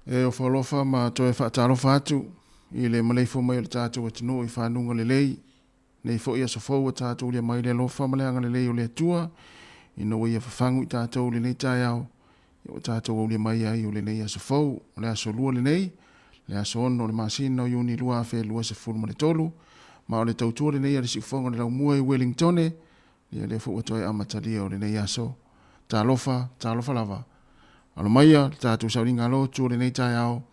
E ofo alofa ma toe faatalofa atu i le maleifua mai o le tatou atunuu i fanuga lelei. Nei foi aso fou ua tatou ulia mai le alofa ma le agalelei o le Atua, ina ua ia fafagu i tatou i lenei taeao, ia ua tatou aulia mai ai o lenei aso fou. O le aso lua lenei, le aso 6 o le masina o Iuni 2023, ma o le tautua lenei a le Siufofoga o le Laumua i Uelingitone, ia lea foi ua toe amatalia o lenei aso. Talofa, talofa lava. Alo maia le tatou sauniga lotu o lenei taeao,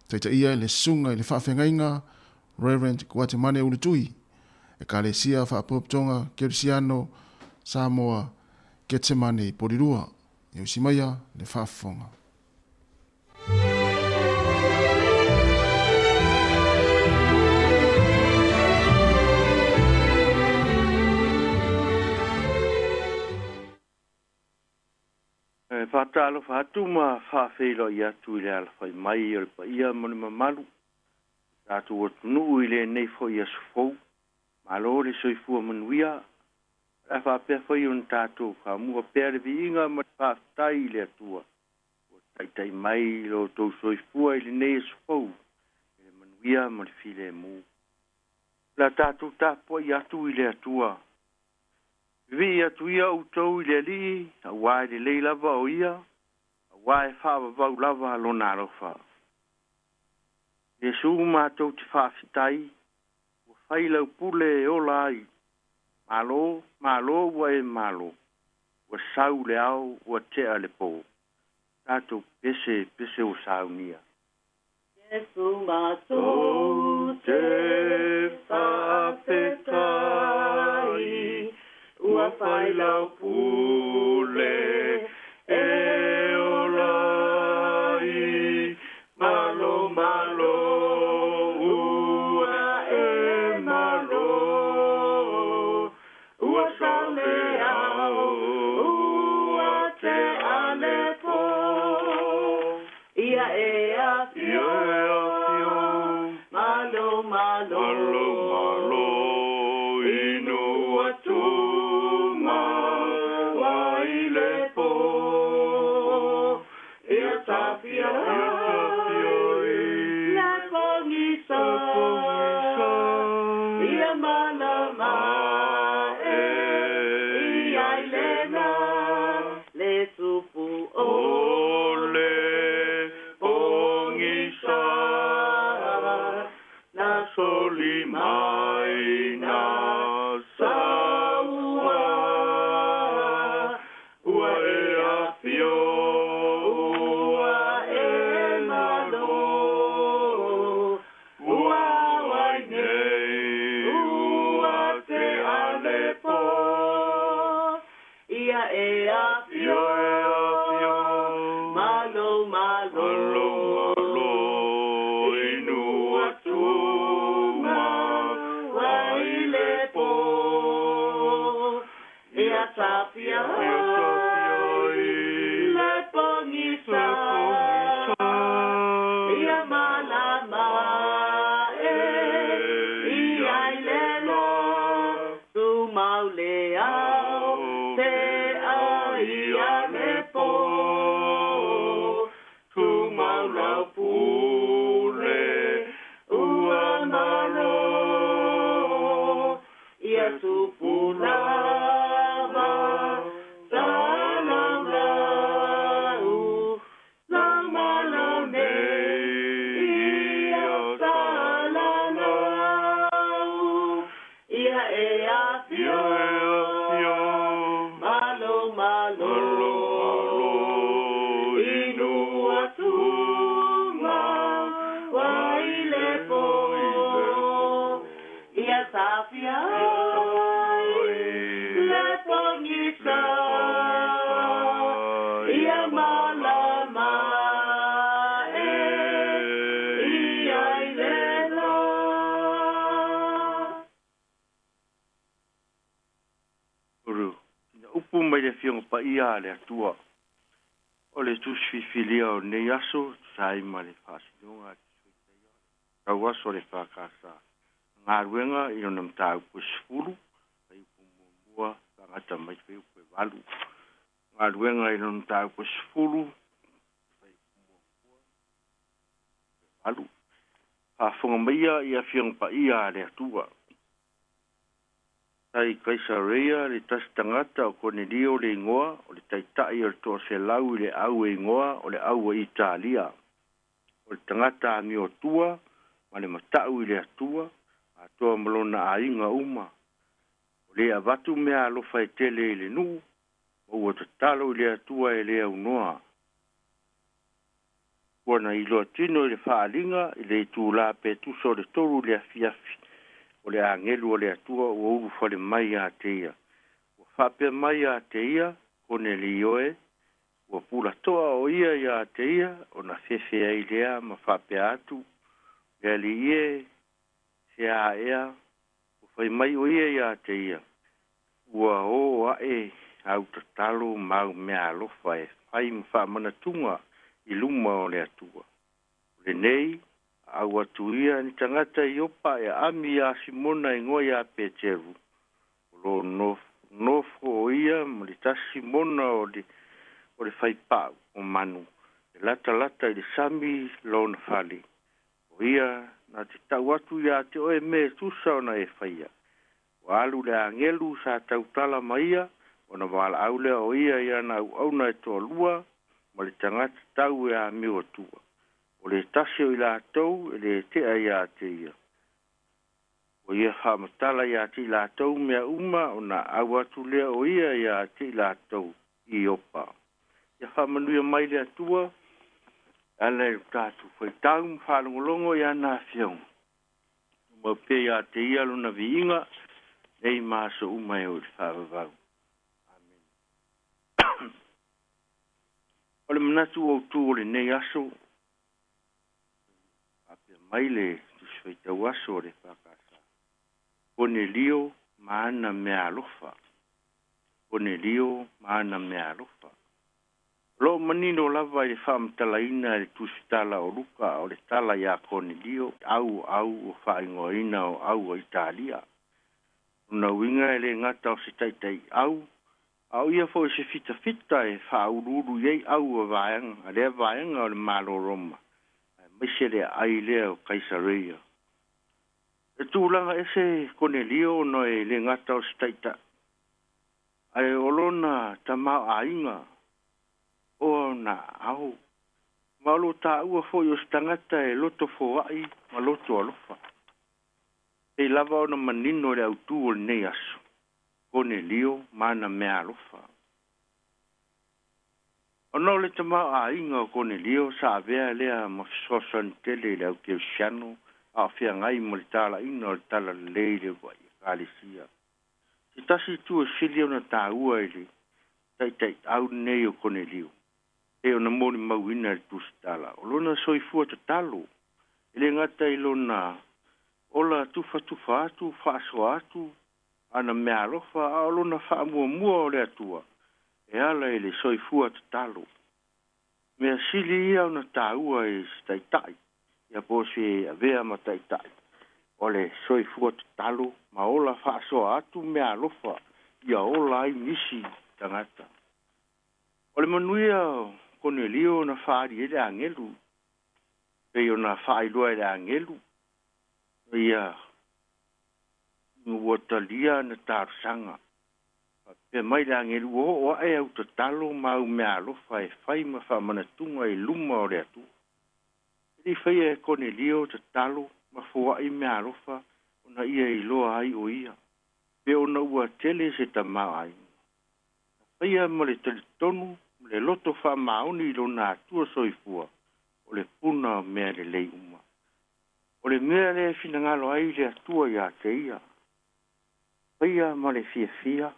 taitaia e le Susuga i le Faafeagaiga Reverend Guatemane Ulutui, Ekalesia Faapotopotoga Kerisiano Samoa, Getsemane i Polilua. Ia usi maia le faafofoga. E faatalofa atu ma faafeiloai atu i le alafai mai o le paia ma le mamalu o le tatou atunuu i lenei foi aso fou. Malo le soifua manuia. O le a faapea foi ona tatou faamua pea le viiga ma le faafetai i le Atua ua taitai mai i lo outou soifua i lenei aso fou i le manuia ma le filemu. O le a tatou tapuai atu i le Atua. Vivii atu ia outou i le Alii, auā e lelei lava o ia, auā e faavavau lava lona alofa. Iesu matou te faafetai, ua fai lau pule e ola ai. Malo, malo ua e malo, ua sau le ao ua tea le po. Tatou pese, pese ua saunia. Iesu matou te faafetai, ua fai lau pule e ola ai. Malo, malo, ua e malo, ua sau le ao, ua tea le po. Ia e afio, malo, malo, malo, malo, inu atu ma wai le po. Ia tafia, le pogisa, ia malama e, ia i lena, le tupu o le pogisa, na soli mai na saua, ua e afio, ua e malo, ua wai nei, ua tea le po. Ia e afio, malo, malo, malo, malo, inu atu ma wai le po. Ia tafia, le pogisa, ia malama e, ia i lena, tumau le ao, te ai a le po. Tumau lau pule, ua malo, ia tupu lava, salam lau, la malo nei, ia salalau, ia e afio, malo, malo, inu atu ma wai le po. Ia tafia, le pogisa, ia malama e, ia i lena. Uru, ina upu mai le Afioga Paia a le Atua, o le tusi filifilia o lenei aso, tusa ai ma le faasinoga a le Sui Taia, tau aso le FKS. Galuega i lona mataupu e 10, fuaiupu muamua, faagata mai fuaiupu e 8. Galuega i lona mataupu e 10, fuaiupu muamua, Faafofoga maia i Afioga Paia a le Atua. Sa i Kaisareia le tasi tagata o Konelio le igoa, o le taitai o le 100 i le au e igoa o le au a Italia. O le tagata amiotua ma le mata'u i le Atua, atoa ma lona aiga uma. O le avatu mea alofa e tele i le nuu, ma ua tatalo i le Atua e le aunoa. Ua na iloa tino i le faaaliga i le itulā pe tusa o le 3 i le afiafi, o le agelu o le Atua ua ulufale mai ia te ia. Ua faapea mai ia te ia, Konelio e, ua pulatoa o ia ia te ia, ona fefe ai lea ma faapea atu, Le alii e, se a ea, ua fai mai o ia ia te ia, ua o aʻe au tatalo ma au mea alofa e fai ma faamanatuga i luma o le Atua. O lenei, a au atu ia ni tagata i Iopa e aami iā Simona igoa iā Peteru, o lo o nofo o ia ma le tasi Simona o le o le faipau o manu, e latalata i le sami lona fale. O ia na te tau atu iā te oe me e tusa ona e faia. Ua alu le agelu sa tautala ma ia, ona valaau lea o ia i ana auauna e toalua ma le tagata tau e amio atua. O le tasi o i latou e le tea iā te ia. Ua ia faamatala iā te i latou mea uma ona au atu lea o ia iā te i latou i Iopa. Ia faamanuia mai le Atua e ala i lo tatou faitau ma faalogologo i ana afioga. Tumau pea iā te ia lona viiga, nei ma aso uma e oo i le faavavau. Amene. O le manatu autu o lenei aso, faapea mai le Tusi Faitau Aso a le EFKS, Konelio ma ana meaalofa. Konelio ma ana meaalofa. O lo o manino lava i le faamatalaina e le Tusitala o Luka o le tala iā Konelio, au au ua faaigoaina o au a Italia. Lona uiga e le gata o se taitaiau, a o ia foi o se fitafita e faauluulu i ai au a vaega, a lea vaega o le Malo Roma, aemaise le aai lea o Kaisareia. E tulaga ese Konelio ona e le gata o se taitai, ae o lona tamaoaiga o ona ao, ma o lo o taua foi o se tagata e loto foai ma loto alofa. Pei lava ona manino le autū o lenei aso, Konelio ma ana meaalofa. Ona o le tamaoaiga o Konelio sa avea lea ma fesoasoani tele i le au kerisiano a o feagai ma le talaiina o le talalelei i le uluai ekalesia. Se tasi itu e sili ona taua i le taitaiau lenei o Konelio, pei ona molimauina e le Tusitala, o lona soifua tatalo, e le gata i lona ola tufatufa atu, faasoa atu ana meaalofa, a o lona faamuamua o le Atua e ala i le soifua tatalo. Mea sili ia ona taua i se taitai, ia po o se avea ma taitai, o le soifua tatalo ma ola faasoa atu meaalofa ia ola ai nisi tagata. O le manuia o Konelio na faaali ai le agelu, pei ona faailoa e le agelu, ia ua talia ana talosaga. Faapea mai le agelu, ua oo ae au tatalo ma au meaalofa e fai ma faamanatuga i luma o le Atua. E le i faia e Konelio tatalo ma foai meaalofa ona ia iloa ai o ia, pe ona ua tele se tamaoaiga. Na faia ma le talitonu ma le loto faamaoni i lona Atua soifua, o le puna o mea lelei uma. O le mea lea e finagalo ai le Atua ia te ia, faia ma le fiafia,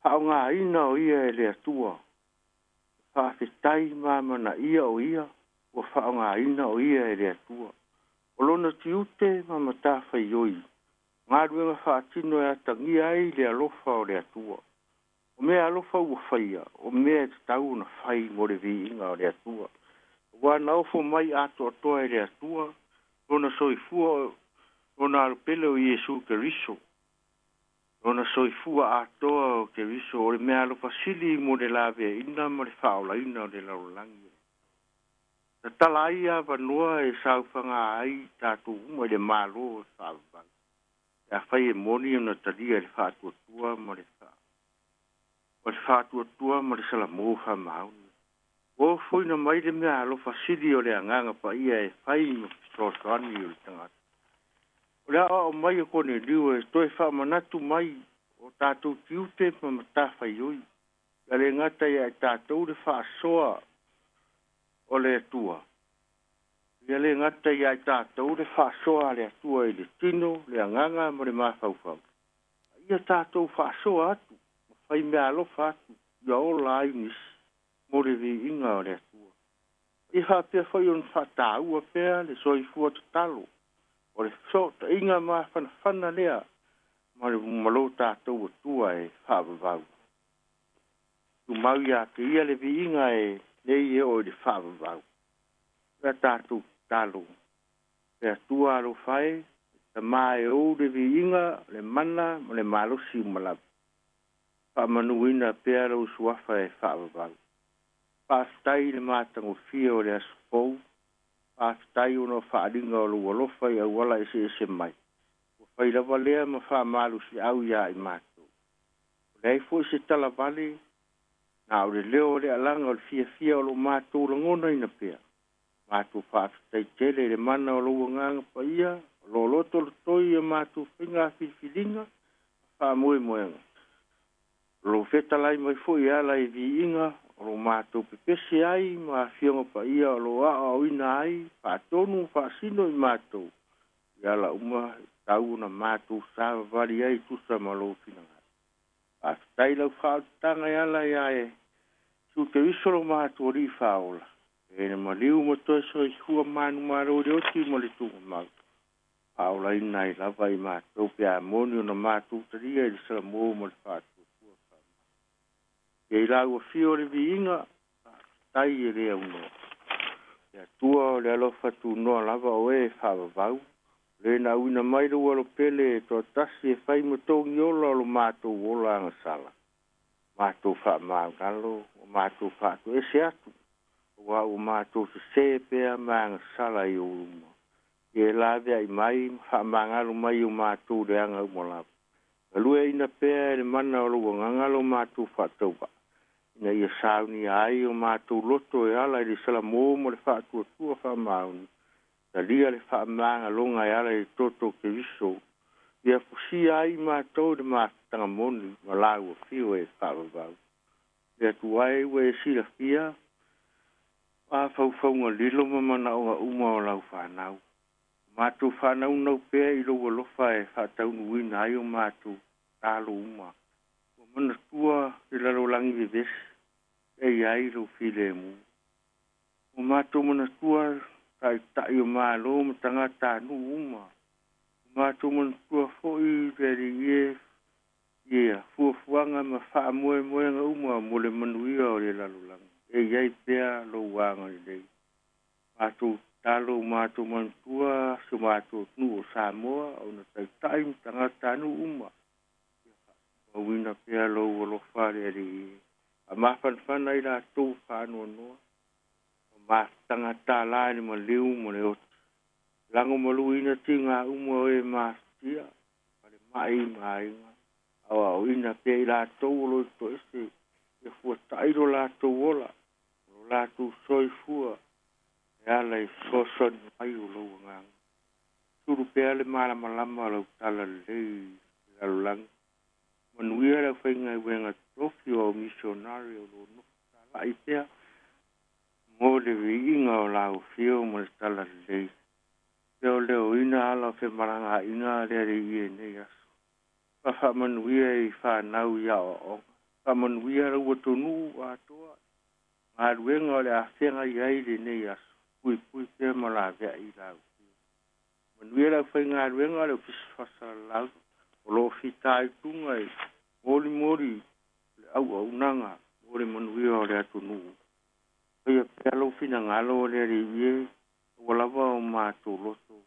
faaaogaina o ia e le Atua, faafetai ma amanaia o ia ua faaaogaina o ia e le Atua. O lona tiute ma matafaioi, galuega faatino e atagia ai le alofa o le Atua. O mea alofa ua faia, o mea e tatau ona fai mo le viiga o le Atua. Aua na ofo mai atoatoa e le Atua lona soifua, lona alopele o Iesu Keriso. Lona soifua atoa o Keriso o le mea alofa sili mo le laveaiina ma le faaolaina o le lalolagi. Tatala ai avanoa e saofaga ai i tatou uma i le Malo e faavavau, pe afai e moni ona talia e le faatuatua ma le ma le faatuatua ma le salamo faamaoni. Ua ofoina mai le meaalofa sili o le Agaga Paia e fai ma fesoasoani o le tagata. O le aoao mai o Konelio e toe faamanatu mai o tatou tiute ma matafaioi, ia le gata ia i tatou le faasoa o le Atua, ia le gata ia i tatou le faasoa a le Atua i le tino, le agaga ma le mafaufau, a ia tatou faasoa atu ma fai meaalofa atu ia ola ai nisi mo le viiga o le Atua. Ia faapea foi ona faataua pea le soifua tatalo, o le fesootaiga mafanafana lea ma le ma lo tatou Atua e faavavau. Tumau ia te ia le viiga e nei e oo i le faavavau. Le tatou tatalo. Le Atua alofa e, Tama e ou le viiga, le mana ma le malosi uma lava. Faamanuina pea lou suafa e faavavau. Faafetai i le matagofie o le aso fou. Faafetai ona o faaaliga o lou alofa i auala eseese mai. Ua fai lava lea ma faamalosiau iā i matou. O leai foi se tala vale, na o le leo o le alaga o le fiafia o lo matou lagonaina pea. Matou faafetai tele i le mana o lou Agaga Paia, o lo o lotolotoi i a matou faiga filifiliga ma faamoemoega. O lou fetalai mai foi e ala i viiga o lo matou pepese ai ma Afioga Paia o lo o aoaoina ai, faatonu ma faasino i matou i ala uma e tatau ona matou savavali ai e tusa ma lou finagalo. Faafetai lau faaolataga e ala iā Iesu Keriso lo matou Alii Faaola, e na maliu ma toe soifua manumalo i le oti ma le tuugamau, faaolaina ai lava i matou pe a moni ona matou talia i le salamo ma le faatuatua faamaoni. Ia i lau afio o le viiga, faafetai e le aunoa. Le Atua o le alofa tunoa lava o e faavavau, o le na auina mai lou alo pele e toatasi e fai ma togi ola o lo matou ola agasala, matou faamaualalo, ua matou faatoese atu, aua ua matou sesē pea ma agasala i ou luma. Ia e laveai mai ma faamagalo mai i o matou leaga uma lava. Galueaiina pea e le mana o lou Agaga lo matou faatauvaa, ina ia saunia ai o matou loto e ala i le salamo ma le faatuatua faamaoni, talia le faamagaloga e ala i le toto o Keriso, ia fusia ai matou i le mafutaga moni ma lau afio e faavavau. Le Atua e, ua e silafia mafaufauga lilo ma manaoga uma o lau fanau. Matou faanaunau pea i lou alofa e faataunuuina ai o matou tatalo uma. Ua manatua le lalolagi vevesi e i ai lou filemu. Ua matou manatua taitai o Malo ma tagatanuu uma. Ua matou manatua foi le Alii e ia fuafuaga ma faamoemoega uma mo le manuia o le lalolagi e i ai pea lou agalelei. Matou tatalo, matou manatua si o matou atunuu o Samoa, ona taitai ma tagatanuu uma. Ia faatumauina pea lou alofa le Alii e. Faamafanafana i latou faanoanoa ma mafutaga tālā i le maliu ma le oti. Lagomaluina tiga uma o e mafatia ma le mai ma aiga. Aoaoina pea i latou o lo o toese ia fuatai lo latou ola, lo latou soifua e ala i fesoasoani mai o lou Agaga. Sulu pea le malamalama o lau talalelei i le lalolagi. Manuia le aufaigaluega totofi o au misionare o lo o nofo talai pea mo le viiga o lau afio ma le talalelei. Leoleoina ala o femalagaaiga a le Alii i lenei aso. Faamanuia i fanau i aoaoga. Faamanuia lau atunuu atoa. Galuega o le a feagai ai lenei aso. Puipui pea ma laveai i lau afio. Manuia le aufaigaluega a le Ofisa Faasalalau o lo o fitaituga i molimoli le auaunaga mo le manuia o le atunuu. Faia pea lou finagalo o le Alii e, aua lava o matou loto.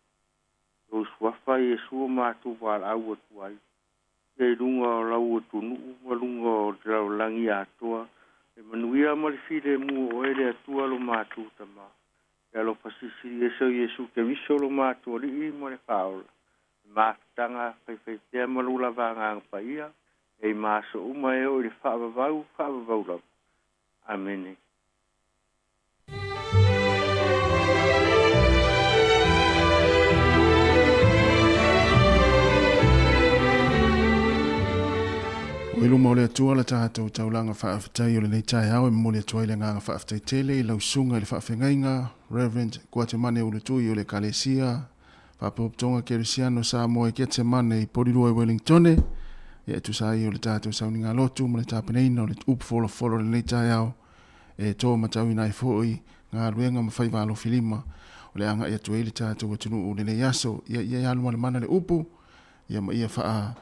Lou suafa Iesu o matou valaau atu ai. Ia i luga o lau atunuu ma luga o le lalolagi atoa, le manuia ma le filemu o oe le Atua lo matou Tama. Le alofa silisili ese o Iesu Keriso lo matou Alii ma le Faaola, le mafutaga faifaipea ma lou lava Agaga Paia, e i ma aso uma e oo i le faavavau, faavavau lava. Amene. O i luma o le Atua la tatou taulaga faafetai o lenei taeao e momoli atu ai le agaga faafetai tele i lau susuga i le faafeagaiga Rev. Kuatemane Ulutui o le Ekalesia Faapotopotoga Kerisiano Samoa i Ketsemane i Porirua i Wellingtone, ia e tusa ai o le tatou sauniga lotu ma le tapenaina o le upu folafolo o lenei taeao e to matauina ai foi galuega ma faiva alofilima o le agai atu ai le tatou atunuu i lenei aso. Ia ia e alu malemana le upu ia ma ia faa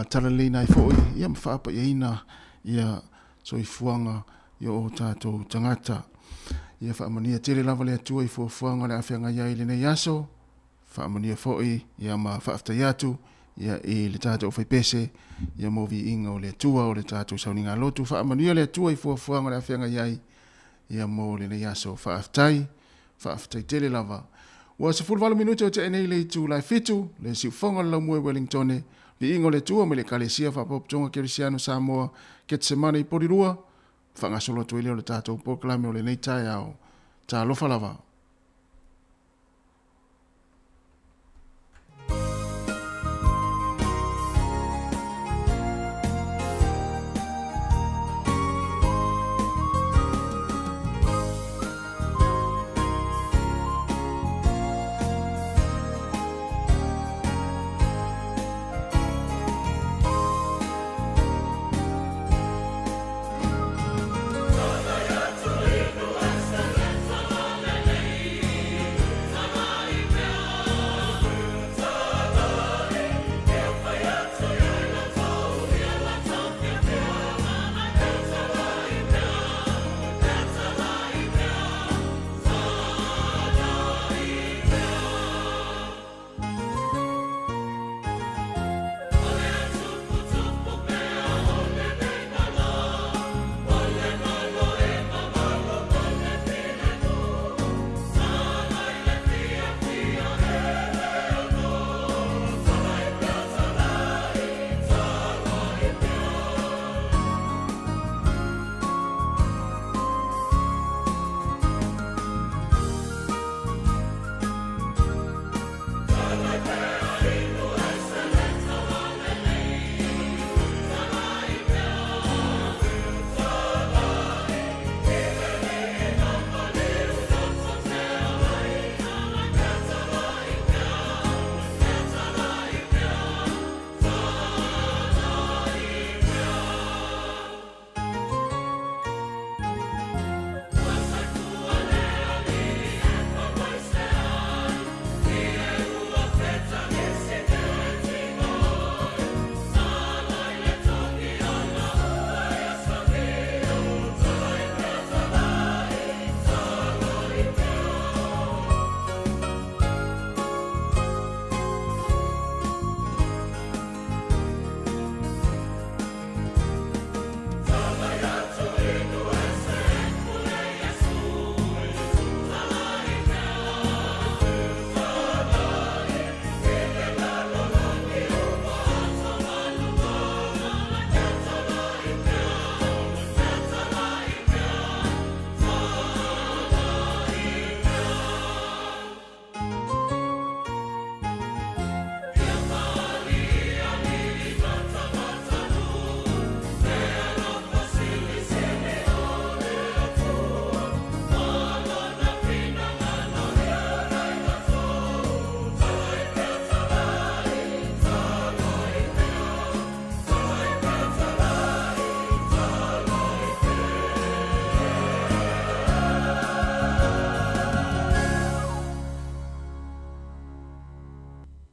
talaleleina ai foi ia ma faapaiaina ia soifuaga i o tatou tagata. Ia faamanuia tele lava le Atua i fuafuaga o le a feagai ai i lenei aso. Faamanuia foi ia ma faafetai atu ia i le tatou faipese ia mo viiga o le Atua o le tatou sauniga lotu. Faamanuia le Atua i fuafuaga o le a feagai ai ia mo lenei aso. Faafetai, faafetai tele lava. Ua 18 minute o tea nei le itula e 7, le siufofoga o le laumua i Wellingtone, viiga o le Atua mai le Ekalesia Faapotopotoga Kerisiano Samoa, Ketsemane i Porirua, faagasolo atu ai lea o le tatou polokalame o lenei taeao. Talofa lava.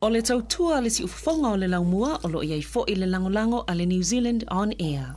O le tautua a le siufofoga o le laumua o lo o i ai foi le lagolago a le New Zealand On Air.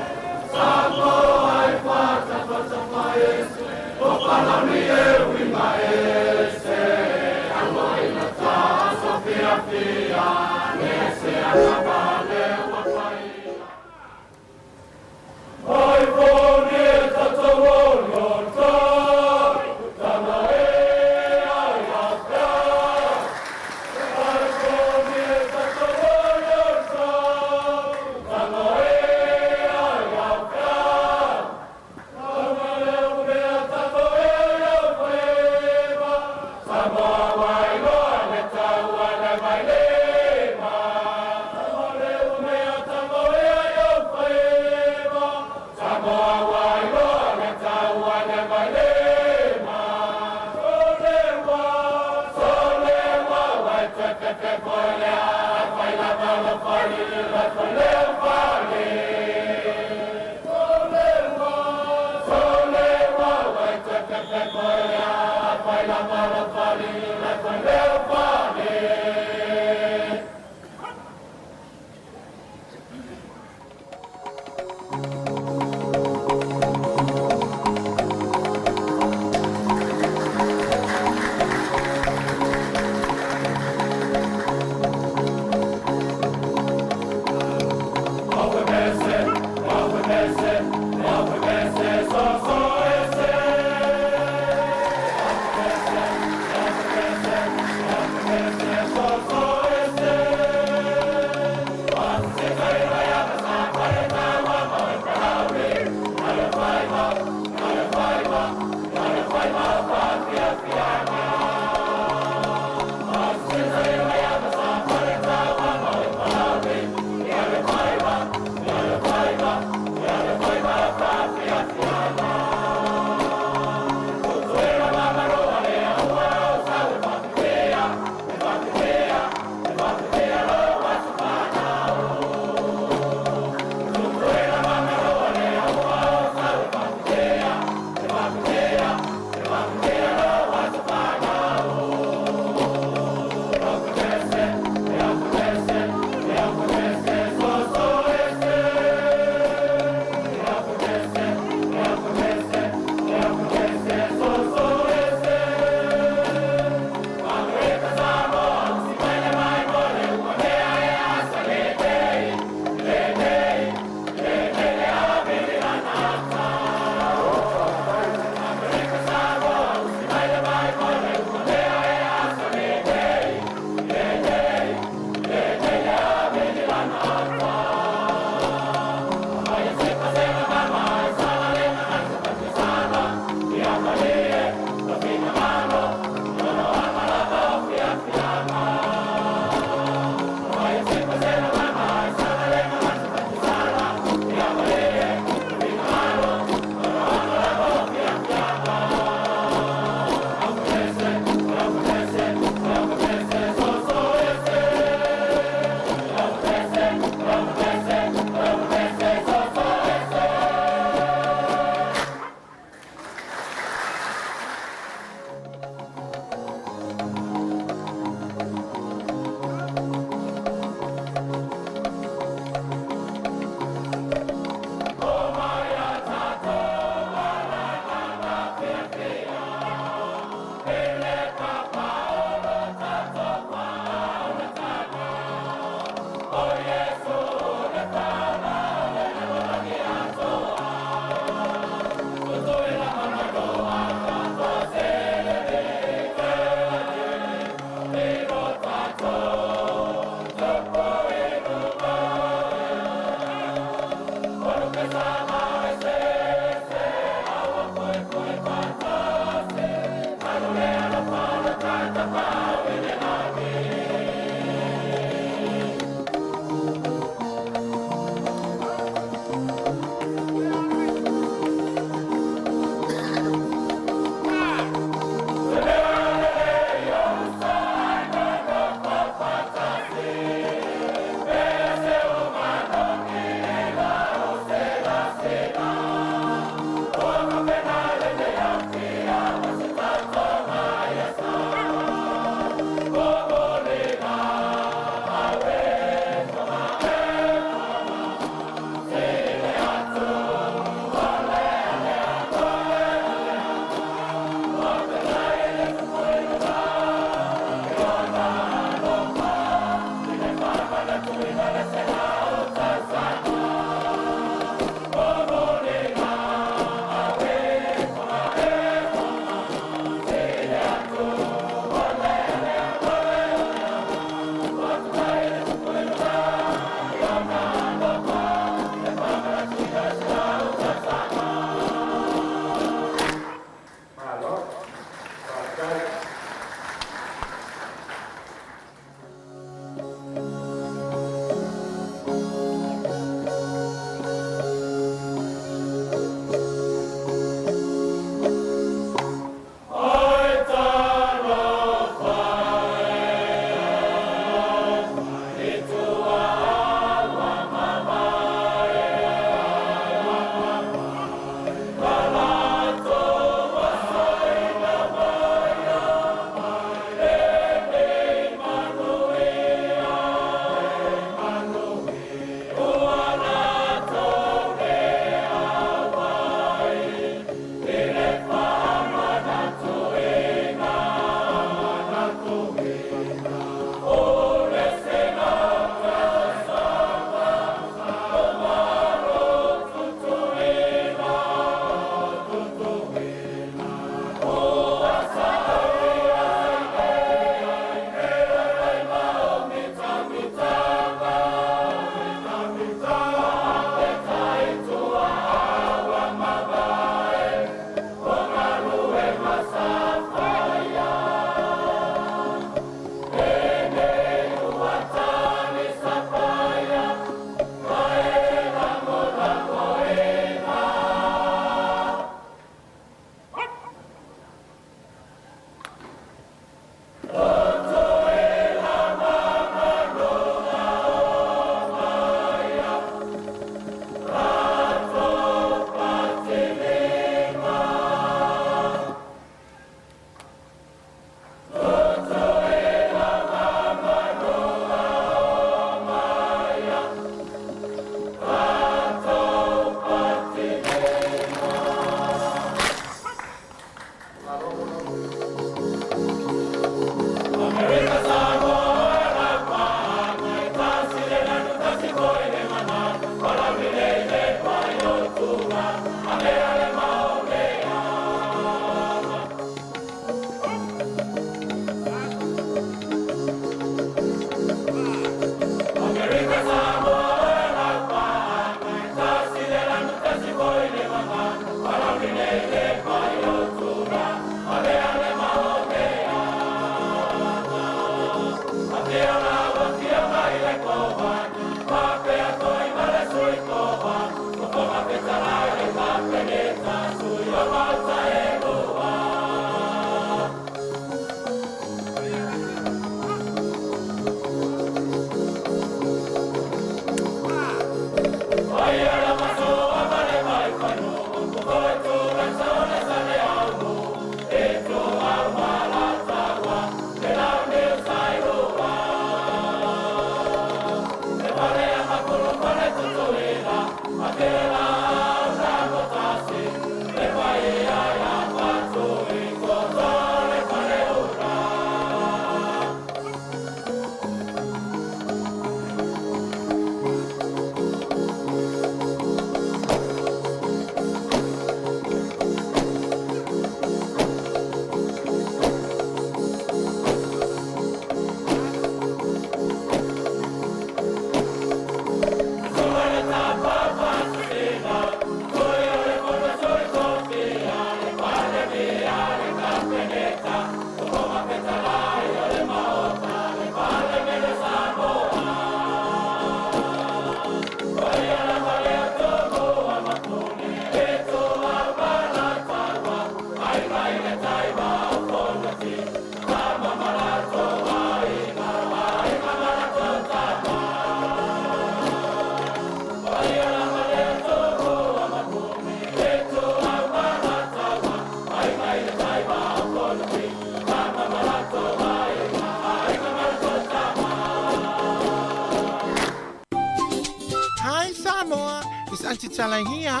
Samoa, it's Aunty Tala here.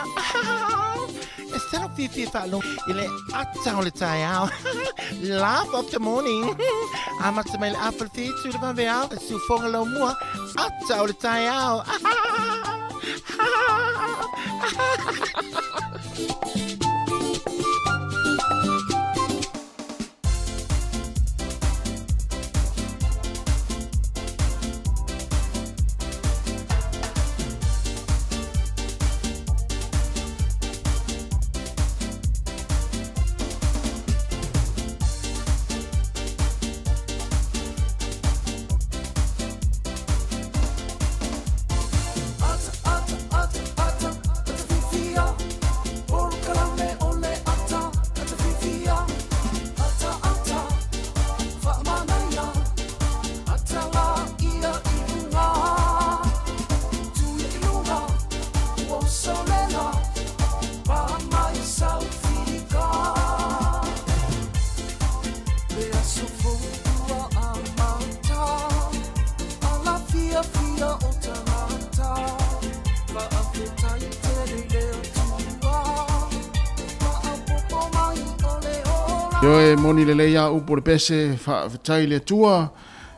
E sala fiafia faalogo i le ata o le taeao. Laugh of the morning. Amata mai le afa le fitu le vaveao, le siufoga laumua, ata o le taeao. Ioe, moni lelei lava upu o le pese, faafetai i le Atua,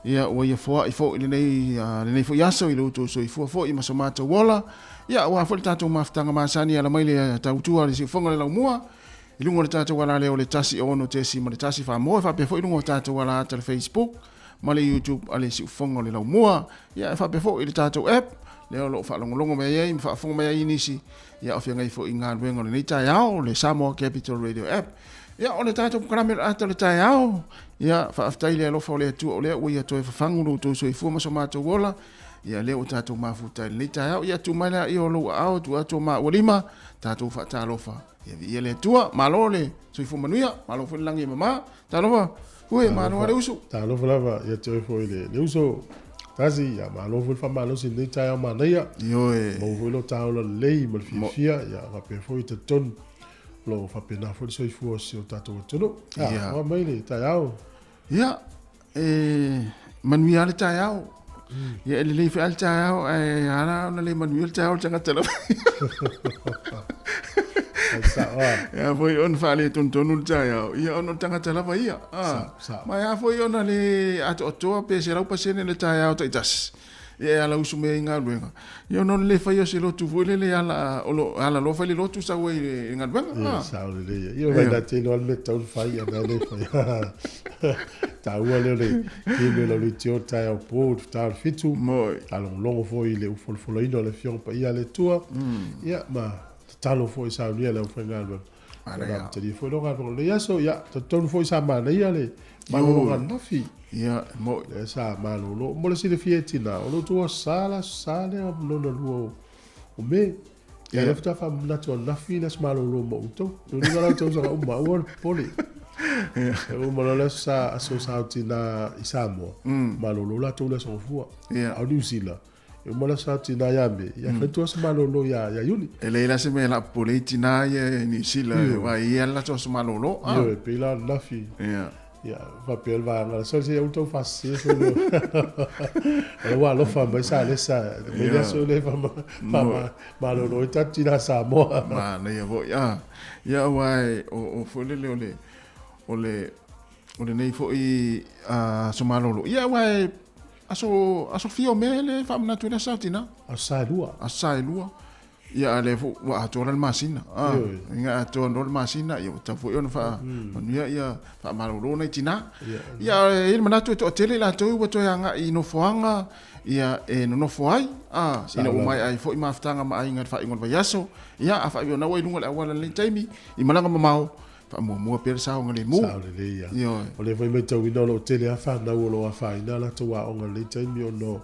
ia ua ia foai foi lenei, lenei foi aso i lo outou soifua foi ma so matou ola, ia aua foi le tatou mafutaga masani e ala mai le tautua a le siufofoga o le laumua, i luga o le tatou alaleo o le 1 6.1 Famoe, faapea foi i luga o tatou alaata le Facebook ma le YouTube a le siufofoga o le laumua, ia e faapea foi i le tatou app, lea o lo o faalogologo mai ai ma faafofoga mai ai nisi, ia o feagai foi i galuega o lenei taeao, le Samoa Capital Radio App. Ia, o le tatou polokalame o le ata o le taeao. Ia, faafetai i le alofa o le Atua o lea ua ia toe fafagu lo outou soifua ma so matou ola. Ia, lea ua tatou mafuta i lenei taeao. Ia, tuu mai lea o lou aao, tuu atu o maua lima, tatou faatalofa. Ia, viia le Atua, malo le soifua manuia, malo foi le lagi e mama. Talofa, ue, malo lava le uso. Talofa lava, ia te oe foi le uso. Tasi, ia malo foi le faamalosi i lenei taeao manaia. Ioe. Maua foi lo ta ola lelei ma le fiafia, ia faapea foi talitonu o lo o faapena foi le soifua o si o tatou atunuu. Ia, oa mai le taeao. Ia, e manuia lava le taeao. Ia, e lelei foi lava le taeao, ae ala ona le manuia le taeao o le tagata lava. Ia foi ona faaletonutonu le taeao, ia ona o le tagata lava ia. Ma e a foi ona le atoatoa pe 100% le taeao taitasi. Ia e ala usu mai ai i galuega. Ia ona o le le faia o se lotu foi lele e ala, o lo, ala loa fai le lotu sau ai i le galuega. Ia, sao lelei ia. Ia, vai na te iloa le mea tatau ona fai, ia na le fai. Taua lea o le keme o lau leitio le taeao po, le ta o le 7. Moi. Alogologo foi i le ufolofoloina o le Afioga Paia a le Atua. Ia, ma tatalo foi i saunia le aufaigaluega. Manaia. Amatalia foi lou galuega o lenei aso. Ia, talitonu foi sa manaia le malologa ananafi. Ia, e mo'i. Lea sa malolo. Mo le silafia e tina, o lo outou aso sa le aso sa lea lona lua o Me. Ia, lea faatoa faamanatu ananafi le aso malolo mo outou. Lona uiga la o tausaga uma, aua le popole. E uma loa le aso sa, aso sa o tina i Samoa, malolo latou le aso Gafua. A o Niu Sila, E uma le aso tina ia Me, ia fai atu aso malolo ia ia Iuni. E leai la se mea e laapopole ai tina ia i Niu Sila, aua e i ai lava le latou aso malolo. Ioe, e pei la ananafi. Ia. Ia, faapea le vaega, sole se i aua tau faasese sole. O la ua alofa mai sa lesa, mai le aso lea e malolo ai tatou tina Samoa. Manaia foi, a. Ia, aua o foi lele o le, o le, o lenei foi aso malolo. Ia, aua e, Aso, aso fia o Me le faamanatu ai le aso sa tina? Aso sa e lua. Aso sa e lua. Ia a lea foi ua atoa la le masina. Ah, inga atoa no le masina, ia ua tatau foi ona faamanuia ia faamalolo nai tina. Ia e i ai le manatu e toatele i latou ua toe agai i nofoaga ia e nonofo ai, ah, ina ua maea ai foi mafutaga ma aiga i le faaiuga o le vaiaso. Ia a faaiu ona ua i luga o le auala i lenei taimi, i malaga mamao, Faamuamua pea le saogalemu. Sao lelei ia. Ioe. O lea foi matauina o lo o tele lava fanau o lo o afaina a latou aoga i lenei taimi ona o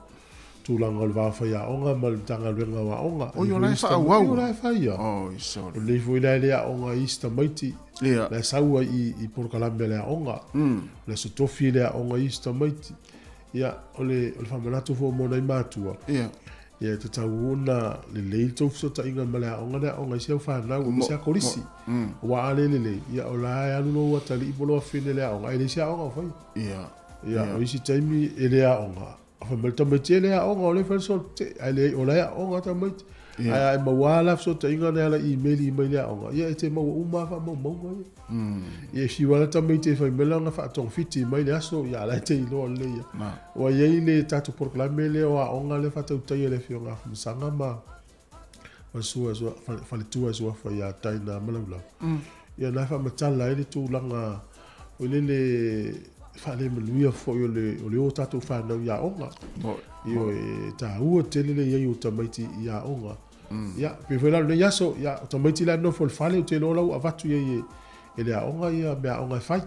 tulaga o le va o faiaoga ma le Matagaluega o Aoga. Oi, o la e faaauau. O la e fai ia. Oi, sorry. O lenei foi la e le aoga i isi tamaiti. Ia. La e sau ai i polokalame a le aoga. O le aso tofi e le aoga i isi tamaiti. Ia, o le faamanatu foi mo nai matua. Ia. Ia e tatau ona lelei le tou fesootaiga ma le aoga le aoga i si au fanau aemaise a kolisi. Aua a le lelei, ia o la e alu lou atalii po o lou afine i le aoga, ae leai se aoga o faia. Ia. Ia, o isi taimi e le aoga. Fai mai le tamaiti e le aoga o lea e fai le solotetee ae leai o la e aoga tamaiti. Ae a e maua lava la fesootaiga lea e ala i imeli mai le aoga, ia e te maua uma lava faamaumauga ia. Ia e fiu lava le tamaiti e fai mai lana faatogafiti mai le aso, ia a o la e te iloa lelei lava. Ua i ai le tatou polokalame lea o aoga lea e faatautaia e le Afioga ia Afamasaga ma faletua e suafa ia Taina Malaulau. Ia na e faamatala ai le tulaga foi lele faalemanuia foi o le o le o tatou fanau i aoga. Ioe, e taua tele le i ai o tamaiti i aoga. Ia, pei foi la o lenei aso, ia, o tamaiti la e nofo i le fale, ou te iloa la ua avatu i ai e le aoga ia meaaoga e fai.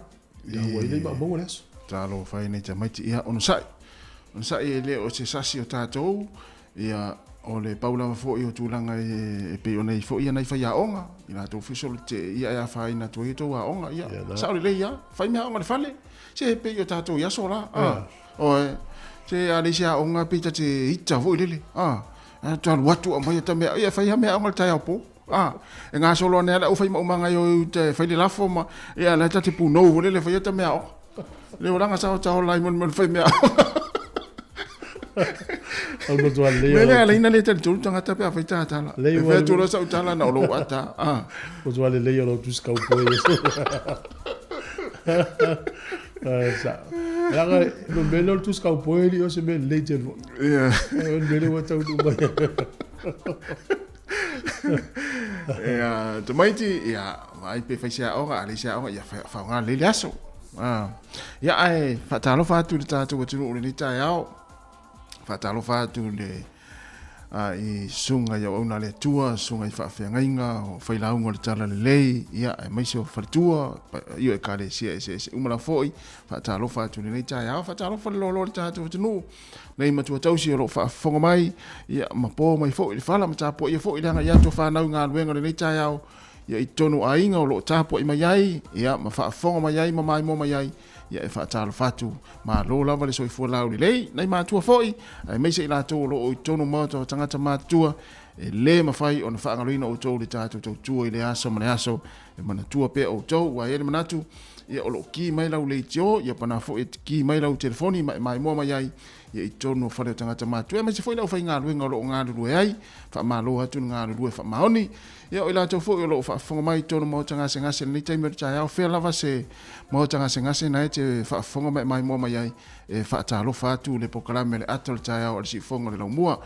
Ia, ua i ai maumauga le aso. Talofa e nai tamaiti, ia, onosai. Onosai e le o se sasi o tatou, Ia, o le pau lava foi o tulaga e pei ona i ai foi ia nai faiaoga, i latou foi solotetee ia e afaina atu ai outou aoga. Ia, sao lelei lava, fai meaaoga i le fale, se e pei o tatou i aso la, a, oe, se a leai se aoga pei ta te ita foi lele, a, ta alu atu aumai ata mea, ia fai lava meaaoga i le taeao po. A, e gasolo ane lava le aufai maumaga e o i uta e fai le lafo ma, ia, la e ta te punou foi lele e fai ata meaaoga. Le olaga sa o taola ai mo le fai meaaoga. O le matua lelei. Mea lea alaina le talitonu tagata pe a fai ta tala. E fai atu loa sau tala na o lou ata. Ah. Matua lelei o lou tusi kaupoi. Sa. Leaga le mea lea o le tusi kaupoi e le o se mea lelei tele foi. Ia. O le mea lea ua taunuu mai. Ia, tamaiti, ia, vaai pe fai se aoga, a leai se aoga, ia faaaoga lelei le aso. Ah. Ia, ae faatalofa atu i le tatou atunuu i lenei taeao. Faatalofa atu i le i susuga i auauna a le Atua, susuga i faafeagaiga, o failauga o le Talalelei, ia, aemaise o faletua, i o ekalesia eseese uma lava foi. Faatalofa atu i lenei taeao, faatalofa le loaloa o le tatou atunuu. Nei matua tausi o lo o faafofoga mai, ia, ma po mai foi i le fala ma tapuaia foi le agai atu o fanau i galuega o lenei taeao, ia, i totonu o aiga o lo o tapuai mai ai, ia, ma faafofoga mai ai ma maimoa mai ai, ia, e faatalofa atu. Malo lava le soifua laulelei, nai matua foi, aemaise i latou o lo o i totonu o maota o tagata matutua, e le mafai ona faagaloina outou i le tatou tautua i le aso ma le aso, e manatua pea outou, ua i ai le manatu, ia o lo o ki mai lau leitio, ia pana foi e ki mai lau telefoni ma e maimoa mai ai, ia i totonu o fale o tagata matutua, aemaise foi le aufaigaluega o lo o galulue ai, faamalo atu le galulue faamaoni. Ia o i latou foi o lo o faafofoga mai i totonu o maota gasegase i lenei taimi o le taeao, fea lava se maota gasegase na e te faafofoga ma e maimoa mai ai, e faatalofa atu le polokalame o le ata o le taeao a le siufofoga o le laumua.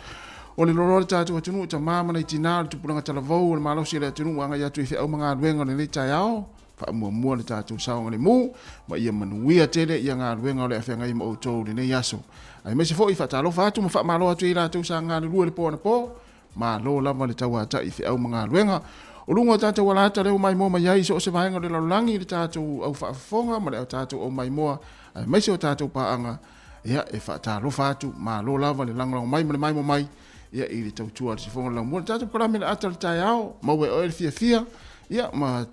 O le loloa o le tatou atunuu, tama ma nai tina, o le tupulaga talavou, o le malosi o le atunuu ua agai atu i feau ma galuega o lenei taeao, faamuamua le tatou saogalemu, ma ia manuia tele ia galuega o le a feagai ma outou i lenei aso. Aemaise foi faatalofa atu ma faamalo atu i latou sa galulue i le po anapo, malo lava le tauatai i feau ma galuega. O luga o tatou alaata lea ua maimoa mai ai i so o se vaega o le lalolagi i le tatou au faafofoga ma le tatou au maimoa aemaise o tatou paaga, ia e faatalofa atu, malo lava le lagolago mai ma le maimoa mai ia i le tautua a le Sifoga o le Laumua. Le tatou polokalame le ata o le taeao, maua e oe le fiafia, ia ma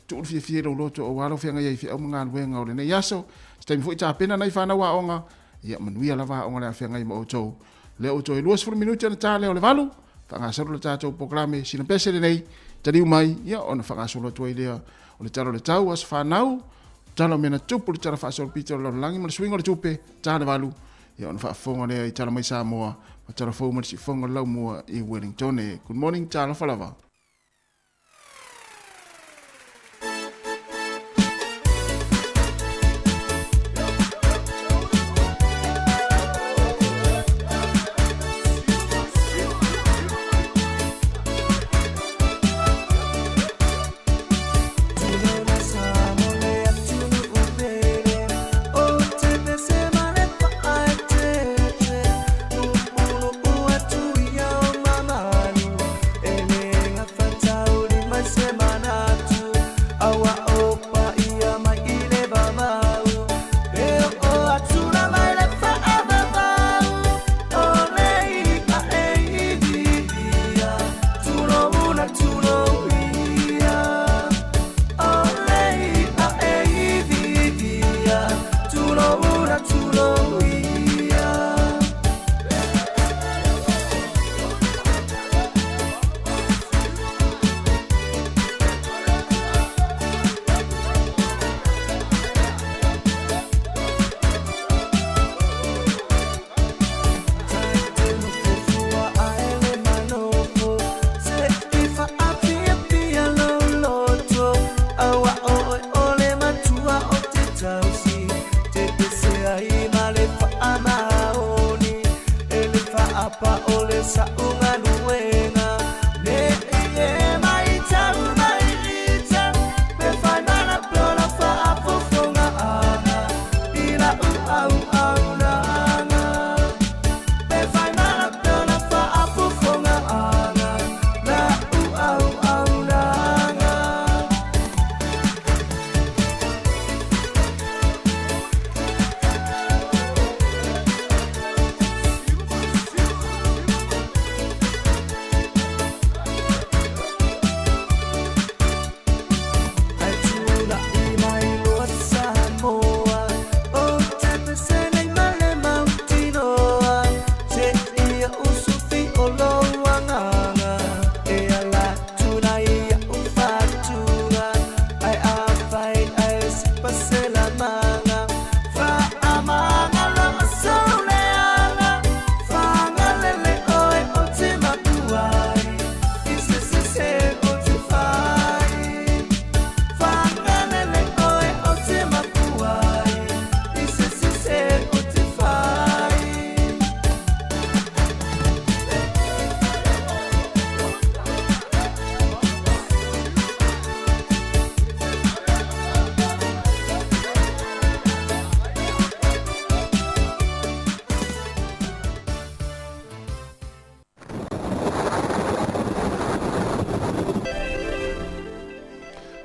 tuu le fiafia i lou loto aua lou feagai ai i feau ma galuega o lenei aso. Se taimi foi tapena nai fanau aoga, ia manuia lava aoga o le a feagai ma outou. Lea ua toe 20 minute ona ta lea o le 8, faagasolo le tatou polokalame sina pese lenei, taliu mai, ia ona faagasolo atu ai lea o le tala o le tau, aso fanau, tala o mea na tupu, le tala faasolopito o le lalolagi ma le suiga o le tupe, ta le 8, ia ona faafofoga lea i tala mai Samoa ma tala fou mai le siufofoga o le laumua i Wellingtone. Good morning, talofa lava.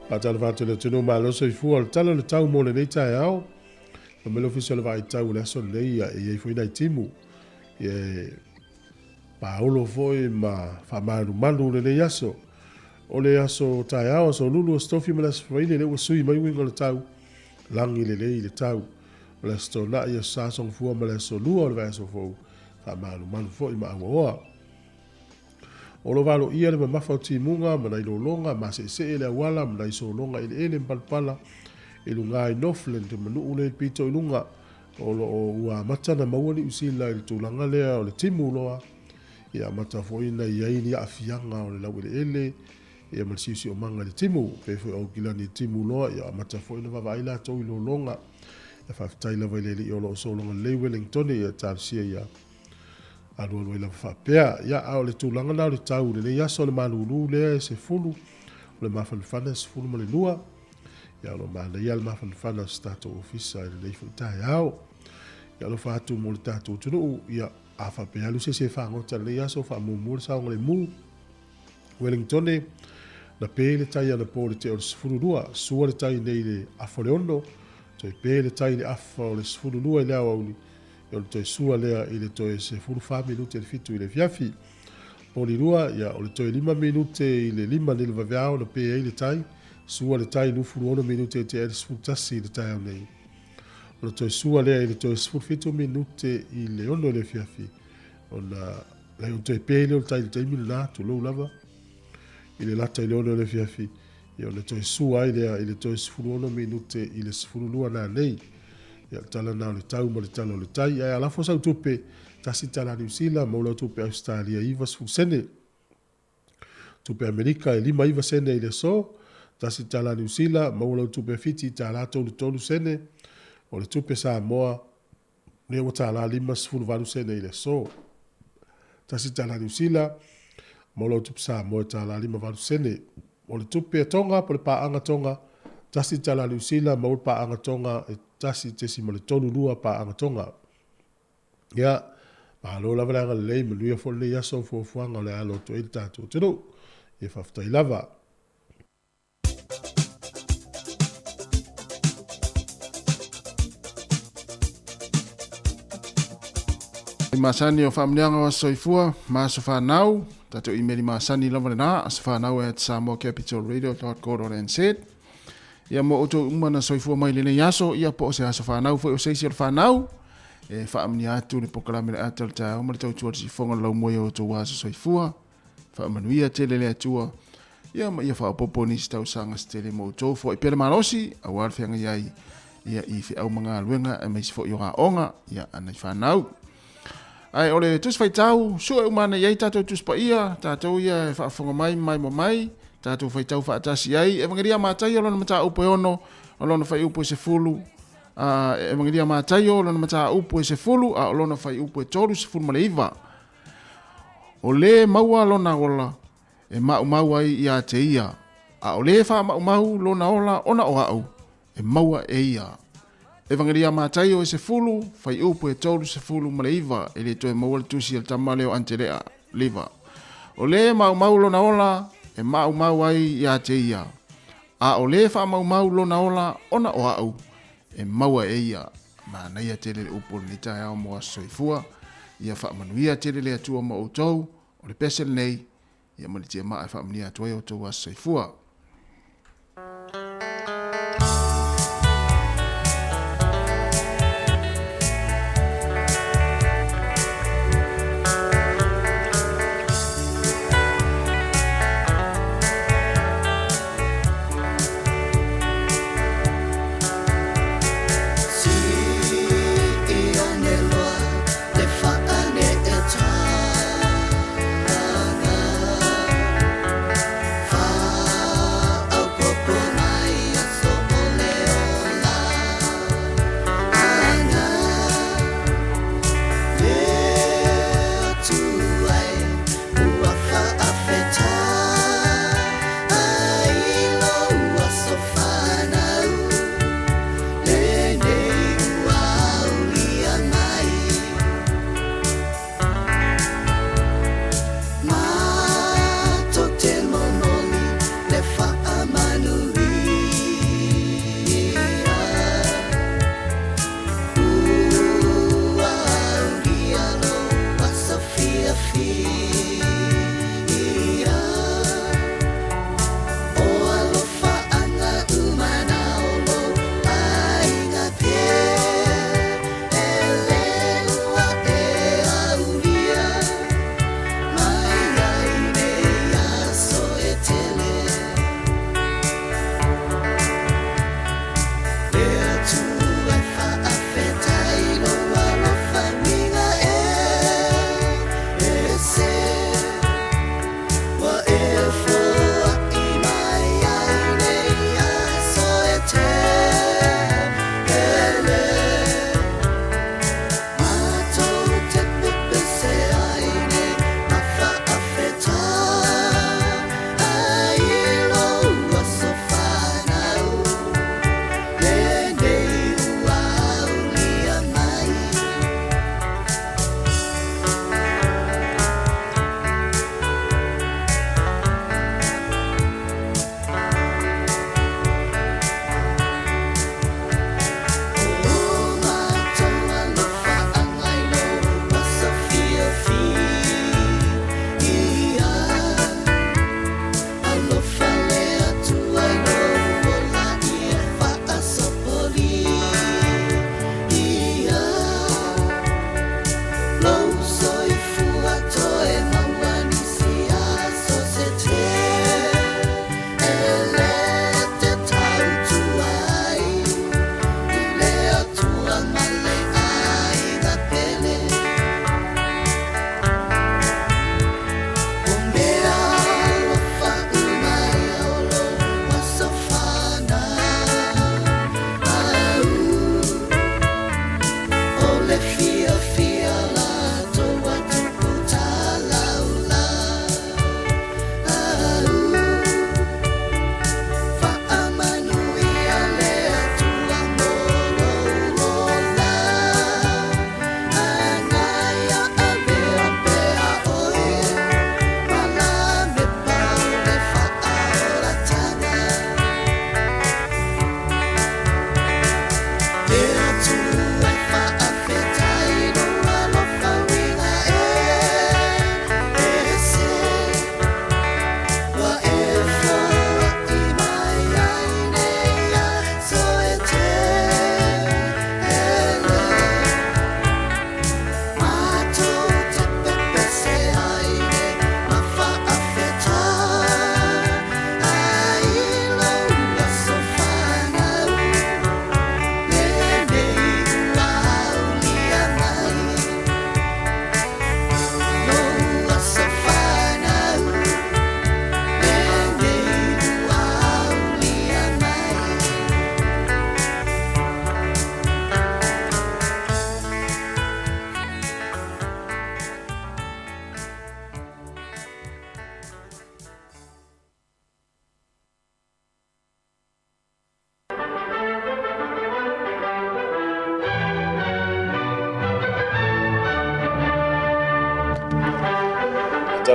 Faatalofa atu i le atunuu malo soifua o le tala o le tau mo lenei taeao. Fai mai le Ofisa o le Vaai Tau i le aso lenei e i ai foi nai timu e paolo foi ma faamalumalu lenei aso. O le aso taeao, aso Lulu, aso Tofi ma le aso Faraile lea ua sui mai uiga o le tau, lagi lelei le tau. O le aso Toonai, aso Sa, aso Gafua ma le aso Lua o le vaiaso fou, faamalumalu foi ma auaoa. O lo o valoia le mamafa o timuga ma nai lologa, maseesee le auala ma nai sologa eleele ma palapala i luga i Northland, ma nuu lea i le pito i luga. O lo o ua amata ona maua Niu Sila i le tulaga lea o le timu loa, ia amata foi ona i ai ni aafiaga o le laueleele ia ma le siosiomaga i le timu. E pei foi o Aukilani i le timu loa, ia amata foi ona vaavaai latou i lologa. Ia faafetai lava i le alii o lo o sologa lelei Wellingtone, ia talosia ia alualu ai lava faapea. Ia, a o le tulaga lena o le tau i lenei aso, o le malulu lea e 10, o le mafanafana e 12. Ia, o lo o manaia le mafanafana o se tatou ofisa i lenei foi taeao. Ia, alofa atu mo le tatou atunuu. Ia, a faapea alu se isi e fagota i lenei aso, faamuamua le saogalemu. Wellingtone, na pe le tai anapo i le tea o le 12, sua le tai nei i le afa o le 6, toe pe le tai i le afa o le 12 i le aoauli, o le toe sua lea i le toe 14 minute i le 7 i le afiafi. Polilua, ia, o le toe 5 minute i le 5 nei le vaveao na pe ai le tai, sua le tai 26 minute i tea ai le 11 i le taeao nei. O le toe sua lea i le toe 17 minute i le 6 i le afiafi, ona lai o toe pe lea o le tai i le taimi lena, tulou lava, i le lata i le 6 i le afiafi, ia ona toe sua ai lea i le toe 16 minute i le 12 nanei. Ia, o le tala lena o le tau ma le tala o le tai. Ae a lafo sau tupe, tasi tala Niu Sila, maua lau tupe Ausetalia e 90 sene. Tupe Amerika e 59 sene i le aso, tasi tala Niu Sila, maua lau tupe Fiti tala 33 sene. O le tupe Samoa, lea ua tala 58 sene i le aso. Tasi tala Niu Sila, maua lau tupe Samoa e tala 58 sene. O le tupe Tonga po o le paaga Tonga, tasi tala Niu Sila, maua le paaga Tonga e 1.32 paaga Tonga. Ia, malo lava le agalelei, manuia foi lenei aso o fuafuaga o le a alo atu ai le tatou atunuu. Ia faafetai lava. Masani o faamanuiaga o aso soifua ma aso fanau. Tatou imeli masani lava lena, asofanau@samoacapitalradio.co.nz. Ia mo outou uma na soifua mai lenei aso, ia po o se aso fanau foi o se isi o le fanau, e faamanuia atu le polokalame le ata o le taeao ma le tautua le sifoga o le laumua i o outou aso soifua. Faamanuia tele le Atua, ia ma ia faaopoopo nisi tausaga se tele mo outou foai pea le malosi, aua le feagai ai ia i feau ma galuega aemaise foi o aoga ia a nai fanau. Ae o le Tusi Faitau, sue uma ana i ai tatou Tusi Paia, tatou ia e faafofoga mai ma maimoa mai, tatou faitau faatasi ai. Evangelia a Mataio lona mataupu e 6, o lona fuaiupu e 10, Evangelia a Mataio lona mataupu e 10, a o lona fuaiupu e 39. O lē maua lona ola e maumau ai ia te ia, a o lē faamaumau lona ola ona o aʻu, e maua e ia. Evangelia a Mataio e 10, fuaiupu e 39, e le toe maua le tusi a le tama lea o Antelea. Liva. O lē maumau lona ola e maumau ai ia te ia, a o lē faamaumau lona ola ona o aʻu, e maua e ia. Manaia tele le upu o lenei taeao mo aso soifua. Ia faamanuia tele le Atua ma outou. O le pese lenei, ia ma le tiamaa e faamanuia atu ai outou aso soifua.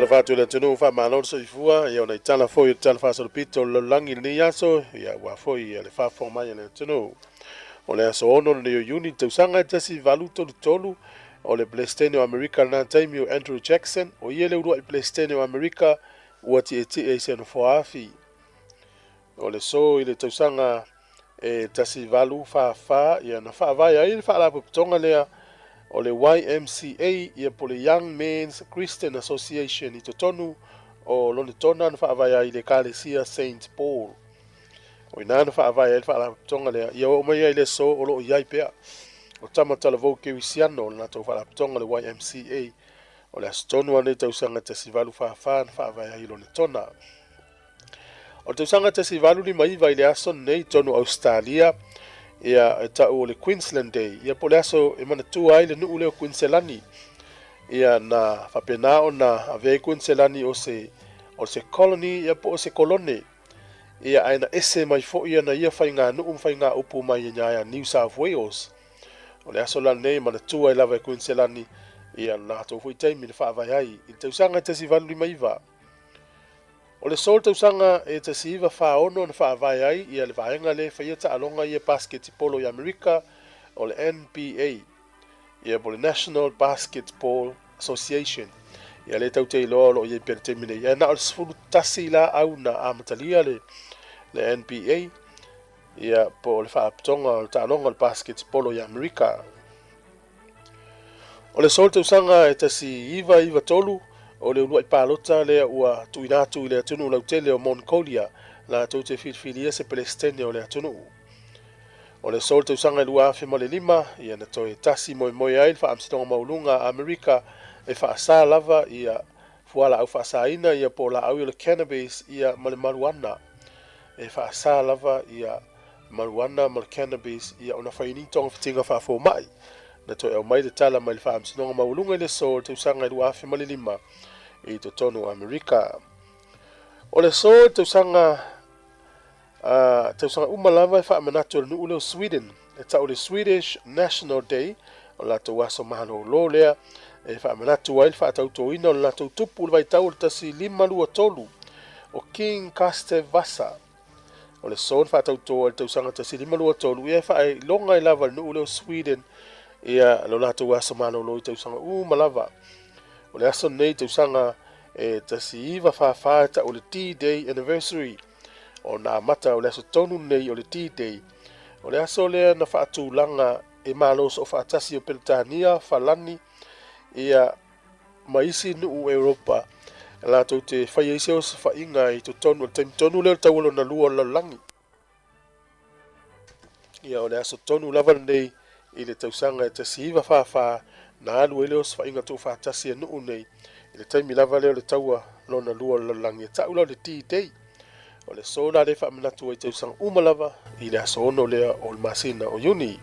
Faatalofa atu i le atunuu, faamalo le soifua, ia ona i tala foi o le tala faasolopito o le lalolagi i lenei aso, ia aua foi ia le faafofoga mai a le atunuu. O le aso 6 lenei o Iuni i le tausaga e 1833, o le Peresetene o Amerika i lena taimi o Andrew Jackson, o ia le uluai Peresetene o Amerika ua tietie i se nofoa afi. O le so i le tausaga e 1844, ia na faavae ai le faalapotopotoga lea o le YMCA, ia po o le Young Men's Christian Association i totonu o Lonetona na faavae ai i le Ekalesia Saint Paul. O i ina na faavae ai le faalapotopotoga lea, ia oo mai ai i le aso o lo o i ai pea. O tama talavou kerisiano o le latou faalapotopotoga le YMCA. O le aso tonu lava lenei tausaga 1844 na faavae ai i Lonetona. O le tausaga 1859 i le aso lenei i totonu o Ausetalia, ia e tau o le Queensland Day, ia po o le aso e manatua ai le nuu lea o Kuiniselani. Ia na faapena ona avea ai Kuiniselani o se o se colony ia po o se kolone. Ia ae na ese mai foi ana ia faiganuu ma faigaupu mai ia New South Wales. O le aso la lenei e manatua ai lava e Kuiniselani ia lo latou foi taimi na faavae ai i le tausaga 1859. O le aso i le tausaga e 1946 na faavae ai ia le vaega lea e faia taaloga ia basketipolo i Amerika o le NBA, ia po o le National Basketball Association. Ia lea tatou te iloa o lo o i ai pea i le taimi nei. Ae na o le 11 laau na amatalia le NBA, ia po o le faalapotopotoga o le taaloga o le basketipolo i Amerika. O le aso i le tausaga e 1993, o le uluai palota lea ua tuuina atu i le atunuu lautele o Mongolia latou te filifilia se Peresetene o le atunuu. O le aso i le tausaga e 2005, ia na toe tasi moemoe ai le Faamasinoga Maualuga a Amerika e faasa lava ia fualaau faasaina ia po o laau ia o le cannabis ia ma le maruana. E faasa lava ia marijuana ma le cannabis ia ona fai ni togafitiga faafomai. Na toe aumai le tala mai le Faamasinoga Maualuga i le aso o le tausaga e 2005 i totonu o Amerika. O le aso i le tausaga a tausaga uma lava e faamanatu e le nuu lea o Sweden e tau le Swedish National Day, o le latou aso malolo lea e faamanatu ai le faatautoina o le latou tupu i le vaitau o le 1523 o King Gustav Vasa. O le aso na faatauto ai le tausaga 1523, ia e faailoga ai lava le nuu lea o Sweden ia lo latou aso malolo i tausaga uma lava. O le aso lenei tausaga e 1944 e tau o le D-Day Anniversary. O na amata o le aso tonu lenei o le D-Day. O le aso lea na faatulaga e Malo Soofaatasi o Peretania, Falani, ia ma isi nuu o Europa latou te faia ai se osofaiga i totonu o le taimi tonu lea o le taua lona lua o le lalolagi. Ia o le aso tonu lava lenei i le tausaga e 1944 na alu ai le osofaiga tuufaatasi a nuu nei i le taimi lava lea o le taua lona lua o le lalolagi e tau la o le D-Day. O le aso la lea e faamanatu ai tausaga uma lava i le aso 6 lea o le masina o Iuni.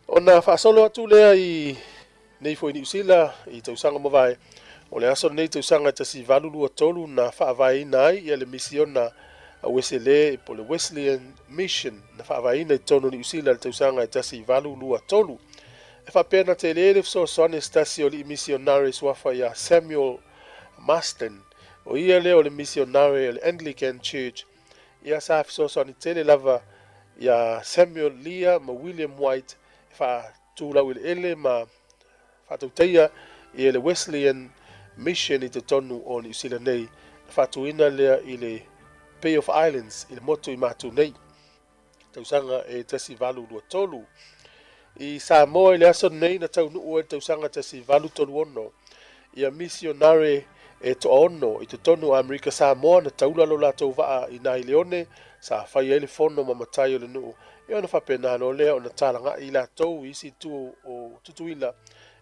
Ona faasolo atu lea i nei foi Niu Sila i tausaga mavae, o le aso lenei tausaga 1823 na faavaeina ai ia le misiona a Uesele po o le Wesleyan Mission na faavaeina i totonu o Niu Sila i le tausaga e 1823. E faapea na tele le fesoasoani a se tasi o alii misionare suafa ia Samuel Marsden, o ia lea o le misionare o le Anglican Church. Ia sa fesoasoani tele lava iā Samuel Lear ma William White e faatulaueleele ma faatautaia ia le Wesleyan Mission i totonu o Niu Sila nei, na faatuina lea i le Bay of Islands i le motu i Matu nei, tausaga e 1823. I Samoa i le aso nei na taunuu ai le tausaga 1836 ia misionare e toaono i totonu o Amerika Samoa na taula lo latou vaa i nai leone sa fai ai le fono ma matai o le nuu e ona faapena loa lea ona talaga'i i latou i isi itu o Tutuila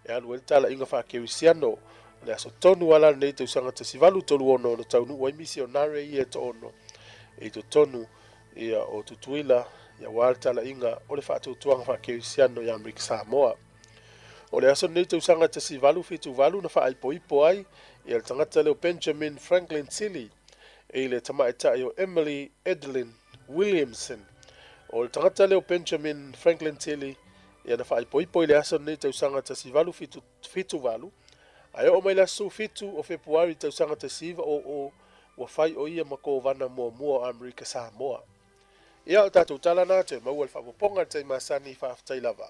e alu ai le talaiga faakerisiano. O le aso tonu lava la lenei tausaga 1836 na taunuu ai misionare ia e toaono i totonu ia o Tutuila aua le talaiga o le faatuatuaga faakerisiano i Amerika Samoa. O le aso lenei tausaga 1878 na faaipoipo ai ia le tagata lea o Benjamin Franklin Tilley i le tamaitai o Emily Edeline Williamson. O le tagata lea o Benjamin Franklin Tilley ia na faaipoipo i le aso lenei tausaga 1878. Ae oo mai le aso 17 o Fepuari tausaga 1900, ua fai o ia ma Kovana muamua o Amerika Samoa. Ia, o tatou tala na, toe maua le faaopoopoga i le taimi masani, faafetai lava.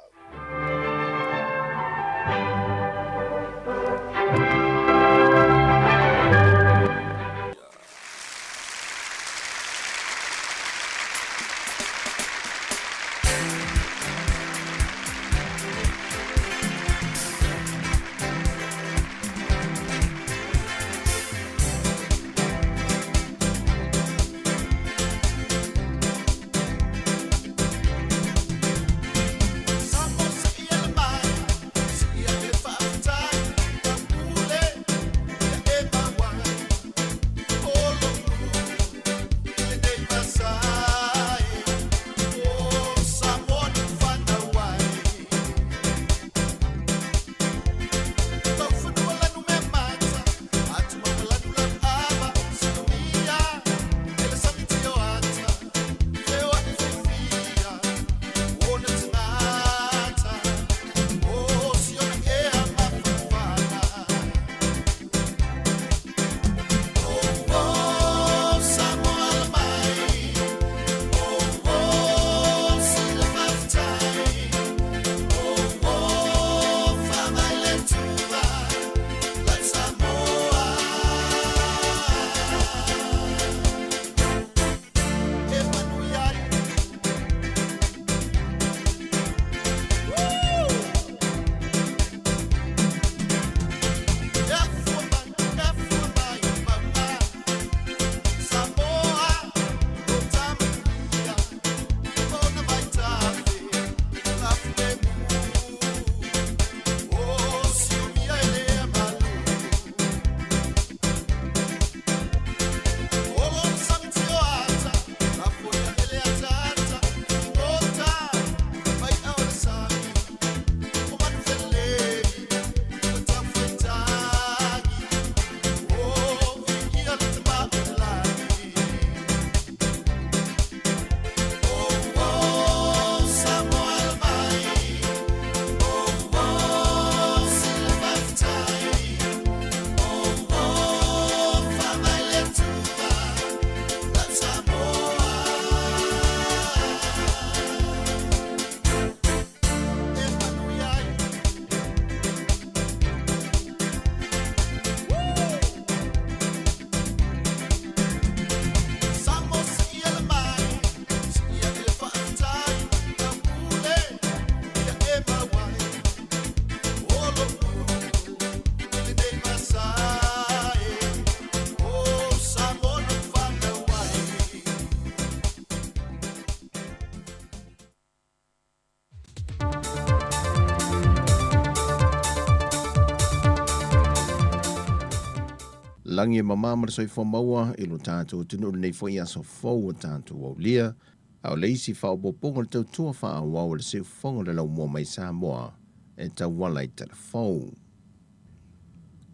Lagi e mamā ma le soifua maua i lo tatou atunuu i lenei foi aso fou ua tatou aulia, a o le isi faaopoopoga o le tautua faaauau a le Siufofoga o le Laumua mai Samoa e tauala i Talafou.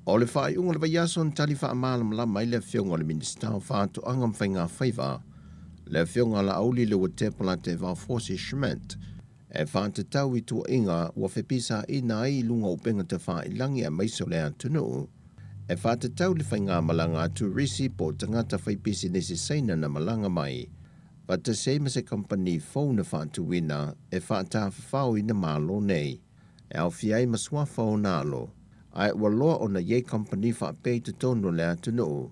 O le faaiuga o le vaiaso na tali faamalamalama ai le Afioga o le Minisita o Faatoaga ma Faiga Faiva, le Afioga a Laauli Leuatepa Latevao Forsie Schmidt, e faatatau i tuuaiga ua fepisaina ai i luga o upega tafailagi aemaise o le atunuu, e faatatau i le faigamalaga a turisi po o tagata faipisinisi Saina na malaga mai faatasi ai ma se kamupani fou na faatuina e faatafafaoina Malo nei e aofia ai ma suafa o ona alo, ae ua loa ona i ai kamupani faapea i totonu o le atunuu.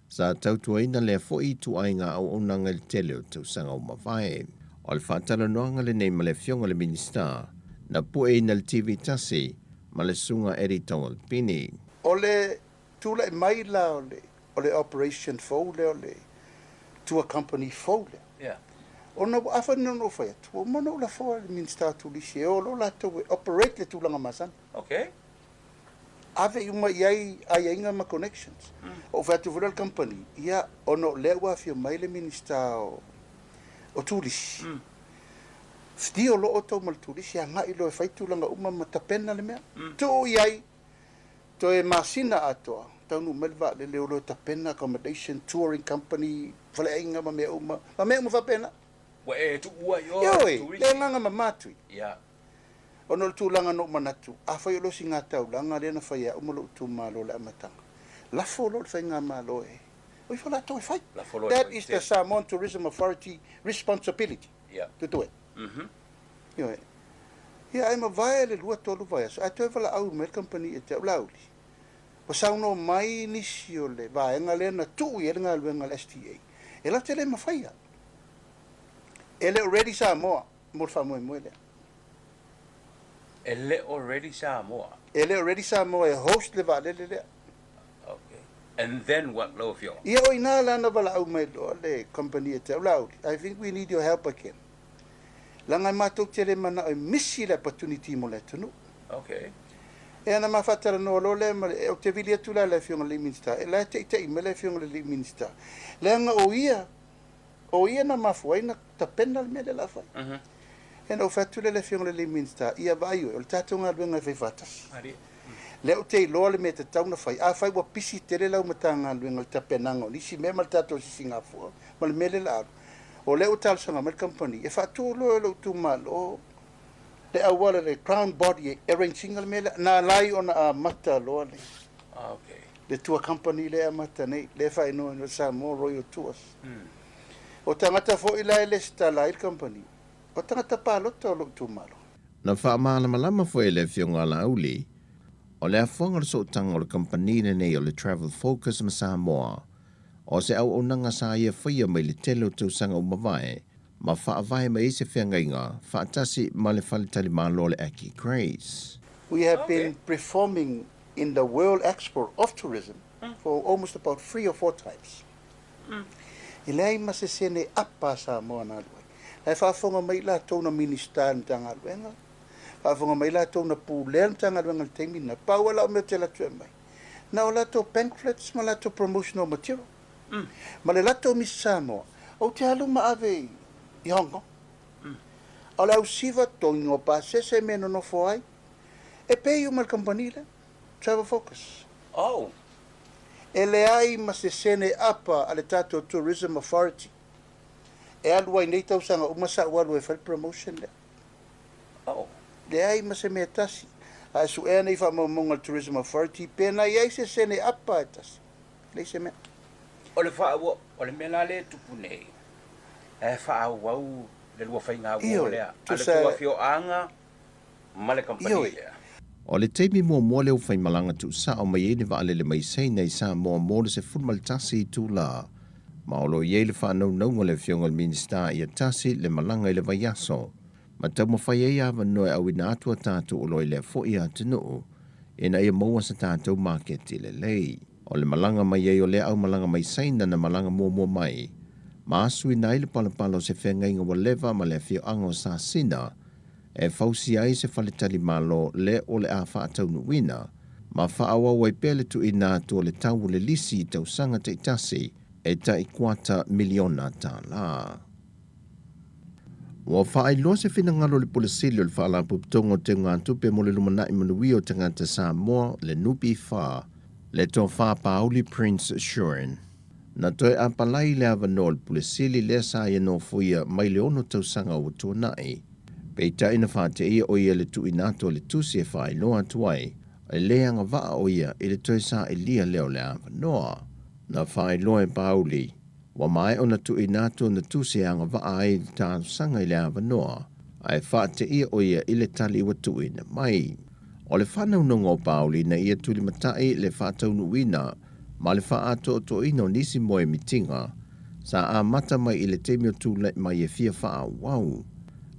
Sa tautuaina lea foi ituaiga auaunaga i le tele o tausaga ua mavae. O le faatalanoaga lenei ma le Afioga i le Minisita na pueina i le TV tasi ma le Susuga Eddie Taualpini. O le tulai mai la o le o le operation fou lea o le tour company fou lea, ona ua afa nei ona ou fai atu, ua uma ona ou lafoa i le Minisita o Turisi e o loa latou e operate le tulaga masani. Ave uma i ai aiaiga ma connections. Ou fai atu foi lea i le company, ia, ona o lea ua afio mai le Minisita o Turisi, fdio loa outou ma le turisi agai loa e fai tulaga uma ma tapena le mea. Tuu i ai toe masina atoa, taunuu mai le vaalele o loa e tapena accommodation, touring company, faleaiga ma mea uma, ma mea uma faapena. Ua e tuua i o i le turisi. Ioe, le agaga mama tui. Ona o le tulaga na ou manatu, afai o le osigataulaga lea na fai e au ma lou itumalo i le amataga, lafo loa le faigamalo e o ifo latou e fai. That is the Samoan Tourism Authority responsibility to do it. Ioe. Ia ae mavae le 2, 3 vaiaso ae toe valaau mai le kamupani ia te au, Laauli, ua saunoa mai nisi o le vaega lea na tuu i ai le galuega a le STA, e latou te le mafaia. E le o ready Samoa mo le faamoemoe lea. E le o ready Samoa. E le o ready Samoa e host le vaalele lea. Ok. And then what lau afioga? Ia o ina la na valaau mai loa le company e te au, Laauli, I think we need your help again. Leaga e matou te le manao e misi le opportunity mo le atunuu. Ok. Ia na ma faatalanoa loa lea ma le, ou te vili atu la i le afioga i le alii Minisita, e la e teitei mai le afioga i le alii Minisita, leaga o ia, O ia na mafua ai na tapena le mea lea o le a fai. Ia na ou fai atu lea i le Afioga i le alii Minisita, ia vaai oe, o le tatou galuega e fai faatasi. Lea ou te iloa le mea e tatau ona fai. Afai ua pisi tele lau Matagaluega i le tapenaga o nisi mea ma le tatou sisigafua ma le mea lea o le a alu, o lea ua talosaga mai le kamupani e faatu loa e lou itumalo le auala, le ground body e arrange ina le mea lea. Na ala ai ona amata loa le le tour company lea e amata nei, lea e faaigoa o le Samoa Royal Tours. O tagata foi la e lesitala ai le kamupani, o tagata palota o lou itumalo. Na faamalamalama foi e le Afioga a Laauli, o le afoaga o le sootaga o le kamupani lenei o le Travel Focus ma Samoa, o se auaunaga sa ia faia mai le tele o tausaga ua mavae ma faavae mai ai se feagaiga faatasi ma le faletalimalo o le Aki Grace. We have been performing in the World Expo of Tourism for almost about 3 or 4 times. E leai ma se sene apa a Samoa na alu ai. La e faafofoga mai i latou na Minisita i le Matagaluega, faafofoga mai i latou na pulea le Matagaluega i le taimi lena, pau lava lau mea ou te alu atu e aumai, na o latou pamphlets ma latou promotional material. Ma le latou Miss Samoa, ou te alu ma ave i Hong Kong. O le ausiva, togiga o pasese, mea e nonofo ai, e pay uma e le kamupani lea. Travel Focus. Oh. E leai ma se sene apa a le tatou Tourism Authority e alu ai nei tausaga uma sa ou alu ai e fai le promotion lea. Oh. Leai ma se mea tasi. A e suea nei faamaumauga a le Tourism Authority pe na i ai se sene apa e tasi. Leai se mea. O le faaauau, o le mea la lea e tupu nei, e faaauau le lua faiga uo lea a le tou afioaga ma le kamupani lea. O le taimi muamua lea ua faimalaga tuusao mai ai le vaalele mai Saina i Samoa mo le 11 itula, ma o lo o i ai le faanaunauga a le Afioga i le Minisita ia tasi le malaga i le vaiaso, ma taumafai ai avanoa e auina atu a tatou oloa i lea foi atunuu ina ia maua sa tatou maketi lelei. O le malaga mai ai o lea aumalaga mai Saina na malaga muamua mai, ma asuina ai le palapala o se feagaiga ua leva ma le afioaga o Sasina, e fausia ai se faletalimalo le o le a faataunuuina ma faaauau ai pea le tuuina atu o le tau o le lisi i tausaga taitasi e tai kuata miliona tālā. Ua faailoa se finagalo o le Pule Sili o le Faalapotopotoga o Teugatupe mo le Lumanai Manuia o Tagata Samoa, le NPF, le Tofa Pauli Prince Shuren. Na toe apalai le avanoa o le Pule Sili lea sa ia nofoia mai le 6 tausaga ua tuanai. Peitai na faateia o ia le tuuina atu o le tusi e faailoa atu ai, e le agavaa o ia i le toe sailiia lea o le avanoa. Na faailoa e Pauli, ua maea ona tuuina atu ona tusi e agavaa ai le talosaga i le avanoa, ae faateia o ia i le tali ua tuuina mai. O le faanaunauga o Pauli ina ia tulimatai le faataunuuina ma le faaatoatoaina o nisi moemitiga sa amata mai i le taimi o tulai mai e fia faaauau,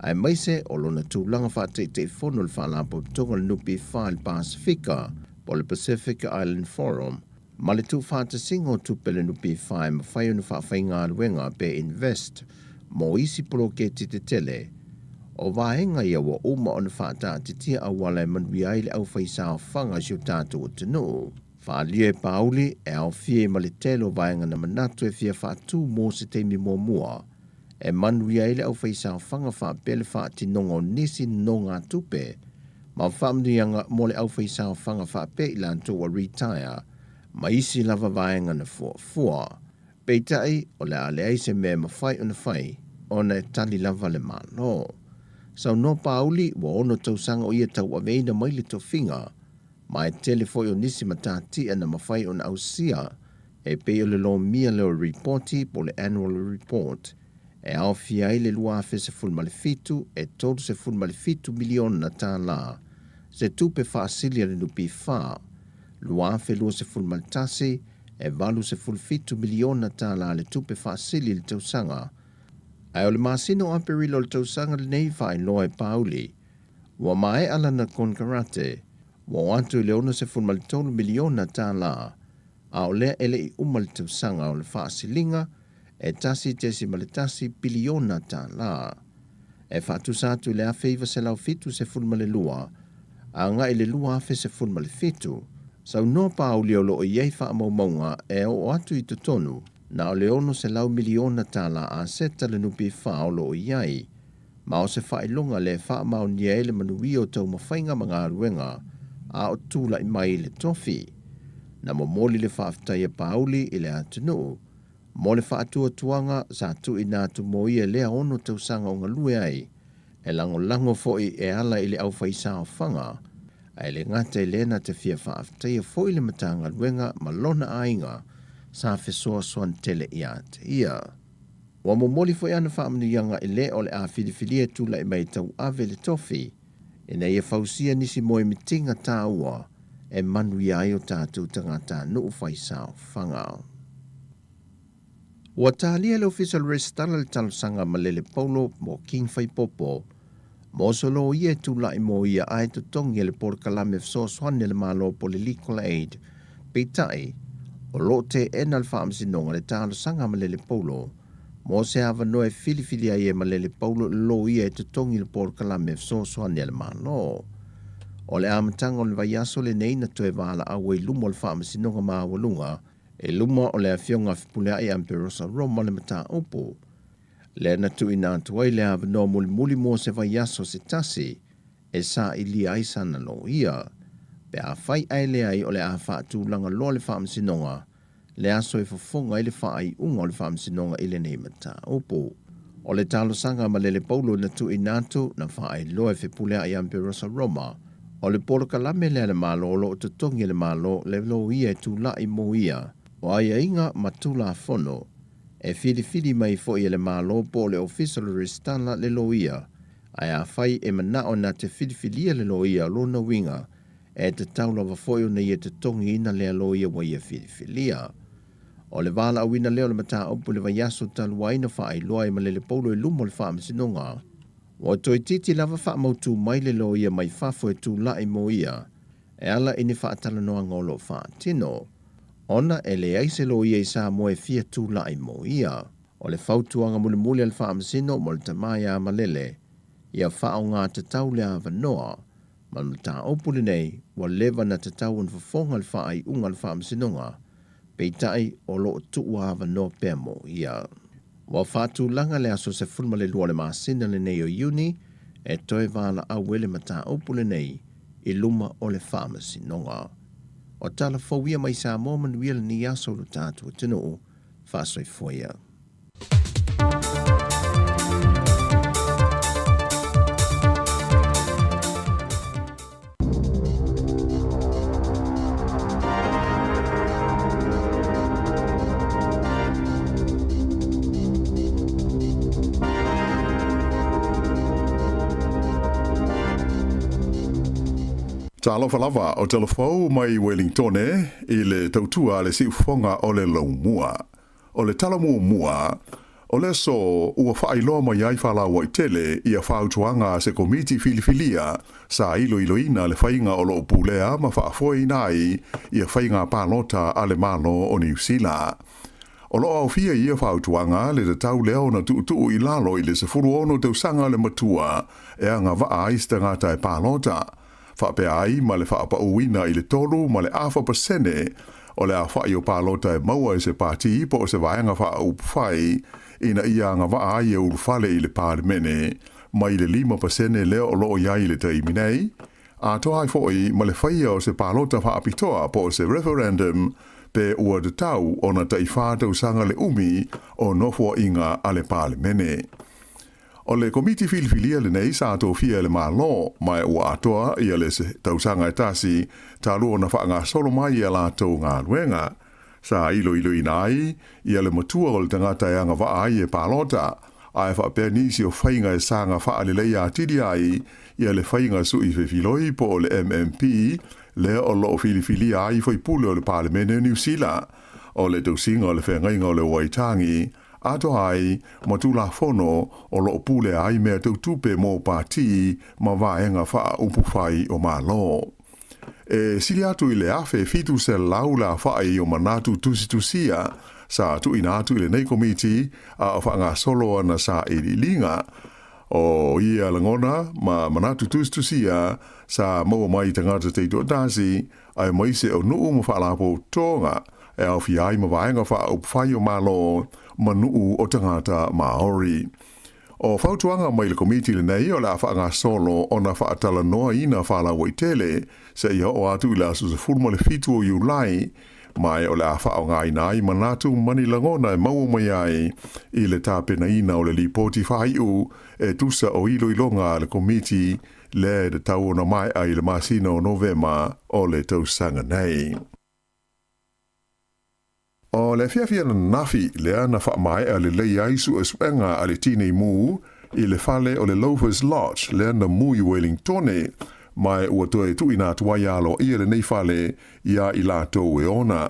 aemaise o lona tulaga faataitaifono i le Faalapotopotoga o le NPF i le Pasefika po o le Pacific Island Forum ma le tuufaatasiga o tupe a le NPF e mafai ona faafaigaluega pe invest mo isi poloketi tetele. O vaega ia ua uma ona faataatitia auala e manuia ai le aufaisaofaga i si o tatou atunuu. Faaalia e Pauli, e aofia ai ma le tele o vaega na manatu e fia faatu mo se taimi muamua, e manuia ai le aufaisaofaga faapea le faatinoga o nisi nonogatupe ma faamanuiaga mo le aufaisaofaga faapea i latou ua retire ma isi lava vaega na fuafua. Peitai, o le a leai se mea e mafai ona fai ona e tali lava le Malo. Saunoa Pauli ua ono tausaga o ia tauaveina mai le tofiga, ma e tele foi o nisi matatia na mafai ona ausia e pei o le lomia lea o le ripoti po o le annual report e aofia ai le 2017 e $37 miliona tala se tupe faasili a le NPF, 2021 e $87 miliona tala le tupe faasili i le tausaga. Ae o le masina o Aperila o le tausaga lenei faailoa e Pauli ua maea lana konekarate ua oo atu i le $63 miliona tala, a o lea e le i uma le tausaga o le faasiliga e $1.1 piliona tala. E faatusa atu i le 1972 agai i le 2017, saunoa Pauli o lo o i ai faamaumauga e oo atu i totonu na o le $600 miliona tala aseta le NPF o lo o i ai, ma o se faailoga lea e faamaonia ai le manuia o taumafaiga ma galuega a o tulai mai i le tofi. Na momoli le faafetai a Pauli i le atunuu mo le faatuatuaga sa tuuina atu mo ia lea ono tausaga o galue ai, e lagolago foi e ala i le aufaisaofaga, ae le gata i lea na te fia faafetaia foi le Matagaluega ma lona aiga sa fesoasoani tele ia te ia. Ua momoli foi ana faamanuiaga i le o le a filifilia e tulai mai e tauave le tofi, ina ia fausia nisi moemitiga taua e manuia ai o tatou tagatanuu faisaofaga. Ua talia e le Ofisa o le Resitala le talosaga a Malele Paulo mo King Faipopo mo se loia e tulai mo ia ae totogi e le polokalame fesoasoani a le Malo po o le Legal Aid. Peitai, o lo o teena le Faamasinoga le talosaga a Malele Paulo mo se avanoa e filifili ai e Malele Paulo le loia e totogi le polokalame fesoasoani a le Malo. O le amataga o le vaiaso lenei na toe valaau ai i luma o le Faamasinoga Maualuga i luma o le Afioga a Fepuleai Amperosa Roma le mataupu lea na tuuina atu ai le avanoa mulimuli mo se vaiaso se tasi e sailia ai sana loia. Pe afai ae leai o le a faatulaga loa le Faamasinoga le aso e fofoga ai le faaiuga o le Faamasinoga i lenei mataupu. O le talosaga a Malele Paulo na tuuina atu, na faailoa e Fepuleai Amperosa Roma, o le polokalame lea a le Malo o lo o totogi e le Malo le loia e tulai mo ia o aiaiga ma Tulafono e filifili mai foi e le Malo po o le Ofisa o le Resitala le loia, ae afai e manao na te filifilia le loia o lona uiga E tatau lava foi ona ia totogiina lea loia ua ia filifilia. O le valaauina lea o le mataupu i le vaiaso talu ai na faailoa ai Malele Paulo i luma o le Faamasinoga. Ua toeitiiti lava faamautu mai le loia mai fafo e tulai mo ia e ala i ni faatalanoaga o lo o faatino, ona e leai se loia i Samoa e fia tulai mo ia. O le fautuaga mulimuli a le Faamasino mo le tama ia Malele, ia faaaoga tatau le avanoa Ma le mataupu lenei, ua leva na tatau ona fofoga le faaiuga a le Faamasinoga, peitai o lo o tuu avanoa pea mo ia. Ua faatulaga le aso 12 o le masina lenei o Iuni e toe valaau ai le mataupu lenei i luma o le Faamasinoga. O tala fou ia mai Samoa manuia lenei aso i lo tatou atunuu. Faasoifua ia. Talofa lava o Telefou mai Welingtone i le tautua a le siufofoga o le Laumua. O le tala muamua, o le aso ua faailoa mai ai faalauaitele ia fautuaga a se komiti filifilia sa iloiloina le faiga o lo o pulea ma faafoeina ai ia faiga palota a le Malo o Niu Sila. O lo o aofia i ia fautuaga le tatau lea ona tuutuu i lalo i le 16 tausaga le matua e agavaa ai se tagata e palota, faapea ai ma le faapauina i le 3 ma le afa pasene o le aofai o palota e maua e se pati po o se vaega faaupufai ina ia agavaa ai e ulufale i le Palemene mai le 5% lea o lo o i ai i le taimi nei, atoa ai foi ma le faia o se palota faapitoa po o se referendum pe ua tatau ona tai-fa tausaga le umi o nofoaiga a le Palemene. O le Komiti Filifilia lenei sa tofia e le Malo, ma ua atoa ia le tausaga e tasi talu ona faagasolo mai ia latou galuega. Sa iloiloina ai ia le matua o le tagata e agavaa ai e palota, ae faapea nisi o faiga e saga faaleleia atili ai ia le faiga sui fefiloi po o le MMP lea o lo o filifilia ai faipule o le Palemene o Niu Sila. O le tausiga o le feagaiga o le Waitangi, atoa ai ma Tulafono o lo o pulea ai mea tau tupe mo pati ma vaega faaupufai o Malo. E sili atu i le 1700 le afa'i o manatu tusitusia sa tuuina atu i lenei Komiti a o faagasolo ana sailiiliga. O ia lagona ma manatu tusitusia sa maua mai i tagata taitoatasi aemaise o nuu ma faalapotopotoga e aofia ai ma vaega faaupufai o Malo ma nuu o tagata Maori. O fautuaga mai le Komiti lenei o le a faagasolo ona faatalanoaina faalauaitele seia oo atu i le aso 17 o Iulai, ma o le a faaaogaina ai manatu ma ni lagona e maua mai ai i le tapenaina o le lipoti faaiu e tusa o iloiloga a le Komiti lea e tatau ona maea i le masina o Novema o le tausaga nei. O le afiafi ananafi lea na faamaea lelei ai suesuega a le Tinei Mu i le fale o le Loafers Lodge lea na mu i Wellingtone, ma ua toe tuuina atu ai aloaia lenei fale iā i latou e ona.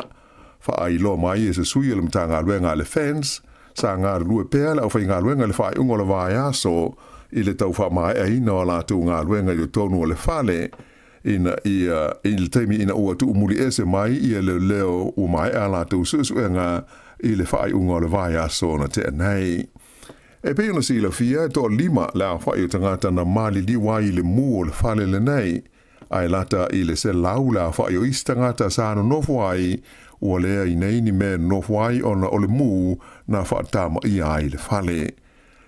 Faailoa mai e se sui o le Matagaluega a le Fence, sa galulue pea le aufaigaluega i le faaiuga o le vaiaso i le tau faamaeaina o a latou galuega i totonu o le fale, ina ia i le taimi ina ua tuumuliese mai ia leoleo ua maea a latou suesuega i le faaiuga o le vaiaso na tea nei. E pei ona silafia, e toalima le aofai o tagata na maliliu ai i le mu o le fale lenei, ae lata i le 100 le aofai o isi tagata sa nonofo ai, ua leai nei ni mea e nonofo ai ona o le mu na faatamaia ai le fale.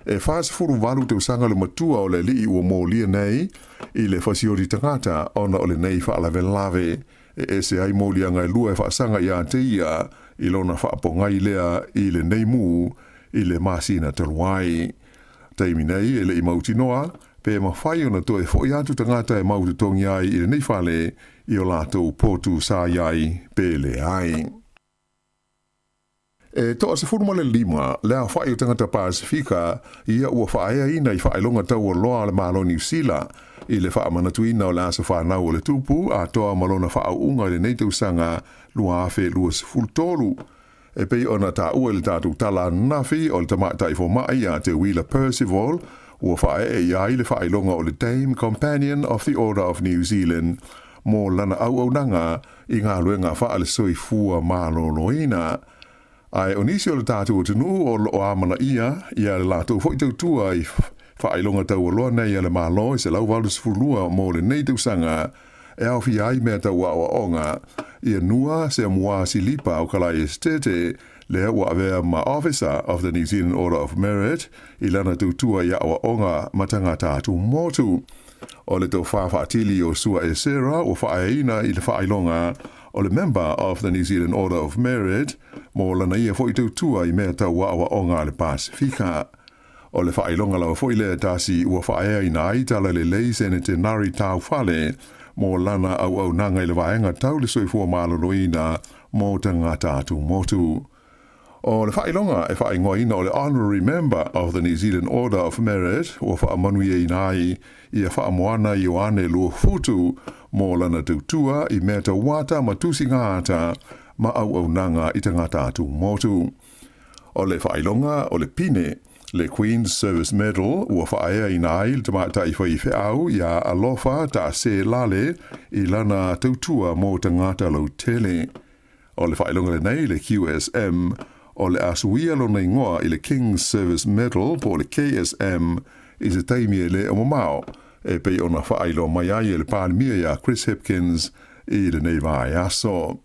E 48 tausaga le matua o le alii ua molia nei i le fasioti tagata ona o lenei faalavelave e ese ai moliaga e lua e faasaga ia te ia i lona faapogai lea i lenei mu i le masina talu ai. Taimi nei e le i mautinoa pe mafai ona toe fo'i atu tagata e mau totogi ai i lenei fale i o latou potu sa i ai pe leai. E 15 le aofai o tagata Pasefika ia ua faaeaina i faailoga taualoa a le Malo Niu Sila i le faamanatuina o le aso fanau o le Tupu atoa ma lona faaauuga i lenei tausaga 2023. E pei ona taua i le tatou tala ananafi o le tamaitai fomai ia Te Wila Percival ua faaee i ai le faailoga o le Dame Companion of the Order of New Zealand mo lana auaunaga i galuega faale-soifua maloloina. Ae o nisi o le tatou atunuu o lo o amanaia ia le latou foi tautua i faailoga taualoa nei a le Malo e 182 mo lenei tausaga e aofia ai mea tau aoaoga, ia Nua Seamua Silipa o Kalai Esitete, lea ua avea ma Officer of the New Zealand Order of Merit i lana tautua i aoaoga ma tagata atumotu. O le tofa faatili o Sua Esera ua faaeaina i le faailoga o le Member of the New Zealand Order of Merit mo lana ia foi tautua i mea tau aoaoga a le Pasefika. O le faailoga lava foi lea tasi ua faaeaina ai Talalelei Senetenari Taufale mo lana auaunaga i le vaega tau le soifua maloloina mo tagata atumotu. O le faailoga e faaigoaina o le Honorary Member of the New Zealand Order of Merit ua faamanuiaina ai ia Faamoana Ioane Luafutu mo lana tautua i mea tauata ma tusiga-ata ma auaunaga i tagata atumotu. O le faailoga o le pine, le Queen's Service Medal, ua faaeaina ai le tamaitai faifeau iā Alofa Taase Lale i lana tautua mo tagata lautele. O le faailoga lenei, le QSM, o le a suia lona igoa i le King's Service Medal po o le KSM i se taimi e le o mamao, e pei ona faailoa mai ai e le Palemia iā Chris Hipkins i lenei vaiaso.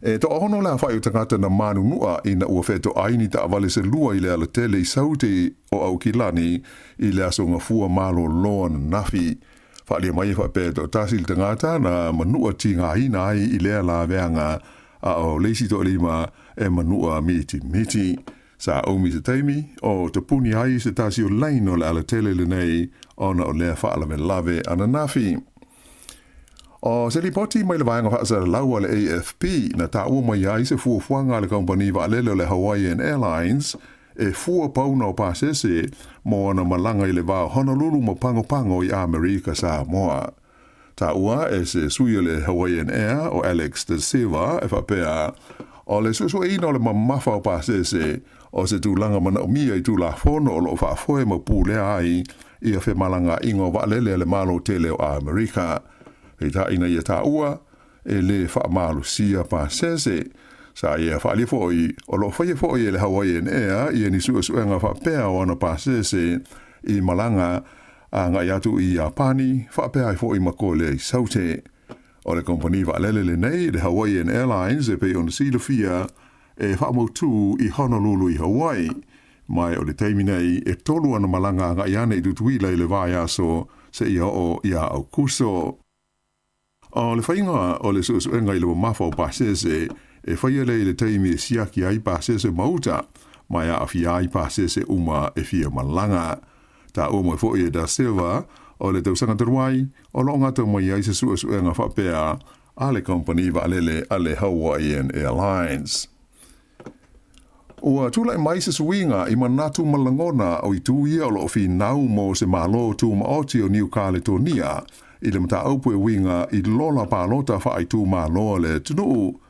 E toaono le aofai o tagata na manunua ina ua fetoai ni taavale se lua i le alatele i Saute o Aukilani i le aso Gafua malolo ananafi. Faaalia mai e faapea e toatasi le tagata na manua tigaina ai i lea laveaga, a o le isi toalima e manua mitimiti. Sa umi se taimi o tapuni ai se tasi o laina o le alatele lenei ona o lea faalavelave ananafi. O se lipoti mai le vaega faasalalau a le AFP na taua mai ai se fuafuaga a le kamupani vaalele o le Hawaiian Airlines e fua pauna o pasese mo ana malaga i le va o Honolulu ma Pago Pago i Amerika Samoa. Taua e se sui o le Hawaiian Air o Alex Da Silva e faapea, o le suesueina o le mamafa o pasese o se tulaga manaomia i Tulafono o lo o faafoe ma pulea ai ia femalagaaiga o vaalele a le Malo tele o Amerika. Peitai ina ia taua, e lē faamalosia pasese. Sa ia faaalia foi, o lo o faia foi e le Hawaiian Air ia ni suesuega faapea o ana pasese i malaga agai atu i Iapani, faapea ai foi ma Kolea i Saute. O le kamupani vaalele lenei, le Hawaiian Airlines, e pei ona silafia, e faamautū i Honolulu i Hawaii. Ma o le taimi nei, e tolu ana malaga agai ane i Tutuila i le vaiaso seia oo ia Aukuso. O le faiga o le suesuega i le mamafa o pasese, e faia lea i le taimi e siaki ai pasese ma uta, ma e aafia ai pasese uma e fia malaga. Taua mai foi e Da Silva, o le tausaga talu ai, o lo o gata mai ai se suesuega faapea a le kamupani vaalele a le Hawaiian Airlines. Ua tulai mai se suiga i manatu ma lagona o itu ia o lo o finau mo se Malo Tumaoti o Niu Kaletonia i le mataupu e uiga i lola palota faaitumalo a le atunuu.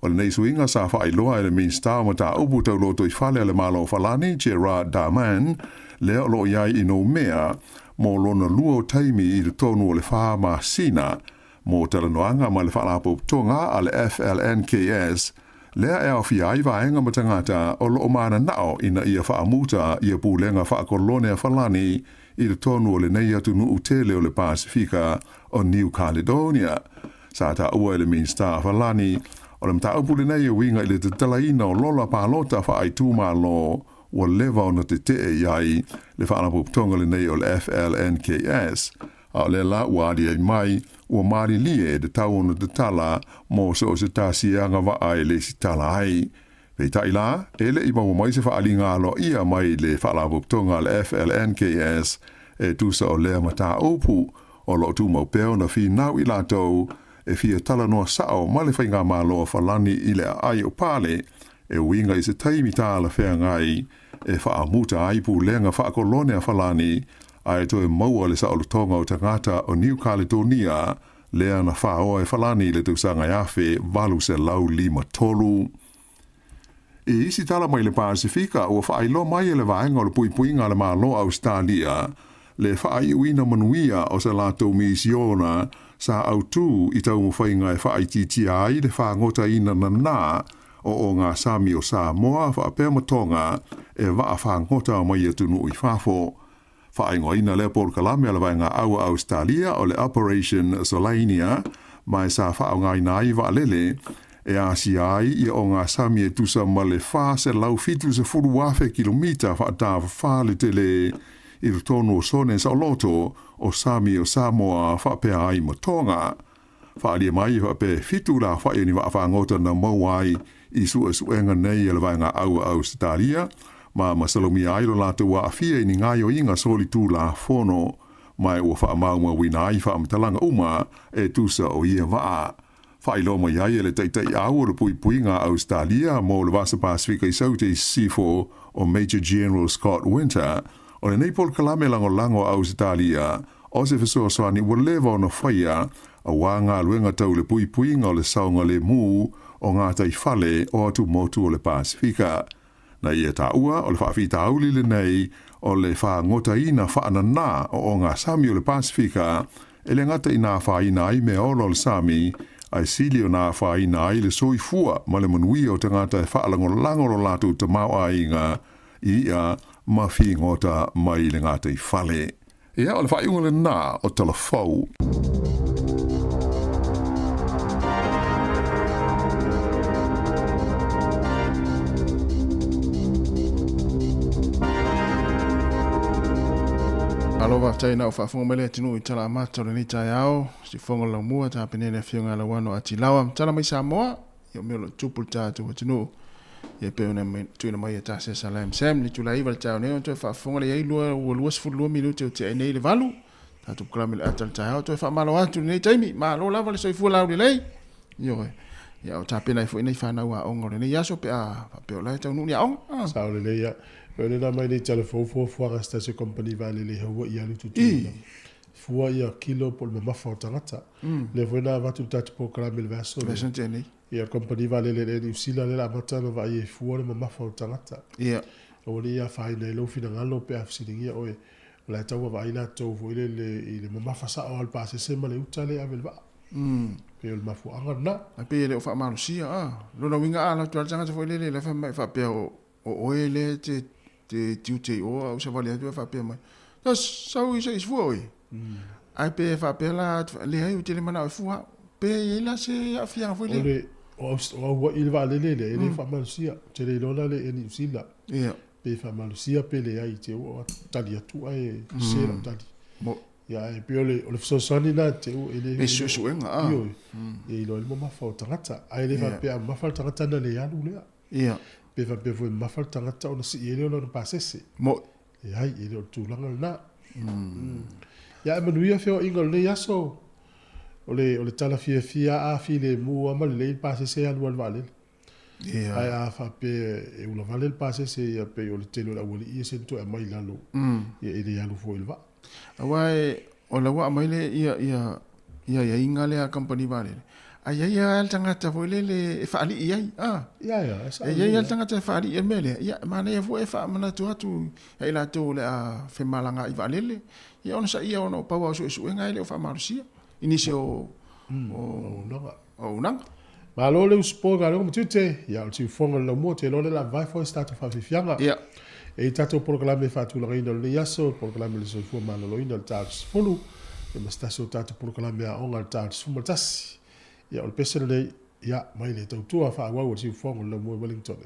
O lenei suiga sa faailoa e le Minisita o Mataupu Tau Lotoifale a le Malo o Falani, Gerard Darman, lea o lo o i ai i Noumea mo lona lua o taimi i totonu o le fa masina mo talanoaga ma le Faalapotopotoga a le FLNKS, lea e aofia ai vaega ma tagata o lo o mananao ina ia faamuta ia pulega faakolone a Falani i totonu o lenei atunuu tele o le Pasefika o New Caledonia. Sa taua e le Minisita a Falani, o le mataupu lenei e uiga i le tatalaina o lola palota faaitumalo ua leva ona tetee i ai le Faalapotopotoga lenei o le FLNKS, a o lea la ua aliali mai, ua malilie e tatau ona tatala mo so o se tasi e agavaa e lesitala ai. Peitai la, e le i maua mai se faaaliga aloaia mai le Faalapotopotoga a le FLNKS e tusa o lea mataupu, o lo o tumau pea ona finau i latou e fia talanoa sao ma le Faigamalo a Falani i le aai o Pale e uiga i se taimi talafeagai e faamuta ai pulega faakolone a Falani ae toe maua le saolotoga o tagata o Niu Kaletonia lea na faoa e Falani i le tausaga e 1853. I isi tala mai le Pasefika, ua faailoa mai e le Vaega o le Puipuiga a le Malo o Ausetalia le faaiuina manuia o se latou misiona sa autū i taumafaiga e faaitiitia ai le fagotaina nanā o ogasami o Samoa faapea ma Toga e vaa fagota mai atunuu i fafo. Faaigoaina lea polokalame a le Vaega Au a Ausetalia o le Operation Solainia, ma sa faaaogaina ai vaalele e asia ai ia ogasami e tusa ma le 470,000 kilomita faatafafā le tele i totonu o sone saoloto o sami o Samoa faapea ai ma Toga. Faaalia mai e faapea e fitu le aofai o ni vaafagota na maua ai i suesuega nei a le Vaega Au a Ausetalia, ma masalomia ai lo latou aafia i ni gaoioiga solitulafono, ma ua faamaumauina ai faamatalaga uma e tusa o ia vaa. Faailoa mai ai e le Taitaiau o le Puipuiga a Ausetalia mo le Vasa Pasefika i Saute i Sisifo o Major General Scott Winter, o lenei polokalame lagolago a Ausetalia o se fesoasoani ua leva ona faia aua galuega tau le puipuiga o le saogalemu o gataifale o atumotu o le Pasefika. Na ia taua o le faafitauli lenei o le fagotaina faananā o ogasami o le Pasefika e le gata ina afaina ai meaola o le sami, ae sili ona afaina ai le soifua ma le manuia o tagata e faalagolago lo latou tamaoaiga i i'a ma figota mai le gataifale. Ia, o le faaiuga lena o tala fou. Malo faafetai na o faafofoga mai le atunuu i tala amata o lenei taeao. Sifofoga o le Laumua, tapena e le Afioga ia Lauano Atilawa. Tala mai Samoa, ia o mea o lo o tupu i le tatou atunuu. Ia pei ona tuuina mai e Tasea Salam Sam le itula 9 i le taeao nei ona toe faafofoga lea i ai lua ua 22 minute o tea ai nei le 8. Tatou polokalame i le ata o le taeao toe faamalo atu i lenei taimi. Malo lava le soifua laulelei. Ioe. Ia o tapena ai foi nei fanau aoga o lenei aso pe a faapea o la e taunuu ni aoga. Ah. Sao lelei ia. O lena mai nei tala fou fuafuaga a se tasi o kamupani vaalele i Hawaii alu i Tutuila. Fua ia kilo po o le mamafa o tagata. Lea foi na avatu le tatou polokalame i le vaiaso lea. Vaiaso na tea nei. Ia kamupani vaalele i Niu Sila lea o le a amata ona vaai e fua le mamafa o tagata. Ia. Aua ne i afaina ai lou finagalo pe a fesiligia oe, o la e tau vaavaai latou foi lele i le mamafa sao lava o le pasese ma le uta lea e ave i le vaa. Pei o le mafuaaga lena. Ae pei e le o faamalosia a. Lona uiga a alu atu lava le tagata foi lele la e fai mai faapea o oe lea e te tiute i o a ou savali atu e faapea mai, sau i se i fua oe. Ae pe faapea la, leai ou te le manao e fua au. Pe i ai la se aafiaga foi lea. O le, o Auaii le vaalele lea, e le faamalosia. Ou te le iloa la le Air New Zealand. Ia. Pe faamalosia pe leai, te ua tali atu ae sese lau tali. Ia, ae pei o le, o le fesoasoani lena te ua e le... E suesuega, a. Ioe. E iloa ai le mamafa o tagata. Ae le faapea a mamafa le tagata ona le alu lea. Ia. Pe faapea foi e mamafa le tagata ona sii ai lea o lona pasese. Mo'i. Leai, e le o le tulaga lena. Ia, ae manuia feoaiga o lenei aso. O le, o le tala fiafia a filemu lava ma lelei le pasese e alu ai le vaalele. Ia. Ae a faapea e ula vale le pasese, ia pei o le tele o le aualii ia se toe aumai i lalo, ia e le alu fua i le vaa. Aua e, o la ua aumai le, ia, ia, ia aiaiga lea a kamupani vaalele, ae i ai lava le tagata foi lele e faalii ai, a. Ia, ia, e sao E i ai lava le tagata e faalii ai le mea lea, ia, e manaia foi e faamanatu atu ia i latou o le a femalagaai vaalele, ia onosaia ona o pau lava o suesuega e le o faamalosia i nisi o, o auaunaga. Auaunaga. Malo le usupo i galuega ma tiute, ia o le siufofoga o le laumua, ou te iloa o lea o le a vavae foi se tatou faafiafiaga. Ia. E i ai tatou polokalame e faatulagaina o lenei aso, le polokalame o le soifua maloloina i le ta o le 10, ia ma se tasi o tatou polokalame aoga i le ta o le 11. Ia o le pese lenei, ia, mai le tautua faaauau a le siufofoga o le laumua i Wellington.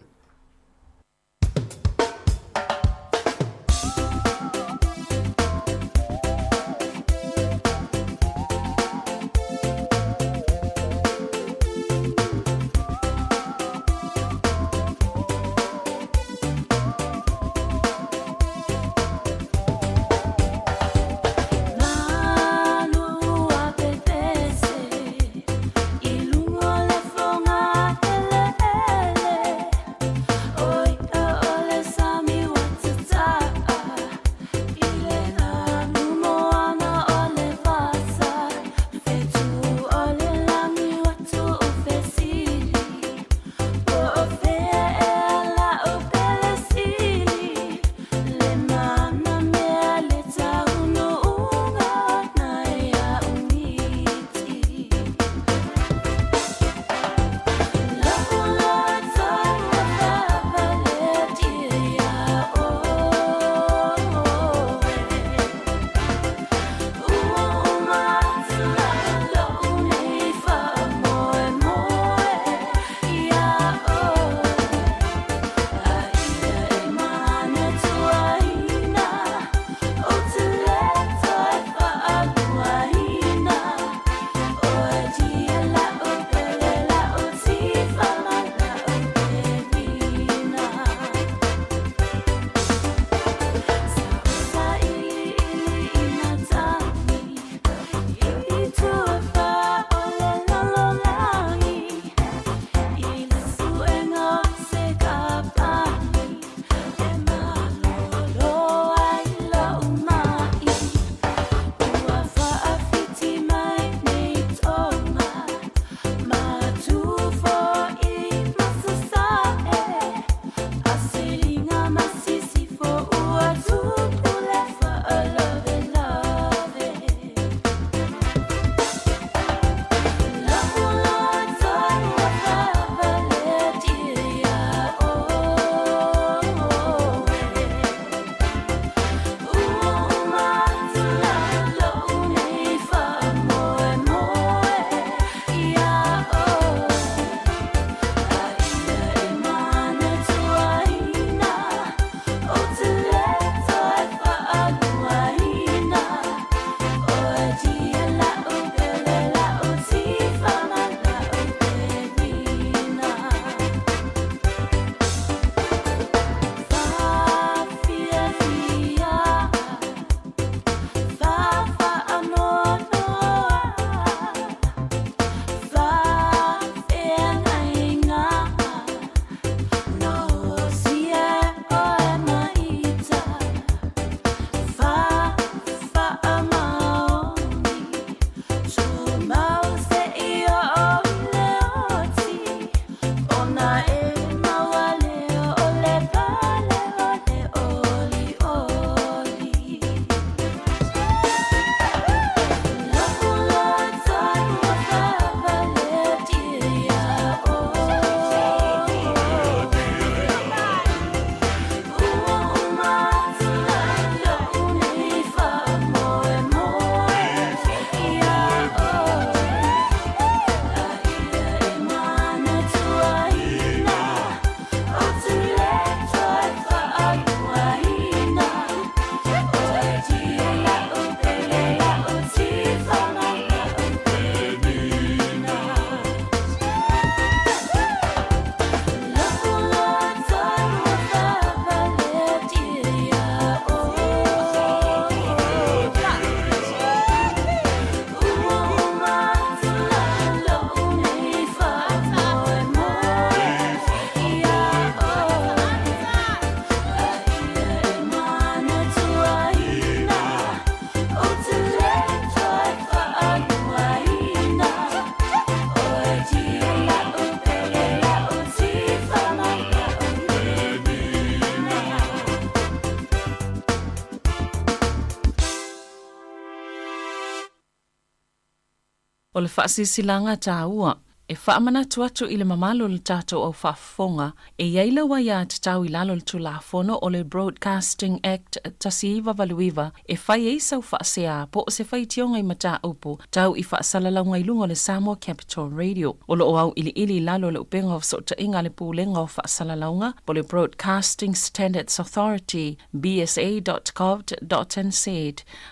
O le faasilasilaga taua, e faamanatu atu i le mamalu o le tatou au faafofoga, e i ai lau aiatatau i lalo o le Tulafono o le Broadcasting Act 1989 e fai ai sau faasea po o se faitioga i mataupu tau i faasalalauga i luga o le Samoa Capital Radio. O lo o auiliili i lalo o le Upega o Fesootaiga a le Pulega o Faasalalauga po o le Broadcasting Standards Authority, bsa.govt.nz,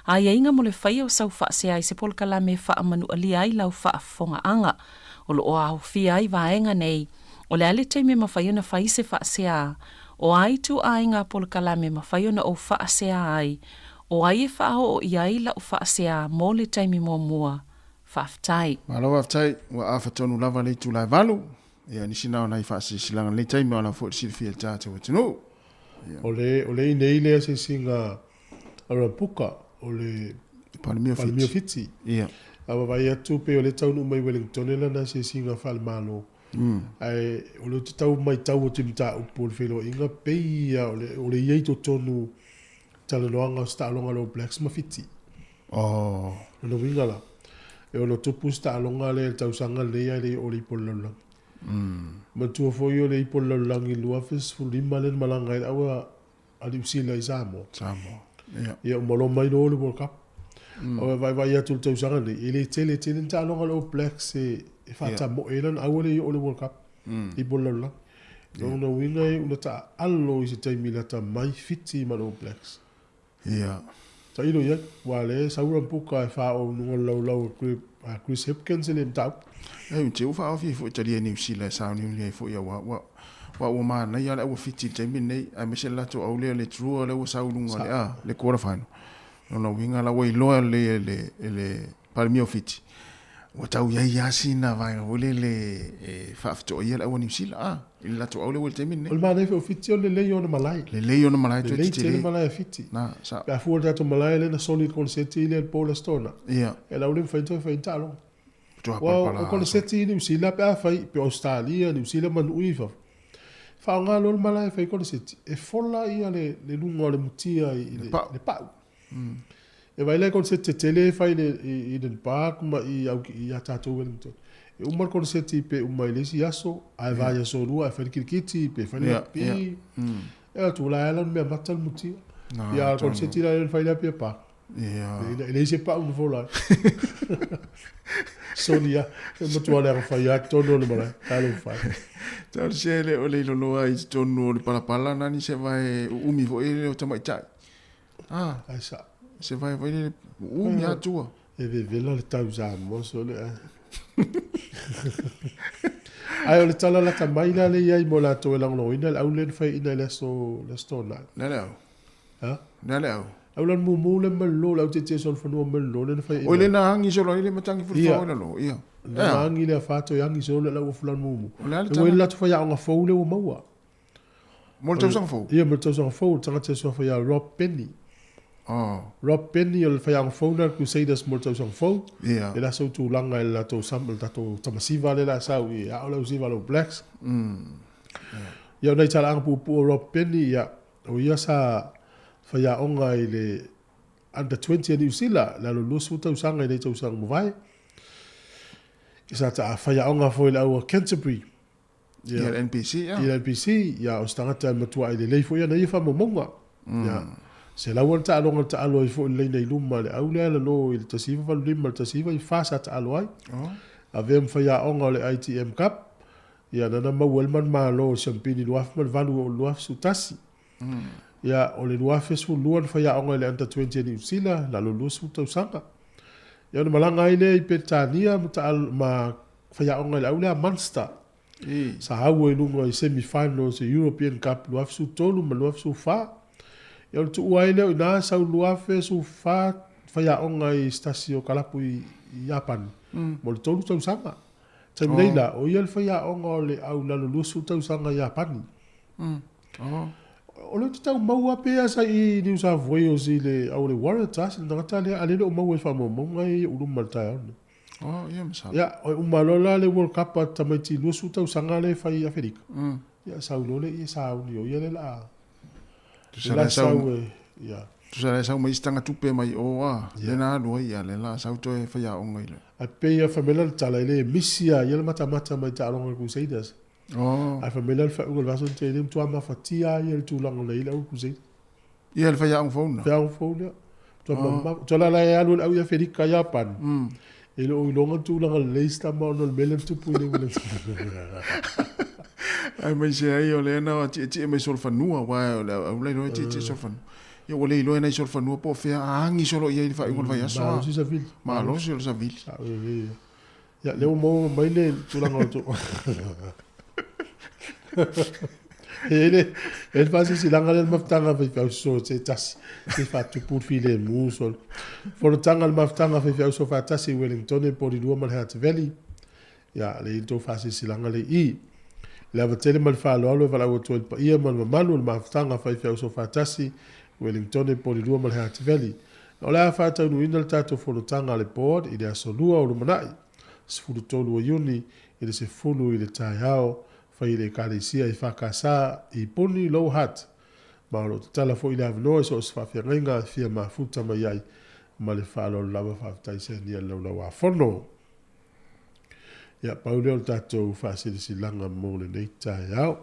Aiaiga mo le faia o sau faasea i se polokalame e faamanualia ai lau faafofogaaga. O lo o aofia ai vaega nei, o le a le taimi e mafai ona fai se faasea, o a ituaiga polokalame e mafai ona ou faasea ai, o ai e faaoo i ai lau faasea mo le taimi muamua. Faafetai. Malo faafetai, ua afa tonu lava le itula e 8. Ia, nisi na o nai faasilasilaga i lenei taimi, o la foi le silafia e le tatou atunuu. Ia. O le, o le inei le asiasiga a Rabuka, o le Palemia o Fiti. Palemia o Fiti. Ia. A vaavaai atu pei o lea e taunuu mai Wellington lana asiasiga faale-Malo. Ae o lea ou te tau matau atu i mataupu o le feiloaiga, pei lava o le, o le i ai i totonu talanoaga o se taaloga a le All Blacks ma Fiti. Oh. Lona uiga la, e ono tupu se taaloga lea i le tausaga lenei ae le i oo i le ipu o le lalolagi. Manatua foi o le ipu o le lalolagi i le 2015 lea na malaga ai le au a Niu Sila i Samoa. Samoa. Ia. Ia uma loa mai loa le World Cup. O e vaivai atu i le tausaga lenei, e le tele tele ni taaloga a le All Blacks e faatamoe ai lana aua le i oo i le World Cup. Ipu o le lalolagi. Lona uiga e una taaalo i se taimi lata mai Fiti ma le All Blacks. Ia. Tailo i ai, aua o lea e sau Rambuka e faaoo i luga o le laulau a Chris Hipkins e le mataupu. E te ua faaofi ai foi talia e Niu Sila e sauniuni ai foi aua ua ua ua manaia le aua Fiti i le taimi lenei aemaise le latou au lea le Drua lea ua sau i luga o le a le quarter final. Lona uiga la ua iloa lelei e le e le Palemia o Fiti ua tau i ai lava sina vaega foi lele e faafetoaia le au a Niu Sila a i le latou au lea ua i le taimi lenei. O le manaia foi o Fiti o le lelei o ona malae. Lelei ona malae toe Lelei tetele. tele malae a Fiti. Na, sa. Pe a fua i le tatou malae lea na soli i le koneseti lea i le po o le Aso Toonai. Ia. E lau le mafai ona toe fai ni taaloga. Matua Aua o palapala. koneseti i Niu Sila pe a fai, pe Ausetalia, Niu Sila ma nuu i fafo, faaaoga loa le malae e fai koneseti, e fola ia le luga o le mutia i le pau. le pau. E vaai la i koneseti tetele e fai i le i Eden Park ma i au ia tatou Wellington. E uma le koneseti pe uma i le isi aso, ae vaiaso lua ae fai le kirikiti pe fai le rugby. E atu la e ala ona mea mata le mutia. Ia a o le koneseti la lea na fai i le Apia Park. E leai se pau na fola ai. Soli lava. E matua leaga fai lava totonu o le malae. Talofa e. Talosia e le o le iloloa i totonu o le palapala nani se vae uumi foi le o tamaitai. Ah, Ai sa. Se vai vai le uumi atua. E vevela le tau Samoa sole ai. Ai o le tala lata mai la le iai mo latou e lagolagoina le au lea na fai ina i le aso le aso Toonai. Le ale au. Ha? Le ale au. Au la mumu le malolo le au tietie solo fanua malolo le na fai ina. Oi le na angi solo ai le matangi fulufau i lalo. Ia. Na angi le afato i angi solo le lau fulanu mumu. O le ale E tala. ua le latou faiaoga fou lea ua maua. Mo le tausaga fou? Ia, mo le tausaga fou, le tagata e suafa ia Rob Penny. Oh. Rob Penny o le faiaoga fou lena a le Crusaders mo le tausaga fou. Ia. Le la sau tulaga i le latou sam, le tatou tamasiva lea la sau i ao le ausiva a le All Blacks. Ia, o nai talaaga puupuu o Rob Penny, ia, o ia sa faiaoga i le Under 20 a Niu Sila, i lalo o le 20 tausaga i nei tausaga mavae. Ia sa taa faiaoga foi i le au a Canterbury. Ia le NPC, ia. I le NPC, ia, o se tagata e matuai lelei foi ana ia faamaumauga. Ia, se lau ana taaloga na taalo ai foi i le laina i luma le au lea lalo i le 1985 i le 1994 sa taalo ai. Oh. Avea ma faiaoga o le ITM Cup, ia, nana maua ai le manumalo o le siamupini 2008 o le 2011. Ia, o le 2012 na faiaoga i le Under 20 a Niu Sila, lalo 20 tausaga. Ia, ona malaga ai lea i Peretania ma taalo, ma faiaoga i le au lea a Munster. Sa au ai i luga i semi finals i European Cup 2013 ma 2014. Ia ona tuua ai lea o i ina sau 2014 faiaoga i se tasi o kalapu i Iapani mo le tolu tausaga. Taimi nei la, o ia le faiaoga o le au lalo 20 tausaga i Iapani. O lea ou te tau maua pea sa i New South Wales i le au o le Waratahs le tagata lea, a o lea e le o maua i faamaumauga ia i ou luma i le taeao lenei. Oh, ia masalo. Ia, o uma loa la le World Cup a tamaiti 20 tausaga lea e fai i Aferika. Ia, sau loa lea i sauni o ia lea la Tusa la la sau sau e, ia. Tusa lea sau mai isi tagatupe mai o a, lea na alu ai, a lea la sau toe faiaoga i le. Ae pei a fai mai la le tala, e le misi a ia le matamata mai taaloga a le Crusaders. Oh. Ae fai mai la le faaiuga o le vaiaso na tea nei, matua mafatia a ia i le tulaga na i ai le au Crusaders. Ia le faiaoga fou na. Faiaoga fou lea. Matua oh. Mama, matua la la e alu le au i Aferika, Iapani. E le o iloga tulaga lelei si tama ona o le mea lea na tupu i le Aemaise ai o lea na tietie mai solofanua, aua o le au la iloa e tietie solofanua. Ia ua le iloa e nai solofanua po o fea a agi solo i ai i le faaiuga o le vaiaso. Malosi savili. Malosi o le savili. Ia, lea ua maua mai le tulaga o to. E i ai le, e i ai le faasilasilaga lea i le mafutaga a faifeau sosoo se tasi, se faatupu le filemu solo. Fonotaga a le mafutaga a faifeau soofaatasi i Wellingtone, Polilua ma le Hutt Valley. Ia, lea e i ai le tou faasilasilaga lea i i. Le ava tele ma le faaaloalo e valaau atu ai i le paia ma le mamalu o le mafutaga a faifeau soofaatasi i Wellingtone, Polilua ma le Hutt Valley. O le a faataunuuina le tatou fonotaga a le Board i le aso Lua o lumanai, 13 o Iuni i le 10 i le taeao, fai i le Ekalesia EFKS i Puni, Lower Hutt. Ma o lo o tatala foi le avanoa i so o se faafeagaiga e fia mafuta mai ai. Ma le faaaloalo lava, faafetai Senia i le Laulau-a-Fono. Ia, pau lea o le tatou faasilasilaga mo lenei taeao.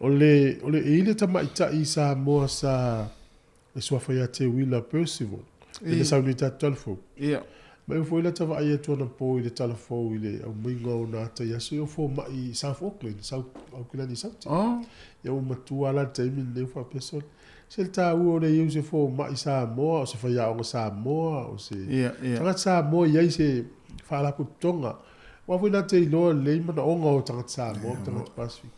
O le, o le, e i ai le tamaitai Samoa sa e suafa ia Teuila Percival, i le sauni tatou talafou. Ia. Ma e foi lata vaai atu anapo i le talafou i le aumaiga o ona ata i aso ia o fomai i South Auckland, South Auckland i Sauti. Oh. Ia ua matua la le taimi lenei ua faapea sole. Se le taua o le i ai o se fomai Samoa, o se faiaoga Samoa, o se Ia, ia. tagata Samoa i ai se faalapotopotoga. Aua foi na te iloa lelei manaoga o tagata Samoa ma tagata Pasifika.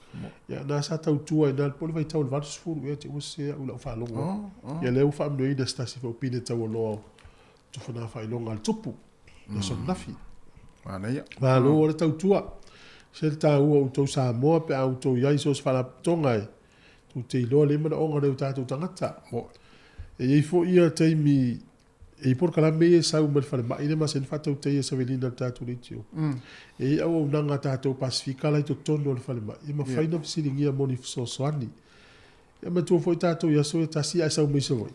Ia, na sa tautua i ina i le po o le vaitau o le 80 ea te ua sese au i lau faalogo atu. Ia lea ua faamanuiaina se tasi foi o pine taualoa o Tufana Faailoga a le Tupu, le aso ananafi. Manaia. Malo o le tautua. Se le taua o outou Samoa pe a outou i ai i so o se faalapotopotoga e tou te iloa lelei manaoga o nai o tatou tagata. E i ai foi ia taimi E i ai polokalame ia e sau mai le falemai lea e masani ona faatautaia e Savelina i le tatou leitio. E i ai auaunaga a tatou Pasefika la i totonu o le falemai e mafai ona fesiligia mo ni fesoasoani. Ia manatua foi tatou i aso ia tasi ae sau mai Savaii.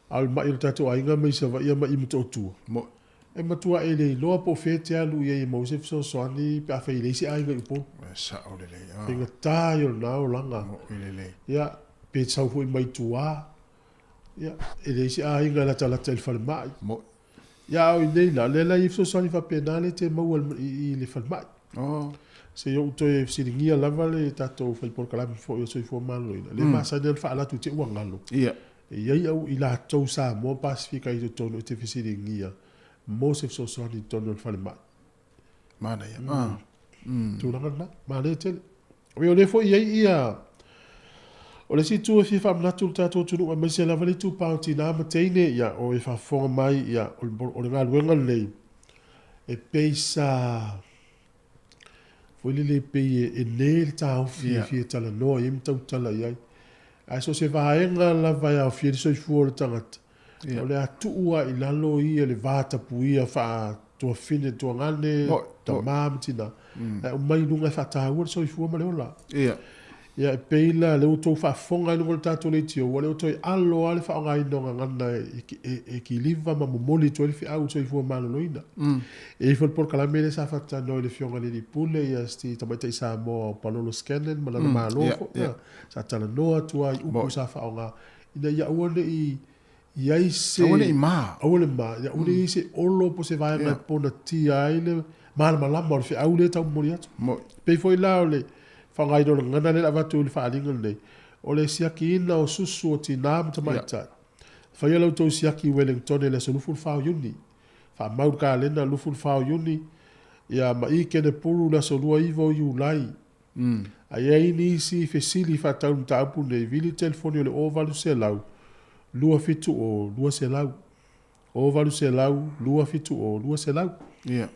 A o le mai o le tatou aiga mai Savaii ia mai i Motootua. E matua e le iloa po o fea e te alu i ai e maua se fesoasoani pe afai e leai se aiga i Upolu. E sao lelei. Faigata ia o lena olaga. Mo'i lelei. Ia, pe sau foi mai tua. Ia, e leai se aiga e latalata i le falemai. Mo'i. Ia, a o i inei la, lea la e i ai fesoasoani faapena lea e te maua i le falemai. Oh. Se i ou toe fesiligia lava le tatou fai polokalame foi o Soifua Maloloina, lea e masani lava ona faaala atu i te i ua galo. Ia. E i ai au i latou Samoa Pasefika i totonu e te fesiligia mo se fesoasoani i totonu o le falemai. Manaia. Ah. Tulaga lena, manaia tele. O lea foi e i ai ia, o le isi itu e fia faamanatu i le tatou atunuu aemaise lava le itupa o tina ma teine, ia, o e faafofoga mai, ia, o le galuega lenei, e pei sa, foi lele e pei e ne le taofi e fia talanoa i ai ma tautala i ai. Ae so o se vaega lava e aofia ai le soifua o le tagata, O le a tuu lava i lalo ia le va tapuia faa-tuafine, tuagane, tama ma tina, ae aumai i luga e faataua le soifua ma le ola. Ia, e pei la lea ua outou faafofoga i luga o le tatou leitio, ua le o toe alo lava le faaaogaina o gagana e kiliva ma momoli atu ai le feau i le soifua maloloina. E i ai foi le polokalame lea sa faatanoa i le Afioga i le Alii Pule, ia si tamaitai Samoa o Palolo Scanlan ma lana Malo foi, sa talanoa atu lava i upu sa faaaoga ina ia aua ne i i ai se... Aua ne i ma. Aua ne i ma. Ia aua ne i i ai se olo po o se vaega e ponatia ai le malamalama o le feau lea e tau momoli atu. Mo'i. Pei foi la o le faaaogaina o le gagana lea o le a avatu i le faaaliga lenei, o le siakiina o susu o tinā ma tamaitai. Faia la outou siaki i Wellingtone i le aso 24 o Iuni. Faamau i le kalena 24 o Iuni, ia ma i Kenepuru i le aso 29 o Iulai. A i ai nisi fesili faatatau i le mataupu lenei, vili le telefoni o le 0800 270 200. 0800 270 200. Ia.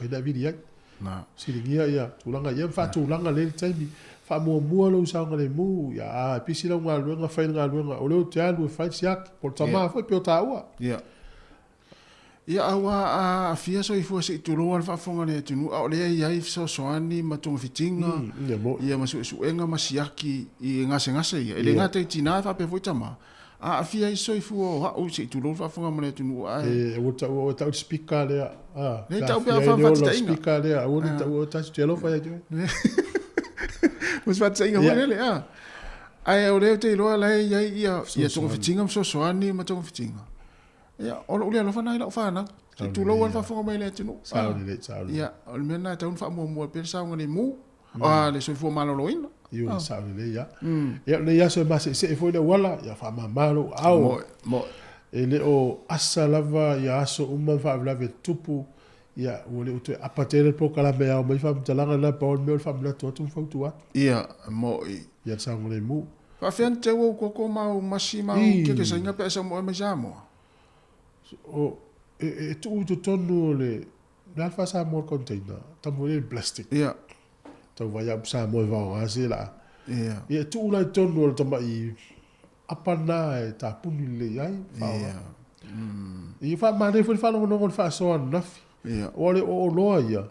Ai na vili ai. Na. Siligia ia tulaga ia ma faatulaga lelei le taimi. Faamuamua lou saogalemu, ia a e pisi lau galuega, fai le galuega, o lea ou te alu e fai le siaki, po o le tama foi pei o taua. Ia. Ia aua a aafia soifua se i tulou lava le faafofoga a le atunuu a o lea e i ai fesoasoani ma togafitiga ia ma suesuega ma siaki i gasegase ia. E le gata i tina ae faapea foi tama. Aafia ai soifua o a'u se i tulou le faafofoga ma le atunuu ae. E aua taua oe tau le speaker lea a. Lea tau pea faafatitaiga. Speaker lea aua ne taua oe tasi te alofa ia te oe. Mo se faatitaiga foi lele a. Ae o lea ou te iloa la e i ai ia ia togafitiga ma fesoasoani ma togafitiga. Ia o lou le alofa lena i lau fanau. Se i tulou lava le faafofoga mai le atunuu. Sao lelei, sao lelei. Ia o le mea lena e tatau ona faamuamua pea le saogalemu. A le soifua maloloina. Ioe, ah. sao lelei lava. Ia, o lenei aso e maseesee foi le auala, ia faamama lou aao. Moe, moe. E le o asa lava ia aso uma ma faalavelave tutupu, ia ua le o toe apa tele le polokalame e ao mai faamatalaga lena, pau o le mea o le faamanatu atu ma fautua atu. Ia, moe. Ia le saogalemu. Faafefea ona teu ou koko ma ou masi ma ou kekesaina pe a e sau moe mai Samoa? O, e, e tuu i totonu o le, Le a le faa-Samoa o le container? Tau le plastic. Ia. Tau vai au Samoa e vaoga se la. Ia. Ia tuu la i totonu o le tama'i apa lena e tapuni lelei ai, faaaoga. Ia. Ia faamanaia foi le faalogologo i le faasoa ananafi. Ia. Aua o le oloa ia,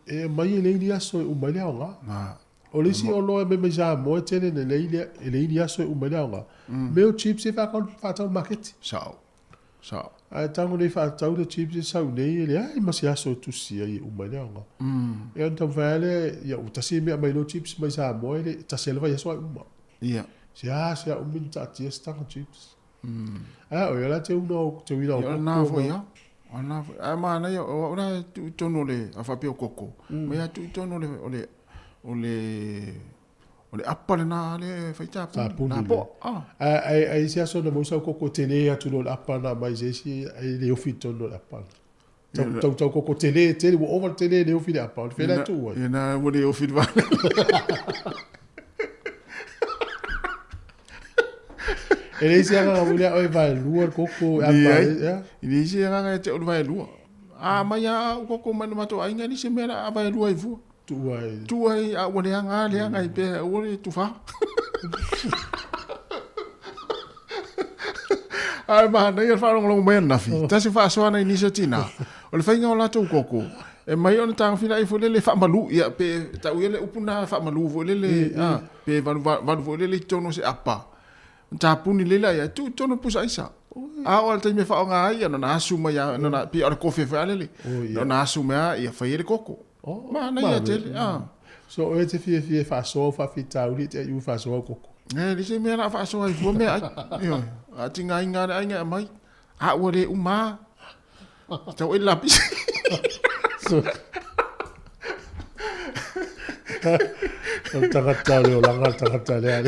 e aumai e leai ni aso e uma ai le aoga. O le isi oloa e aumai mai Samoa e tele ina e leai ni aso e uma ai le aoga, mea o chips e faatau i le maketi. Sao. Sao. Ae tago nei faatau le chips e sau nei e leai ma se aso e tusi ai e uma ai le aoga. Ia ona taumafai lava lea, ia ua tasi le mea aumai loa chips mai Samoa e le, tasi lava le vaiaso ae uma. Ia. Se a se a umi ona taatia se taga chips. Ae o ia la te una o te uila o koko. Ia o lena foi lava. O lena foi. Ae manaia, o au la e tuu i totonu o le, a faapea o koko, mai lava tuu i totonu o le, o le, o le, O le apa lena lea e fai tapuni, lapoa. Ae ai se aso na maua sau koko tele atu loa le apa na aumai se isi e le ofi i totonu o le apa. Tau tau koko tele tele ua ova le tele e le ofi i le apa. O le fea la e tuu ai? Ia na ua le ofi i le vaalele. E leai se agaga foi lea oe vaelua le koko e apa ai. E leai se agaga ia te au le vaelua. A aumai lava au koko mai le matou aiga e leai se mea o le a vaelua ai fua. Tuu ai. Tuu ai, a ua leaga lava, leaga ai pea, aua le tufa. Ae manaia le faalogologo mai ananafi, tasi faasoa nai nisi o tina, o le faiga o latou koko, e mai ona tagofilai foi lele faamalu, ia pe tau ia le upu na faamalu foi lele, a, pe valu, valu foi lele i totonu o se apa. Tapuni lelei la ia, tuu i totonu o le pusa aisa. A oo lava i le taimi e faaaoga ai, ia na ona asu mai lava, na ona, pei o le kofe foi a lele, na ona asu mai lava, ia fai ai le koko. Oh, Manaia tele, a. So oe e te fiafia e faasoa au faafitauli e te aiu e faasoa au koko. E leai se mea o le a faasoa ai fua meaai. Ioe, a tigaina lava le aiga e aumai, a ua le uma lava. Tau ai le lapisi. O le tagata o le olaga le tagata lea.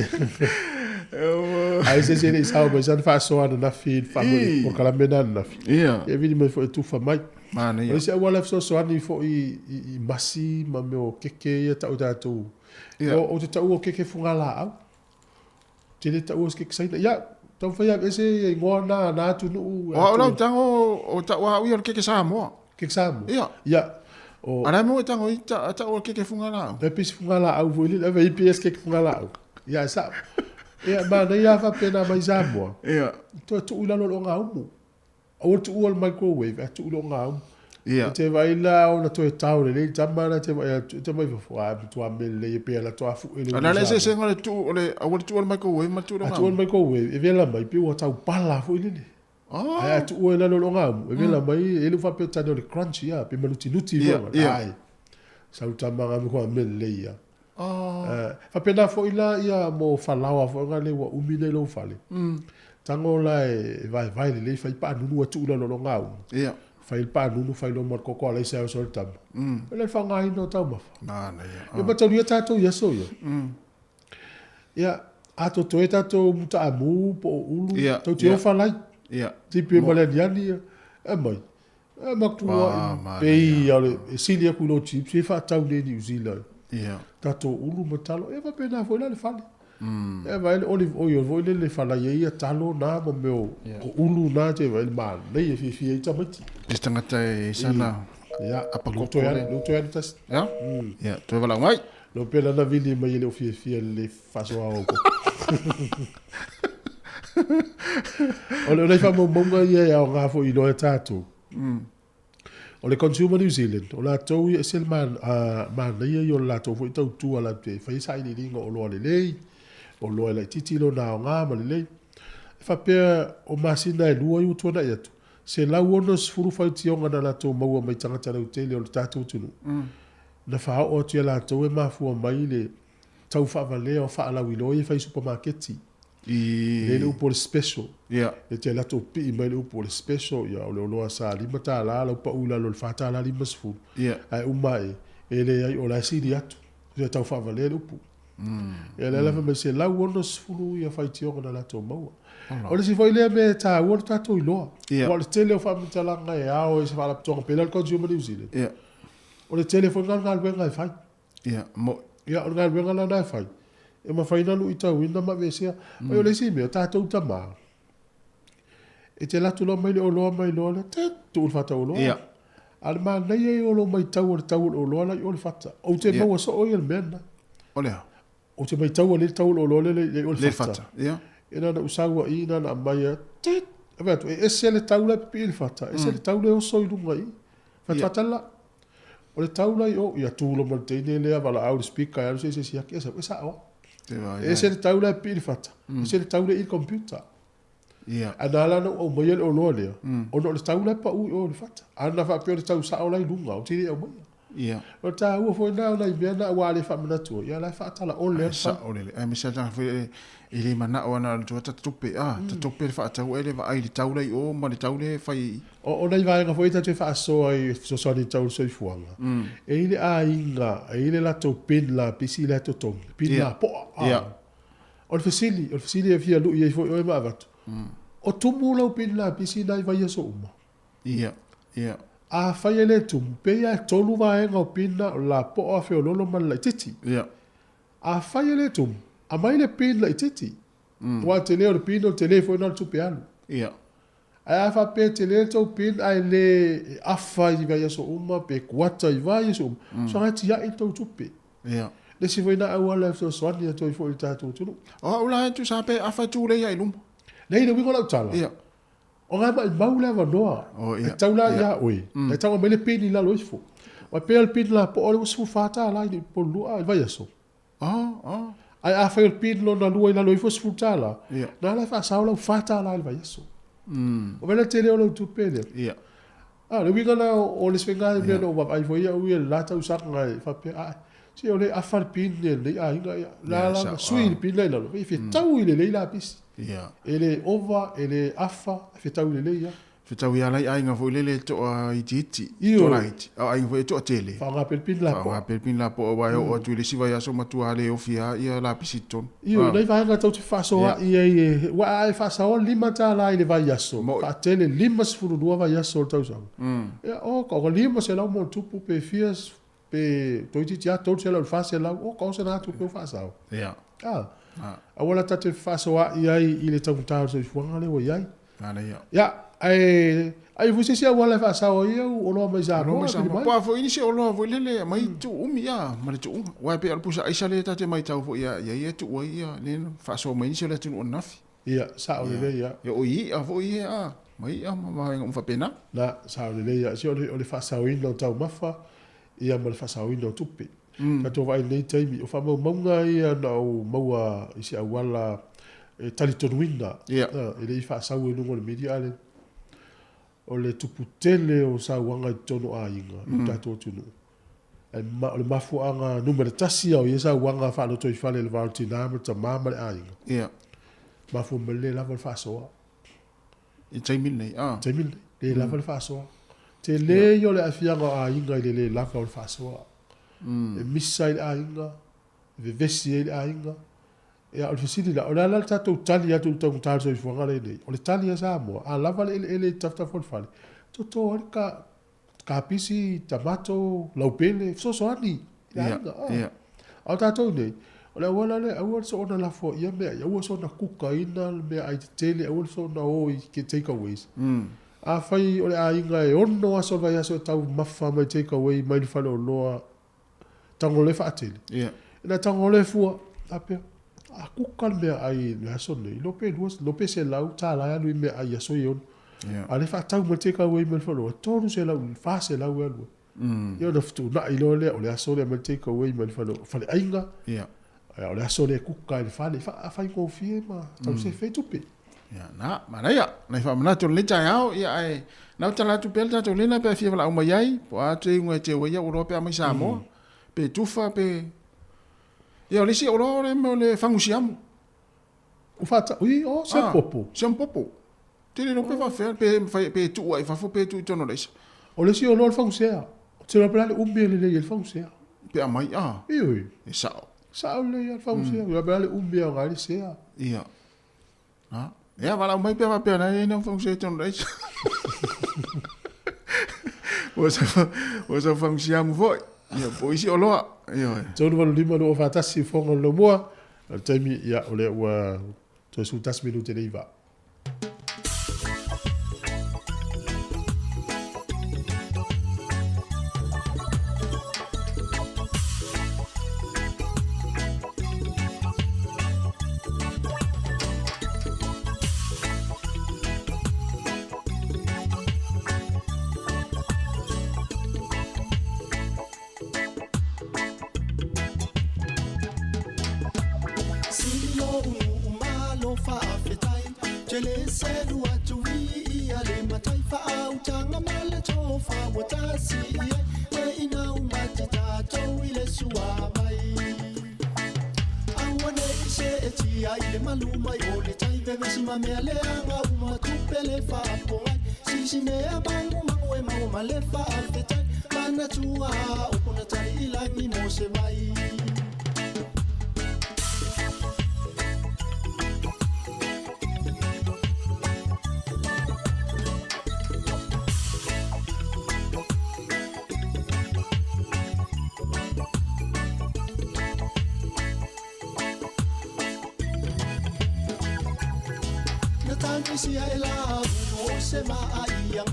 Ai se isi e le i sao mai sana faasoa ananafi i le faamoemoe polokalame lena ananafi. Ia. Ia vili mai foi e tufa mai. Manaia. O le isi auala e fesoasoani foi i masi ma mea o keke ia e tau e tatou. Ia. Ou te taua o keke fugalaau. Ou te le taua o se keke Saina. Ia, taumafai e aveese ia igoa na, na atunuu. O au la ou tago, o tau a au ia o le keke Samoa. Keke Samoa? Ia. Ia. O... A o le a mea ua e tago ai, tau o le keke fugalaau? E pei se fugalaau foi lele, ave ai pei se keke fugalaau. Ia, e sao. Ia, manaia lava faapena mai Samoa. Ia. Toe tuu i lalo o le ogaumu. Aua le tuua i le microwave ae tuu i le ogaumu. Ia. E te vaai la ona toe tao lelei le tama la e te vaai atu, e te mai fafo, a matua mea lelei e pei e latou afu'e le A o le a le eseesega o le tuu o le aua le tuua i le microwave ma le tuu i le A tuua i le ogaumu? microwave e vela mai pei ua tau pala foi lele. Oh. Ae a tuua i lalo o le ogaumu e vela mai e le o faapea tane o le crunchy a, pe malutiluti Ia, foi. ia. Ai. Sau tama nga matua mea lelei ia. Oh. Faapena foi la ia mo falaoa foi nga le ua umi nei lou fale. Tago la e vaevae lelei fai paanunu ua tuu i lalo o le ogaumu. Ia. Fai le paanunu fai loa ma le koko alaisa e oso ai le tama. O le faaaogaina o taumafa. Manaia. Ia mataulia tatou i aso ia. Ia, a totoe tatou mutaamu po o ulu, Ia, tou te ia. o falai. Ia. Tipi ma le aniani ia. E mai. E matua pei o le e sili atu i lo chips e faatau nei i Niu Zealand. Ia. Tatou ulu ma talo, e faapena foi la le fale. E vaai le olive oil foi lele e falai ai ia talo na ma mea o ulu na te vaai le manaia e fiafia ai tamaiti. Se tagata e sana Ia, apa lou koko toe le. alu, lou toe alu tasi. Ia? Ia, toe valaau mai. Lou pea lana vili mai e le o fiafia i le faasoa o koko. O le nai faamaumauga ia e aoga foi i loa e tatou. O le Consumer New Zealand, o latou ia e ese le manaia ia o le latou foi tautua latou te faia sailiiliga o oloa lelei, oloa e laitiiti lona aoga ma lelei. E faapea o masina e lua i ua tuanai atu, 160 faitioga na latou maua mai tagata lautele o le tatou atunuu, na faaoo atu ia latou e mafua mai le tau faavalea o faalauiloa ia e fai i supamaketi. Lea le upu o le special. E te alu atu pii mai le upu o le special, ia o le oloa sa $5 lau pau i lalo i le $4.50. Ae uma ae, e leai o la e sili atu. Ia tau faavalea le upu. Ia lea la fai mai 160 ia faitioga na latou maua. O le isi foi lea mea e taua le tatou iloa. Aua o le tele o faamatalaga e ao e se faalapotopotoga pei la o le Consumer New Zealand. O le tele foi lena o le galuega e fai. Ia o le galuega la lena e fai, e mafai ona luitauina ma aveesea. O le isi mea, o tatou tama, e te alu atu loa aumai le oloa mai loa lea, tit, tuu i le fata oloa. A o le manaia ia o lou matau o le tau o le oloa la i o le fata. Ou te maua soo ia le mea lena. O le a? Ou te maitaua lelei le tau o le oloa lea i o le fata. Ia na ona ou sau ai i, na ona aumai lava, tit, vaai atu, e ese le tau la e pipii i le fata, ese le tau lea e oso i luga i i. Fatafata la. O le tau la i o, ia tu loa ma le teine lea valaau i le speaker e alu se i se siaki, e sau, e sao lava. E ese le tau la e pipii i le fata, ese le tau lea e i i le computer. Ae na ala ona ou aumaia le oloa lea, ona o le tau la e pau i o i le fata. A na faapea o le tau sao la e i luga, ou te le i aumaia. O le taua foi lena o nai mea na aua a le faamanatu ai, ia o la e faatalaole lava le fale. Sao lelei. Aemaise lava tagata foi lele e le manao lava na o le tua ta tupe, a, ta tupe le faatau ae le vaai i le tau la i o ma le tau lea e fai i i. O nai vaega foi ia tatou te faasoa ai e fesoasoani i le tau o le soifuaga, e i ai le aiga, e i ai le latou pin lapisi la e totogi, pin lapoa. O le fesili, o le fesili e fia lui ai foi oe ma avatu, o tumu lau pin lapisi na i vaiaso uma? Ia, ia. Afai e le tumu, pei lava e tolu vaega o pin na, o le lapoa, feololo ma le laitiiti. Ia. Afai e le tumu, aumai le pin laitiiti. Aua o le tele o le pin, o le tele foi lena o le tupe alu. Ia. Ae a faapea e tele le tou pin ae le afa i vaiaso uma pe kuata i vaiaso uma, soaga e tiai le tou tupe. Ia. Le isi foi lena auala e fesoasoani atu ai foi i le tatou atunuu. O au la e tusa pe afa e tulei ai i luma. Leai, le uiga o lau tala, Ia. o ga e maimau le avanoa. Oh, ia. E tau la ia oe, e tau aumai le pin i lalo ifo. Aua e pei o le pin lapoa lea ua $14 i le Polulua i le vaiaso. Oh, oh. Ae afai o le pin lona lua i lalo ifo e $10, Ia. na la e faasao lau $4 i le vaiaso. O le tele o lau tupe lea. Ia. A, le uiga lena o le isi faiga mea na ou vaavaai foi au ia i le la tausaga e faapea, ae, se o lea e afa le pin a lenei aiga, ia, la la na sui le pin la i lalo, e fetaui lelei lapisi. Ia. E le ova, e le afa, e fetaui lelei lava. Fetaui lava lai aiga foi lele e toaitiiti, toalaiti, a o aiga foi e toatele. Faaaoga pea le pin lapoa. Faaaoga pea le pin lapoa aua e oo atu i le isi vaiaso matua le ofi lava ia lapisi i totonu. Ioe, nai vaega tou te fefaasoaai ai e, aua a e faasaoa le $5 i le vaiaso, faatele 52 vaiaso o le tausaga, ia, oka, ua 500 ma ona tupu pe fia, pe toeitiiti lava 300 i le 400, oka, o se na tupe ua faasao. Ia. A, aua la ta te fefaasoaai ai i le taugata o le soifuaga lea ua i ai. Manaia. Ia, ae ai foi se isi auala e faasao ai au oloa mai Samoa. Oloa mai Samoa. Po o a foi nisi oloa foi lele e aumai tuu umi ia ma le tuuga. Aua e pei o le pusa aisa lea ta te matau foi ia ia e tuu ai ia lea na faasoa mai nisi o le atunuu ananafi. Ia, sao lelei ia. Ia o i'a foi ia a, ma i'a ma vaega uma faapena. Na, sao lelei ia. Se o le, o le faasaoina o taumafa ia ma le faasaoina o tupe. Tatou vaai i lenei taimi, o faamaumauga ia na ou maua i se auala e talitonuina, e le i faasau i luga o le media, a o le tupu tele o sauaga i totonu o aiga i le tatou atunuu. Ae o le mafuaaga numera tasi lava o ia sauaga faalotoifale i le va o le tina ma le tama ma le aiga, mafua mai le le lava o le faasoa. I le taimi lenei, a. Taimi lenei, le lava le faasoa. Tele ia o le aafiaga o aiga i le le lava o le faasoa. E misa ai le aiga, e vevesi ai le aiga. Ia, o le fesili la, o le a la le tatou tali atu i le taugata o le soifuaga lea e i nei? O le tali a Samoa, a lava le eleele i tafatafa o le fale, toto ai le ka, kapisi, tamato, laupele, fesoasoani i le aiga. A o tatou nei, o le auala lea, aua le soona lafoaia meaai, aua le soona kukaina le meaai tetele, aua le soona o i takeaways. Afai o le aiga e ono aso o le vaiaso e taumafa mai takeaway mai le faleoloa, tago loa e faatele. Ina tago loa e fua, faapea, a kuka le meaai i le aso lenei, iloa pe lua, iloa pe $100 e alu i meaai i aso ia e ono. A o lea e faatau mai le takeaway mai le faleoloa, $300 i le $400 e alu ai. Ia ona fetuunai loa lea, o le aso lea e aumai le take away mai le fale, faleaiga. Ia. O le aso lea e kuka ai i le fale, e faigofie ma tau sefe ai tupe. Ia, na, manaia, nai faamanatu o lenei taeao, ia ae na o tala atu pea le tatou lena pe a fia valaau mai ai, po o a teuga e teu ai au oloa pe a mai Samoa, pe tufa pe... Ia o le isi oloa o le mea o le fagu siamu. O faata, ui, o, siamu popo. Siamu popo. Tele iloa pe faafefea, pe mafai, pe tuu ai i fafo pe tuu i totonu o le aisa. O le isi oloa o le fagu sea. Ou te iloa pe le a le umi e lelei ai le fagu sea. Pe aumai, a. Ioe. E sao. Sao lelei lava le fagu sea. Ou te iloa pe le a le umi e aoga ai le sea. Ia. A, ia valaau mai pea faapea na e na fagusia i tonu raisa. Ua sa ua sa fagusia mu foi. Ia po isi oloa. Ia. 385 241 fofoga o le laumua. O le taimi, ia, o lea ua toe 11 minute le iva.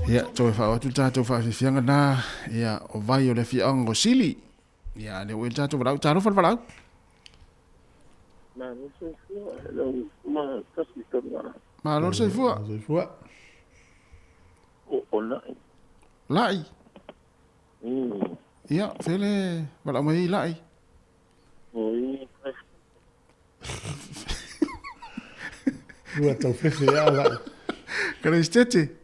Ia, toe faaoo atu le tatou faafiafiaga na, ia, o vai o le afioaga o Sili. Ia, lea ua i le tatou valaau. Talofa le valaau. Malo soifua, lau ma tasi tolu. Malo le soifua. Soifua. O, o lai. Lai. Ia, fele valaau mai ai lai. Oi, Ua tau fefe a lai. Karaisitete.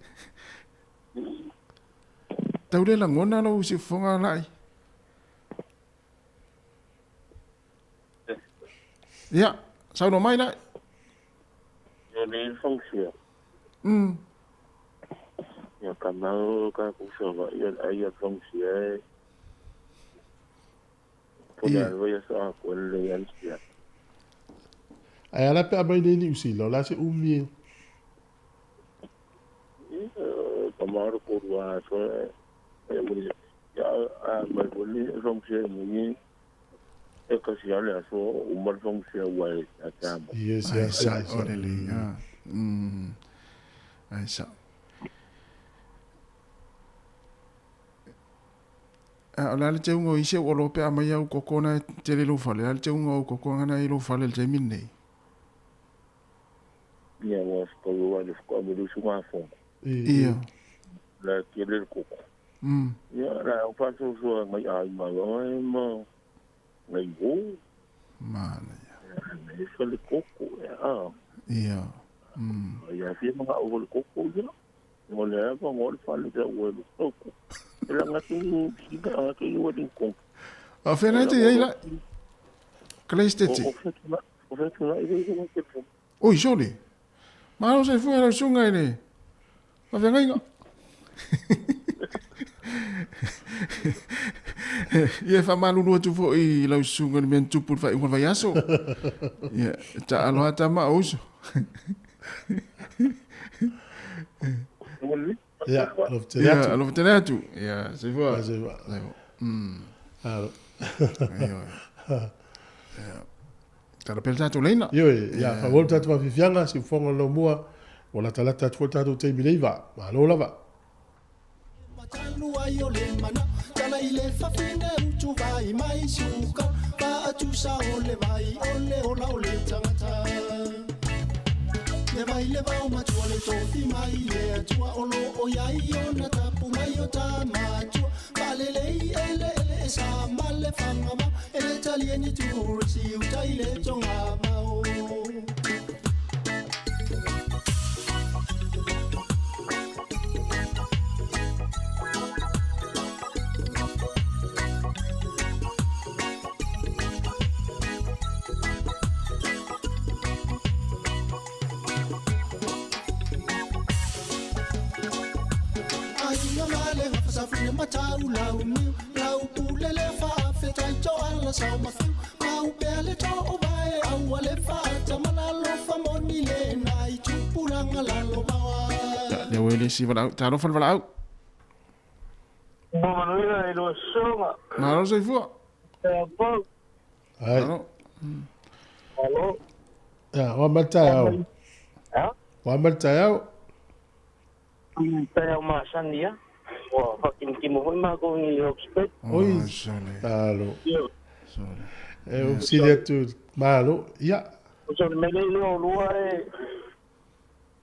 Tau le lagona lou siufofoga lai. Ia, saunoa mai lai. Ia le fausia. Ia ka mau ka kusa ia ai a fausia e. Po le alwa ia sa ko le ia sia. Ai ala pe aumai nei Niu Sila, o le a se umi e. Ia ka mau ko rua so e mo ia a mai ko le fausia mo ni e ka sia le aso o mal fausia ua e a tamo. Yes, Ai yes, sa yes. o le le. Ai sa. A o le a le teuga o isi au oloa pe a aumai au koko na e tele i lou fale, o le a le teuga o au koko na e i lou fale i le taimi lenei? Ia ua fakaua le fuka mo le usugafono. Ia. La tele le koko. Ia la o faasoasoa ngai aiga ai ma ngai uo. Manaia. E fa le koko e a. Ia. Ia fia manga o le koko ia. Ngo le ava ngo le fale te ua le koko. E la ngatu sina a ke iwa ni koko. A whena e te iai la? Kalaistete. O whetuna, o whetuna i le te po. Oi, sole. Malo se fua lau suga i le faafeagaiga. Ia e faamalulu atu foi i lau susuga i le mea na tupu i le faaiuga o le vaiaso. Ia, e taalo lava tama o uso. Ia, alofa tele Ia, atu. alofa tele atu. Ia, soifua. Ia, soifua. Soifua. Alo. Ioe. Ia. Tala pea le tatou laina. Ioe, ia, faaauau le tatou faafiafiaga, siufofoga o le laumua, ua latalata atu foi le tatou taimi i le iva. Malo lava. Tafune matau lau niu lau pule le faafetai toala sao mafiu maupea le toovae aua le faatamala moni le nai tupulaga lalovaoa. Lea ua le isi valaau. Talofa le valaau. Manuia i lua susuga. Malo soifua. Pau. Ai. Malo. Malo. Ya, wa mal taeao. Ha? Wa mal taeao. Taeao masani ia. Ua faakimokimo foi makou i Hawke's Bay. Oi. Talo. E o fesili atu malo. Ia. O se mea lea o lua e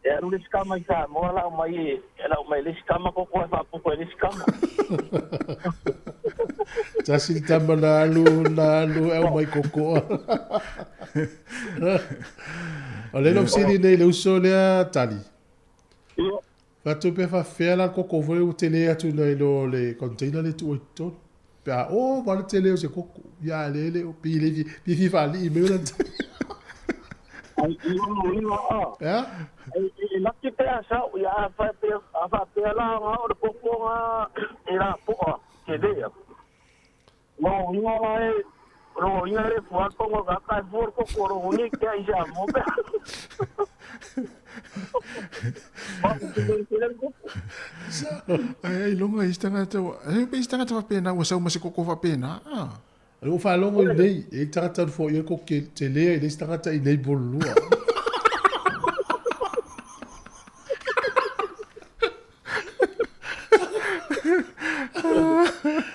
e alu le isi kama i Samoa lau mai e lau mai le isi kama koko e faapupu ai le isi kama. Tasi le tama na alu na alu e au mai kokoa. O le no fesili nei le uso lea tali. Ia. Fatu pe faafefea la le koko foi ua tele atu nai lo le container le tuu ai totonu. Pe a o va le tele o se koko. Ia le le o pi le fi fi faalii mai ona tali. Ai i lona uiga a. Ea? E laki pe a sao ia a faapea a faapea la nga o le koko nga e lapoa tele ia. Lona uiga la e lona uiga e le fua le tonga o le tagata ae fua le koko lona uiga e kea i Samoa pe a. Ai ai longa isi tagata ua ai pe isi tagata faapena ua sau ma se koko faapena a. O le ua faalogo i nei, e i ai tagata na foia ko ke tele ai le isi tagata i nei bololua.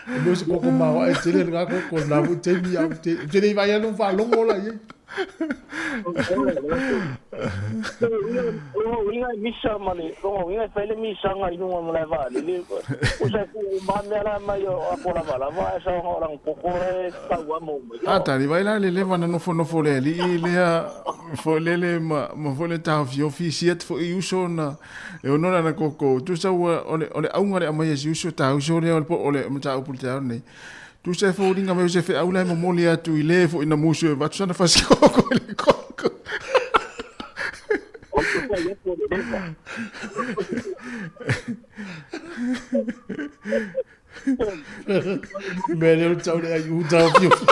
E mea o se koko maoae tele lena koko na foi taimi a te te le vai anu faalogo la i ai. Lona uiga e misa ma le lona uiga e fai le misaga i luga o le malae vaalele usa e tuu uma mea la mai o apo lavalava ae saoga o lana koko la e tau amo uma A tali vai la le leva na nofonofo le alii lea foi lele ma ma foi le taofiofi isi atu foi i uso na e ono lana koko tusa ua o le o le auga le aumai e si uso ta uso lea o le po o le mataupu i le taeao lenei. Tusa e foliga mai o se feau la e momoli atu i le foi na musu e avatu sana fasikoko i le koko. O te whai atu o le leva. Mea lea o le tau le ai u taofiofi.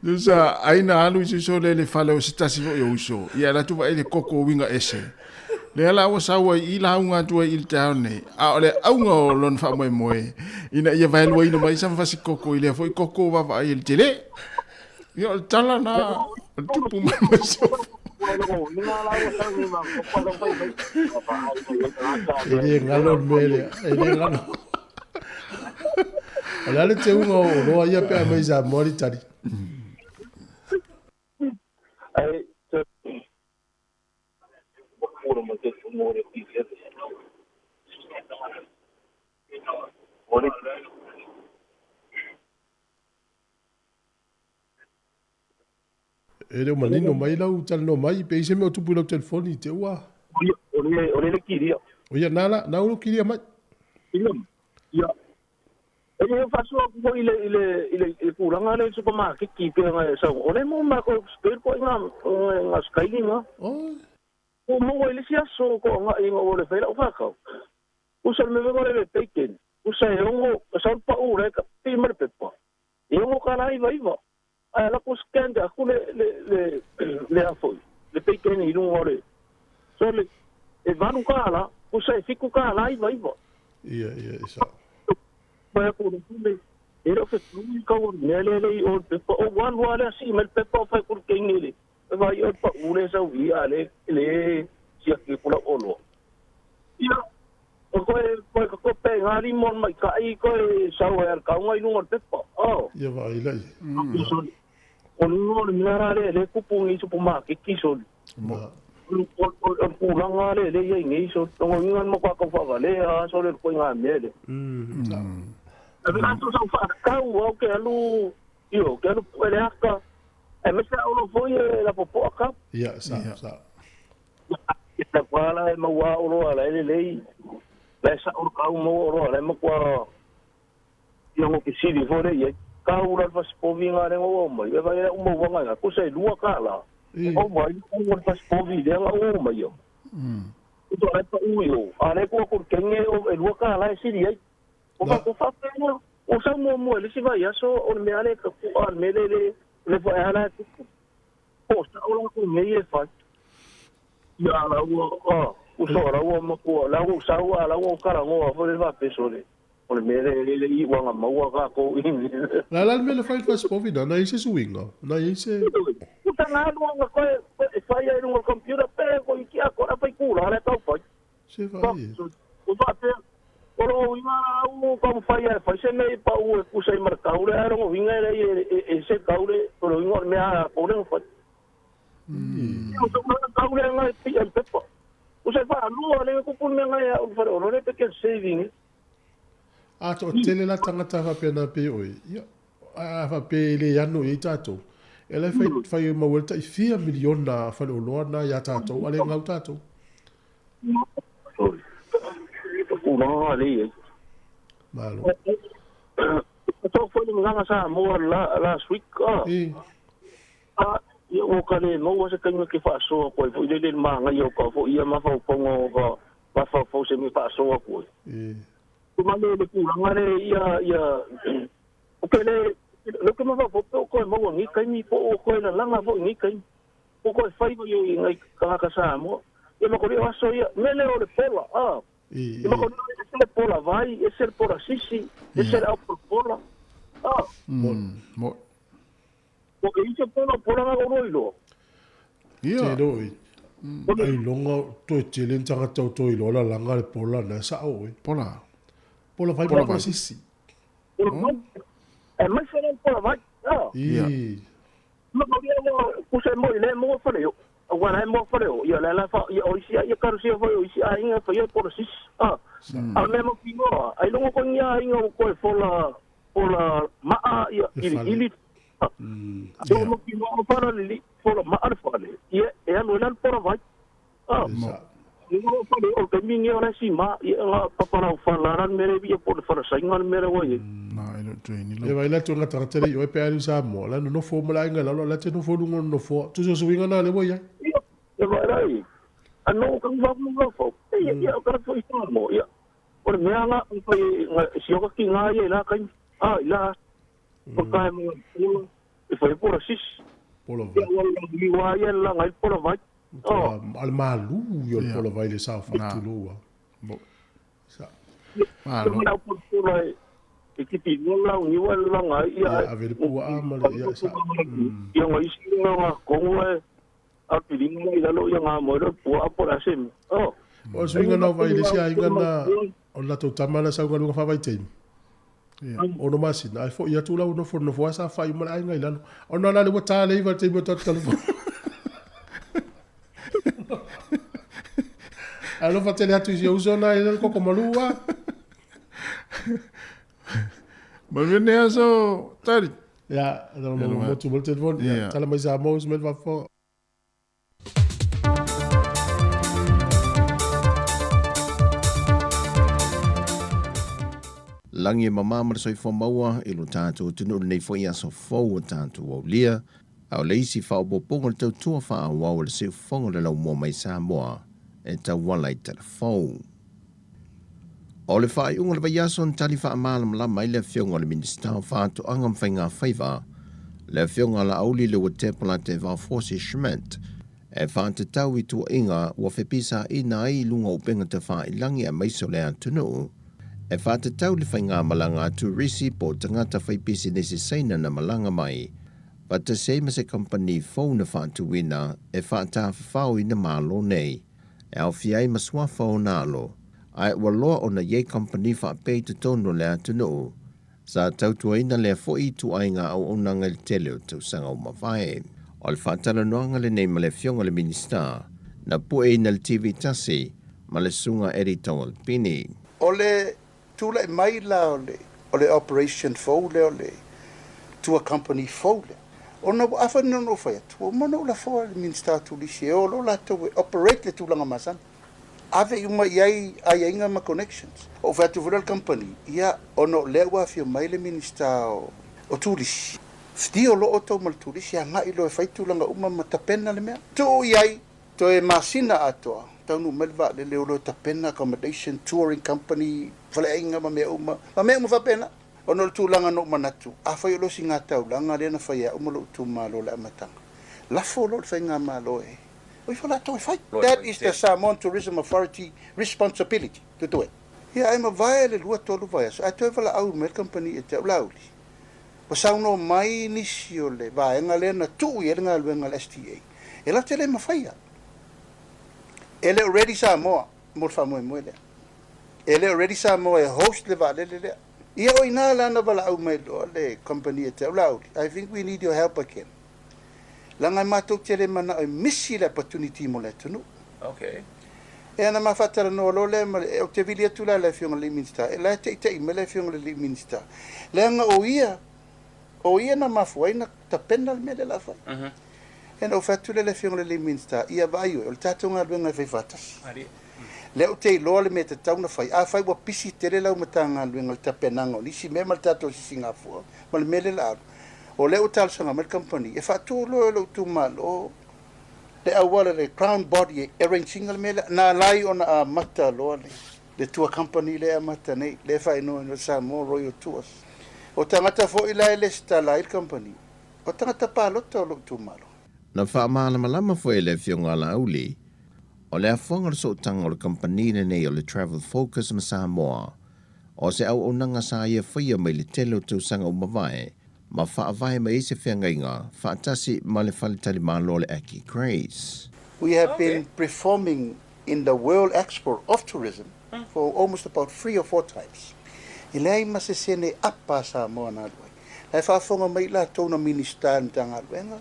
Tusa ai na alu i se uso lea i le fale o se tasi foi o uso, ia alu atu vaai le koko uiga ese. Lea la ua sau ai i lauga atu ai i le taeao nei, a o le auga o lona faamoemoe, ina ia vaeluaina mai sana fasikoko i lea foi koko ua vaavaai ai le tele. Ia o le tala na o le tupu mai ma se E le galo le mea lea, e le galo. O le a le teuga o oloa ia pe a mai Samoa le tali? E le o manino mai lau talanoa mai, pe i se mea o tupu i lau telefoni i te ua. O le le kilia. O ia, nā la, nā ulu kilia mai. Kilia mai. Ia. E le faasoa atu foi i le, i le, i le, i le tulaga lea i le supamakeki pei ona e saunoa, o lea e maua mai lava koe koe ngā, ngā skaili ngā. Oi. Ua maua i le isi aso ko agai ina ua le fai lau whakau. Usa le mea le bacon. Usa e ongo, sa le pau le ka pi ma le pepa. E ongo ka la iva iva. Ai ala ko scan te aku le le le le a foi. Le bacon i lunga o le. So le e valu ka la, usa e fiku ka la iva iva. Ia, ia, e sao. Pai aku le pule. E le o fe tui ka o mea le le i o le pepa. O walu a le asi mai le pepa o fai kuru keingi le. E vai o le pau le sau i a le le siaki ku lau oloa. Ia, o koe, koe ka kope ngā lima o le maikaʻi, koe sau ai a le kaunga i luga o le pepa. Oh. Ia vaai lai. O luga o le mea la lea lea kupu nei supamakeki soli. O le tulaga lea lea i ai nei soli. Lona uiga le matua tau faavalea lava soli o le ituaiga mea lea. Ae latou sau faatau au ke alu, io, ke alu pue le aka, aemaise a olo foi e lapopoa kau. Ia, sa, sa. Ia kua la e maua olo ala e lelei, la e sa'o le kau maua olo ala e matua ia ngo ke sili foi le iai. Kau la le fasipovi nga le ngo mai, e vai uma uanga nga kusa e lua ka la. O mai o le fasipovi le nga o mai. Usa la pa ui o. A le ko ko kenge o e lua ka la e sili ai. O fa ko fa pe o sa mo mo le si vai aso o le mea le ka ku a le le le le fa ala ku. O sa o la ko me e fa. Ia la ua a o sa la ua ma ko la ua sa ua la ua kara ngoa fo le fa peso le. O le mea le le le i wanga maua ka ko i. La la le mea le fai le fasipovi na, na i se suiga, na i se... Uta ngā luanga koe e whai ai runga computer pe ko i kia ko ra whai kula le tau whai. Se whai e. O wha te o ro winga ra u ka whai ai whai se mei pa u e kusa i mara kaure ai rongo winga e e se kaure o ro winga o mea a kore whai. O so mara kaure ngai pi ai pepa. O se wha lua le kupu mea ngai a o whare o rore pe ke saving. A to tele la tangata whapea pe oi. Ia a whapea le anu i tātou. E lai whai, whai mauelta i fia miliona whale o loa na ia tātou, ale ngau tātou. Sorry. Ura le e. Malo. Tō whai nganga sa moa last week. E. A, ia o ka le maua se kainga ke whaasoa koe. Fo i le le maanga i o ka fo ia mawhauponga o ka mawhaufau se me whaasoa koe. E. Tumale le pūranga le ia, ia, o ke le, le ke mawhaupo o koe maua ngi kaimi, po o koe la langa fo ngi kaimi. O koe whaiwa i ngai kangaka Samoa. Ia makori o aso ia, mele o le pola, a. Ia makori o ese le pola vai, ese le pola sisi, ese le au pola, a. Mo. O ke ise pola, pola nga oro iloa. Ia. Te roi. Ai longa toe tele tangata o toi loa la langa le pola na sa o e. Pola. Pola vai Pola pola vai. sisi. Pola vai. E mai se le pola vai. A. I. Makori o kuse mo ile mo whare o. Wana e mo whare o. Ia la la fa ia o isi ia karusia fa o isi a inga fa ia pola sisi. A. A me mo kingoa. Ai longo ko ngia inga o koe pola pola maa ia ili ili. Ia mo kingoa para lili pola maa le whale. Ia e anu e pola vai. A. Ngo whale o ke mingi o si ma ia nga papara o whala ran mere ia pola whala sainga mere wai. Na e lo train E vai la tunga tangata le i oe pe ari Samoa. La no fo mala inga la la te no fo lungo no fo. Tu so suinga na le wai. Ia vai rai. Ano ka ngā ngā fo. Ia ia ka fo i Samoa. Ia. O le mea nga fai nga sioka ki ngā ia la kai. A la. O kai mo pola. E fai pola sis. Pola vai. Ia wa wa ia la ngai pola vai. Oh. Al malu yo le pola vai le sa fa tu loa. Bo. Sa. Malo. La pola e ki ti no la ni wa la ngai ia. Ia ave le pua a ma le ia sa. Ia ngai isi nga kongo e a piringa i lalo ia ngā moera pua a pola sem. Oh. O suinga na vai le sia inga na o la tau tama la sau galuga fa vai teimi. O no masina ai fo ia tu la no fo no fo sa fa i mala inga i lalo. O na la le wa ta le iva teimi o tatu telefone. Alo fa tele atu isi uso na i lalo koko malua. Ma vene aso tari. Ia, no no motu mo telefone. Ia, tala mai sa mo se fa fo. Langi e mamā ma le soifua maua i lo tātou atunuu lenei foi aso fou o tātou aulia. A o le isi faaopoopoga o le tautua faaauau o le siufofoga o le laumua mai Samoa e tauala i talafou. O le faaiuga o le vaiaso na tali faamalamalama ai le afioga o le Minisita o Faatoaga ma Faigafaiva, le afioga Laauli Leuatepa Latevao Schmidt, e faatatau i tuuaiga ua fepisaina ai i luga o upega tafailagi aemaise o le atunuu, e faatatau le faigamalaga a turisi po o tagata faipisinisi Saina na malaga mai, faatasi ai ma se kamupani fou na faatuina e faatafafao ina Malo nei, e aofia ai ma suafa o ona alo, ae ua loa ona i ai kamupani faapea i totonu o le atunuu. Sa tautuaina lea foi ituaiga auaunaga i le tele o tausaga ua mavae. O le faatalanoaga lenei ma le afioga i le Minisita, na pueina i le TV tasi ma le susuga Eddie Taualpini. O le tula'i mai la o le o le operation fou lea o le tour company fou lea. Ona ua afa ni ona ou fai atu, ua uma ona ou lafoa i le Minisita o Turisi e o loa latou e operate le tulaga masani. Ave uma i ai aiaiga ma connections. Ou fai atu foi lea i le company, ia, ona o lea ua afio mai le Minisita o o Turisi, fti o lo outou ma le Turisi, agai loa e fai tulaga uma ma tapena le mea. Tuu i ai toe masina atoa. taunuu mai le vaalele o lo o tapena accommodation, touring company, faleaiga ma mea uma, ma mea uma faapena. Ona o le tulaga na ou manatu, afai o le osigataulaga lea na fai e au ma lou itumalo i le amataga, lafo loa le faigamalo e o ifo latou e fai. That is the Samoan Tourism Authority responsibility to do it. Ia ae mavae le 2, 3 vaiaso ae toe valaau mai le kamupani ia te au, Laauli, ua saunoa mai nisi o le vaega lea na tuu i ai le galuega a le STA, e latou te le mafaia. E le o ready Samoa mo le faamoemoe lea. E le o ready Samoa e host le vaalele lea. Ia o ina la na valaau mai loa le company ia te au, Laauli, I think we need your help again. Leaga e matou te le manao e misi le opportunity mo le atunuu. Okay. Ea na ma faatalanoa loa lea ma le, ou te vili atu la i le Afioga i le alii Minisita, e la e taita'i mai le Afioga i le alii Minisita, leaga o ia, o ia na mafua ai na tapena le mea lea o le a fai. Ea na ou fai atu lea i le Afioga i le alii Minisita, ia vaai oe, o le tatou galuega e fai faatasi. Lea ou te iloa le mea e tatau ona fai, afai ua pisi tele lau Matagaluega i le tapenaga o nisi mea ma le tatou sisigafua ma le mea lea o le a alu, o lea ua talosaga mai le kamupani e faatu loa e lou itumalo le auala le crown body e arrange ina le mea lea. Na ala ai ona amata loa le tour company lea e amata nei, lea e faaigoa o le Samoa Royal Tours. O tagata foi la e lesitala ai le kamupani, o tagata palota o lou itumalo. Na faamalamalama foi e le Afioga a Laauli, o le afoaga o le sootaga o le kamupani lenei o le Travel Focus ma Samoa, o se auaunaga sa ia faia mai le tele o tausaga ua mavae ma faavae mai ai se feagaiga faatasi ma le faletalimalo o le Aki Grace. We have been performing in the World Expo of Tourism for almost about 3 or 4 times. E leai ma se sene apa a Samoa na alu ai. La e faafofoga mai i latou na Minista i le Matagaluega,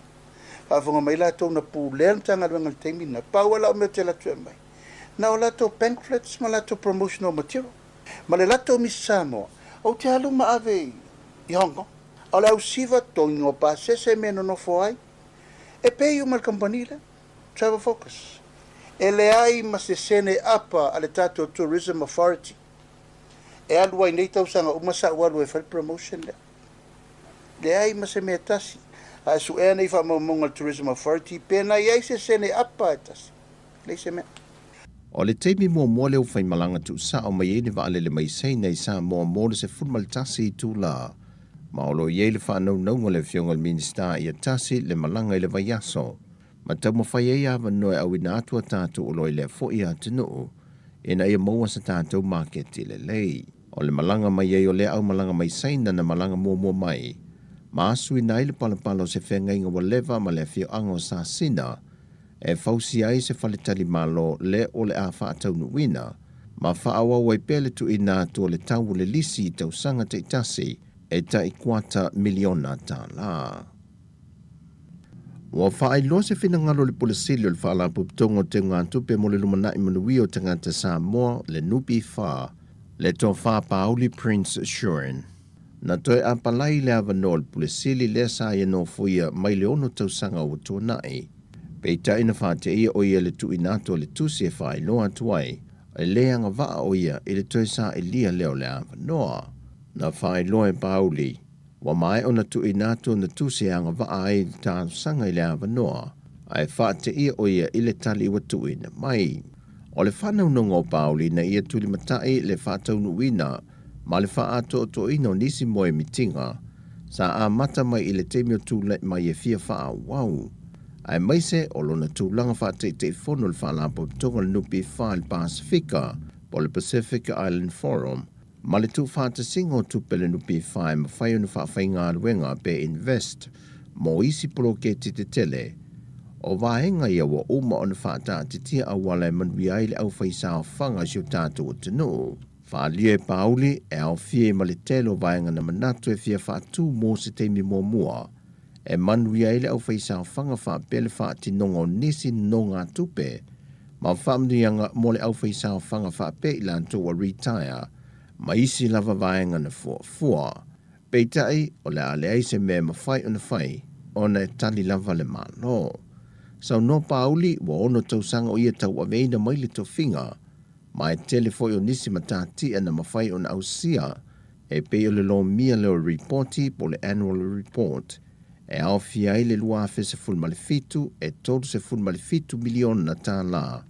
faafofoga mai i latou na pulea le Matagaluega i le taimi lena, pau lava lau mea ou te alu atu e aumai, na o latou pamphlets ma latou promotional material. Ma le latou Miss Samoa, ou te alu ma ave i Hong Kong. A o le ausiva togiga o pasese mea e nonofo ai, e pay uma e le kamupani lea, Travel Focus. E leai ma se sene apa a le tatou Tourism Authority e alu ai nei tausaga uma sa ou alu ai e fai le promotion lea. Leai ma se mea e tasi. A e suea nei faamaumauga a le Tourism Authority pe na i ai se sene apa e tasi. Leai se mea. O le taimi muamua lea ua faimalaga tuusao mai ai le vaalele mai Saina i Samoa mo le 11 itula, ma o lo o i ai le faanaunauga a le Afioga i le Minisita ia tasi le malaga i le vaiaso, ma taumafai ai avanoa e auina atu a tatou oloa i lea foi atunuu ina ia maua se tatou maketi lelei. O le malaga mai ai o lea aumalaga mai Saina na malaga muamua mai, ma asuina ai le palapala o se feagaiga ua leva ma le afioaga o Sasina, e fausia ai se faletalimalo le o le a faataunuuina ma faaauau ai pea le tuuina atu o le tau o le lisi i tausaga taitasi e tai kuata miliona tālā. Ua faailoa se finagalo o le Pule Sili o le Faalapotopotoga o Teugatupe mo le Lumanai Manuia o Tagata Samoa, le NPF, le Tofa Pauli Prince Shuren. Na toe apalai le avanoa o le Pule Sili lea sa ia nofoia mai le 6 tausaga ua tuanai. Peitai na faateia o ia le tuuina atu o le tusi e faailoa atu ai, e le agavaa o ia i le toe sailiia lea o le avanoa. Na faailoa e Pauli, ua maea ona tuuina atu ona tusi e agavaa ai le talosaga i le avanoa, ae faateia o ia i le tali ua tuuina mai. O le faanaunaunga o Pauli ina ia tulimatai le faataunuuina ma le faaatoatoaina o nisi moemitiga sa amata mai i le taimi o tulai mai e fia faaauau, aemaise o lona tulaga faataitaifono i le Faalapotopotoga o le NPF i le Pasefika po o le Pacific Island Forum ma le tuufaatasiga o tupe a le NPF e mafai ona faafaigaluega pe invest mo isi poloketi tetele. O vaega ia ua uma ona faataatitia auala e manuia ai le aufaisaofaga o si o tatou atunuu. Faaalia e Pauli, e aofia ai ma le tele o vaega na manatu e fia faatu mo se taimi muamua, e manuia ai le aufaisaofaga faapea le faatinoga o nisi nonogatupe ma faamanuiaga mo le aufaisaofaga faapea i latou ua retire ma isi lava vaega na fuafua. Peitai, o le a leai se mea e mafai ona fai, ona e tali lava le Malo. Saunoa Pauli, ua 6 tausaga o ia tauaveina mai le tofiga, ma e tele foi o nisi matatia na mafai ona ausia e pei o le lomia lea o le ripoti po o le annual report e aofia ai le 2017 e $37 miliona tālā.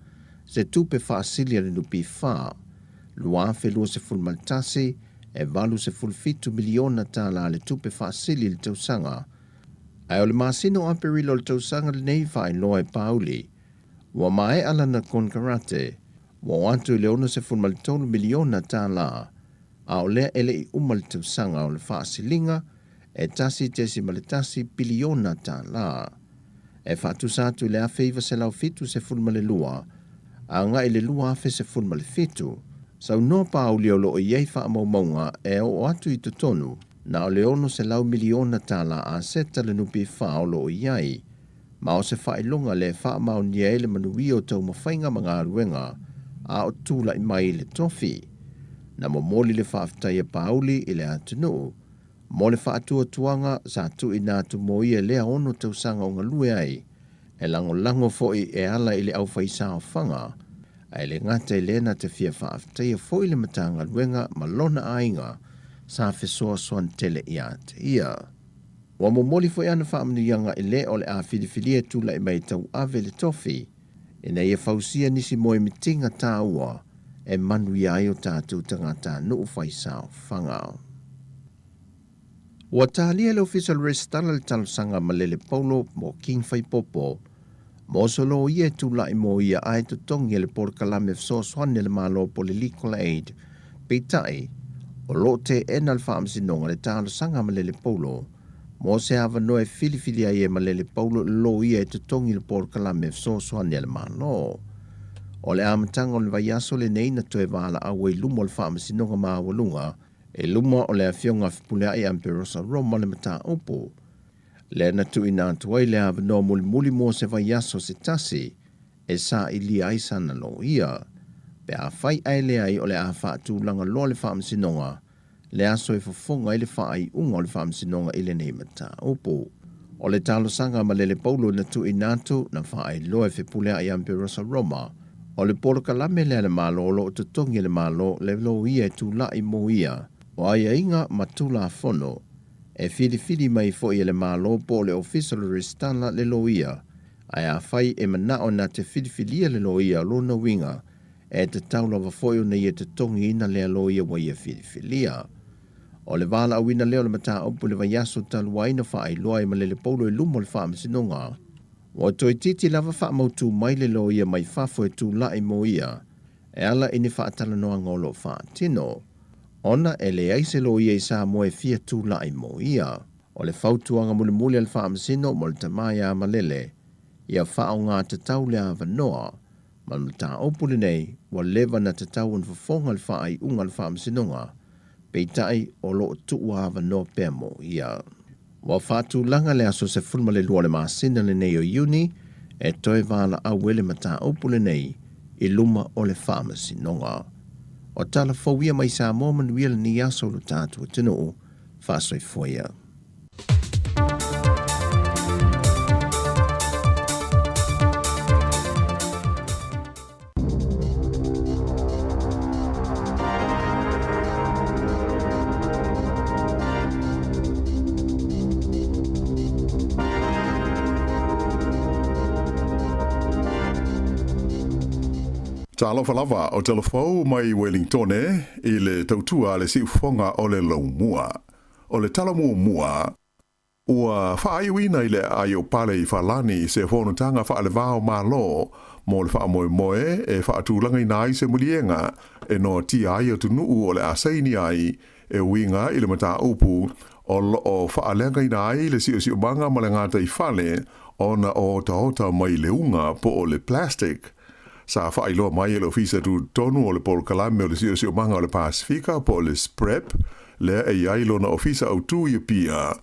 se tupe faasili a le NPF 2021, e $87 miliona tālā le tupe faasili i le tausaga. Ae o le masina o Aperila o le tausaga lenei faailoa e Pauli, ua maea lana konekarate, ua oo atu i le $63 miliona tālā, a o lea e le i uma le tausaga o le faasiliga e $1.1 piliona tālā. E faatusa atu i le 1972 agai i le 2017, saunoa Pauli o lo o i ai faamaumauga e oo atu i totonu na o le $600 miliona tālā aseta le NPF o lo o i ai, ma o se faailoga lea e faamaonia ai le manuia o taumafaiga ma galuega a o tulai mai i le tofi. Na momoli le faafetai a Pauli i le atunuu mo le faatuatuaga sa tuuina atu mo ia lea ono tausaga o galue ai, e lagolago foi e ala i le aufaisaofaga, ae le gata i lea na te fia faafetaia foi le Matagaluega ma lona aiga sa fesoasoani tele ia te ia. Ua momoli foi ana faamanuiaga i le o le a filifilia e tulai mai e tauave le tofi, ina ia fausia nisi moemitiga tāua e manuia ai o tatou tagatanuu faisaofaga. Ua talia e le Ofisa o le Resitala le talosaga a Malele Paulo mo King Faipopo mo se loia e tulai mo ia ae totogi e le polokalame fesoasoani a le Malo po o le Legal Aid. Peitai, o lo o teena le Faamasinoga le talosaga a Malele Paulo mo se avanoa e filifili ai e Malele Paulo le loia e totogi le polokalame fesoasoani a le Malo. O le amataga o le vaiaso lenei na toe valaau ai i luma o le Faamasinoga Maualuga i luma o le Afioga a Fepuleai Amperosa Roma le mataupu lea na tuuina atu ai le avanoa mulimuli mo se vaiaso se tasi e sailia ai sana loia. Pe afai ae leai o le a faatulaga loa le Faamasinoga le aso e fofoga ai le faaiuga o le Faamasinoga i lenei mataupu. O le talosaga a Malele Paulo na tuuina atu, na faailoa e Fepuleai Amperosa Roma, o le polokalame lea a le Malo o lo o totogi e le Malo le loia e tulai mo ia o aiaiga ma Tulafono e filifili mai foi e le Malo po o le Ofisa o le Resitala le loia, ae afai e manao na te filifilia le loia o lona uiga E tatau lava foi ona ia totogiina lea loia ua ia filifilia. O le valaauina lea o le mataupu i le vaiaso talu ai na faailoa ai Malele Paulo i luma o le Faamasinoga. Ua toeitiiti lava faamautu mai le loia mai fafo e tulai mo ia e ala i ni faatalanoaga o lo o faatino, ona e leai se loia i Samoa e fia tulai mo ia. O le fautuaga mulimuli a le Faamasino mo le tama ia Malele, ia faaaoga tatau le avanoa Ma le mataupu lenei, ua leva na tatau ona fofoga le faaiuga a le Faamasinoga, peitai o lo o tuu avanoa pea mo ia. Ua faatulaga le aso 12 o le masina lenei o Iuni e toe valaau ai le mataupu lenei i luma o le Faamasinoga. O tala fou ia mai Samoa manuia lenei aso lo tatou atunuu. Faasoifua ia. Talofa lava o Telefou mai Welingtone i le tautua a le siufofoga o le Laumua. O le tala muamua, ua faaiuina i le aai o Pale i Falani se fonotaga faalevao Malo mo le faamoemoe e faatulagaina ai se maliega e noatia ai atunuu o le a saini ai e uiga i le mataupu o lo o faaleagaina ai le siosiomaga ma le gataifale ona o otaota mai le uga po o le plastic. Sa faailoa mai e le Ofisa Tutotonu o le Polokalame o le Siosiomaga o le Pasefika po o le SPREP, lea e i ai lona ofisa autū i Apia,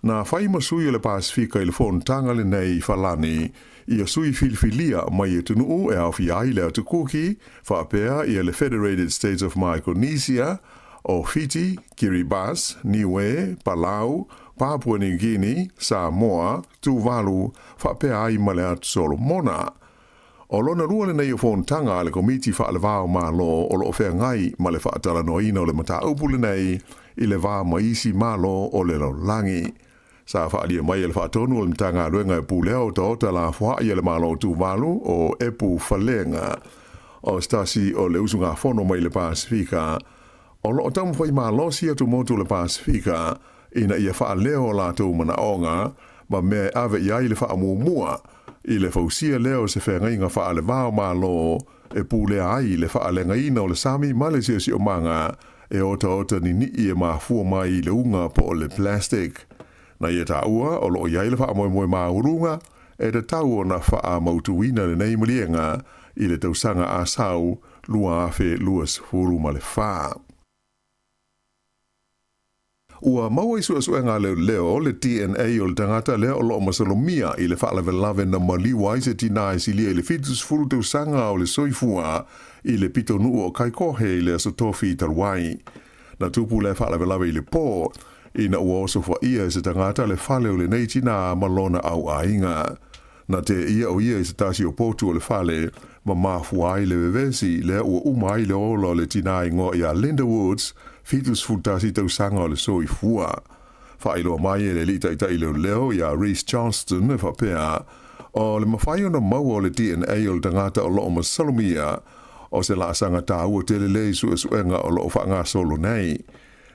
na fai ma sui o le Pasefika i le fonotaga lenei i Falani, ia sui filifilia mai atunuu e aofia ai le Atu Kuki, faapea ia le Federated States of Micronesia, o Fiti, Kiribati, Niue, Palau, Papua New Guinea, Samoa, Tuvalu, faapea ai ma le Atu Solomona. O lona lua lenei o fonotaga a le Komiti Faalevao Malo o lo o feagai ma le faatalanoaina o le mataupu lenei i le va ma isi Malo o le lalolagi. Sa faaalia mai e le Faatonu o le Matagaluega e pulea otaota lafoai a le Malo o Tuvalu, o Epu Falega. o se tasi o le usugafono mai le Pasefika, o lo o taumafai malosi atu motu o le Pasefika ina ia faaleo o latou manaoga ma mea e ave i ai le faamuamua i le fausia lea o se feagaiga faale-va o Malo e pulea ai le faaleagaina o le sami ma le siosiomaga e otaota ninii e mafua mai i le uga po o le plastic. Na ia taua o lo o i ai le faamoemoe maualuga e tatau ona faamautuina lenei maliega i le tausaga a sau 2024. Ua maua i suesuega a leoleo le DNA o le tagata lea o lo o masalomia i le faalavelave na maliu ai se tinā e silia i le 70 tausaga o le soifua i le pitonuu o Kaikohe i le Aso Tofi talu ai. Na tupu lea faalavelave i le pō, ina ua osofaia e se tagata le fale o lenei tinā ma lona auaiga. Na tēia o ia i se tasi o potu o le fale ma mafua ai le vevesi lea ua uma ai le ola o le tinā igoa ia Linda Woods, 71 tausaga o le soifua. Faailoa mai e le alii taitai leoleo ia Rhys Johnston e faapea, o le mafai ona maua o le DNA o le tagata o lo o masalomia o se laasaga taua tele lea i suesuega o lo o faagasolo nei.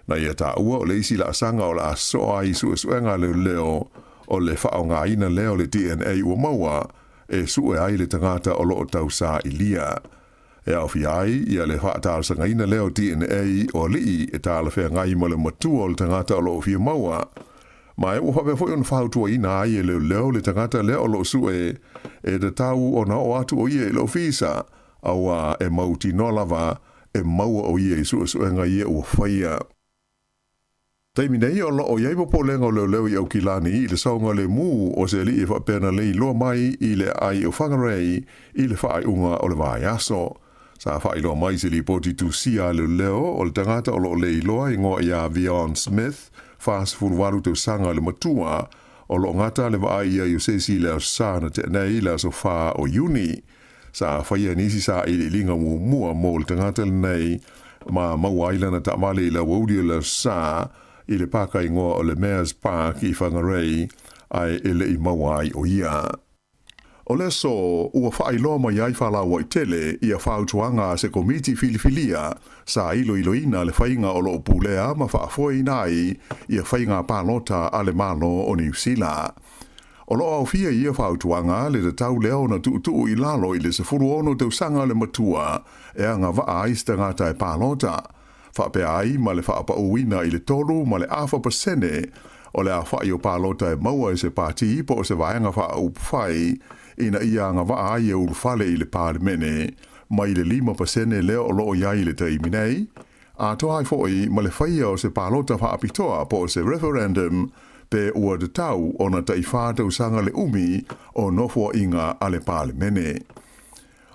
Na ia taua o le isi laasaga o le a sosoo ai i suesuega a leoleo o le faaaogaina lea o le DNA ua maua e sue ai le tagata o lo o tausailia. E aofia ai ia le faatalosagaina lea o DNA o alii e talafeagai ma le matua o le tagata o lo o fia maua. Ma e ua faapea foi ona fautuaina ai e leoleo le tagata lea o lo o sue e tatau ona oo atu o ia i le ofisa, auā e mautinoa lava e maua o ia i suesuega ia ua faia. Taimi nei o lo o i ai popolega o leoleo i Aukilani i le saogalemu o se alii e faapea na leiloa mai i le aai o Whangarei i le faaiuga o le vaiaso. Sa faailoa mai se lipoti tusia a leoleo o le tagata o lo o leiloa igoa ia Vion Smith, 48 tausaga le matua, o lo o gata le vaai i ai o se isi i le Aso Sa na tea nei i le aso 4 o Iuni. Sa faia nisi sailiiliga muamua mo le tagata lenei ma maua ai lana taavale i le aoauli o le Aso Sa i le paka igoa o le Mayor's Park i Whangarei, ae e le i maua ai o ia. O le aso ua faailoa mai ai faalauaitele ia fautuaga a se komiti filifilia sa iloiloina le faiga o lo o pulea ma faafoeina ai ia faiga palota a le Malo o Niu Sila. O lo o aofia i ia fautuaga le tatau lea ona tuutuu i lalo i le 16 tausaga le matua e agavaa ai se tagata e palota, faapea ai ma le faapauina i le 3 ma le afa pasene o le aofai o palota e maua e se pati po o se vaega faaupufai ina ia agavaa ai e ulufale i le Palemene mai le 5% lea o lo o i ai i le taimi nei, atoa ai foi ma le faia o se palota faapitoa po o se referendum pe ua tatau ona tai-fa tausaga le umi o nofoaiga a le Palemene.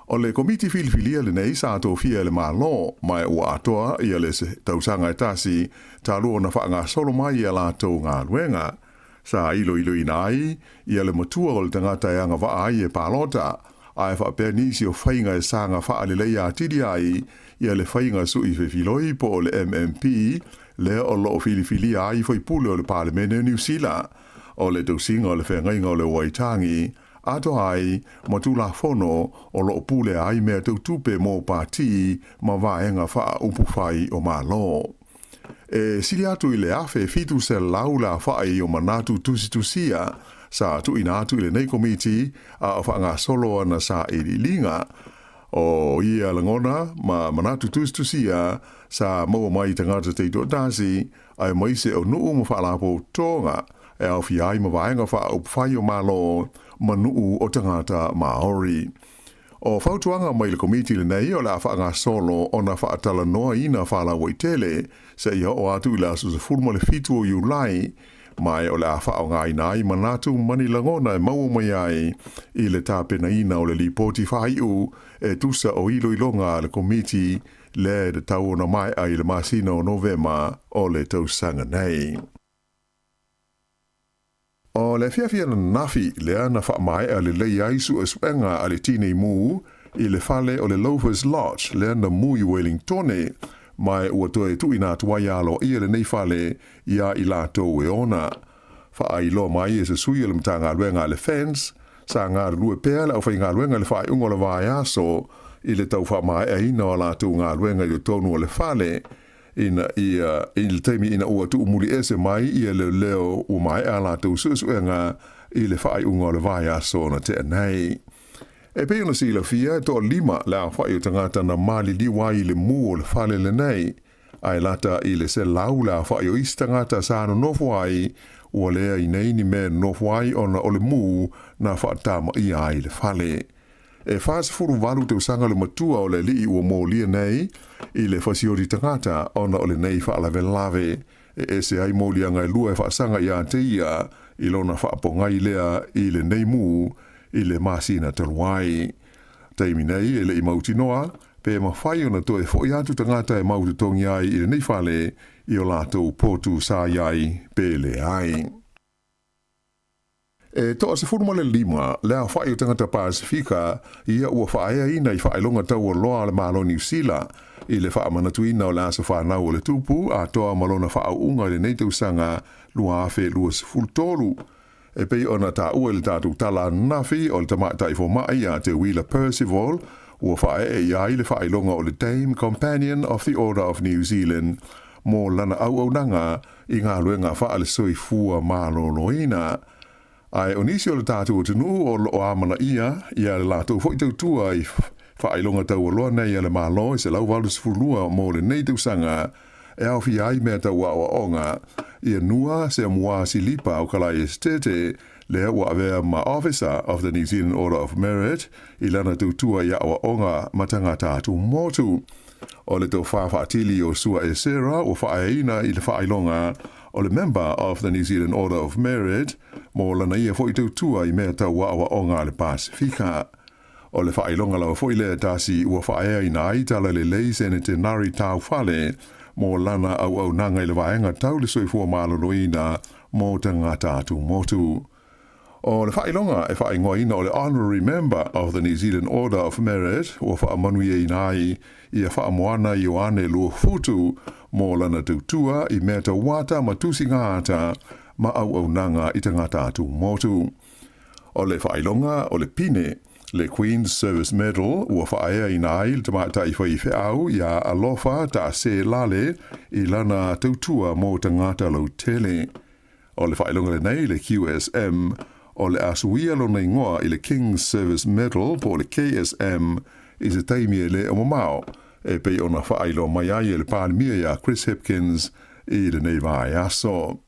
O le Komiti Filifilia lenei sa tofia e le Malo, ma ua atoa ia le tausaga e tasi talu ona faagasolo mai ia latou galuega. Sa iloiloina ai ia le matua o le tagata e agavaa ai e palota, ae faapea nisi o faiga e saga faaleleia atili ai ia le faiga sui fefiloi po o le MMP lea o lo o filifilia ai faipule o le Palemene o Niu Sila, o le tausiga o le feagaiga o le Waitangi, atoa ai ma Tulafono o lo o pulea ai mea tau tupe mo pati ma vaega faaupufai o Malo. E sili atu i le 1700 le aofai o manatu tusitusia sa tuuina atu i lenei komiti a o faagasolo ana sailiiliga. O ia lagona ma manatu tusitusia sa maua mai i tagata taitoatasi aemaise o nuu ma faalapotopotoga e aofia ai ma vaega faaupufai o Malo ma nuu o tagata Maori. O fautuaga mai le Komiti lenei o le a faagasolo ona faatalanoaina faalauaitele seia oo atu i le aso 17 o Iulai, ma o le a faaaogaina ai manatu ma ni lagona e maua mai ai i le tapenaina o le lipoti faaiu e tusa o iloiloga a le Komiti lea e tatau ona maea i le masina o Novema o le tausaga nei. O le afiafi ananafi lea na faamaea lelei ai suesuega a le tinei mu i le fale o le Loafers Lodge lea na mu i Wellingtone, ma ua toe tuuina atu ai aloaia lenei fale iā i latou e ona. Faailoa mai e se sui o le Matagaluega a le Fence, sa galulue pea le aufaigaluega i le faaiuga o le vaiaso i le tau faamaeaina o a latou galuega i totonu o le fale ina ia i le taimi ina ua tuumuliese mai ia leoleo ua maea a latou suesuega i le faaiuga o le vaiaso na tea nei. E pei ona silafia, e toalima le aofai o tagata na maliliu ai i le mu o le fale lenei, ae lata i le 100 le aofai o isi tagata sa nonofo ai, ua leai nei ni mea e nonofo ai ona o le mu na faatamaia ai le fale. E 48 tausaga le matua o le alii ua molia nei i le fasioti tagata ona o lenei faalavelave e ese ai moliaga e lua e faasaga ia te ia i lona faapogai lea i lenei mu i le masina talu ai. Taimi nei e le i mautinoa pe mafai ona toe fo'i atu tagata e mau totogi ai i lenei fale i o latou potu sa i ai pe leai. E 15 le aofai o tagata Pasefika ia ua faaeaina i faailoga taualoa a le Malo Niu Sila i le faamanatuina o le aso fanau o le Tupu atoa ma lona faaauuga i lenei tausaga 2023. E pei ona taua i le tatou tala ananafi o le tamaitai fomai ia Teuila Percival ua faaee i ai le faailoga o le Dame Companion of the Order of New Zealand mo lana auaunaga i galuega faale-soifua maloloina. Ae o nisi o le tatou atunuu o lo o amanaia ia le latou foi tautua i faailoga taualoa nei a le Malo e 182 mo lenei tausaga e aofia ai mea tau aoaoga, ia Nua Seamua Silipa o Kalai Esitete, lea ua avea ma Officer of the New Zealand Order of Merit i lana tautua i aoaoga ma tagata atumotu. O le tofa faatili o Sua Esera ua faaeaina i le faailoga o le Member of the New Zealand Order of Merit mo lana ia foi tautua i mea tau aoaoga a le Pasefika. O le faailoga lava foi lea tasi ua faaeaina ai Talalelei Senetenari Taufale mo lana auaunaga i le vaega tau le soifua maloloina mo tagata atumotu. O le faailoga e faaigoaina o le Honorary Member of the New Zealand Order of Merit ua faamanuiaina ai ia Faamoana Ioane Luafutu mo lana tautua i mea tauata ma tusiga-ata ma auaunaga i tagata atumotu. O le faailoga o le pine, le Queen's Service Medal, ua faaeaina ai le tamaitai faifeau iā Alofa Taase Lale i lana tautua mo tagata lautele. O le faailoga lenei, le QSM, o le a suia lona igoa i le King's Service Medal po o le KSM i se taimi e le o mamao, e pei ona faailoa mai ai e le Palemia iā Chris Hipkins i lenei vaiaso.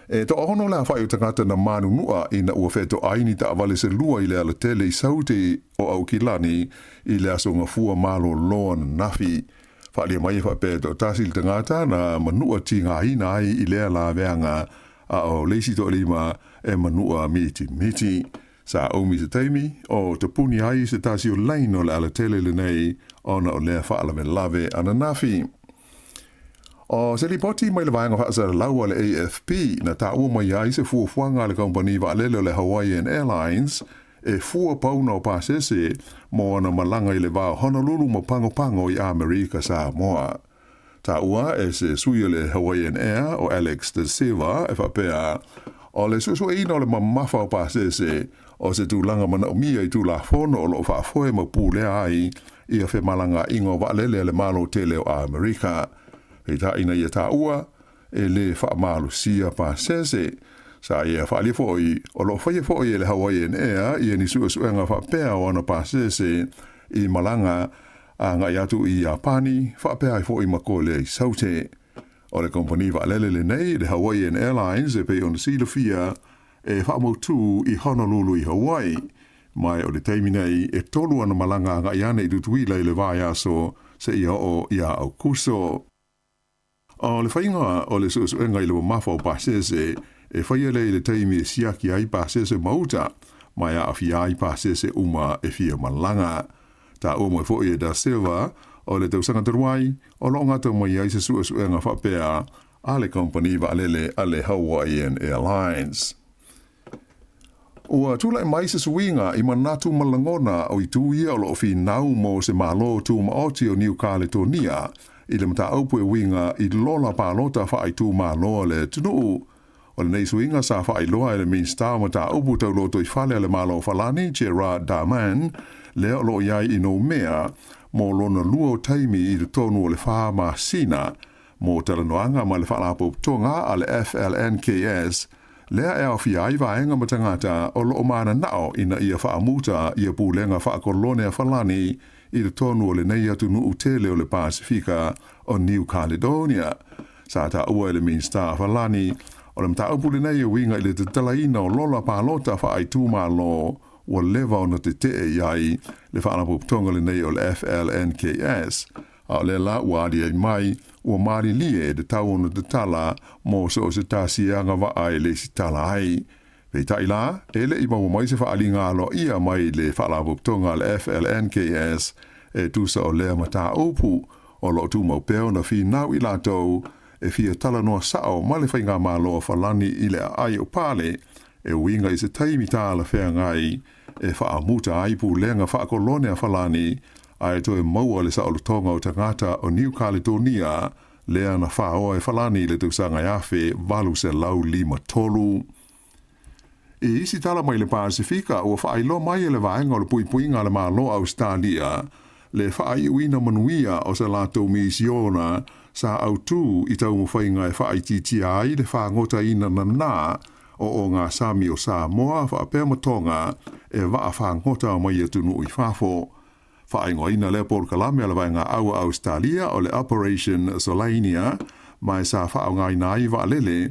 E toaono le aofai o tagata na manunua ina ua fetoai ni taavale se lua i le alatele i Saute o Aukilani i le aso Gafua malolo ananafi. Faaalia mai e faapea e toatasi le tagata na manua tigaina ai i lea laveaga, a o le isi toalima e manua mitimiti. Sa umi se taimi o tapuni ai se tasi o laina o le alatele lenei ona o lea faalavelave ananafi. O se lipoti mai le vaega faasalalau a le AFP na taua mai ai se fuafuaga a le kamupani vaalele o le Hawaiian Airlines e fua pauna o pasese mo ana malaga i le va o Honolulu ma Pagopago i Amerika Samoa. Taua e se sui o le Hawaiian Air o Alex Da Silva e faapea, o le suesueina o le mamafa o pasese o se tulaga manaomia i Tulafono o lo o faafoe ma pulea ai ia femalagaaiga o vaalele a le Malo tele o Amerika. Peitai ina ia taua, e lē faamalosia pasese. Sa ia faaalia foi, o lo o faia foi e le Hawaiian Air ia ni suesuega faapea o ana pasese i malaga agai atu i Iapani, faapea ai foi ma Kolea i Saute. O le kompani vaalele lenei, le Hawaiian Airlines, e pei ona silafia, e faamautū i Honolulu i Hawaii, ma o le taimi nei e tolu ana malaga agai ane i Tutuila i le vaiaso seia oo ia Aukuso. O le faiga o le suesuega i le mamafa o pasese e faia lea i le taimi e siaki ai pasese ma uta, ma e aafia ai pasese uma e fia malaga. Taua mai foi e Da Silva, o le tausaga talu ai, o lo o gata mai ai se suesuega faapea a le kamupani vaalele a le Hawaiian Airlines. Ua tulai mai se suiga i manatu ma lagona o itu ia o lo o finau mo se Malo Tumaoti o Niu Kaletonia i le mataupu e uiga i lola palota faaitumalo a le atunuu. O lenei suiga sa faailoa e le Minisita o Mataupu Tau Lotoifale a le Malo o Falani, Gerard Darman, lea o lo o i ai i Noumea mo lona lua o taimi i totonu o le fa masina mo talanoaga ma le Faalapotopotoga a le FLNKS, lea e aofia ai vaega ma tagata o lo o mananao ina ia faamuta ia pulega faakolone a Falani i totonu o lenei atunuu tele o le Pasefika o New Caledonia. Sa taua e le Minisita a Falani, o le mataupu lenei e uiga i le tatalaina o lola palota faaitumalo ua leva ona tetee i ai le Faalapotopotoga lenei o le FLNKS, a o lea la ua aliali mai ua malilie e tatau ona tatala mo so o se tasi e agavaa e lesitala ai. Peitai la, e le i maua mai se faaaliga aloaia mai le Faalapotopotoga a le FLNKS e tusa o lea mataupu, o lo o tumau pea ona finau i latou e fia talanoa sao ma le Faigamalo a Falani i le aai o Pale e uiga i se taimi talafeagai e faamuta ai pulega faakolone a Falani ae toe maua le saolotoga o tagata o New Caledonia lea na faoa e Falani i le tausaga e 1853. I isi tala mai le Pasefika, ua faailoa mai e le Vaega o le Puipuiga a le Malo o Ausetalia le faaiuina manuia o se latou misiona sa autū i taumafaiga e faaitiitia ai le fagotaina nanā o ogasami o Samoa faapea ma Toga e vaa fagota mai atunuu i fafo. Faaigoaina lea polokalame a le Vaega Au a Ausetalia o le Operation Solainia, ma sa faaaogaina ai vaalele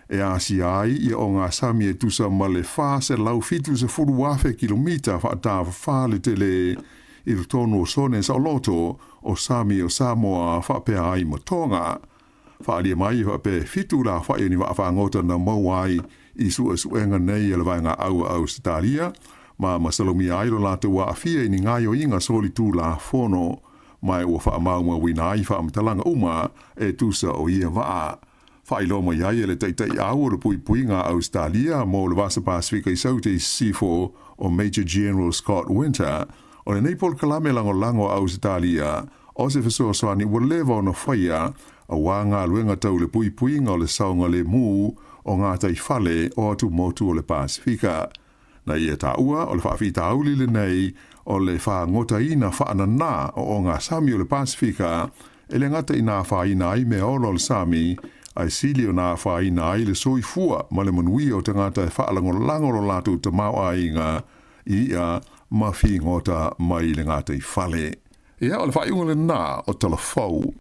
e asia ai ia ogasami e tusa ma le 470,000 kilomita faatafafā le tele i totonu o sone saoloto o sami o Samoa faapea ai ma Toga. Faaalia mai e faapea e fitu le aofai o ni vaafagota na maua ai i suesuega nei a le Vaega Au a Ausetalia, ma masalomia ai lo latou aafia i ni gaoioiga solitulafono, ma ua faamaumauina ai faamatalaga uma e tusa o ia vaa. Faailoa mai ai e le Taitaiau o le Puipuiga a Ausetalia mo le Vasa Pasefika i Saute i Sisifo o Major General Scott Winter, o lenei polokalame lagolago a Ausetalia o se fesoasoani ua leva ona faia auā galuega tau le puipuiga o le saogalēmū o gataifale o atumotu o le Pasefika. Na ia taua o le faafitauli lenei o le fagotaina faananā o ogasami o le Pasefika e le gata ina afaina ai meaola o le sami, ae sili ona afaina ai le soifua ma le manuia o tagata e faalagolago lo latou tamaoaiga i i'a ma figota mai le gataifale. Ia, o le faaiuga lenā o Tala Fou.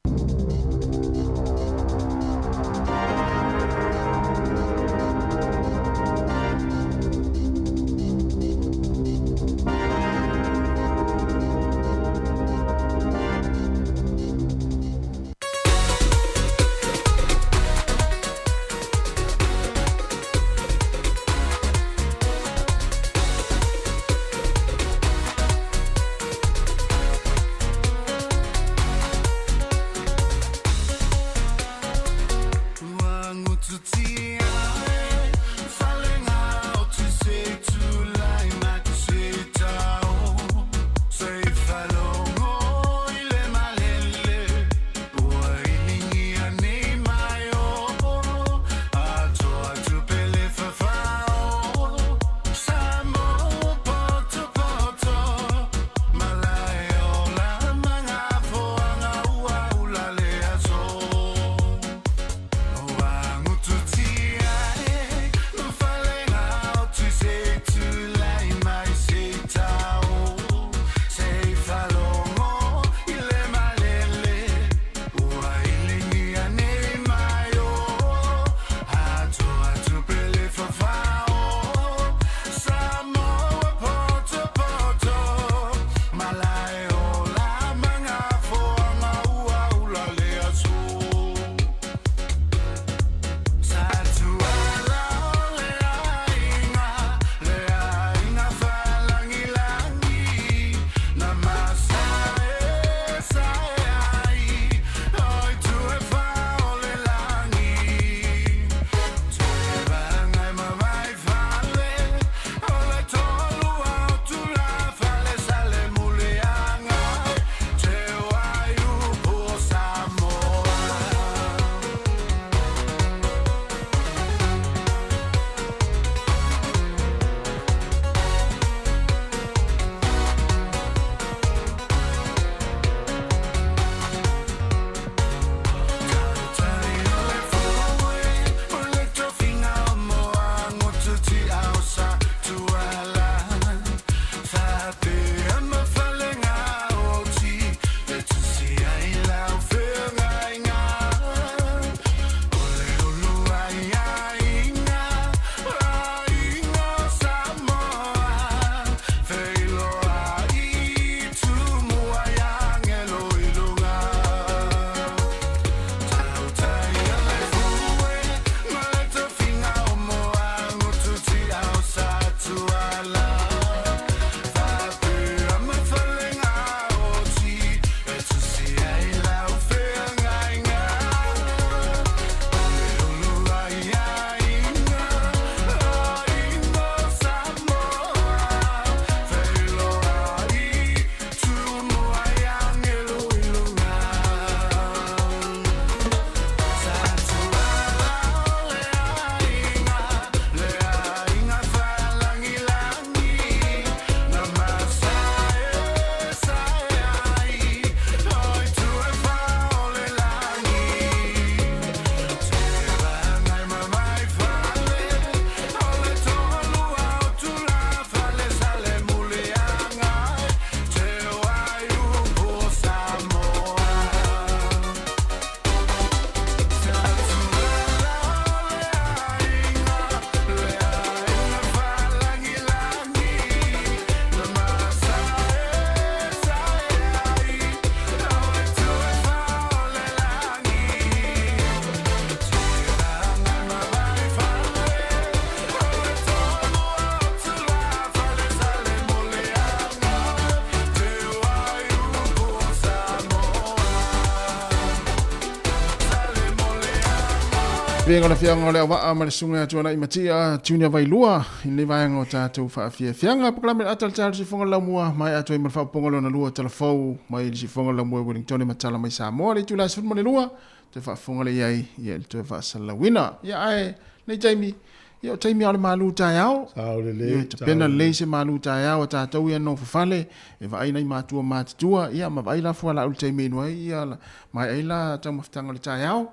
Tauaveina o le Afioaga o Leauvaa ma le Susuga ia Tuanai Matia Junior Vailua i lenei vaega o tatou faafiafiaga. Polokalame le ata le taeao i le siufofoga o le Laumua, maea atu ai ma le faaopoopoga lona lua o Talafou mai le siufofoga o le Laumua i Wellingtone ma Tala mai Samoa. Le itula e 12 toe faafofoga lea i ai ia i le toe faasalalauina. Ia ae lenei taimi, ia o taimi lava o le malu taeao. Sao lelei. Ia tapena lelei se malu taeao a tatou ia nofofale e vaai nai matua matutua ia ma vaai la fualaau i le taimi e inu ai ia maea ai la taumafataga o le taeao.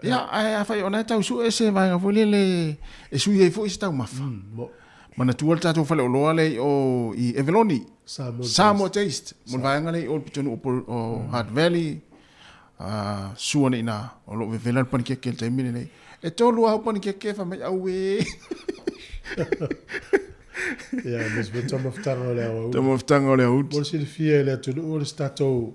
Ia ae afai o la e tau sue se vaega foi lele e sui ai foi se taumafa. Manatua le tatou faleoloa lea i o i Eveloni. Samoa Taste. Mo le vaega lea i o i le pitonuu o Hutt Valley. Sua nei ina o lo o vevela le panikeke i le taimi lenei. E tolu lava au panikeke fai mai auē. Ia, aemaise foi taumafataga o le aoauli. Taumafataga o le aoauli. Mo le silafia e le atunuu o le se tatou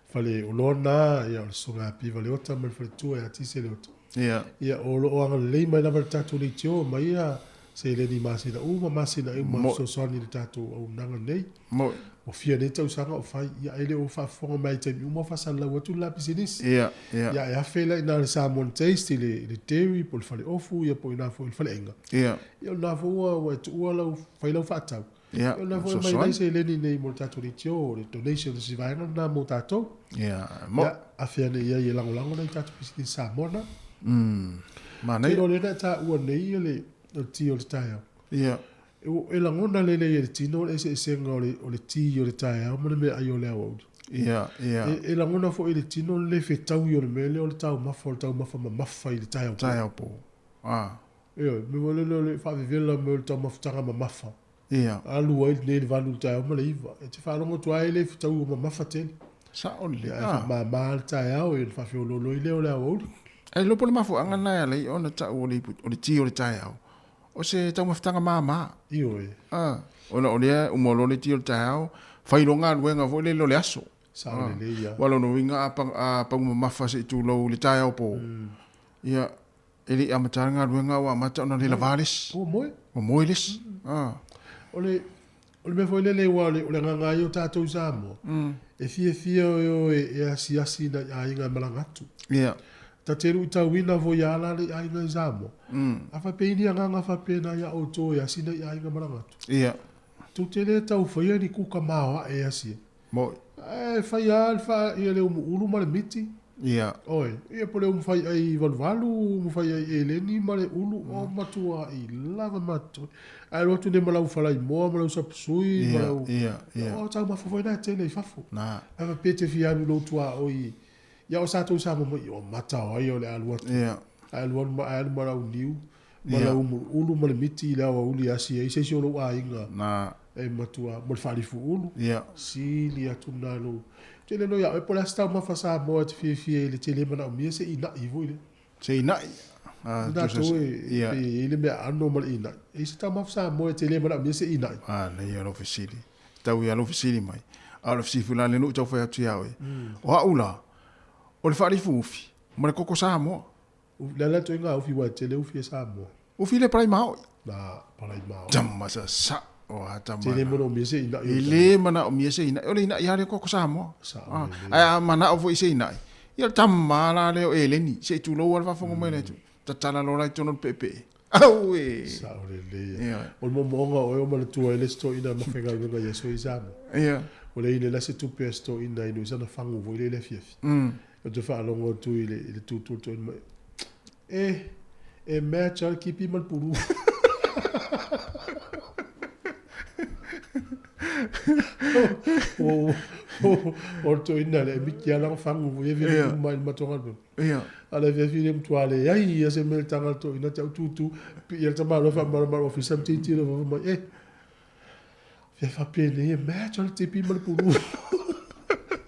fale oloa lena, ia o le Susuga ia Piva Leota ma le faletua ia Tise Leota. Ia. Ia, o lo o agalelei mai lava i le tatou leitio ma ia seleni i masina uma, masina uma e fesoasoani i le tatou auaunaga nei. Moi. Ua fia nei tausaga o fai, ia e le o faafofoga mai i taimi uma o faasalalau atu le la pisinisi. Ia, ia. Ia e afe la i ina i le Samoan Taste i le, i le dairy po o le faleofu ia po o ina foi i le faleaiga. Ia. Ia o lena foi ua, ua e tuua lau, fai lau faatau. Ia, Ia o lena foi e aumai nai seleni nei mo le tatou leitio, o le donation se vaega lena mo tatou. Ia, mo. Ia, afe ane i ai e lagolago nai tatou pisinisi Samoa na. Manaia. Te iloa o lea na e taua nei le, o le ti o le taeao. Ia. E lagona lelei e le tino le eseesega o le, o le ti o le taeao ma le meaai o le aoauli. Ia, ia. E, e lagona foi e le tino le le fetaui o le mea lea o le taumafa, o le taumafa mamafa i le taeao po. Taeao po. Ah. Ioe, mea foi lele o le faavevela mai o le taumafataga mamafa. Ia. Alu ai lenei le valu i le taeao ma le iva. E te faalogo atu lava e le fetaui ua mamafa tele. Sao lelei. Ia, ae faamama le taeao, ia ona faafeoloolo ai lea o le aoauli. Ae iloa po o le mafuaaga lena e ala ai ona tau o le, o le ti o le taeao, O se taumafataga māmā. Ioe. A, ona o lea uma loa le ti o le taeao, fai loa galuega foi lele o le aso. Sao lelei ia. Aua o lona uiga a, a pau mamafa se i tulou i le taeao po, ia, e le i amata le galuega ua amata ona le lavā le isi. Ua moe. Ua moe le isi. A. O le, o le mea foi lele aua o le, o le agaga lava ia o tatou i Samoa, e fiafia e o e, e asiasi i nai aiga e malaga atu. Ia. Ta te luitauina foi a la le aiga i Samoa. A faapea i ni agaga faapena ia outou e asi nai aiga malaga atu. Ia. Tou te le tau faia ni kuka maoae e asi ai. Moi. Ae fai lava le fa, ia le umuulu ma le miti. Ia. Oi, ia po o le umu fai'ai valuvalu, umu fai'ai eleni ma le ulu, o matua'i lava matou. Ae alu atu nei ma lau falaimoa ma lau sapusui ma lau... Ia, ia. O taumafa foi na e tele i fafo. Na. Ae faapea e te fia alu i lou tuaoi, ia o sa tou Samoa mai, o mata o ai o le alu atu. Ia. Ae alu alu ma, ae alu ma lau niu, ma lau umuulu ma le miti i le aoauli e asi ai se isi o lou aiga. Na. E matua mo le faalifu ulu. Ia. Sili atu lena i lou tele loa ia oe po o le a se taumafa Samoa e te fiafia i le tele manaomia se ina'i foi lea. Se ina'i. Ah, tusa se, ia. Pe i ai le meaano ma le ina'i. E i ai se taumafa Samoa e tele manaomia se ina'i. Ah, nei o lou fesili. Tau ia lou fesili mai. A o le fesili foi la lea na ou tau fai atu ia oe. O a'u la, o le faalifu ufi ma le koko Samoa. Le ala ituaiga ufi ua tele ufi e Samoa. Ufi le palai maoi. Na palai maoi. Tama sa sa o a tama. Te le manaomia se ina'i. E le manaomia se ina'i. O le ina'i lava lea koko Samoa. Sao lelei. Ae a manao foi se ina'i, ia o le tama la lea o Eleni, se i tulou lava le faafofoga mai le atu. Tatala loa la i totonu o le peepee. Auē! Sao lelei. O le moomooga o oe o manatua ai le isi toeaina ma faigaluega i aso i Samoa. Ia. Ua leai nei la se tupe a se toeaina inu i sana fagu foi lea i le afiafi. Ou te faalogo atu i le, i le tūtū o le toeaina mai, E, e match lava le kipi ma le pulu. O, o, o le toeaina lea, e miki lava lana fagu foi e vili uma i le matou galuega. Ia. A le afiafi le matua leai ia se mea i le taga a le toeaina, te au tūtū, pii ai le tamaloa faamalamalama ofisa ma tilotilo mai, e, Fia faapenei e match le tipi ma le pulu.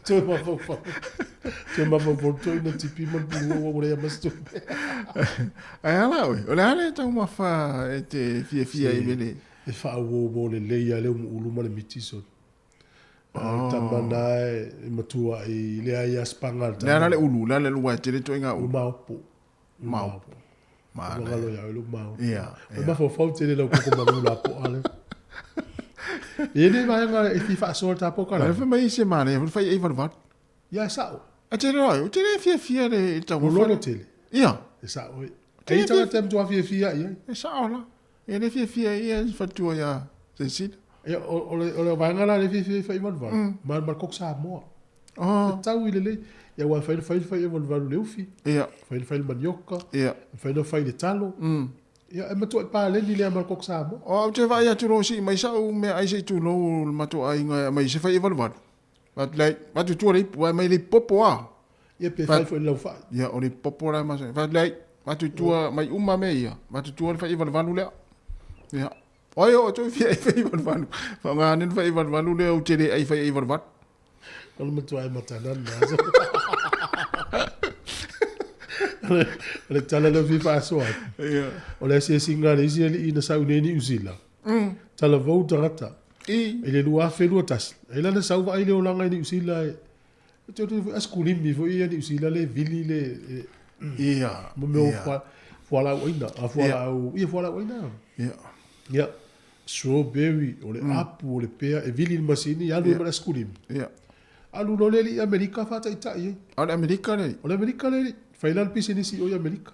Toe mafaufau. Toe mafaufau le toeaina tipi ma le pulu ua ua leai ma se tupe. Ae a la oe, o le a le taumafa e te fiafia ai mele? E faauouo lelei lava le umuulu ma le miti soni. A o le tama na e matua i leai lava se paga a le tama. Le a la le ulu, le a le ulu aua e tele ituaiga ulu. Ulu maopo. Maopo. Manaia. Ua galo ia oe lou maopo. Ia, ia. O mafaufau tele lau koko malu lapoa lea. E i ai vaega e fia faasoa le ta polokalame. Ae fai mai se manaia foi le fai ai valuvalu. Ia e sao. Ae tele loa, ou te le fiafia i le taumafa. Lolono tele. Ia. E sao e. E i tagata e matua fiafia i ai. E sao la. E le fiafia ia i faletua ia Cecilia. Ia, o le vaega la le fiafia i faivaluvalu, ma le koko Samoa. Oh. E tau i lelei. Ia aua e fai na fai le faivaluvalu i le ufi. Ia. Fai na fai le manioka. Ia. Fai na fai le talo. Ia, e matua paleni lea ma le koko Samoa. O, ou te vaai atu loa sii mai sa'u meaai se i tulou le matou aiga e aumai se faivaluvalu. But like, vatu tua le ipu, mai le popo a. Ia pe fai foi le laufai. Ia, o le popo la masani. But like, vatu tua mai uma mea ia. Vatu tua le faivaluvalu lea. Ia. Oi o toi fia faivaluvalu. Whaonga ane le faivaluvalu lea ou te le ai faivaluvalu. O le matua e matanana. O le tala lea fia faasoa atu. Ia. O le asiasiga a le isi alii na sau nei Niu Sila. Talavou tagata. I. I le 2021. Ai la na sau vaai le olaga i Niu Sila e te te foi askulimi foi ia Niu Sila le vili le Ia. mo mea o fualaau aina, a fualaau, ia fualaau aina. Ia. Ia. Strawberry, o le apu, o le pea, e vili le masini, alu e ma le askulimi. Ia. Alu loa le alii i Amerika faataitai ai. O le Amerika le. O le Amerika le alii. Fai la le pisinisi o i Amerika.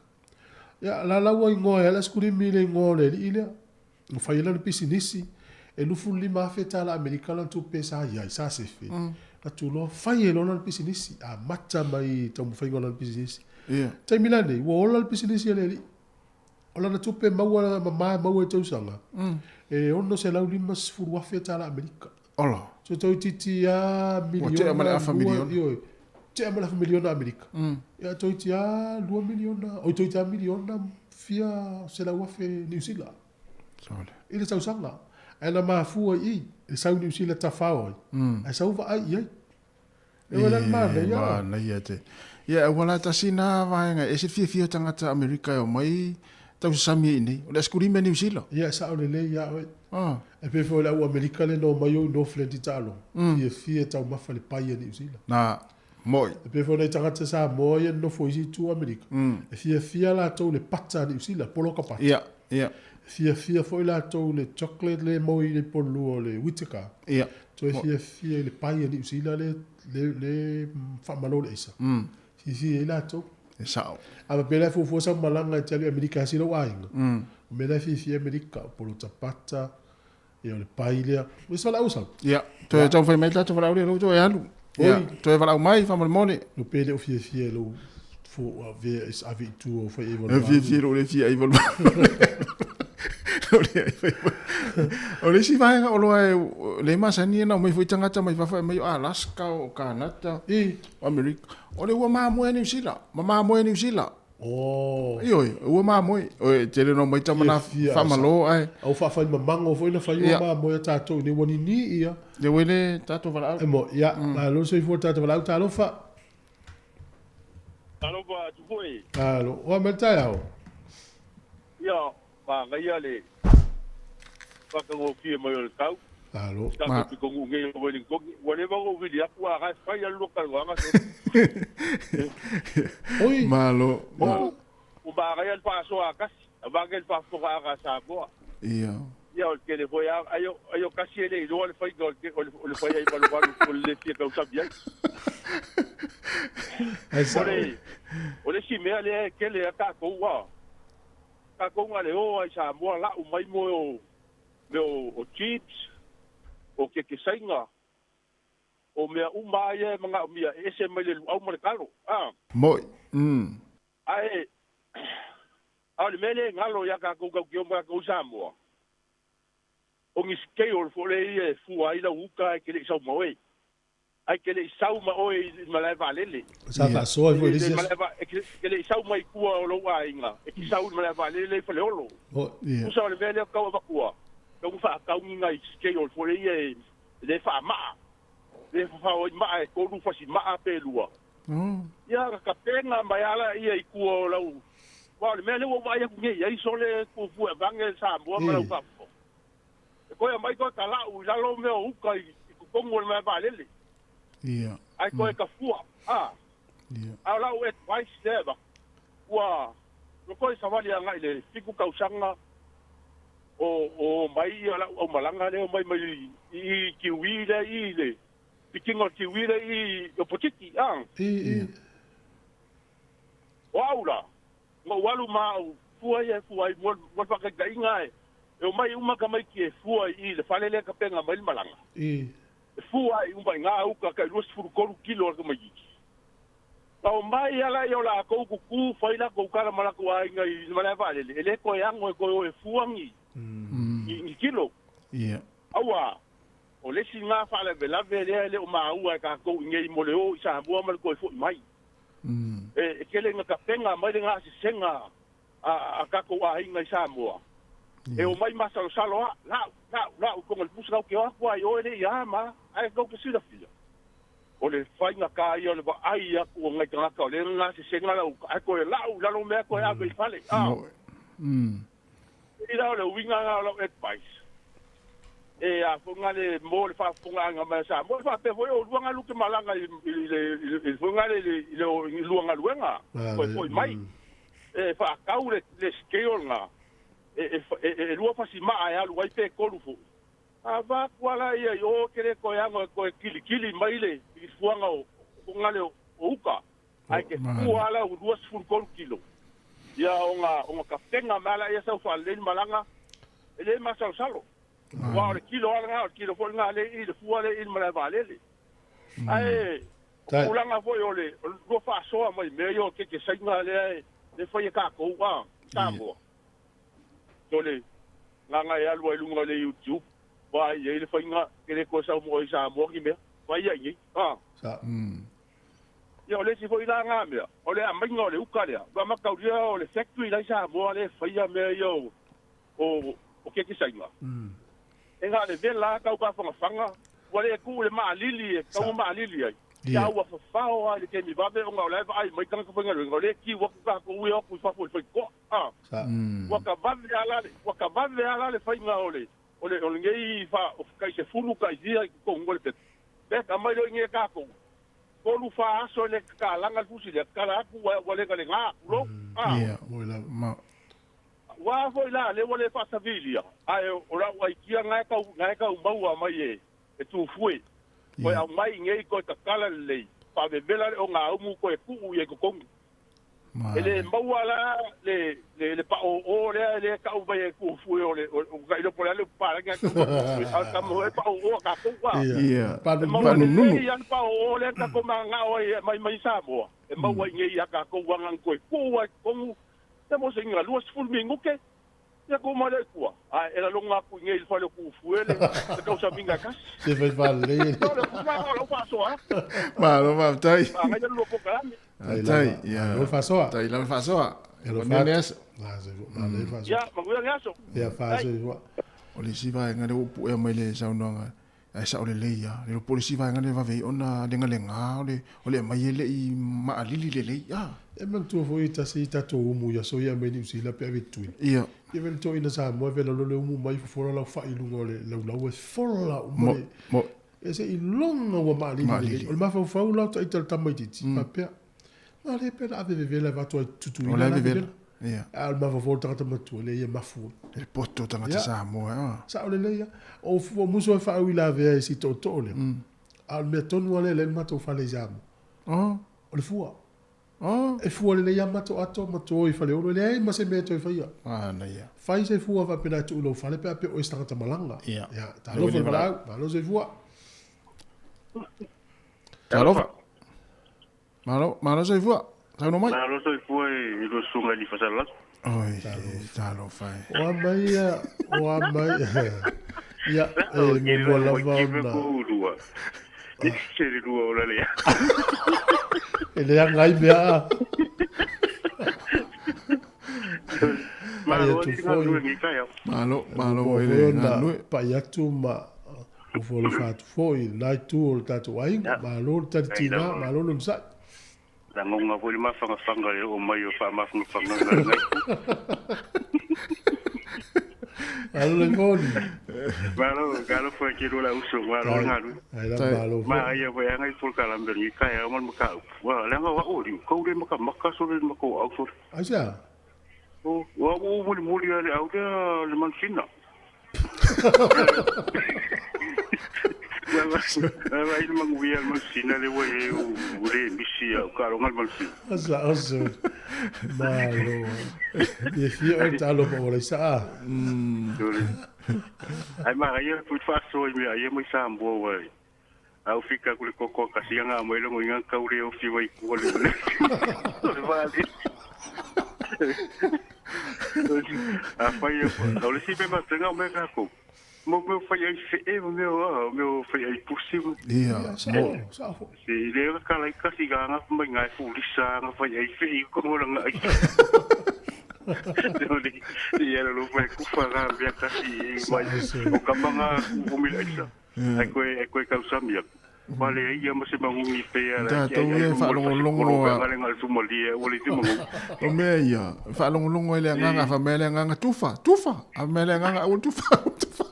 Ia, la la ua igoa e ala askulimi le igoa o le alii lea. Na fai la le pisinisi, e $25,000 Amerika lana tupe sa iai, sa sefe. Na tuloa, fai e loa lana pisinisi, amata mai taumafaiga o lana pisinisi. Ia. Taimi la nei, ua ola le pisinisi a le alii. O lana tupe maua mama e maua i tausaga, e $650,000 Amerika. Ola. So toeitiiti lava Ua tea ma le afa miliona. Ioe, tea ma le afa miliona Amerika. Ia toeitiiti lava 2 miliona, oi toeitiiti lava miliona fia selau afe Niu Sila. Sole. I le tausaga. Ae na mafua i i, le sau Niu Sila tafao ai, ae sau vaai i ai. E oe la le manaia. Manaia te. Ia, ua la tasi nā vaega e ese fiafia tagata Amerika e omai tausasami ai i inei. O le asekulima i Niu Sila. Ia, e sao lelei ia oe. Ah. E pei foi o le au Amerika lea na omai au i Northland i taaloga, fiafia e taumafa le pai a Niu Sila. Na, moi. E pei foi o nai tagata Samoa ia na nofo i isi itu o Amerika, e fiafia latou i le pata a Niu Sila, poloka pata. Ia, ia. E fiafia foi latou i le chocolate lea e maua i Pololua o le Whittaker. Ia. Toe fiafia i le pai a Niu Sila le le faamalo le aisa. Fiafia ai latou. E sao. A faapea la e fuafua sau malaga e te alu i Amerika e asi lou aiga. O mea la e fiafia ai Amerika, o poloka pata, ia o le pai lea. O se valaau sau? Ia, toe taumafai mai le tatou valaau lea lou toe alu. Ia, toe valaau mai faamolemole. No pe le o fiafia i lou ave i tua o fai ai E valuvalu. fiafia i lou le fia ai valuvalu. Lou le ai fai O le isi vaega o loa e le masani e na omai foi tagata mai fafo e aumai o Alaska, o Kanata, o Amerika. O le ua mamoe a Niu Sila, ma mamoe a Niu Sila. Oh. Ioe, ua mamoe. Oi, tele na omai tama na Fiafia, faamalo ae. Au faafai mamango foi na fai ua mamoe a tatou i nei ua nini ia. Le ua le tatou valaau. E mo, ia, malo le soifua le tatou valaau, talofa. Talofa atu foi. Alo, oa mai le taeao. Ia, manaia le whakangofie mai o le tau. Alo. Tatou pitonuu nei o Wellington. Ua leva ona ou vili atu a rae fai a lua talanoaga. Oi. Malo. O manaia le faasoa a kasi, a vage le faafofogaaga a Samoa. Ia. Ia o le tele foi a ai o kasi e le iloa le faiga o le fai ai valuvalu o le le fia tausami ai. O le isi mea lea e tele a tatou a. Tatou na le o ai Samoa lau mai mo o mea o chips, o kekesaiga, o mea uma ia e manaomia e ese mai le luau ma le talo. Moi. Ae, a o le mea lea e galo ia tatou tautio ma tatou Samoa, o ni scale foi lea ia e fua ai lau uta e te le i sau ma oe. Ai te le i sau ma oe i malae vaalele. Sa faasoa ai foi i le isi aso. E te le i sau mai tua o lou aiga, e te sau i le malae vaalele i Faleolo. Tusa o le mea lea tau avatua, tau na faatauni nai scale foi lea ia e le faamaa. Le fafao ai maa e 3 fasi maa pe 2. Ia na tapena mai ala ia i tua o lau. Aua o le mea lea ua ou vaai atu nei ai sole fuafua e avane Samoa ma lau faafofoga. E toe aumai toe talau i lalo mea o uta i totonu o le malae vaalele. Ia. Ai toe tafua. A. A o lau advice lea e avatu, ua toe savali agai i le 7 tausaga o mai ia lau aumalaga lea o mai mai i Kiwi lea i le pikiga o le Kiwi lea i Opotiki. A. O au la, Na ou alu ma au fua ia e fua ai mo le faataitaiga e omai uma tamaiti e fua i i le fale lea e tapena mai le malaga. E fua ai uma i gā uka tai 23 kilo a le tamaitiiti. Na omai lava laia o latou tutu fai latou tala ma latou aiga i le malae vaalele, e le toe ano e toe o e fua ni ni kilo. Aua, o le isi lena faalavelave lea e le o maua e tatou i inei mo le o i Samoa ma le toe foi mai. E tele ina tapena mai le gasesega a tatou aiga i Samoa, e omai masalosalo a, lau, lau, lau i totonu o le pusa, tatou te o atu lava i o e le i a ma, ae tou te silafia, o le faigata ia o le vaai atu o nai tagata o lea e gasesega lau, ae toe lau i lalo mea toe ave i fale, a. Pei la o le uiga lena o lau advice, e a foi na le mo le faafofogaaga mai a Samoa, e faapea foi oulua galu ke malaga i le foi na le i le lua galuega toe foi mai, e faatau le scale lena e lua fasimaa e alu ai pe tolu foi. A avatu lava la ia i o ke le toe ano e toe kilikili mai le fuaga o na le o uka. Ae ke fua ala u 23 kilo ia ona ona tapena mai ala ia sau faalelei le malaga e le masalosalo aua o le kilo lava lena o le kilo foi lena lea i i le fua lea i i le malae vaalele. Ae o tulaga foi o le lua faasoa mai mea ia o kekesaina lea e fai e tatou a Samoa o le agaga e alu ai i luga o le YouTube vaai i ai le faiga e le toe sau mo i Samoa ni mea fai ia i nei a. Ia o le isi foi la na mea, o le aumaiga o le uka lea, ua mataulia o le factory la i Samoa lea e faia mea ia o kekesaina. E na o le vela lava tau tafagafaga, ua le tuu i le maalili e tatau ona maalili ai, a ua fafao lava i le taimi vave ona o la e vaai mai tagata faigaluega, o lea e queue atu tatou ia o atu i fafo i le faitotoa. Ua tavave lava la le, ua tavave lava la le faiga o le, o le, o lenei fa, tai sefulu tai fia i totonu o le pepa. Pe aumai loa i inei e tatou. Tolu fa aso e le tatalaga le fusi lea, tatala atu ua ua legalega, tulou, a. Ia, ma. Ua a foi la, lea ua le faasavilia, ae o lau aikia na e tau, na e tau maua mai e, e Tufue, toe aumai i inei toe tatala lelei, faavevela le ogaumu toe tuu i ai totonu. E le maua la le le le paoo lea lea e tau mai e Tufue o le o ka iloa po o le a le upu palagi ae tau mai e Tufue, a o le tama e paoo a tatou a. Ia, E maua lelei lava le paoo lea na tatou mananao ai e aumai mai Samoa, e maua i inei ia tatou aga na toe tuu ai i totonu, ia mo se iga 20 minute. Ia tuu mai lea i tua, ae e lalona atu i inei i le fale o Tufue le tausamiga e tasi. Se fai faalelei e. O le tulaga o lau faasoa atu. Malo faafetai. Manaia le lua polokalame. Faafetai. Ia. Malo le faasoa. Faafetai lava le faasoa. Manuia le aso. Malo le faasoa. Ia, manuia le aso. Ia, faasoa. O le isi vaega lea ua puea mai le saunoaga Ae sao lelei lava. Le iloa po o le isi vaega lea e vave ai ona legalega o le o le aumai e le i maalili lelei. A. E manatua foi e tasi i tatou umu i aso ia mai Niu Sila pe ave i Tutuila. Ia. Ia vele toeaina Samoa e vela loa le umu mai fofola lau fai i luga o le laulau e fola uma le. Mo. E se i loga ua maalili lelei. O le mafaufau la o ita le tamaitiiti faapea, na le pe na ave vevela e avatu ai Tutuila O la e vevela. Ia. A o le mafaufau o le tagata matua, leai e mafu ai. E poto tagata Samoa, a. Sao lelei lava. O o musu e faauilavea i si tootoo lea, a o le mea tonu lava lea e leai le matou fale i Samoa. O le fua. E fua lelei lava matou ato ma to i Faleolo, e leai ma se mea e toe faia. Manaia. Fai se fua faapena e tuu i lou fale pe a pea o oe se tagata malaga. Ia. Ia, talofa i le valaau, malo soifua. Talofa. Malo, malo soifua. Saunoa mai. Malo soifua i lua susuga i Lifasalalato. Oi, talofa e. O a mai ia, o a mai, ia, e muamua lava ona. Lua. Se le lua ola lea. E leaga ai mea a. Malo atu foi. Malo, malo i le galulue. Pai atu ma Ofo alofa atu foi i lena itu o le tatou aiga. Malo le talitina, malo le onosai. Lagona foi le mafanafana i le oo mai o faamafanafanaga a lenei itu. Malo le moni. Malo, talofa i te lua lauso, malo le galue. Ai la malo foi. Manaia foi lava nai polokalame o lenei taeao ma le mataupu. Ua leaga o au alii, kau le makamaka sole le matou aau sole. Aisea? O au ua ou mulimuli lava i le au lea le manusina. Ai le manuia le manusina le ua e ua le misi au taaloga le manusina. Sa oso. Malo. Ia fia oe taaloga o laisa a. Ai manaia pui faasoa i mea ia mai Samoa ua au fika ku le koko kasi anga mai longo inga kau le ofi wai ku le le vale. A fai o le si pe matenga o mea kako. Mo mea fai ai fe'e ma mea a mea fai ai pusi ma. Ia, mo. Si le ka lai kasi ga nga mai ngai fulisa nga fai ai fe'e ko mo nga ai. Ia lo fai kufa ga mea kasi mai o kamanga ku mi aisa. Ai koe ai koe kau samia. Wale ai ia ma se mangungi pe ala. Tatou ia e faalogologo a. Ngale ngale sumalia ua le te mangungi. O mea ia, faalogologo ai le agaga, fa mea le agaga tufa, tufa, a mea le agaga aua le tufa, aua le tufa.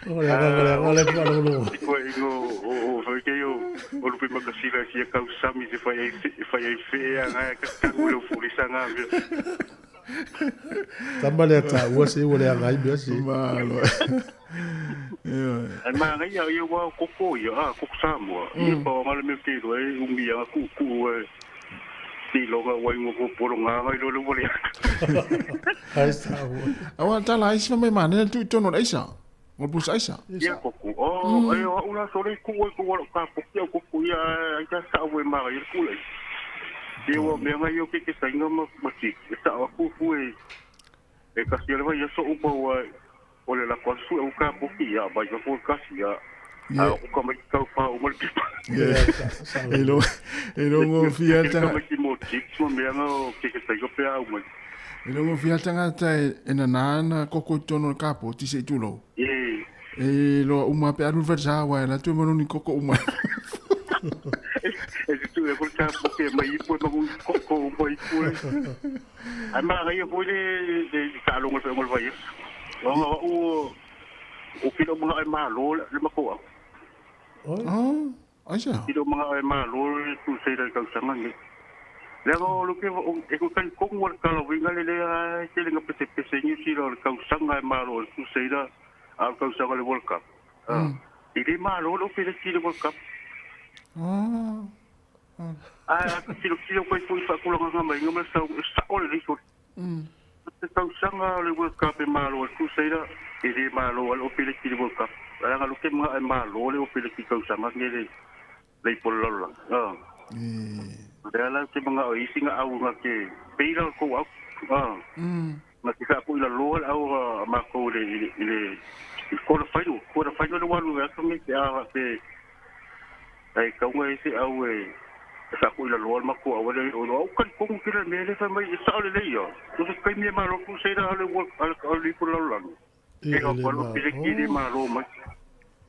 O le agaga le agaga le faalogologo. Koe ingo o o fai ke o o lupe makasila sia kau sami se fai ai fai ai fe a ngai ka tangu le fulisa nga mea. Tama lea taua se ua leaga ai mea se. Malo. Ai manaia ia ua koko ia a koko Samoa. Ia pa o ngale me te roa e umi ia ku ku e ti longa ua ingo ko poro ngā ngai lo le wale. Ai Samoa. Awa tala ai sima mai mane tu tono aisa. Mo pusa aisa. Ia koko. Oh, e o ula sore ku e ku wala ka poki au koko ia ai ka sa ue mara ia ku le. Ia ua mea ngai o ke ke sainga ma ma ti. E sa o ku fu e e kasi le vai ia so upa ua o le la ko su e ka poki ia bai ka ko kasi ia. A o ka mai kau fa o mal pipa. E lo e lo ngo fia ta. tanga. Ka mo chips mo mea nga o ke ke sainga pe au mai. E lo ngo fia tangata e na nana koko i tono le kapo ti se i tulou. E E lo uma pe alu versa wa la tu manoni koko uma. E te tu e ko ka poki mai ipo ma koko mai ipo. Ai ma ngai foi le le ka longo fe ngol vai. O nga o o kilo mga ai malo le makoa. Oh, aisa. Kilo mga ai malo le tu sei le kausanga ni. Le o lo ke o e ko kai kongo le kala winga le le ai te le pese pese ni si lo kausanga ai malo le tu sei la a kausanga le World Cup. I le malo lo pe le le World Cup. Oh. A kilo kilo koe fui whakulanga ngā mai ngā sa sa o le riso. Te kausanga le World Cup e malo le tu sei la e le malo le ope le ki le World Cup. Ala nga luke mga e malo le ope le ki kausanga nge le le pololola. Ah. Le ala te mga o isi nga au nga ke peira ko au. Ah. Nga ki sa ko ila loa au a mako le le le quarter final, quarter final le walu nga nge te a te ai kaunga isi au e sa ko ila loa mako au le o au kan kongu kila me le fa mai sa le le ia. Tu se kai me malo ku se ra le ale le pololola. E o palo pile ki le malo mai.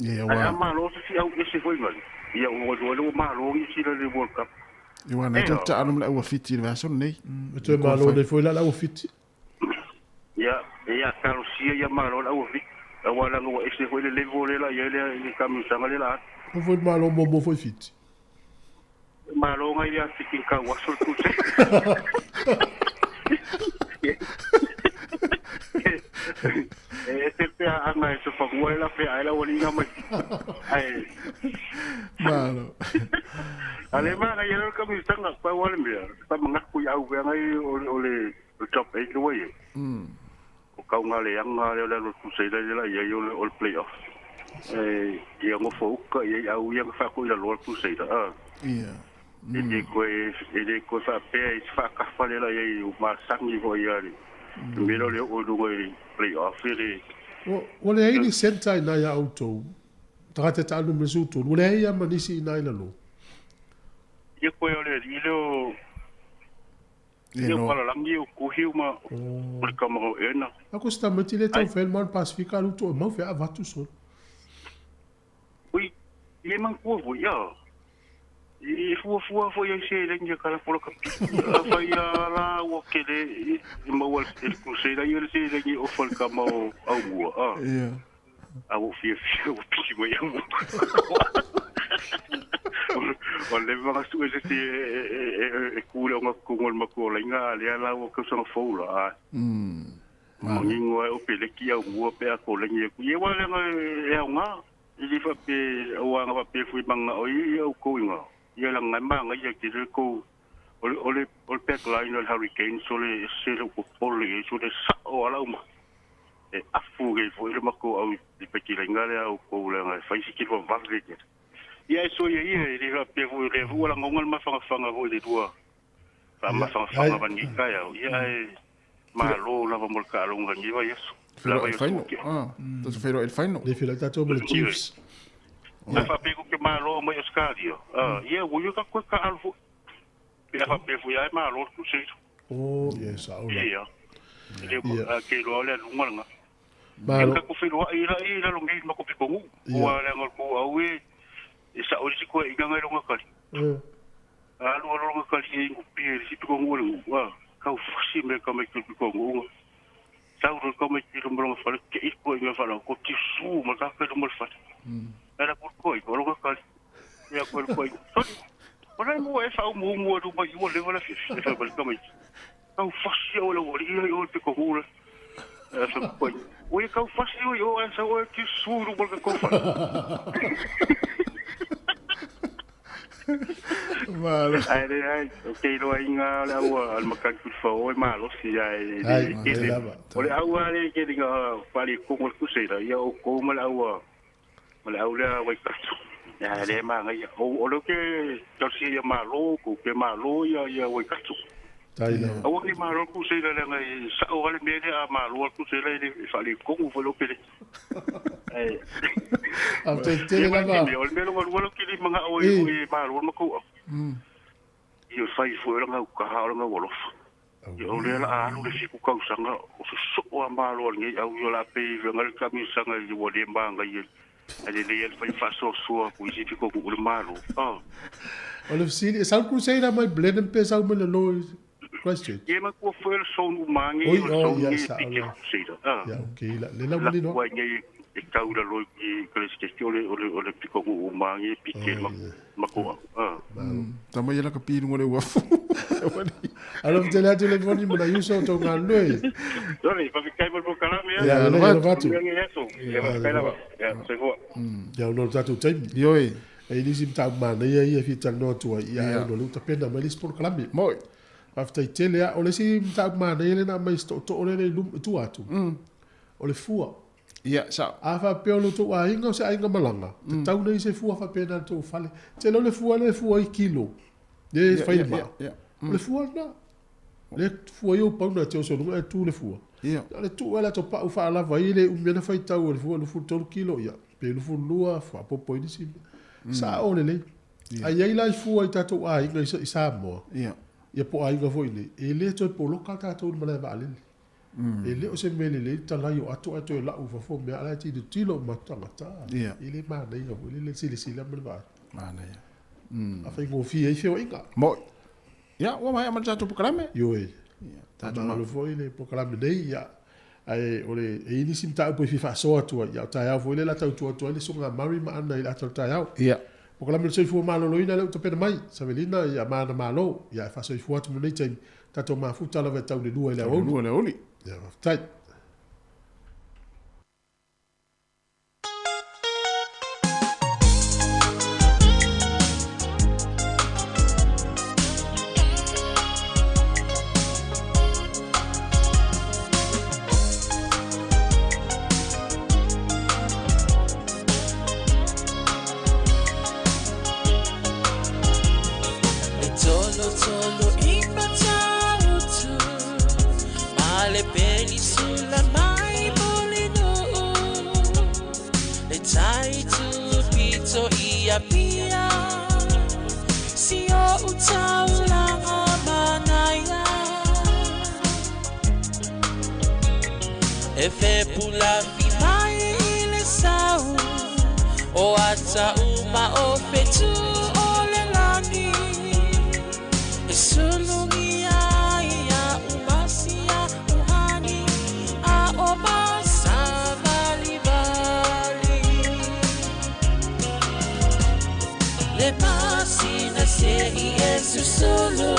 Ia Ai a wa. malo se si au ese foi ngali. Ia o o le malo i si le World Cup. Ia wa na ta ta alu le ua fiti le vaso nei. E toe malo nei foi la la ua fiti. Ia ia kalosia ia malo la ua fiti. Awa la ngua ese foi le level le la ia le le kamusanga le la. O foi malo mo mo foi fiti. Malo ngai ia fiti ka waso tu se. E te pe anga e se fangua la pe ai la wali nga mai. Ai Malo. Ale ma ngai ia kamusanga pa wale mea. Pa mangaku ia au ngai o le top 8 le wai. O kaunga le anga le le tu se le la ia o le play off. E ia ngo fouka ia au ia fa ko ila lo tu se la. Ia. E le ko e le ko fa pe e fa ka fa le la ia o ma sangi ho ia le. Me lo le o lu i play off le. O le ai ni senta i nai a autou. Tagata ta alu me su tolu. O le ai ama nisi i nai lalo. Ia ko le i le o Ia ia no. pala langi o kuhi ma o le kama o ena. A ko sta meti le tau fel man Pasifika alu to mau fe avatu sol. Ui, ia mang kua foi ia. I fua fua foi ia se le ngia kala pola ka pi. A fai ia la ua ke le i maua le kusei la ia le se le ngia o fal kama o au mua. A, Ia. a ua fia fia ua pisi mai au mua. O le vanga su e se te e kule o ngā kungol maku o lainga le ala ua kausanga fou la. A. Mangingo e o pele ki au mua pe a ko lengi e ku. Ia wale nga e au ngā. I le faapea aua na faapea foi mananao ai ia outou i ina, ia leaga na e manaia tele le tou o le o le o le back line o le Hurricanes o le ese lou popole i ai so le sao lava lau ma e afu nei foi le matou au i paikilaiga lea a outou leaga e fai si kilo vave tele. Ia e soia ia e le faapea foi o lea foi ua lagona le mafanafana foi i le lua faamafanafana ma lenei taeao, ia ae malo lava mo le taaloga i lenei vaiaso. Feiloai i le final. Ah, tatou feiloai i le final. Le feiloai tatou ma le Chiefs. A faapea tou te malo mai Australia, ah, ia ua ia tatou toe taalo foi. Pe a faapea foi lava e malo le Crusaders. Oh, ia sao la. Ia. E le o ke iloa o le aluga lena. Malo. Ia tatou feiloai la i lalo nei i le matou pitonuu. Aua leaga o le tou au e sao i le isi toeaiina na i lona tali. Alu alu lona tali e inupia i le isi pitonuu o le nuu, a tau fasi mai le tamaiti o le pitonuu na. Sau loa le tamaiti i luma o lona fale, te i le toeaina faalaoto, tisu ma le tata i luma o le fale. Ae alu atu le toeaina, o lona tali. Ia atu ai le toeaina, sole, o le a le mea ua e faaumuumu ai i luma i i ua leva le afiafi? E fai mai le tamaiti, tau fasi au e le aualii ia i o i le pitonuu lea. Ae fai mai le toeaina, ua ia tau fasi oe i o ae sau oe e tisu i luma o le tatou fale. Malo. Ae leai, ou te iloaina o le au a le matagi tulifaoa e malosi ae le Ai, tele. ai lava. O le au lava lea e tele ina faaletonu e le Crusader, ia outou ma le au a ma le au lea Waikato. Ae lea e manaia. O o lea ou te talosia ia malo outou, pe malo ia ia Waikato. Tai lava. Aua ne i malo le Crusader leaga e sao lava le mea lea a malo lava le Crusader e le e faaletonu foi lou pele. Ae Faafetai tele Ia ma le lava. mea, o le mea lona lua lea ou te le manao ai foi e malo le matou au. Ia fai foi o le gautaha o le gaualofa. Ia o lea o le a alu le 7 tausaga o sosoo lava malo a lenei au ia o le a pei e le taamilosaga i ua le manaia ae lelei lava le fai faasoasoa atu i isi pitonuu i le Malo. Ah. O le fesili, e sau le Crusader mai Blenheim pe sau mai lalo i Christchurch? Ia matua foi o le zone uma nei, Oi, o le oh, zone ia, nei e sao piki la. le Crusader. Ah. Ia, okay, la, le la ua manino. Laku ai nei e tau i lalo i Christchurch o le, o le, o le pitonuu uma nei e piki le matua. Ah. Tama ia la ka pi i lunga o le uafu. Alofa tele atu le Moni ma nai uso o tou galulue. Sorry, faafetai mo le polokalame. Ia, lelei, alofa atu. Manuia lenei aso. Ia, faafetai lava. Ia, soifua. Ia, ona o le tatou taimi. Ioe. E i nisi mataupu manaia ia e fia talanoa atu ai, ia, ae ona o lea ua tapena mai le isi polokalame. Moi. Faafetai tele lava. O le isi mataupu manaia lea na aumai i se tootoo lea i tua atu, o le fua. Ia, sao. A faapea o lo outou aiga o se aiga malaga, tatau ona i ai se fua faapena i le tou fale. Tele o le fua lea e fua ai kilo, lea e fai le maa. O le fua lena. Lea e fua ai ou pauna e te oso i luga ae tu le fua. O le tuu ai le ato pau faalava ai e le umi ai ona faitau e le fua 23 kilo, ia, pe 22, faaopoopo ai nisi mea. Sao lelei. Ae i ai la i fua i tatou aiga i Samoa, ia po o aiga foi nei, e le toe poloka tatou i le malae vaalele. E le o se mea lelei le talai o ato ae toe lau i fafo mea a la e tilotilo uma atu tagata. E le manaia foi le silasila ma le vaai. Manaia. A faigofie ai feoaiga. Moi. Ia, ua maea ma le tatou polokalame. Ioe. Faamagalo foi le polokalame nei, ia. Ae o le, e i ai nisi mataupu e fia faasoa atu ai, ia o taeao foi lea o le a tautua atu ai le Susuga Murray ma Anna i le ata o le taeao. Ia. Polokalame o le Soifua Maloloina lea ua tapena mai, Savelina, ia ma ana malo, ia e faasoifua atu mo nei taimi, tatou mafuta lava e tau le 2 i le aoauli. 2 i le aoauli. Ia, faafetai. E tolotolo i Matautu ma le penisula mai Mulinuu Le tai tupito i Apia Si o'u taulaga manaia E fepulafi mai i le sau O ata uma o fetu o le lagi E sulugia ai a'u masia uhani A o masavalivali Le masina se'i e susulu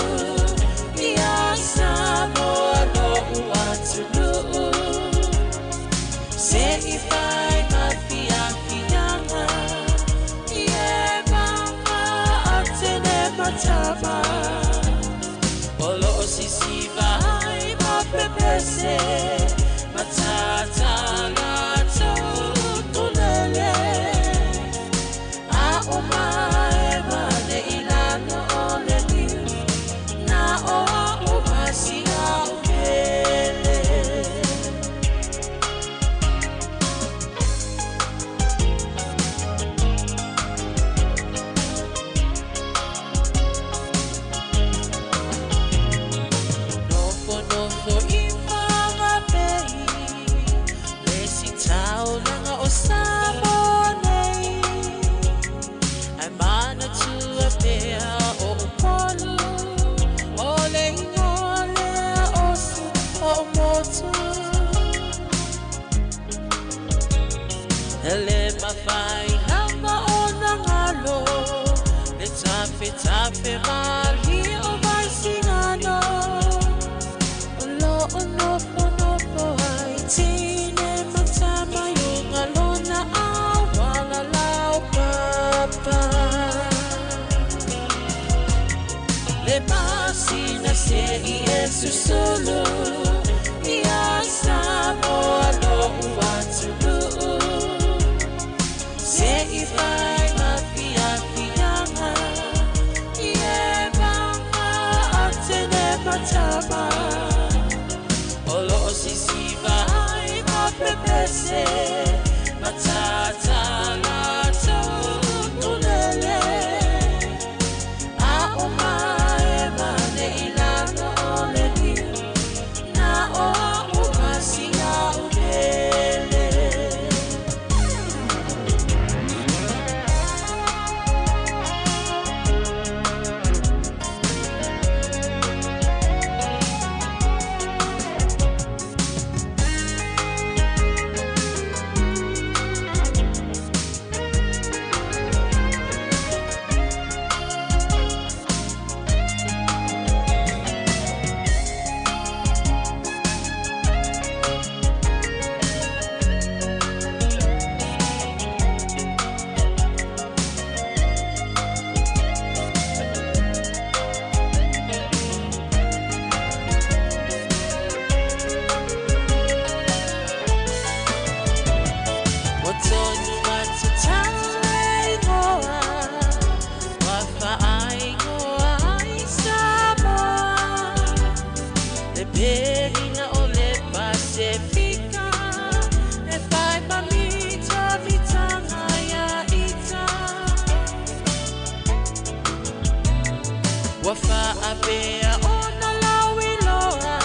Ia Samoa lo'u atunuu Se'i fai ma fiafiaga E le mafai lava ona galo le tafetafe malie o Vaisigano. O lo o nofonofo ai teine ma tama i luga lona auala laupapa. Le masina se'i e susulu ia Samoa lo'u atunuu. Se'i fai ma fiafiaga i e vaga a teine ma tama. O lo'o sisiva ai ma pepese ma tātā latou ukulele. A'o maema nei i lalo o le niu, na o a'u ma si a'u pele. Ua tonu atu tau e igoa, ua faaigoa ai Samoa. Le pelina o le Pasefika, e fai ma mitamitanga ia ita. Ua faapea ona lauiloa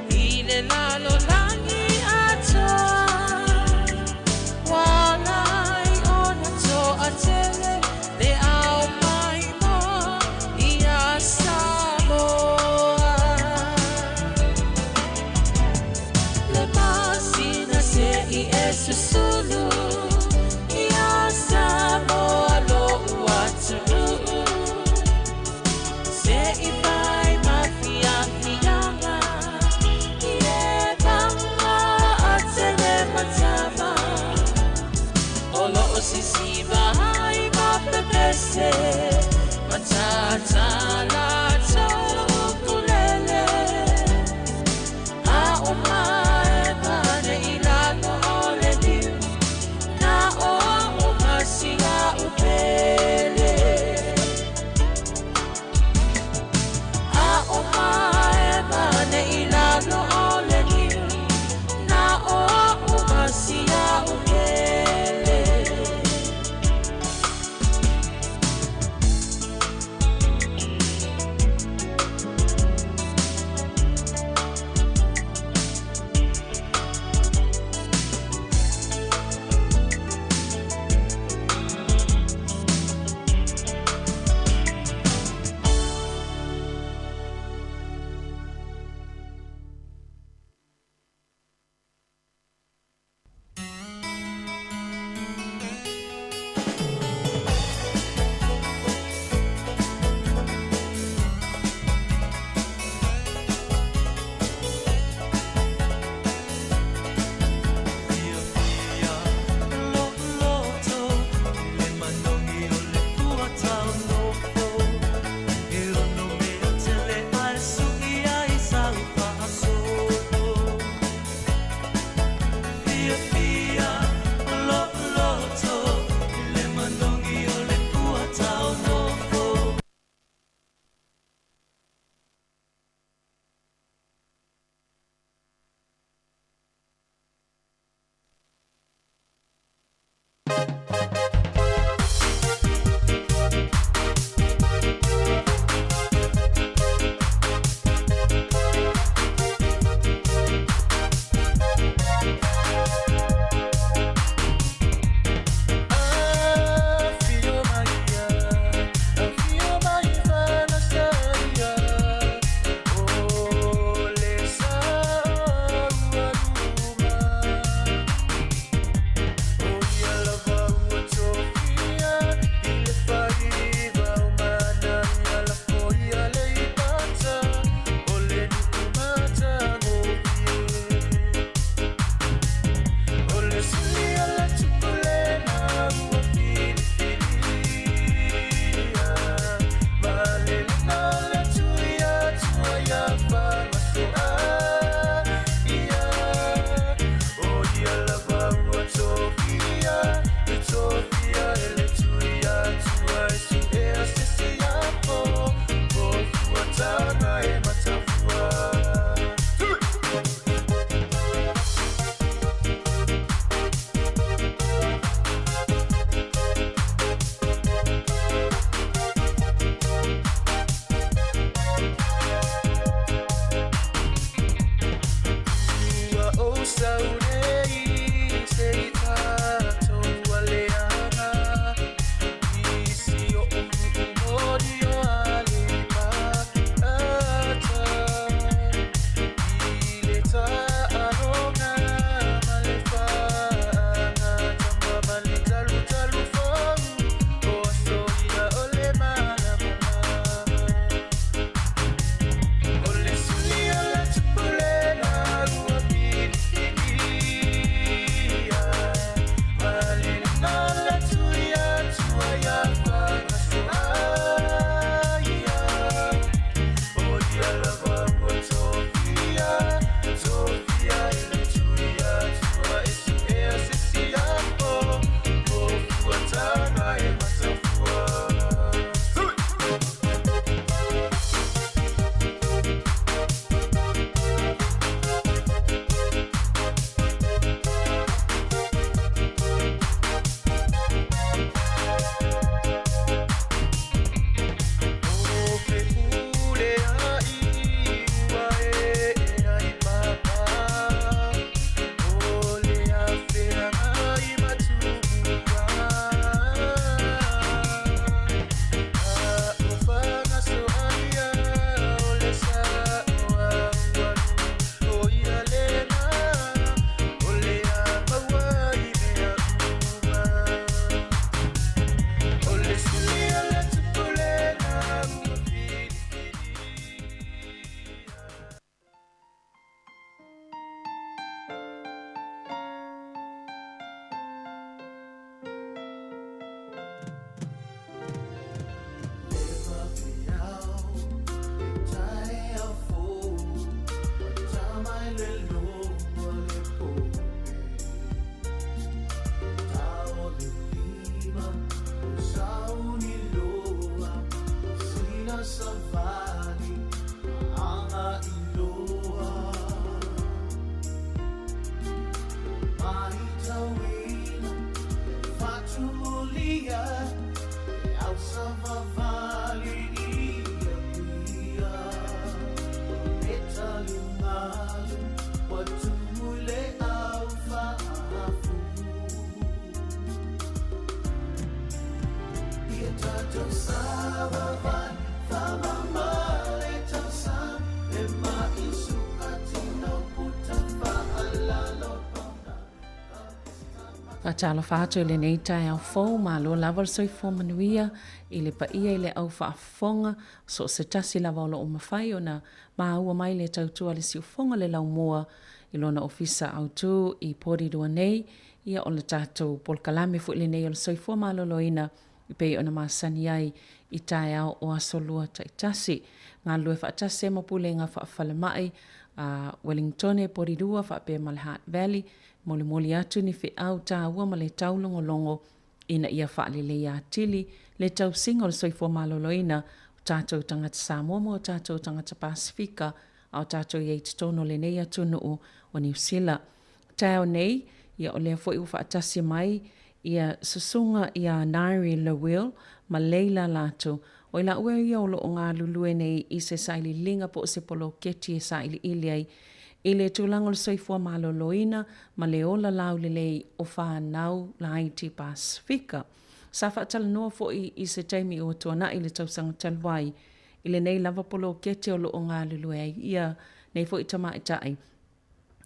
i le lalolagi atoa. Ua ala ai ona toatele le au maimoa ia Samoa. Le masina se'i e susulu ia Samoa lo'u atunuu. Se'i fai ma fiafiaga i e vaga a teine ma tama. O lo'o sisiva ai ma pepese ma tātā latou ukulele. A'o maema nei i lalo o le niu, Faatalofa atu i lenei taeao fou, malo lava le soifua manuia i le paia i le au faafofoga, so o se tasi lava o lo o mafai ona maua mai le tautua a le siufofoga le laumua i lona ofisa autu i Porirua nei, ia o le tatou polokalame foi lenei o le soifua maloloina e pei ona masani ai i taeao o aso lua taitasi. Galulue faatasi ai ma Pulega Faafalemai a Wellingtone, Porirua faapea ma le Hutt Valley, molimoli atu ni feau taua ma le taulogologo ina ia faaleleia atili le tausiga o le soifua maloloina o tatou tagata Samoa ma o tatou tagata Pasefika a o tatou i ai i totonu o lenei atunuu o Niu Sila. Taeao nei, ia o lea foi ua faatasi mai ia Susuga ia Nairi Lewil ma Leila Latu. O i laua ia o lo o galulue nei i se sailiiliga po o se poloketi e sailiili ai i le tulaga o le soifua maloloina ma le ola laulelei o fanau laiti Pasefika. Sa faatalanoa foi i se taimi ua tuanai i le tausaga talu ai i lenei lava poloketi o lo o galulue ai ia nei foi tamaitai.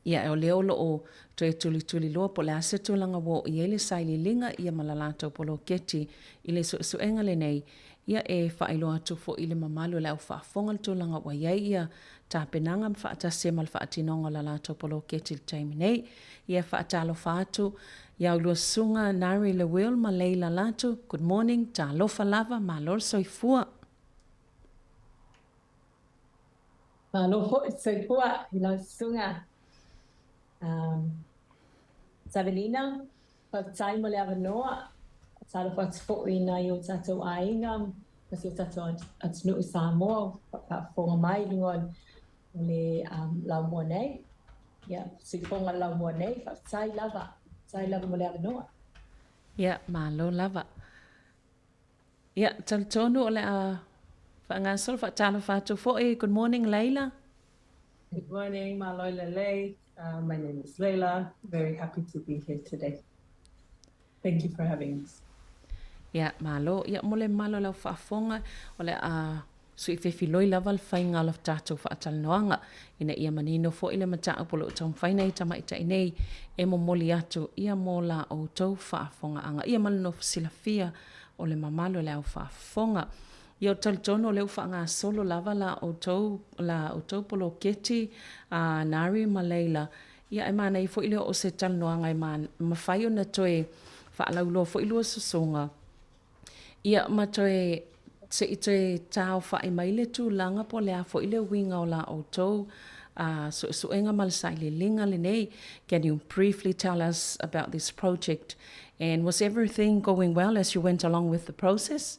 Ia, o lea o lo o toe tulituliloa po o le a se tulaga ua oo i ai le sailiiliga ia ma la latou poloketi i le suesuega lenei, ia e faailoa atu foi i le mamalu o le au faafofoga le tulaga ua i ai ia tapenaga ma faatasi ai ma le faatinoga o la latou poloketi i le taimi nei. Ia e faatalofa atu ia ulua susuga Nari Lewil ma Leila Latu, good morning, talofa lava, malo le soifua. Malo foi soifua i lau susuga. Um, Savelina, faafetai mo le avanoa. Talofa atu foi i nai o tatou aiga ma si o tatou atunuu Samoa o faafofoga mai i luga o le um, laumua nei. Ia, siufofoga o le laumua nei, faafetai lava. Faafetai lava mo le avanoa. Ia, malo lava. Ia, talitonu o le a faagasolo faatalofa atu foi. Good morning, Leila. Good morning, malo lelei. My name is Leila. Very happy to be here today. Thank you for having us. Ia, malo. Ia, mo le malo lau faafofoga, o le a Sui fefiloi lava le faiga o la tatou faatalanoaga ina ia manino foi le mataupu o lo o taumafai nei tamaitai nei e momoli atu ia mo la outou faafofogaaga ia ma le nofo silafia o le mamalu o le au faafofoga. Ia ou te talitonu o lea ua faagasolo lava la outou la outou poloketi a Nari ma Leila ia e manaia foi lea o se talanoaga e mafai ona toe faalauiloa foi lua sosoga Ia, ma toe, se i toe taaofai mai le tulaga po o le a foi le uiga o la outou suesuega ma le sailiiliga lenei. Can you briefly tell us about this project and was everything going well as you went along with the process?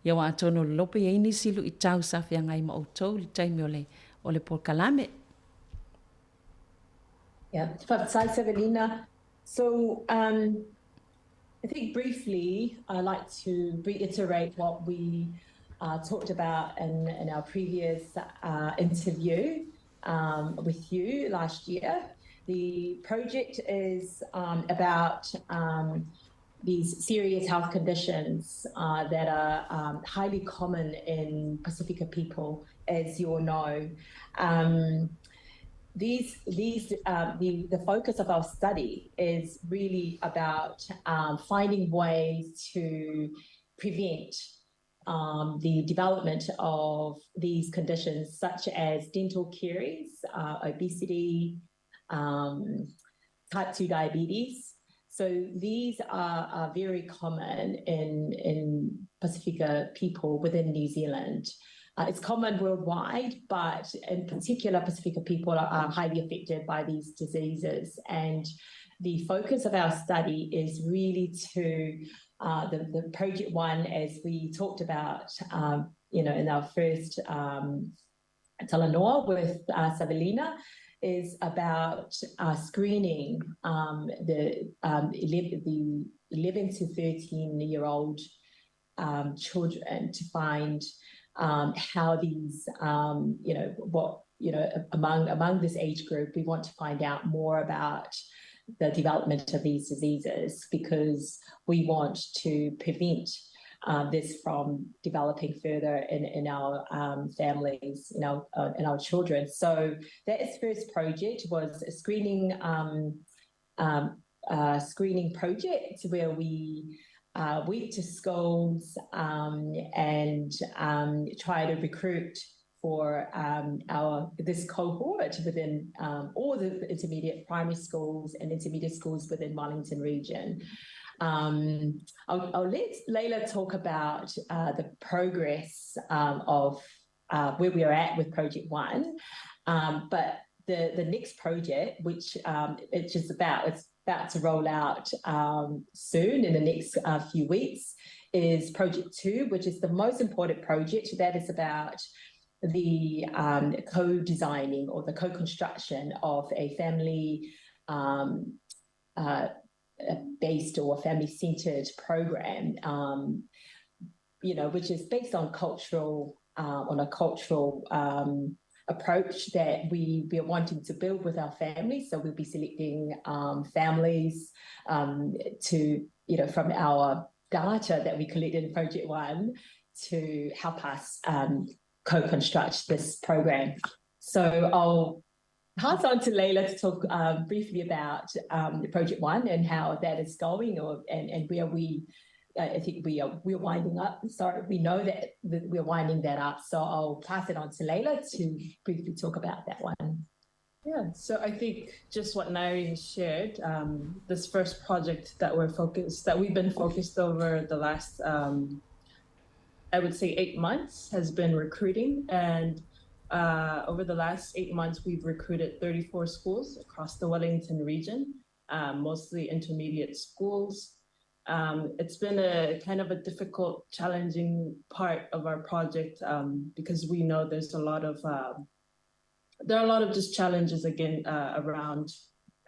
Ia aua atonu o le lope i ai nisi luitau sa feagai ma outou i le taimi o le, o le polokalame. Yeah, faafetai Savelina. So, um, I think briefly, I'd like to reiterate what we uh, talked about in, in our previous uh, interview um, with you last year. The project is um, about um, these serious health conditions uh, that are um, highly common in Pacifica people, as you all know. Um, these these the the focus of our study is really about um, finding ways to prevent um, the development of these conditions, such as dental caries, obesity, um, type 2 diabetes. So these are, are very common in, in Pacifica people within New Zealand. It's common worldwide, but in particular, Pacifica people are, are highly affected by these diseases. And the focus of our study is really to the, the project one, as we talked about, you know, in our first Talanoa with Savelina, is about screening the 11, the 11 to 13 year old children to find how these, you know, what, you know, among, among this age group, we want to find out more about the development of these diseases because we want to prevent this from developing further in, in our families, in our, in our children. So that first project was a screening screening project where we went to schools and try to recruit for our this cohort within all the intermediate primary schools and intermediate schools within Wellington region. I'll, I'll let Layla talk about the progress of where we are at with Project One. But the, the next project, which it's just about, it's about to roll out soon in the next few weeks, is Project 2, which is the most important project. That is about the co-designing or the co-construction of a family based or family-centered program, you know, which is based on cultural, on a cultural approach that we, we are wanting to build with our families. So we'll be selecting families to, you know, from our data that we collected in Project One to help us co-construct this program. So I'll pass on to Layla to talk briefly about the Project One and how that is going or and, and where we I think we are we're winding up. Sorry, we know that, that we're winding that up. So I'll pass it on to Layla to briefly talk about that one. Yeah, so I think just what Ngaire has shared, this first project that we're focused, that we've been focused over the last, I would say 8 months, has been recruiting. And over the last 8 months, we've recruited 34 schools across the Wellington region, mostly intermediate schools. It's been a kind of a difficult, challenging part of our project because we know there's a lot of, there are a lot of just challenges again around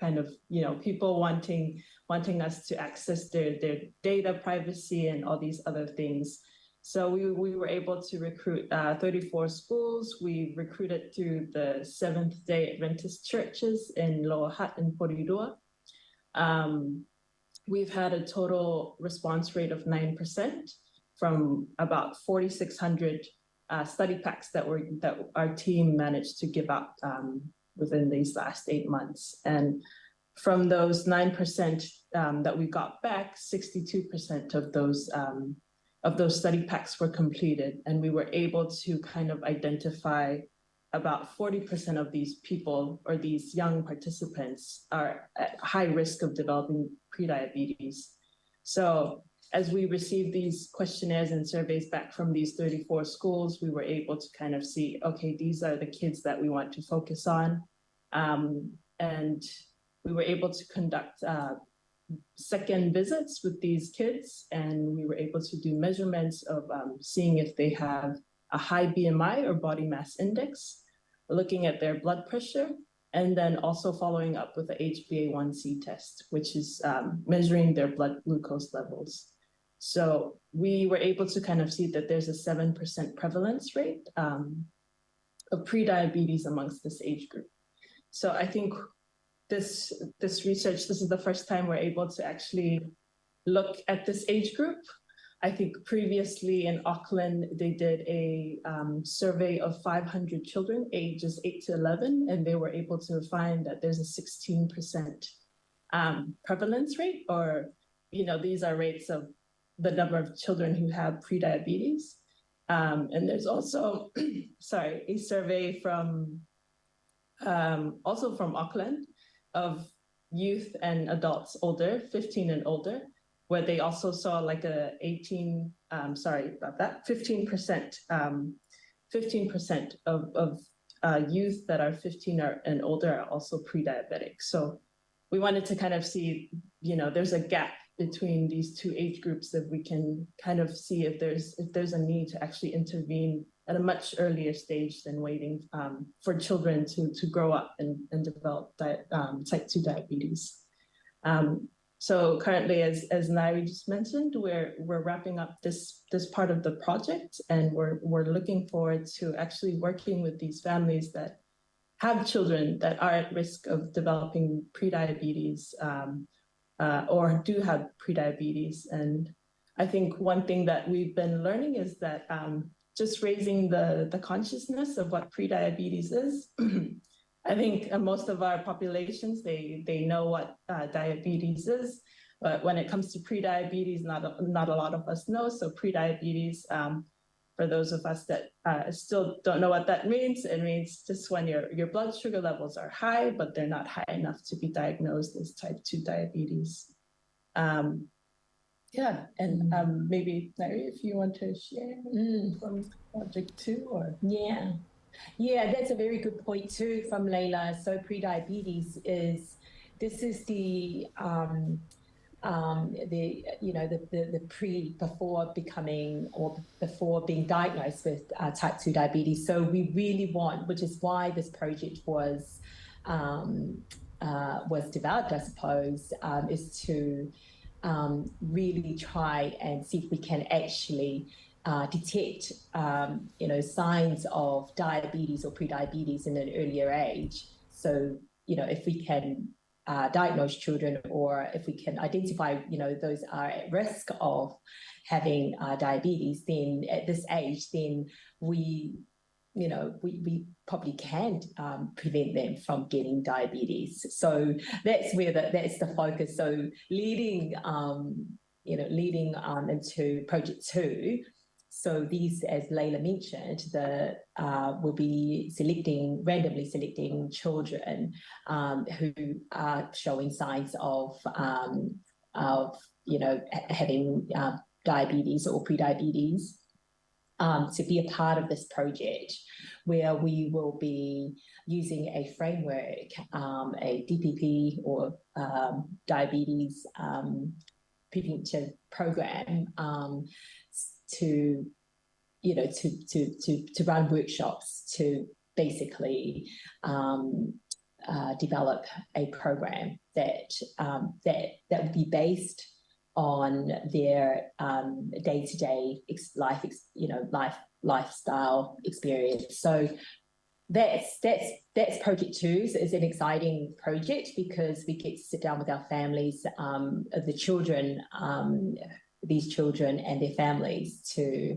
kind of, you know, people wanting wanting us to access their, their data privacy and all these other things. So we, we were able to recruit 34 schools. We recruited through the Seventh day Adventist churches in Lower Hutt and Porirua. We've had a total response rate of 9% from about 4,600 study packs that were that our team managed to give out within these last 8 months. And from those 9% that we got back, 62% of those of those study packs were completed, and we were able to kind of identify about 40% of these people or these young participants are at high risk of developing prediabetes. So as we received these questionnaires and surveys back from these 34 schools, we were able to kind of see, okay, these are the kids that we want to focus on. And we were able to conduct second visits with these kids, and we were able to do measurements of seeing if they have a high BMI or body mass index, looking at their blood pressure, and then also following up with the HbA1c test, which is measuring their blood glucose levels. So we were able to kind of see that there's a 7% prevalence rate of prediabetes amongst this age group. So I think this, this research, this is the first time we're able to actually look at this age group. I think previously in Auckland, they did a survey of 500 children ages 8 to 11, and they were able to find that there's a 16% prevalence rate, or, you know, these are rates of the number of children who have prediabetes. And there's also, sorry, a survey from, also from Auckland of youth and adults older, 15 and older, where they also saw like a 18, sorry about that, 15%, 15% of youth that are 15 or, and older are also pre-diabetic. So we wanted to kind of see, you know, there's a gap between these two age groups that we can kind of see if there's if there's a need to actually intervene at a much earlier stage than waiting for children to, to grow up and, and develop type 2 diabetes. So currently, as, as Ngaire just mentioned, we're, we're wrapping up this, this part of the project, and we're, we're looking forward to actually working with these families that have children that are at risk of developing prediabetes or do have prediabetes. And I think one thing that we've been learning is that just raising the, the consciousness of what prediabetes is I think most of our populations, they, they know what diabetes is, but when it comes to prediabetes, not a, not a lot of us know. So prediabetes, for those of us that still don't know what that means, it means just when your, your blood sugar levels are high, but they're not high enough to be diagnosed as type 2 diabetes. Yeah, and maybe Nyree, if you want to share from project 2 or... Yeah. Yeah, that's a very good point too from Layla. So prediabetes is, this is the you know, the pre, before becoming or before being diagnosed with type 2 diabetes. So we really want, which is why this project was developed, I suppose, is to really try and see if we can actually detect, you know, signs of diabetes or prediabetes in an earlier age. So, you know, if we can diagnose children, or if we can identify, you know, those are at risk of having diabetes, then at this age, then we, you know, we probably can prevent them from getting diabetes. So that's where the, that's the focus. So leading, you know, leading into project 2. So these, as Layla mentioned, the will be randomly selecting children who are showing signs of you know, having diabetes or prediabetes, to be a part of this project, where we will be using a framework, a DPP or diabetes preventive program, to, you know, to run workshops to basically develop a program that that would be based on their day-to-day life, you know, life, lifestyle experience. So that's project 2. So it's an exciting project because we get to sit down with our families, the children, these children and their families, to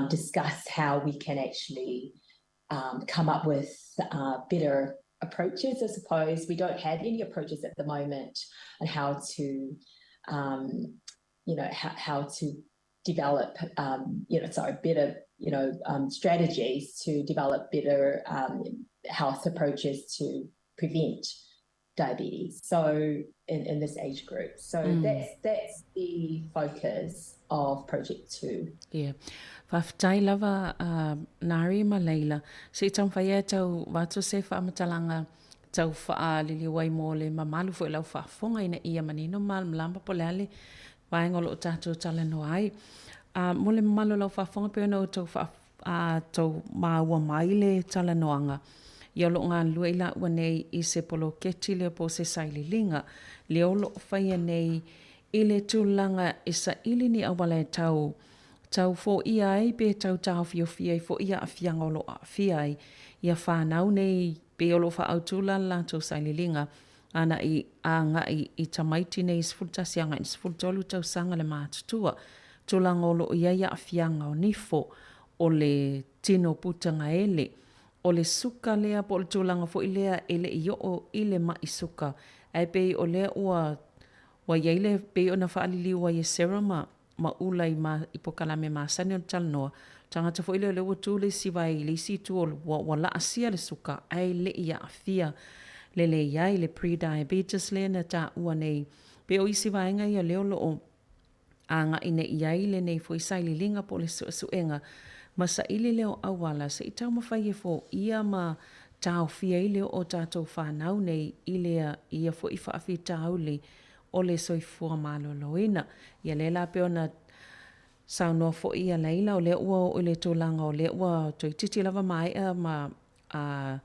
discuss how we can actually come up with better approaches. I suppose we don't have any approaches at the moment on how to, you know, how to develop, you know, sorry, better, you know, strategies to develop better health approaches to prevent diabetes. So in this age group. So that's the focus of project 2. Yeah. Faafetai lava Nari ma Layla. Se i taumafai ai tau avatu se faamatalaga tau faaliliu ai mo le mamalu foi o le au faafofoga ina ia manino ma malamalama po o le a le vaega o lo o tatou talanoa ai. Mo le mamalu o le au faafofoga pei ona outou A tou māua mai le talanoaga, ia o lo o galulue i laua nei i se poloketi lea po o se saililiga lea o lo o faia nei i le tulaga e saili ni auala e tau tau foia ai pe tau taofiofia ai foi aafiaga o lo o aafia ai ia fanau nei pei o lo o faaautu la le latou saililiga ana i agai i tamaiti nei 11 agai i le 13 tausaga le matutua tulaga o lo o i ai aafiaga o nifo, o le tino putagaele, o le suka lea po o le tulaga foi lea e le i oo i le maʻi suka, ae pei o lea ua ua i ai le pei ona faaliliu ai e Sarah ma ma Ula i ma i pokalame masani ona talanoa, tagata foi lea o lea ua tu le isi vae i le isi itu o ua ua laasia le suka ae le i aafia lelei ai le pre-diabetes lea na taua nei. Pei o isi vaega ia lea o lo o agai nei i ai lenei foi saililiga po o le suesuega ma saili lea o auala se i taumafai e foia ma taofia ai le oo o tatou fanau nei i lea ia foi faafitauli o le soifua maloloina. Ia lea la pei ona saunoa foi ia Laila o lea ua oo i le tulaga o lea ua toeitiiti lava maea ma a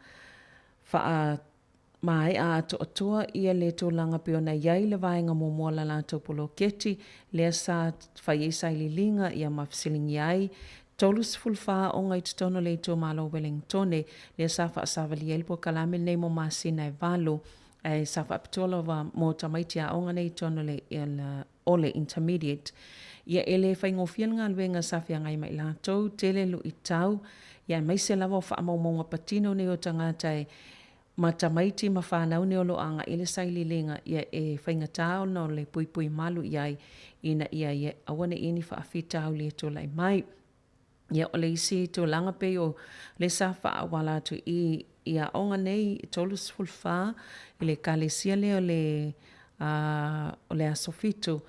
faa Maea atoatoa ia le tulaga pei ona i ai le vaega muamua o la latou poloketi, lea sa fai ai saililiga ia ma fesiligia ai 34 aoga i totonu o le itumalo o Wellingtone, lea sa faasavalia ai le polokalame lenei mo masina e valu, ae sa faapitoa lava mo tamaiti aoga nei i totonu o le Intermediate. Ia e le faigofie le galuega sa feagai ma i latou, tele luitau, ia aemaise lava o faamaumauga patino nei o tagata e. Ma tamaiti ma fanau nei o lo o agai i le sailiiliga, ia e faigata ona o le puipui malu i ai ina ia ia aua ne i i ai ni faafitauli e tulai mai. Ia o le isi tulaga pei o le sa faaauala atu i i aoga nei e 34 i le ekalesia lea o le o le Aso Fitu,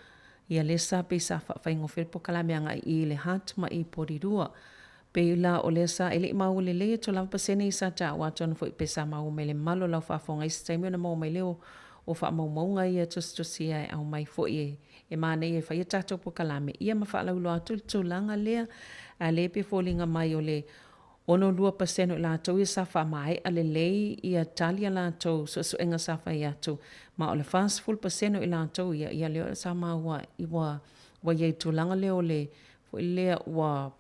ia lea sa pei sa faafaigofie le polokalame agai i i le Hutt ma i Porirua. Pei la o lea sa e le i maua lelei atu lava pasene i sa taua atu ana foi pe sa maua mai le mamalu o lau faafofoga i se taimi ona maua mai lea o faamaumauga ia tusitusia e aumai foi e e manaia e fai a tatou polokalame ia ma faalauiloa atu le tulaga lea. A lea pe foliga mai o le 62% o i latou ia sa faamaea lelei ia tali a latou suesuega sa fai atu, ma o le 40% o i latou ia, ia lea sa maua ua ua i ai i le tulaga lea o le foi lea ua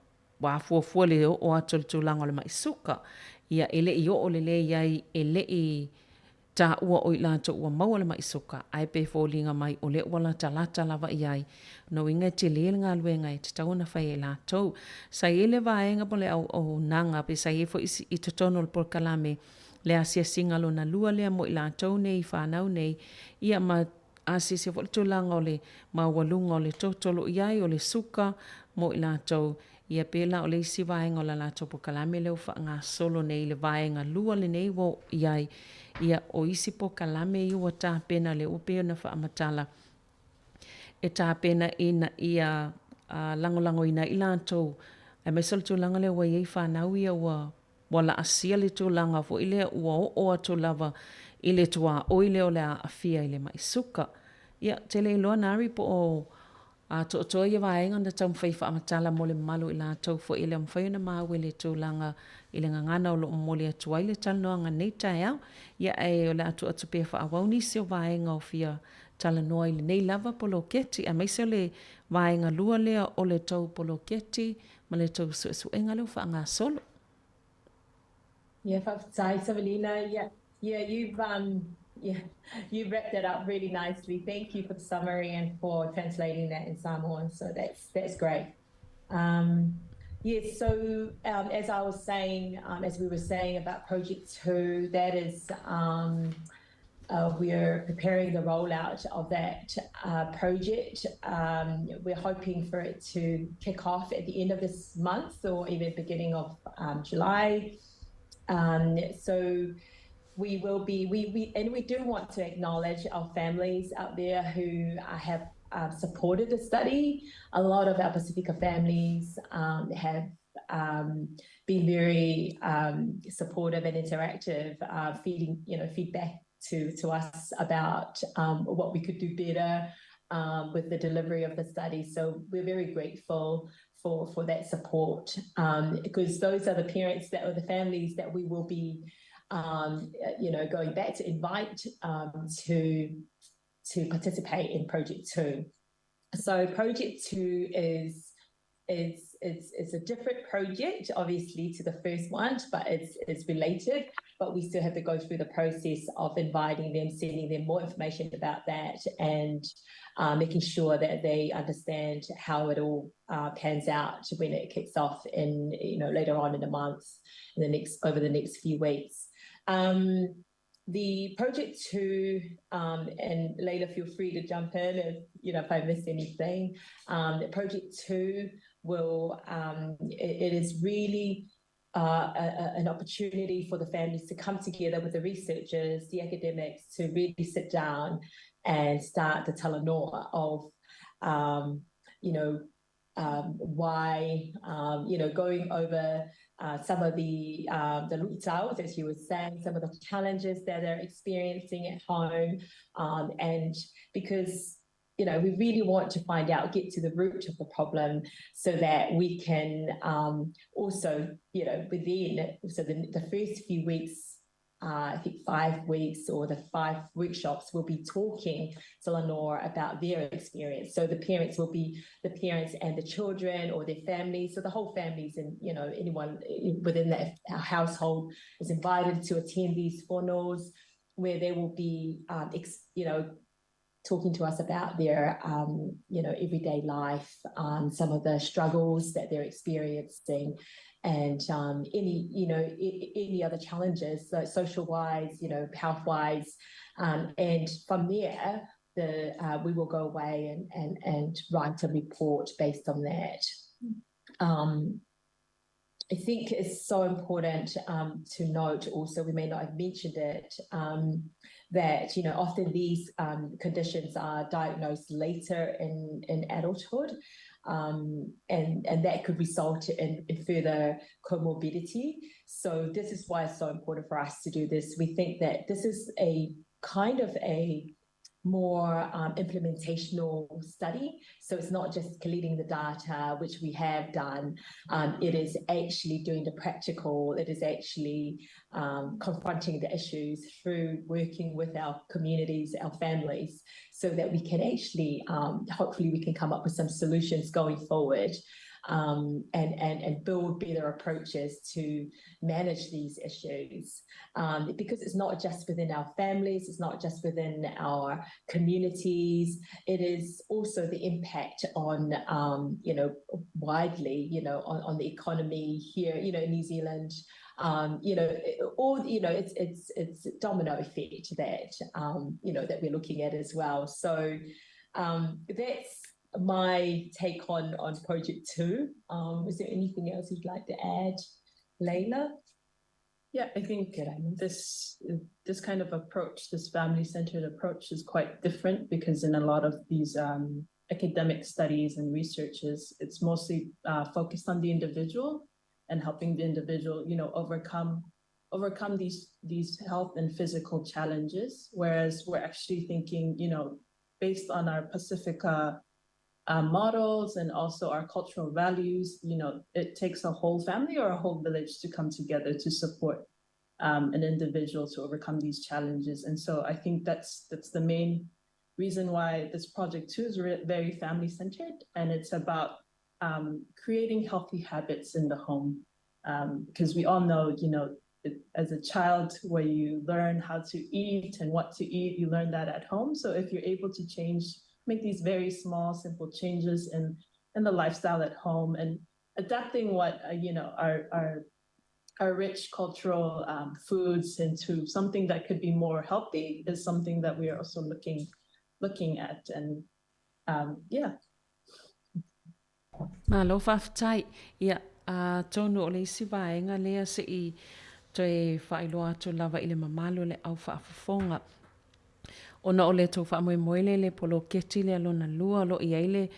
ua afuafua le oo atu o le tulaga o le mai suka, ia e le i oo lelei ai, e le i taua o i latou ua maua le mai suka, ae pe foliga mai o lea ua latalata lava i ai. Lona uiga e tele le galuega e tatau ona fai e latou. Sa i ai le vaega po o le auaunaga pe sa i ai foi i totonu o le polokalame le asiasiga lona lua lea mo i latou nei i fanau nei, ia ma asiasi foi le tulaga o le maualuga o le toto o lo o i ai, o le suka mo i latou, ia pei la o le isi vaega o la latou polokalame lea ua faagasolo nei i le vaega lua lenei ua oo i ai, ia o isi polokalame ia ua tapena lea ua pei ona faamatala e tapena ina ia lagolagoina ai i latou aemaise o le tulaga lea ua i ai fanau ia ua Ua laasia le tulaga foi lea ua oo atu lava i le tuaoi lea o le a aafia i le mai suka. Ia, te le iloa Nari po o atoatoa ia vaega na taumafai e faamatala mo le mamalu i latou foi e le o mafai ona maua i le tulaga i le gagana o lo o momoli atu ai le talanoaga nei taeao. Ia, ae o le a tuu atu pea e faaauau nisi o vaega o fia talanoa i lenei lava poloketi aemaise o le vaega lua lea o le tou poloketi ma le tou suesuega lea ua faagasolo. Yeah, faafetai Savelina. Yeah, yeah, you've um yeah, you've wrapped that up really nicely. Thank you for the summary and for translating that in Samoan. So that's that's great. Um Yes, so um, as I was saying, um, as we were saying about Project 2, that is um, we're preparing the rollout of that project. Um, we're hoping for it to kick off at the end of this month or even beginning of um, July. Um, so we will be, we, we, and we do want to acknowledge our families out there who have supported the study. A lot of our Pasifika families have been very supportive and interactive, feeding, you know, feedback to, to us about what we could do better with the delivery of the study. So we're very grateful for, for that support because those are the parents that are the families that we will be, you know, going back to invite to, to participate in Project 2. So Project 2 is is it's it's a different project, obviously, to the first one, but it's it's related. But we still have to go through the process of inviting them, sending them more information about that, and making sure that they understand how it all pans out when it kicks off in, you know, later on in the month, in the next over the next few weeks. The project 2, and Leila, feel free to jump in if, you know, if I miss anything. Project 2 will, it is really an opportunity for the families to come together with the researchers, the academics, to really sit down and start the talanoa of, you know, why, you know, going over some of the the lu'itau, as you were saying, some of the challenges that they're experiencing at home, and because you know, we really want to find out, get to the root of the problem so that we can also, you know, within, so the, the first few weeks I think 5 weeks or the 5 workshops will be talking to Lenore about their experience. So the parents will be the parents and the children or their families. So the whole families and, you know, anyone within that household is invited to attend these fonos where they will be, you know, talking to us about their, um, you know, everyday life, um, some of the struggles that they're experiencing, and um, any, you know, any other challenges, so social-wise, you know, health-wise, um, and from there, the uh, we will go away and, and and write a report based on that. Um, I think it's so important um, to note also, we may not have mentioned it, um, that, you know, often these um, conditions are diagnosed later in, in adulthood, um, and, and that could result in, in further comorbidity. So this is why it's so important for us to do this. We think that this is a kind of a more um, implementational study. So it's not just collecting the data, which we have done. Um, it is actually doing the practical. It is actually um, confronting the issues through working with our communities, our families, so that we can actually, um, hopefully we can come up with some solutions going forward um, and, and, and build better approaches to manage these issues. Um, because it's not just within our families, it's not just within our communities, it is also the impact on, um, you know, widely, you know, on, on the economy here, you know, in New Zealand, um, you know, all, you know, it's, it's, it's domino effect that, um, you know, that we're looking at as well. So um, that's my take on, on project two. Um, is there anything else you'd like to add, Layla? Yeah, I think this this kind of approach, this family-centered approach, is quite different because in a lot of these um, academic studies and researches, it's mostly uh, focused on the individual and helping the individual, you know, overcome overcome these these health and physical challenges. Whereas we're actually thinking, you know, based on our Pacifica uh, models and also our cultural values, you know, it takes a whole family or a whole village to come together to support um, an individual to overcome these challenges. And so I think that's that's the main reason why this project too is very family centered, and it's about um, creating healthy habits in the home because um, we all know, you know, it, as a child where you learn how to eat and what to eat, you learn that at home. So if you're able to change, make these very small, simple changes in in the lifestyle at home and adapting what uh, you know our our our rich cultural um, foods into something that could be more healthy is something that we are also looking looking at and um, yeah Malo faafetai. Ia, atonu o le isi vaega lea se i toe faailoa atu lava i le mamalu o le au faafofoga. Ona o le tou faamoemoe lea i le poloketi lea lona lua o lo o i ai le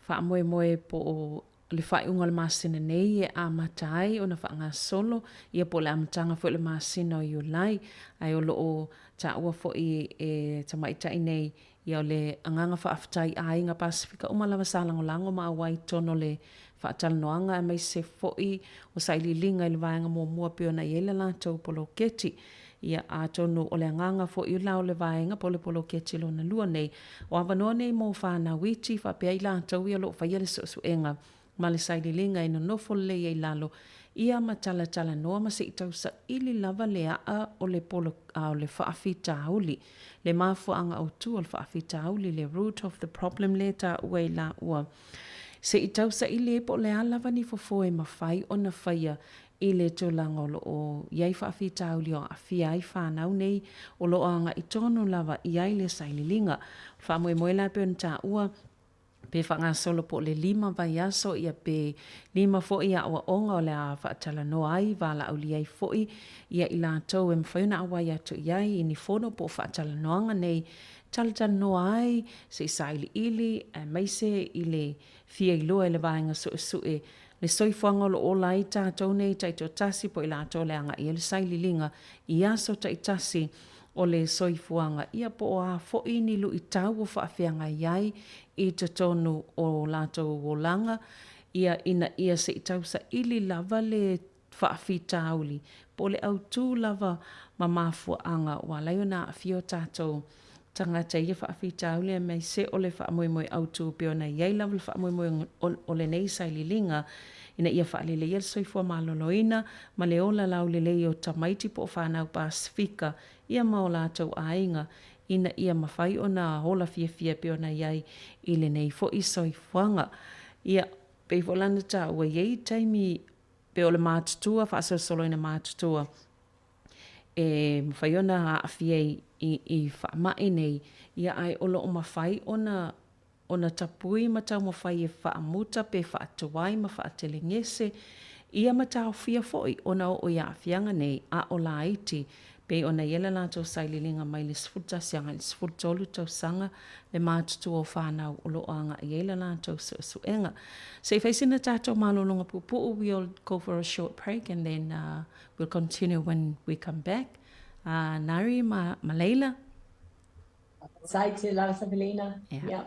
faamoemoe po o le faaiuga o le masina nei e amata ai ona faagasolo ia po o le amataga foi o le masina o Iulai ae o lo o taua foi e tamaitai nei Ia o le agaga faafetai i aiga Pasefika uma lava sa lagolago ma auai i totonu o le faatalanoaga aemaise foi o sailiiliga i le vaega muamua pei ona i ai le latou poloketi. Ia atonu o le agaga foi la o le vaega po o le poloketi lona lua nei, o avanoa nei mo fanau iti faapea i latou ia o lo o faia le suesuega ma le sailiiliga e nonofo lelei ai i lalo ia ma talatalanoa ma se i tau saili lava le a'a o le polo, a o le faafitauli, le mafuaaga autu o le faafitauli, le root of the problem lea e taua i laua. Se i tau saili ai po o le a lava ni fofo e mafai ona faia i le tulaga o lo o i ai faafitauli o aafia ai fanau nei o lo o agai tonu lava i ai le saililiga. O le faamoemoe la e pei ona taua, pe faagasolo po o le lima vaiaso ia pe lima foi aʻoaʻoga o le a faatalanoa ai, valaaulia ai foi ia i latou e mafai ona auai atu i ai i ni fono po o faatalanoaga nei talatalanoa ai se i sailiili aemaise i le fia iloa e le vaega suesue le soifuaga o lo o ola ai tatou nei taitoatasi po o i latou o le agai ai le saililiga i aso taitasi o le soifuaga, ia po o a foi ni luitau o faafeagai ai i totonu o latou olaga, ia ina ia se i tausaili lava le faafitauli po o le autu lava ma mafuaaga ua ala ai ona aafia o tatou tagata i ia faafitauli aemaise o le faamoemoe autu pei ona i ai lava le faamoemoe o lenei saililiga ina ia faaleleia le soifua maloloina ma le ola laulelei o tamaiti po o fanau Pasefika ia ma o latou aiga. ina ia mafai ona ola fiafia e pei ona i ai i lenei foi soifuaga. Ia, pei foi la ona taua, e i ai taimi pei o le matutua, faasolosoloina matutua, e mafai ona aafia i faamai nei, ia ae o lo o mafai ona ona tapui ma taumafai e faamuta pe faatuai ma faatelegese, ia ma taofia foi ona oo i aafiaga nei a o laiti, pei ona i ai le latou sailiiliga mai le 11 agai i le 13 tausaga le matutua o fanau o lo o agai i ai le latou suesuega. Se i fai sina tatou malologa puupuu, we'll go for a short break and then we'll continue when we come back. Nari ma Leila. Excited, Lala Yeah. Yeah.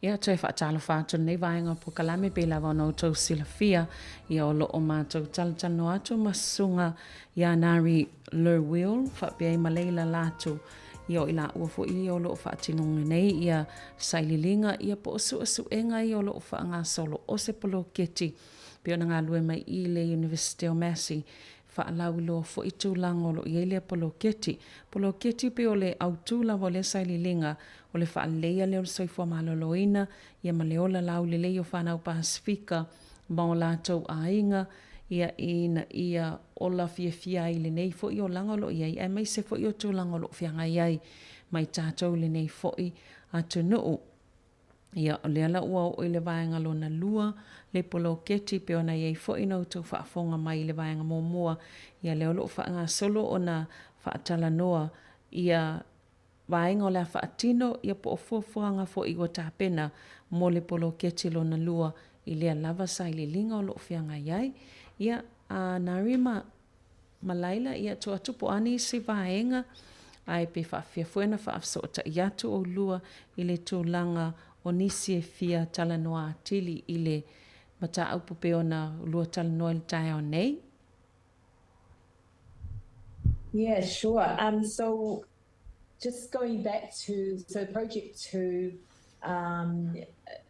Ia, toe faatalofa atu i lenei vaega o polokalame pei lava ona outou silafia, ia o lo o matou talatalanoa atu ma Susuga ia Nari Lerwill faapea ai ma Leila Latu, ia o i laua foi ia o lo o faatinoina nei ia saililiga ia po o suesuega ia o lo o faagasolo o se poloketi pei ona galue mai i le Iunivesite o Massey faalauiloa foi tulaga o lo o i ai lea poloketi. Poloketi pei o le autu lava o lea saililiga o le faaleleia lea o le soifua maloloina ia ma le ola laulelei o fanau Pasefika ma o latou aiga ia ina ia ola fiafia ai i lenei foi olaga o lo o i ai aemaise foi o tulaga o lo o feagai ai ma i tatou i lenei foi atunuu. Ia, o lea la ua oo i le vaega lona lua, le poloketi, pei ona i ai foi na outou faafofoga mai i le vaega muamua, ia lea o lo o faagasolo ona faatalanoa ia vaega o le a faatino, ia po o fuafuaga foi ua tapena mo le poloketi lona lua i lea lava sailiiliga o lo o feagai ai. Ia, a Nari ma Ma laila, ia tuu atu po o a nisi vaega, ae pe faafefea foi ona faafesootai atu oulua i le tulaga o nisi e fia talanoa atili i le mataupu pei ona lua talanoa i le taeao nei. Yeah, sure. Um, so just going back to so project two, um,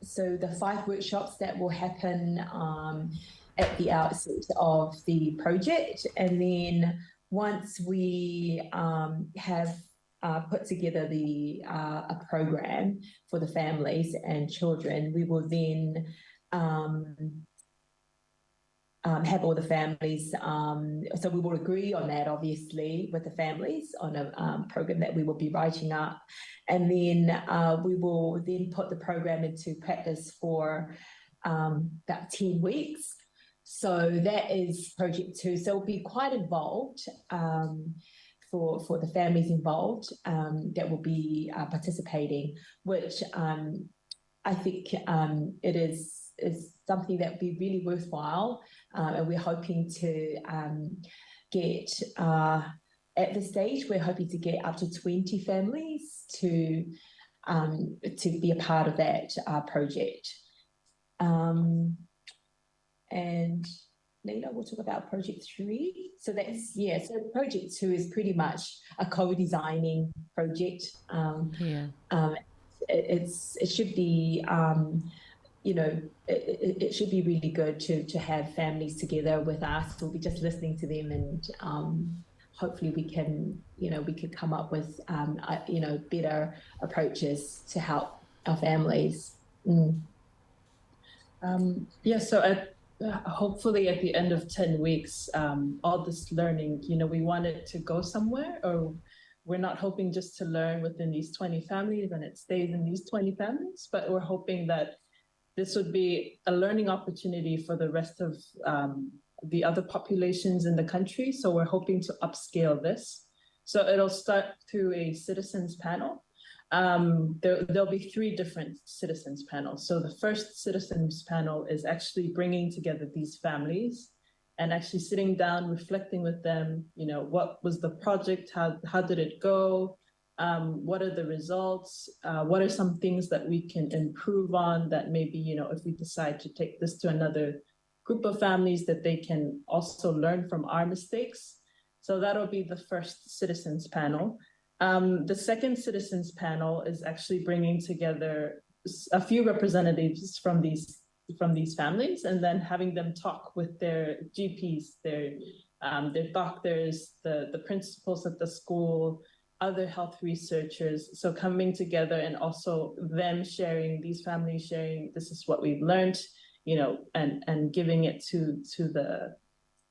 so the five workshops that will happen um, at the outset of the project, and then once we um, have uh, put together the uh, a program for the families and children, we will then um, um, have all the families. Um, so we will agree on that, obviously, with the families on a um, program that we will be writing up. And then uh, we will then put the program into practice for um, about 10 weeks. So that is project two. So it'll be quite involved um, for, for the families involved um, that will be uh, participating, which um, I think um, it is is something that would be really worthwhile, uh, and we're hoping to um, get uh, at this stage we're hoping to get up to 20 families to um, to be a part of that uh, project. Um, and Leila will talk about project three. So that's yeah. So project two is pretty much a co-designing project. Um, yeah. Um, it, it's it should be um, you know it, it, should be really good to to have families together with us. We'll be just listening to them and um, hopefully we can you know we could come up with um, uh, you know better approaches to help our families. Mm. Um, yeah, so at, hopefully at the end of 10 weeks, um, all this learning, you know, we want it to go somewhere, or we're not hoping just to learn within these 20 families and it stays in these 20 families, but we're hoping that this would be a learning opportunity for the rest of um, the other populations in the country. So we're hoping to upscale this. So it'll start through a citizens panel. Um, there, there'll be three different citizens panels. So the first citizens panel is actually bringing together these families and actually sitting down, reflecting with them, you know, what was the project? How, how did it go? Um, what are the results? Uh, what are some things that we can improve on that maybe, you know, if we decide to take this to another group of families that they can also learn from our mistakes. So that'll be the first citizens panel. Um, the second citizens panel is actually bringing together a few representatives from these from these families and then having them talk with their GPs, their um, their doctors, the, the principals at the school, other health researchers. So coming together and also them sharing, these families sharing, this is what we've learned, you know, and, and giving it to, to the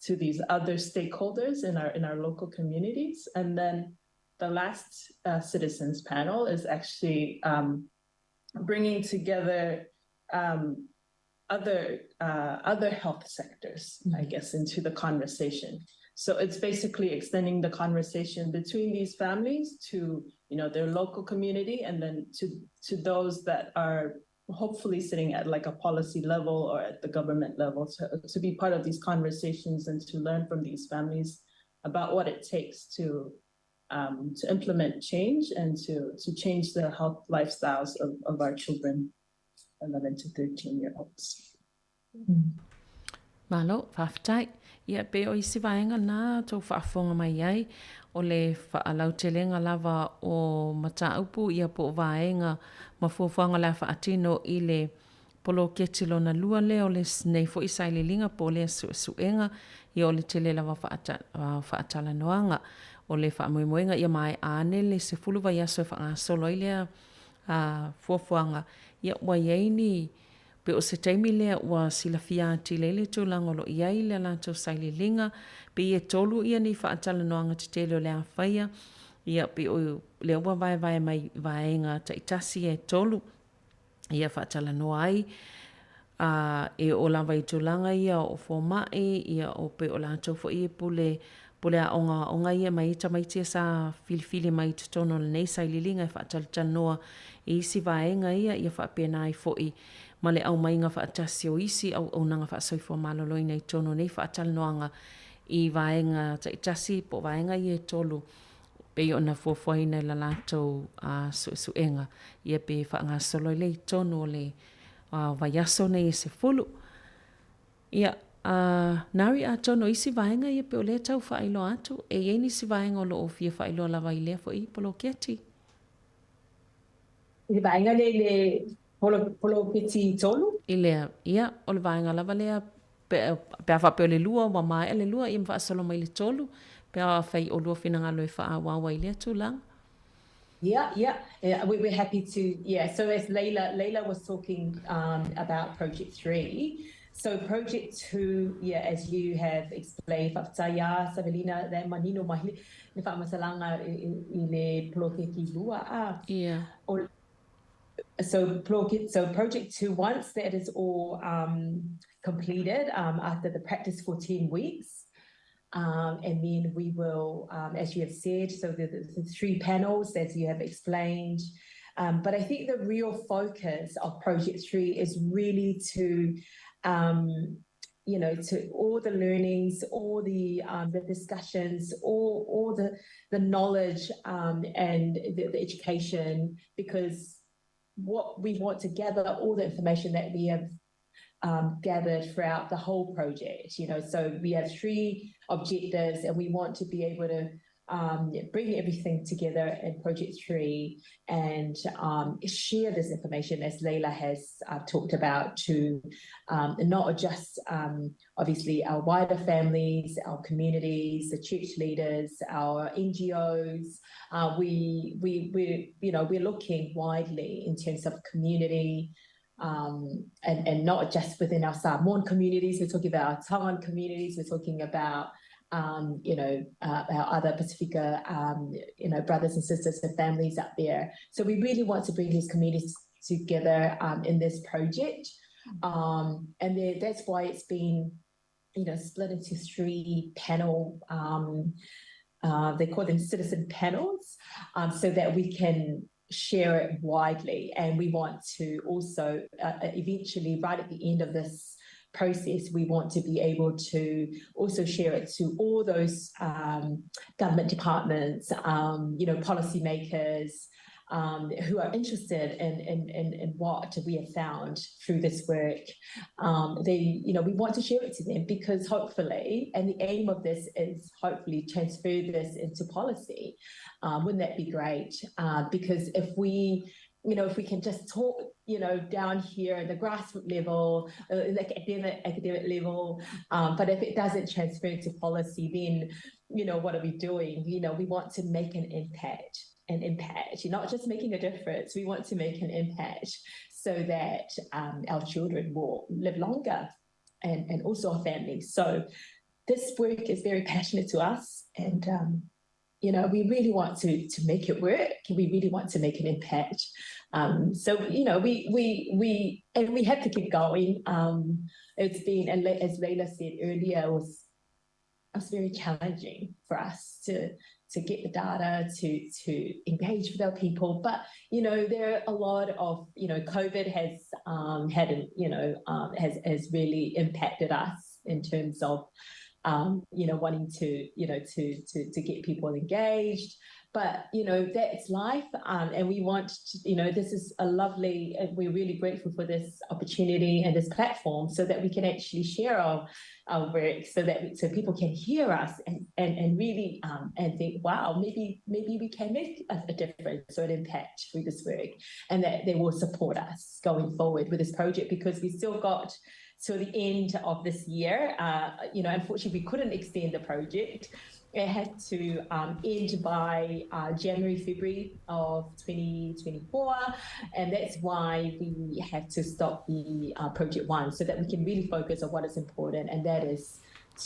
to these other stakeholders in our in our local communities. And then the last uh, citizens panel is actually um, bringing together um, other uh, other health sectors, mm-hmm. I guess, into the conversation. So it's basically extending the conversation between these families to you know their local community and then to to those that are hopefully sitting at like a policy level or at the government level to, to be part of these conversations and to learn from these families about what it takes to um, to implement change and to to change the health lifestyles of, of our children. 11 to 13 year olds. Malo, faafetai. Ia, pei o isi vaega na tou faafofoga mai ai, o le faalautelega lava o mataupu ia po o vaega ma fuafuaga o le a faatino i le poloketi lona lua lea o lenei foi sailiiliga po o lea suesuega, ia o le tele lava o faatalanoaga. O le faamoemoega ia maea ane le 10 vaiaso e faagasolo ai lea fuafuaga, ia ua i ai ni Pe o se taimi lea ua silafia atili ai le tulaga o lo o i ai le latou sailiiliga, pei e tolu ia ni faatalanoaga tetele o le a faia, ia pei o lea ua vaevae mai i vaega taitasi e tolu ia faatalanoa ai, a e oo lava i tulaga ia o fomai, ia o pei o latou foi e pule pule aoga ia mai tamaiti ia sa filifili mai i totonu o lenei sailiiliga e faatalatalanoa i isi vaega ia, ia faapena ai foi ma le aumaiga faatasi o isi auaunaga faasoifua maloloina i totonu o nei faatalanoaga i vaega taitasi po o vaega ia e tolu pei ona fuafuaina i la latou suesuega ia pe faagasolo ai lea i totonu o le vaiaso nei e 10. Ia, a Nari, atonu o isi vaega ia pei o lea e tau faailoa atu, e i ai nisi vaega o lo o fia faailoa lava i lea foi poloketi? I le vaega lea i le poloketi tolu? I lea, ia, o le vaega lava lea, pe, pe a faapea o le lua, ua maea le lua, ia ma faasolo mai i le tolu, pe afai o lua finagalo e faaauau ai i lea tulaga. Yeah, yeah. Yeah, we, we're happy to. Yeah, so as Layla, Layla was talking um, about Project 3. So Project 2, yeah, as you have explained, faafetai Savelina, le manino mai le faamatalaga i le poloketi lua a. Yeah. O, so, so Project 2, once that is all um, completed um, after the practice for 10 weeks, Um, and then we will, um, as you have said, so the, the, the three panels, as you have explained. Um, but I think the real focus of Project 3 is really to, um, you know, to all the learnings, all the um, the discussions, all all the the knowledge um, and the, the education, because what we want to gather all the information that we have um, gathered throughout the whole project. You know, so we have three objectives, and we want to be able to um, bring everything together in Project 3 and um, share this information, as Layla has talked about, to um, not just um, obviously our wider families, our communities, the church leaders, our NGOs. Uh, we, we, we, you know, we're looking widely in terms of community, um, and, and not just within our Samoan communities. We're talking about our Tongan communities. We're talking about, um, you know, uh, our other Pasifika, um, you know, brothers and sisters and families out there. So we really want to bring these communities together um, in this project. Um, and that's why it's been, you know, split into three panel, um, uh, they call them citizen panels, um, so that we can share it widely. And we want to also uh, uh, eventually, right at the end of this process, we want to be able to also share it to all those um, government departments, um, you know, policymakers, um, who are interested in, in, in, in what we have found through this work. Um, they, you know, we want to share it to them because hopefully, and the aim of this is hopefully transfer this into policy. Um, wouldn't that be great? Uh, because if we you know, if we can just talk, you know, down here at the grassroots level, uh, like academic, academic level, um, but if it doesn't transfer to policy, then, you know, what are we doing? You know, we want to make an impact an impact. You're not just making a difference, we want to make an impact so that um, our children will live longer and, and also our families. So this work is very passionate to us and um, you know, we really want to to make it work. We really want to make an impact. Um, so you know, we we we and we have to keep going. Um, it's been, and as Layla said earlier, it was it was very challenging for us to to get the data, to to engage with our people. But you know, there are a lot of you know, COVID has um, had you know um, has has really impacted us in terms of um, you know wanting to you know to to to get people engaged. But, you know, that's life. Um, and we want to, you know, this is a lovely, we're really grateful for this opportunity and this platform so that we can actually share our, our work so that so people can hear us and, and, and really um, and think, wow, maybe maybe we can make a, a difference or an impact through this work and that they will support us going forward with this project because we still got till the end of this year. Uh, you know, unfortunately, we couldn't extend the project. It had to um, end by uh, January, February of 2024. And that's why we had to stop the uh, project one so that we can really focus on what is important, and that is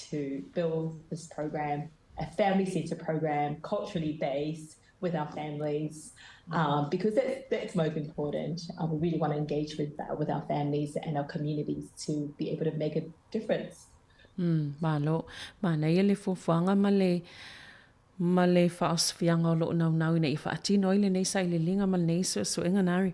to build this program, a family centre program, culturally based with our families, um, because that's, that's most important. Uh, we really want to engage with, uh, with our families and our communities to be able to make a difference. Mm, malo. Manaia le fuafuaga ma le ma le faaosofiaga o loo naunau ina ia faatino ai lenei sailiiliga ma lenei suesuega nari.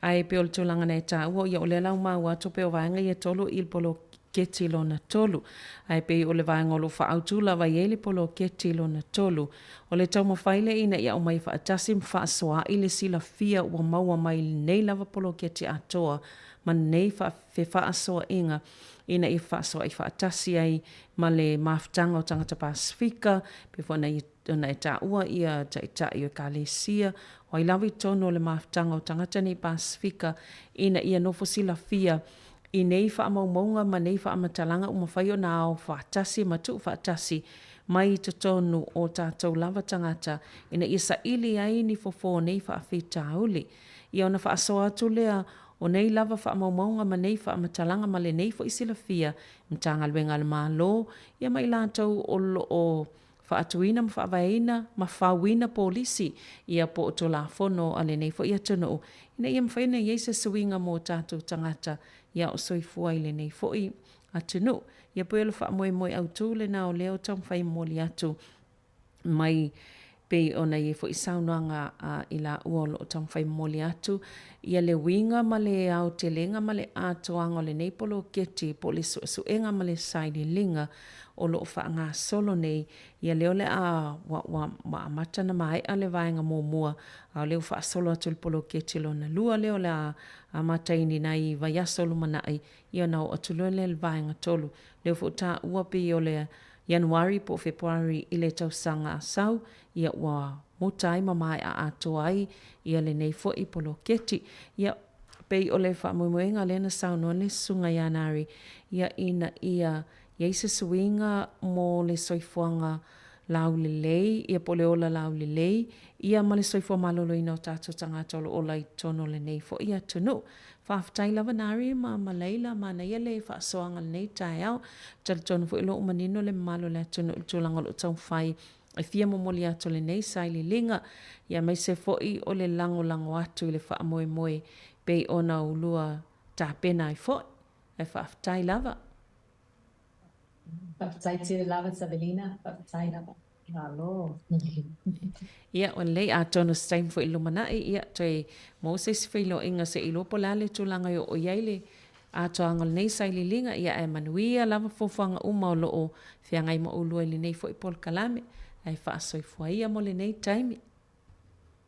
Ae pei o le tulaga na e taua, ia o lea la ua maua atu pei o vaega ia e tolu i le poloketi lona tolu. Ae pei o le vaega o lo o faaautu lava i ai le poloketi lona tolu. O le taumafai lea ina ia aumai faatasi ma faasoaai le silafia ua maua mai i lenei lava poloketi atoa ma lenei fefaasoaaiga ina ia fefaasoaai faatasi ai ma le mafutaga o tagata Pasifika, pei foi ona e taua ia taitai o Ekalesia, o ai lava i totonu o le mafutaga o tagata nei Pasifika ina ia nofo silafia i nei faamaumauga ma nei faamatalaga ua mafai ona ao faatasi ma tuu faatasi mai i totonu o tatou lava tagata ina ia saili ai ni fofo o nei faafitauli. Ia ona faasoa atu lea o nei lava faamaumauga ma nei faamatalaga ma lenei foi silafia Matagaluega a le Malo, ia ma i latou o lo o faatuina ma faavaeina ma fauina polisi, ia po o Tulafono a lenei foi atunuu, ina ia mafai ona i ai se suiga mo tatou tagata ia o soifua i lenei foi atunuu. Ia pei o le faamoemoe autu lena o lea o taumafai e momoli atu mai pei ona i ai foi saunoaga a i laua o lo o taumafai momoli atu ia le uiga ma le aotelega ma le atoaga o lenei poloketi po o le suesuega ma le sailiiliga o lo o faagasolo nei ia lea o le a ua, ua, ua amata ona maea le vaega muamua a o lea ua faasolo atu le poloketi lona lua lea o le a amata i ni nai vaiaso lumanai ia ona oo atu loa lea i le vaega tolu lea foi ua taua pei o le Ianuari po o Fepuari i le tausaga a sau, ia ua muta ai ma maea atoa ai ia lenei foi poloketi. Ia, pei o le faamoemoega lea na saunoa le Susuga ia Nari, ia ina ia i ai se suiga mo le soifuaga laulelei, ia po o le ola laulelei, ia ma le soifua maloloina o tatou tagata o lo o ola i totonu o lenei foi atunuu. Faafetai lava Nari ma ma Leila, manaia le faasoaga i lenei taeao. Talitonu foi o lo o manino le mamalu o le atunuu i le tulaga o lo o taumafai e fia momoli atu lenei sailiiliga, ia aemaise foi o le lagolago atu i le faamoemoe pei ona ulua tapena ai foi. Ae faafetai lava. Faafetai tele lava Savelina, faafetai lava. Malo. Ia, ua lelei, atonu se taimi foi i le lumanai, ia, toe maua se isi feiloaiga se i iloa po o le a le tulaga e oo i ai le atoaga o lenei sailiiliga, ia ae manuia lava fuafuaga uma o lo o feagai ma oulua i lenei foi polokalame, ae faasoifua ia mo lenei taimi.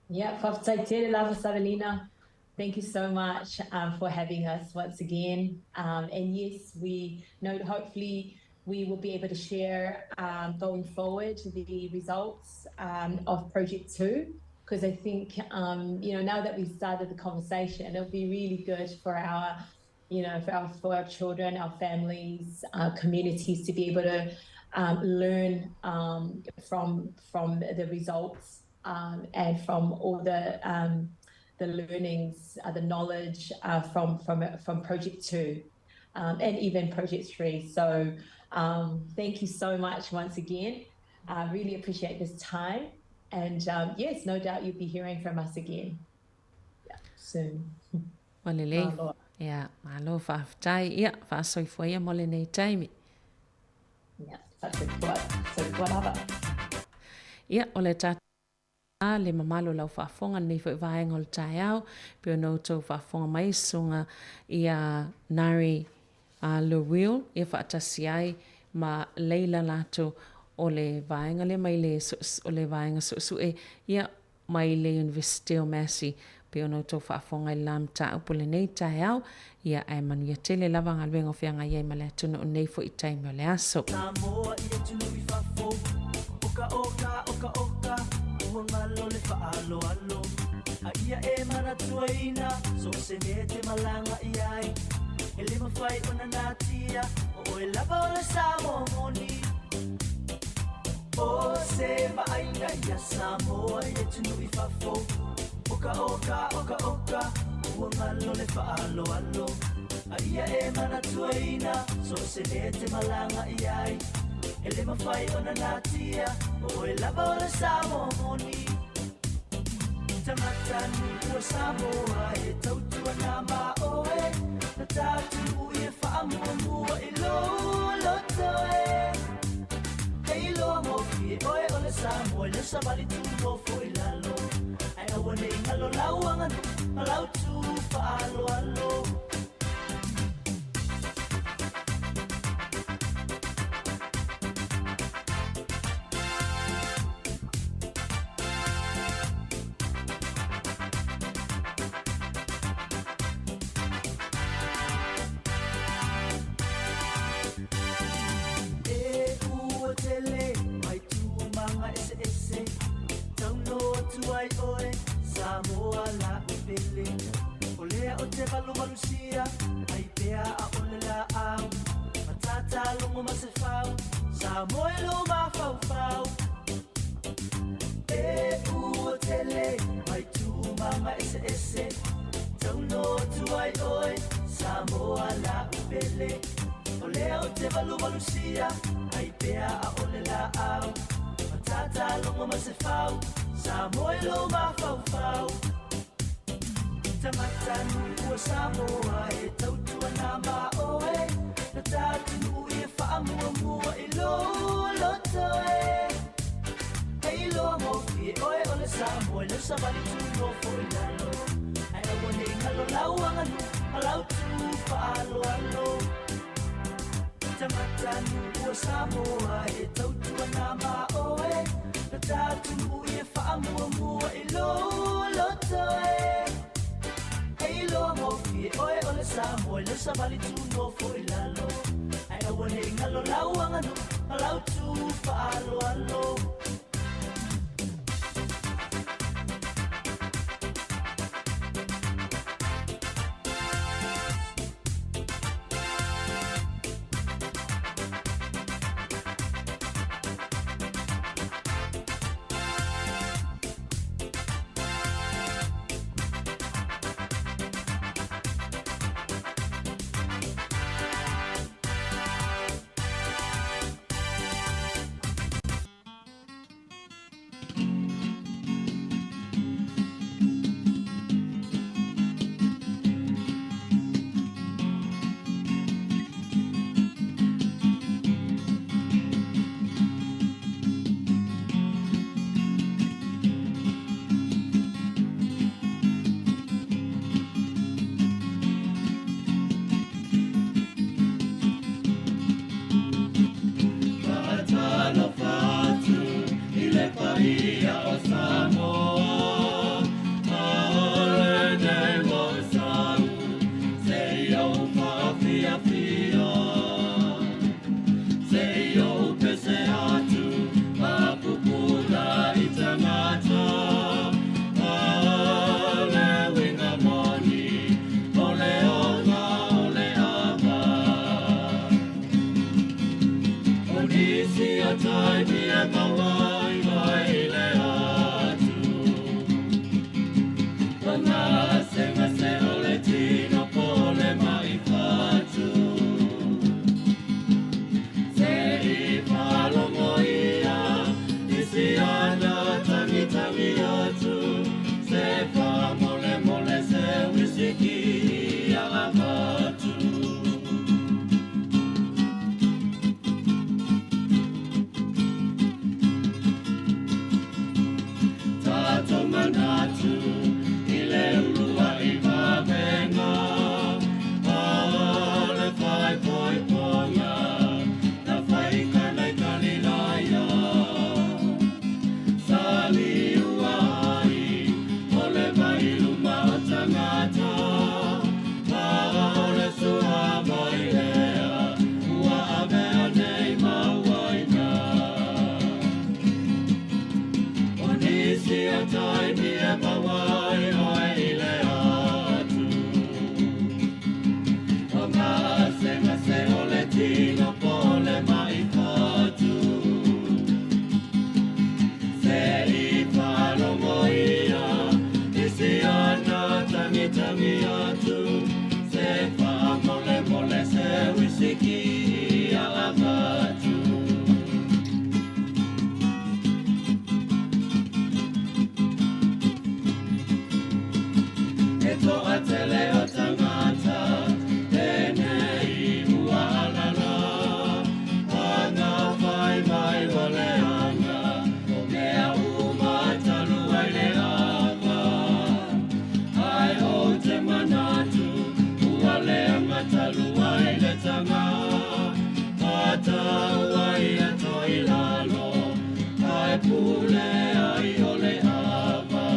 Ia, faafetai tele lava Savelina. Thank you so much um, for having us once again. Um, and yes, we know hopefully we will be able to share um, going forward the results um, of Project 2 because I think, um, you know, now that we've started the conversation, it'll be really good for our, you know, for our, for our children, our families, our communities to be able to um, learn um, from from the results um, and from all the um, the learnings, uh, the knowledge uh, from from from Project Two, um, and even Project Three. So um, thank you so much once again. I really appreciate this time, and um, yes, no doubt you'll be hearing from us again yeah, soon. Ua lelei. Malo. Ia, malo faafetai. Ia, faasoifua ia mo lenei taimi. Ia, faasoifua, soifua lava. Ia, o le tatou A le mamalu o lau faafofoga i lenei foi vaega o le taeao, pei ona outou faafofoga mai i susuga ia Nari Lewil ia faatasi ai ma Leila latou. o le vaega lea mai le o le vaega suesue ia mai le Iunivesite o Massey pei ona outou faafofoga i le la mataupu i lenei taeao ia ae manuia tele lava galuega o feagai ai ma le atunuu nei foi taimi o le aso. Samoa i atunuu i fafo Oka oka oka oka Ua galo le faaaloalo A ia e manatuaina So o se mea e te malaga i ai E le mafai ona natia O oe lava o le Samoa moni O se vaaiga ia Samoa i atunuu i fafo Oka oka oka oka Ua galo le faaaloalo A ia e manatuaina So o se mea e te malaga i ai E le mafai ona natia O oe lava o le Samoa moni Tagata nuu o Samoa e tautua na ma oe Na tatou i e faamuamua i lou loto e E iloa gofie oe o le Samoa i le savali tu nofo i lalo Ae aua ne i galo lau aganuu ma lau tu faaaloalo. E ua tele mai tūmanga eseese Tau noa atu ai oe Samoa la u pele O lea o te valuvalusia Ai pea a ole laau Matata logo ma se fau Samoa i lou mafaufau E ua tele mai tūmanga eseese Tau noa atu ai oe Samoa la u pele O lea o te valuvalusia Ai pea a ole laau Matata logo ma se fau Samoa i lou mafaufau Tagata nuu o Samoa e tautua na ma oe Na tatou i e faamuamua i lou loto e E iloa gofie oe o le Samoa i lau savali tu nofo i lalo Ae aua ne i galo lau aganuu ma lau tu faaaloalo Tagata nuu o Samoa e tautua na ma oe Na tatou i e faamuamua i lou loto e E iloa gofie oe o le Samoa i lau savali tu nofo i lalo Ae aua ne i galo lau aganuu ma lau tu faaaloalo. Faatalofa atu i le paia o Samoa, a o lenei ua sau se i ou faafiafia. Se i ou pese atu ma pupula i tagata, a o le uiga moni o le oga o le ava. O nisi o taimi e maua ai mai le atu, o gasegase o le tino po o le maʻi fatu. Se i faalogo ia i si ana tagitagi atu, se faamolemole se uisiki ia avatu. Tatou manatu i le uluai vavega, a o le faaipoipoga na fai i Kana i Kalilaia. taimi e mawai oe i le atu. O ngase ngase o le tino po le mai fatu. Se i whalongo ia, i si ana tangi tangi atu. Se whaamole mole se wisiki ia avatu. E toa tele o tangata, tēnei ua alala. Ana whai mai wale anga, o mea uma talu ai le ava. Ai o te manatu, ua le anga talu ai le tanga. Ata ua ia toi lalo, ai pule ai o le ava.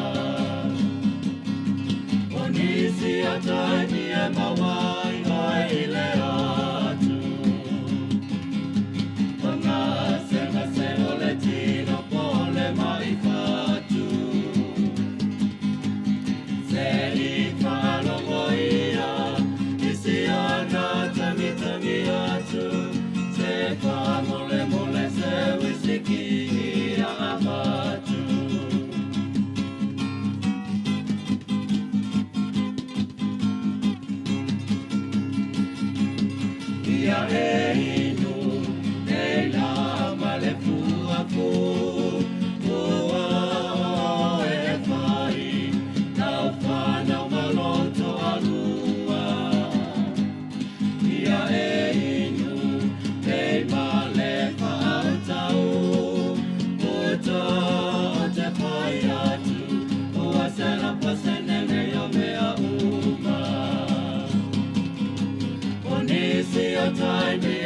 O nisi a taimi e mawai oi i le atu. O ngase ngase o le tino po le mai fatu. Se i whalongo ia, i si ana tangi tangi atu. Se whamole mole se wisiki ia avatu. Ia e inu, e la ma le fua fu, ua o e whai, nau whanau maloto alua. Ia e inu, e ma le whaatau, uta o te whai atu, ua se la pasenene o mea uma. O nisi o taimi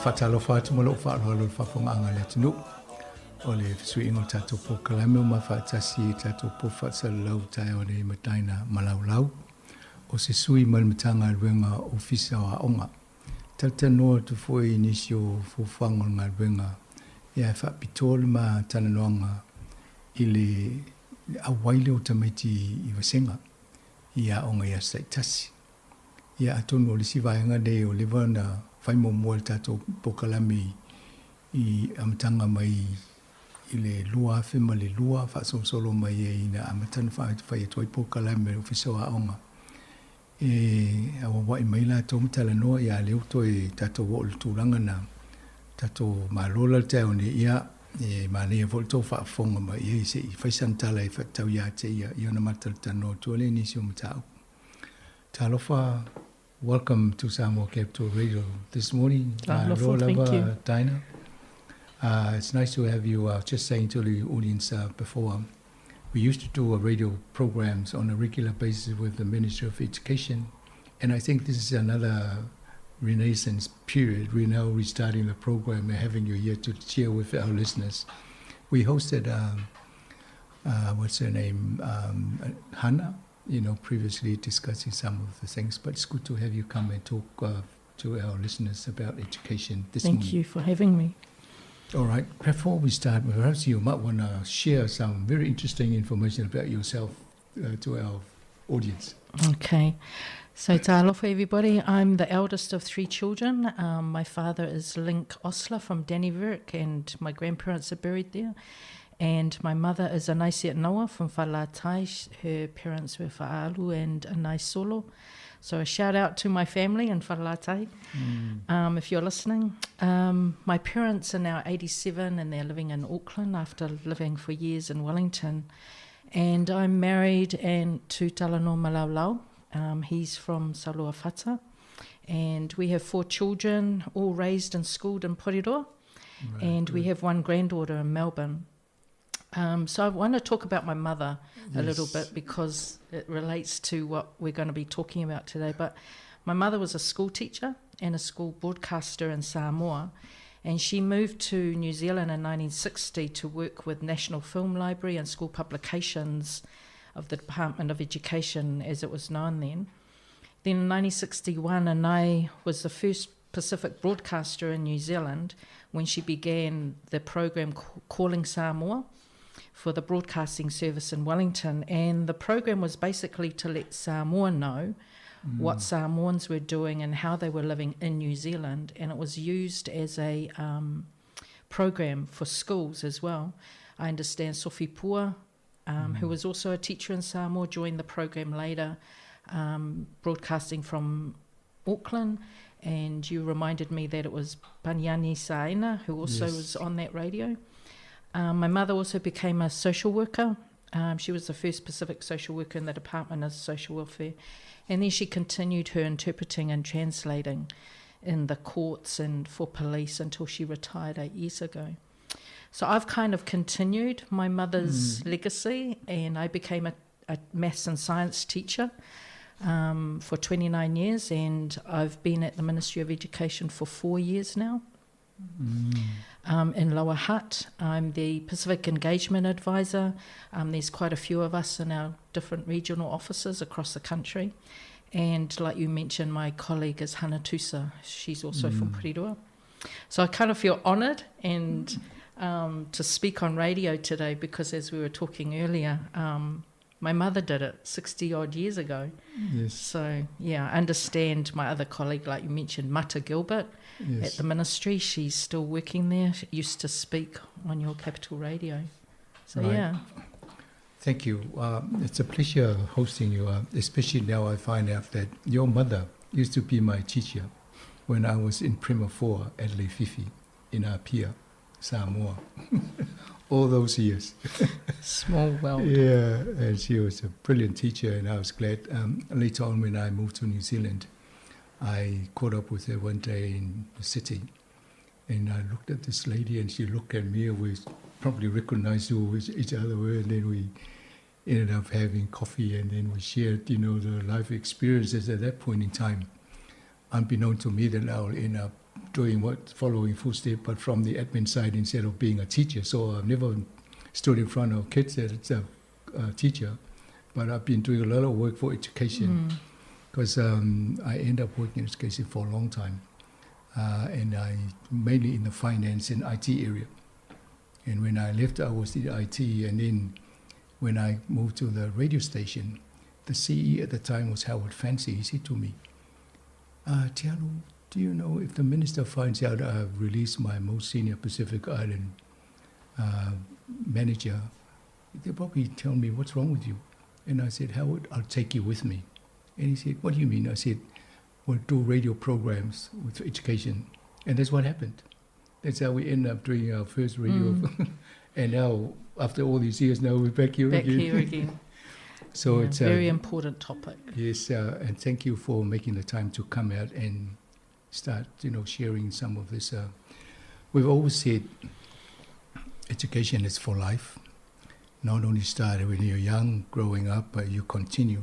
Faatalofa atu ma lou faaaloalo i le faafofogaaga a le atunuu. O le fesuiaiga o le tatou polokalame ua mafaatasi i le tatou pofu faasalalau taeao nei ma Dinah Malaulau, o se sui mai le Matagaluega Ofisa o Aoga. Talatalanoa atu foi i nisi o fuafuaga o le galuega ia e faapitoa le ma talanoaga i le auai lea o tamaiti i vasega i aoga i aso taitasi. Ia atonu o le isi vaega lenei ua leva ona fai muamua e le tatou polokalame i amataga mai i le 2002 faasolosolo mai ai ina amata ona fai atu ai polokalame a le Ofisa o Aoga e auauai mai latou ma talanoa, ia a o lea ua toe tatou oo i le tulaga na tatou malo la le taeao nei, ia e manaia foi le tou faafofoga mai i ai se i fai sana tala e faatatau ia te ia, ia ona matalatalanoa atu ai lea i nisi o mataupu. Talofa, welcome to Samoa Capital Radio this morning. Talofa, thank you. Dinah. It's nice to have you. I was just saying to the audience before, we used to do a radio programs on a regular basis with the Ministry of Education, and I think this is another renaissance period. We're now restarting the program and having you here to share with our listeners. We hosted, what's her name, Hannah, you know, previously discussing some of the things, but it's good to have you come and talk to our listeners about education this Thank morning. you for having me. All right. Before we start, perhaps you might want to share some very interesting information about yourself to our audience. Okay. So, talofa everybody. I'm the eldest of three children. My father is Link Osler from Dannevirke, and my grandparents are buried there. And my mother is Anaisi Noah from Falatai. Her parents were Fa'alu and Anai Solo. So a shout out to my family in Falelatai, if you're listening. My parents are now 87 and they're living in Auckland after living for years in Wellington. And I'm married and to Talano Malaulau. He's from Saluafata. And we have four children, all raised and schooled in Porirua. Right, and we have one granddaughter in Melbourne. So I want to talk about my mother a little bit because it relates to what we're going to be talking about today. But my mother was a school teacher and a school broadcaster in Samoa. And she moved to New Zealand in 1960 to work with National Film Library and school publications of the Department of Education as it was known then. Then in 1961, Anai was the first Pacific broadcaster in New Zealand when she began the program Calling Samoa for the broadcasting service in Wellington. And the program was basically to let Samoa know what Samoans were doing and how they were living in New Zealand. And it was used as a program for schools as well. I understand Sophie Pua, who was also a teacher in Samoa, joined the program later, broadcasting from Auckland. And you reminded me that it was Paniani Saina who also was on that radio. My mother also became a social worker. She was the first Pacific social worker in the Department of Social Welfare. And then she continued her interpreting and translating in the courts and for police until she retired 8 years ago. So I've kind of continued my mother's legacy, and I became a maths and science teacher for 29 years, and I've been at the Ministry of Education for 4 years now. In Lower Hutt, I'm the Pacific Engagement Advisor. There's quite a few of us in our different regional offices across the country. And like you mentioned, my colleague is Hana Tusa. She's also from Porirua. So I kind of feel honoured and to speak on radio today because, as we were talking earlier, my mother did it 60-odd years ago. So, yeah, I understand my other colleague, like you mentioned, Mata Gilbert at the ministry. She's still working there. She used to speak on your Capital Radio. So, yeah. Thank you. It's a pleasure hosting you, especially now I find out that your mother used to be my teacher when I was in Prima 4 at Leififi in Apia, Samoa. All those years. Small world. Yeah, and she was a brilliant teacher, and I was glad. Later on when I moved to New Zealand, I caught up with her one day in the city, and I looked at this lady, and she looked at me, and we probably recognized who each other were, and then we ended up having coffee, and then we shared, you know, the life experiences at that point in time. Unbeknown to me that I'll end up doing what following footsteps, but from the admin side instead of being a teacher. So I've never stood in front of kids as a, a teacher, but I've been doing a lot of work for education because I end up working in education for a long time, and I mainly in the finance and IT area. And when I left, I was in IT, and then when I moved to the radio station, the CE at the time was Howard Fancy. He said to me, Tialu, do you know if the minister finds out I've released my most senior Pacific Island manager, they'll probably tell me what's wrong with you. And I said, Howard, I'll take you with me. And he said, what do you mean? I said, we'll do radio programs with education. And that's what happened. That's how we ended up doing our first radio. And now, after all these years, now we're back here Back again. here again. So Yeah, it's very important topic. Yes, and thank you for making the time to come out and start, sharing some of this. We've always said education is for life. Not only started when you're young, growing up, but you continue.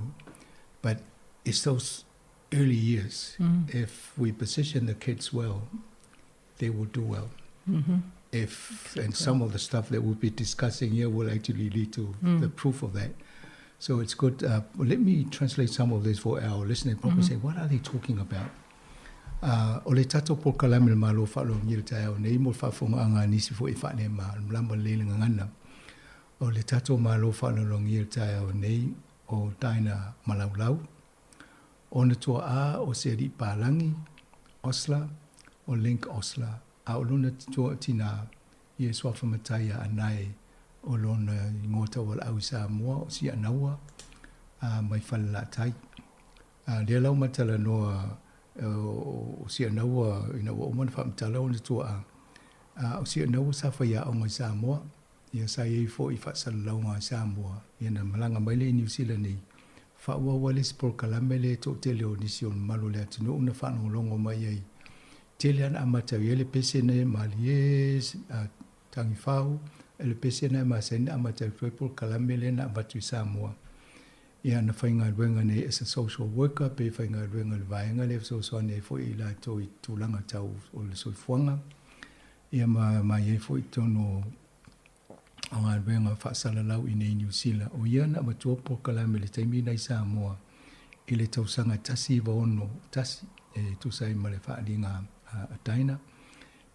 But it's those early years. If we position the kids well, they will do well. And some of the stuff that we'll be discussing here will actually lead to the proof of that. So it's good. Well, let me translate some of this for our listeners. Probably say, what are they talking about? O le tatou polokalame le Malo faalologia i le taeao nei mo le faafofogaaga a nisi fo'i faale malamalama lelei le gagana. O le tatou Malo faalologia i le taeao nei o Dinah Malaulau, ona tua'a o se ali'i palagi Osler, o Link Osler, a o lona tinā ia e suafa matai ia Anae o lona igoa taualaau i Samoa o Si'anaua mai Falelatai. Lea la ua matalanoa o Si'anaua ina ua uma ona faamatala ona tua'a, o Si'anaua sa faiaoga i Samoa, ia sa iai fo'i faasalalauga a Samoa, ia na malaga mai lea i Niu Sila nei, faaauau ai le isi polokalame lea e to'atele o nisi o le mamalu o le atunuu na faalogologo mai ai. Tele lava na amata ai le pese nei malie tagifau, le pese lena e masani ona amata atu ai polokalame lea na avatu i Samoa. Ia na faigaluega nei as a social worker pe faigaluega i le vaega lea e fesoasoani ai foi i latou i tulaga tau o le soifuaga, ia ma ma i ai foi i totonu o galuega faasalalau i nei Niu Sila. O ia na avatua polokalame i le taimi lena i Samoa i le tausaga 1961 e tusa ai ma le faaaliga a Dinah.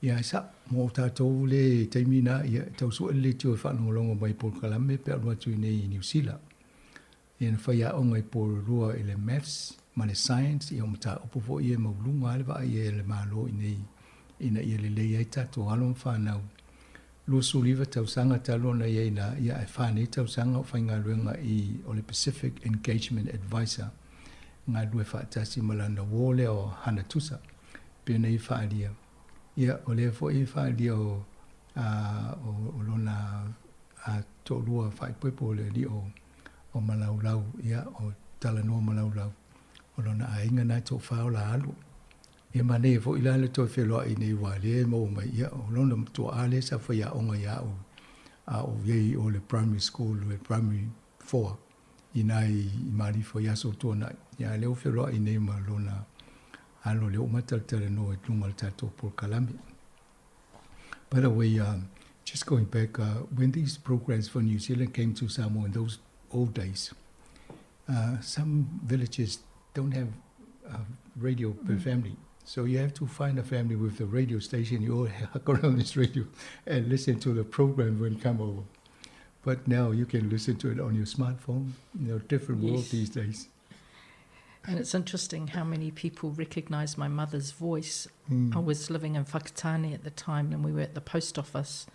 Ia ae sa'o mo tatou le taimi lena, ia e tau sue le leitio e faalogologo mai i polokalame pe a alu atu i nei i Niu Sila. Ia na faiaoga i Porirua i le Maths ma le Science, ia o mataupu foi ia e mauluga lava le vaai ai a le Malo i nei ina ia lelei ai tatou alo ma fanau. 29 tausaga talu ona i ai ina, ia ae fa nei tausaga o faigaluega i o le Pacific Engagement Advisor, galulue faatasi ma lana uō lea o Hana Tusa, pei ona ia faaalia. Ia, o lea foi e faaalia o, a, o, o lona a, toalua faaipoipo o le alii o, o Malaulau, ia, o Talanoa Malaulau, o lona aiga na e toafa o la alu. Ia manaia foi la le toe feloai nei ua lea e maua mai, ia, o lona tua'a lea sa faiaoga ia a'u a o i ai o le primary school, le primary four, ina i Malifa i aso o tuanai. Ia, a lea ua feloai nei ma lona alo lea ua matalatala i luga o le tatou polokalame. By the way, just going back, when these programs for New Zealand came to Samoa in those old days, some villages don't have a radio per family. So you have to find a family with the radio station. You all go around this radio and listen to the program when come over. But now you can listen to it on your smartphone. You know, different world these days. And it's interesting how many people recognise my mother's voice. I was living in Whakatane at the time, and we were at the post office,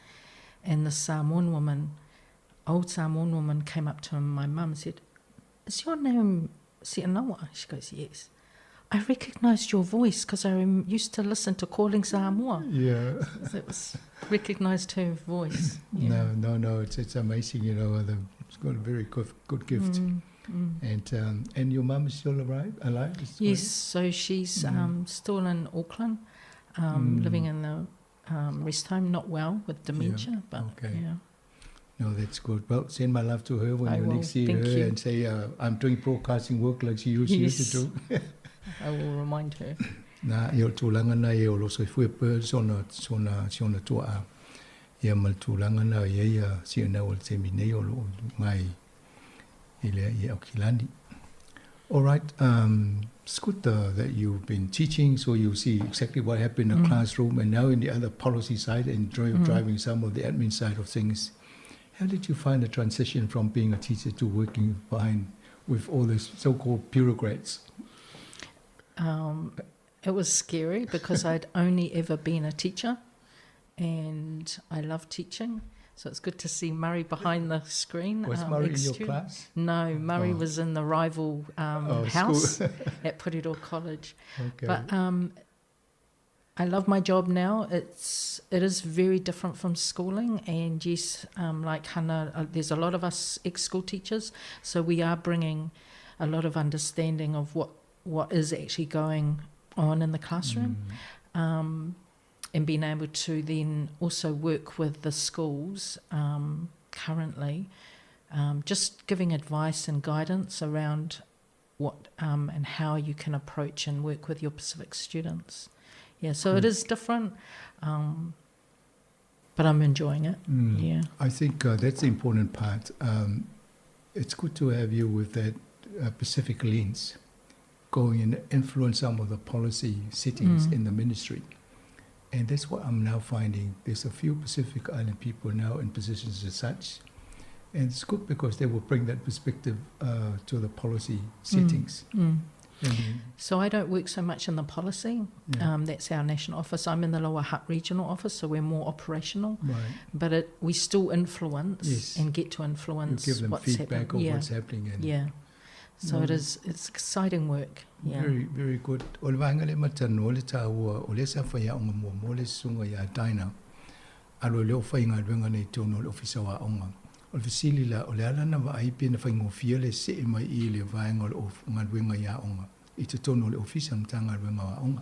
and the Samoan woman, old Samoan woman, came up to my mum and said, Is your name Si'anaua? She goes, Yes. I recognised your voice because I used to listen to Calling Samoa. So it was recognised her voice. Yeah. No, no, no. It's amazing, you know. It's got a very good gift. And your mum is still alive? Alive? Is Yes, so she's still in Auckland, living in the rest home, not well with dementia, but yeah. No, that's good. Well, send my love to her when I you will. next see Thank her you. and say, I'm doing broadcasting work like she used to do. I will remind her. Na, ia o le tulaga na ia o lo o soifua pea si ona, si ona, si ona tuaa, ia ma le tulaga na e i ai ia Si'anau i le taimi nei o lo o luga i, i le, i Aukilani. All right, um, it's good uh, that you've been teaching, so you see exactly what happened in the classroom and now in the other policy side and dri- driving some of the admin side of things. How did you find the transition from being a teacher to working behind with all these so-called bureaucrats? Um, it was scary because I'd only ever been a teacher and I love teaching. So it's good to see Murray behind the screen. Was Murray in your class? No, Murray Oh. was in the rival Oh, school. house at Puriro College. Okay. But I love my job now. It is very different from schooling, and yes, like Hannah, there's a lot of us ex-school teachers, so we are bringing a lot of understanding of what is actually going on in the classroom, and being able to then also work with the schools currently, just giving advice and guidance around what and how you can approach and work with your Pacific students. Yeah, so it is different, but I'm enjoying it. Yeah. I think that's the important part. It's good to have you with that Pacific lens going and influence some of the policy settings in the ministry. And that's what I'm now finding. There's a few Pacific Island people now in positions as such. And it's good because they will bring that perspective to the policy settings. And then So I don't work so much in the policy. That's our national office. I'm in the Lower Hutt regional office, so we're more operational. But we still influence and get to influence You give them what's feedback happening. of what's happening. And So it's exciting work. Yeah. Very, very good. O le vaega lea matalanoa le tāua o lea sa fai aoga muamua le susuga ia Dinah. Alo le o faigaluega nei totonu o le ofisa o aoga. O le fesili la, o le a lana vaai pe na faigofie le see mai i le vaega o le galuega i aoga i totonu o le ofisa o le Matagaluega o Aoga.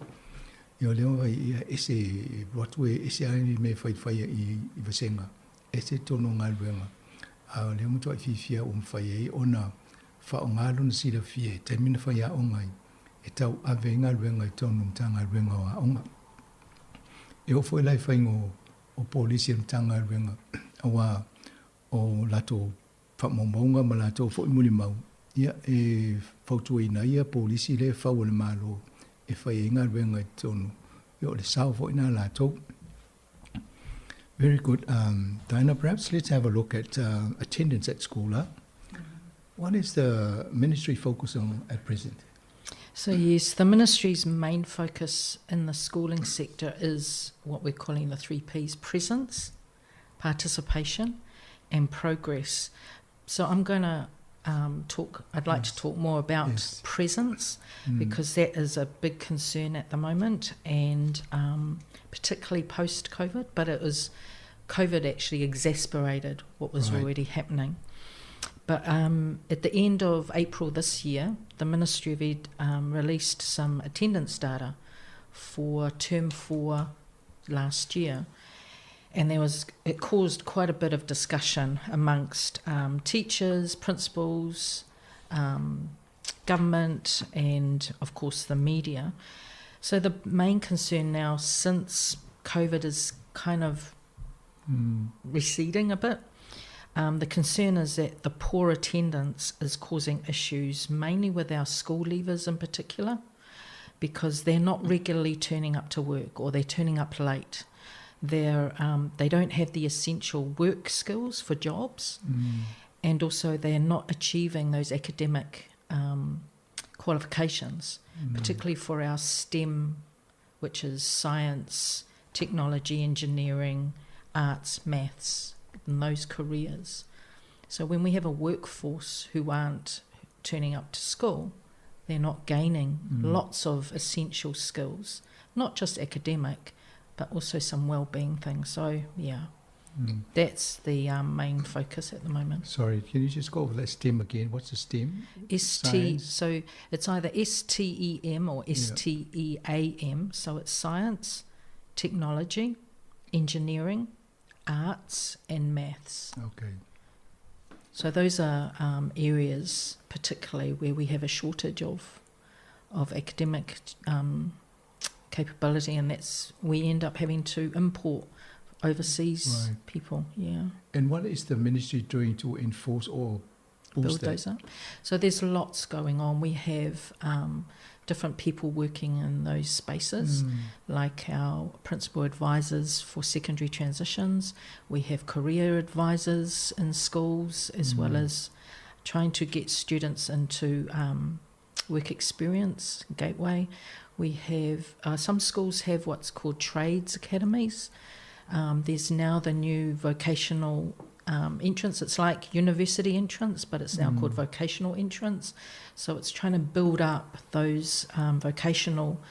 Ia o lea ua ia ese e alu atu e ese lava ni mea e faifaia i vasega, ese totonu o galuega. A o lea ua matuai fiafia ua mafai ai ona faaaoga lona silafia i taimi na fai aoga ai e tauave ai galuega i totonu o le Matagaluega o Aoga. E oo foi la i faiga o polisi a le Matagaluega auā o latou faamaumauga ma latou foi mulimau, ia, e fautuaina ai ia polisi lea e fau e le Malo e fai ai galuega i totonu, ia o le sao foi lena a latou. Very good. Dinah, perhaps let's have a look at attendance at school. Huh? What is the ministry focus on at present? So yes, the ministry's main focus in the schooling sector is what we're calling the 3 Ps: presence, participation, and progress. So I'm going to talk, I'd like to talk more about presence, because that is a big concern at the moment, and particularly post-COVID, but COVID actually exasperated what was already happening. But at the end of April this year, the Ministry of Ed released some attendance data for term 4 last year. And it caused quite a bit of discussion amongst teachers, principals, government, and of course the media. So the main concern now, since COVID is kind of receding a bit, the concern is that the poor attendance is causing issues, mainly with our school leavers in particular, because they're not regularly turning up to work, or they're turning up late. They don't have the essential work skills for jobs, and also they're not achieving those academic qualifications, particularly for our STEM, which is science, technology, engineering, arts, maths, and those careers. So when we have a workforce who aren't turning up to school, they're not gaining lots of essential skills, not just academic, but also some well-being things. That's the main focus at the moment. Sorry, can you just go over that STEM again? What's the STEM? S T, Science? So it's either STEM or STEAM. So it's science, technology, engineering, arts and maths. So those are areas particularly where we have a shortage of academic capability, and that's we end up having to import overseas Right. people. Yeah. And what is the ministry doing to enforce or boost Build that? those up. So there's lots going on. We have different people working in those spaces, like our principal advisors for secondary transitions. We have career advisors in schools, as well as trying to get students into work experience gateway. We have some schools have what's called trades academies. There's now the new vocational entrance. It's like university entrance, but it's now called vocational entrance. So it's trying to build up those vocational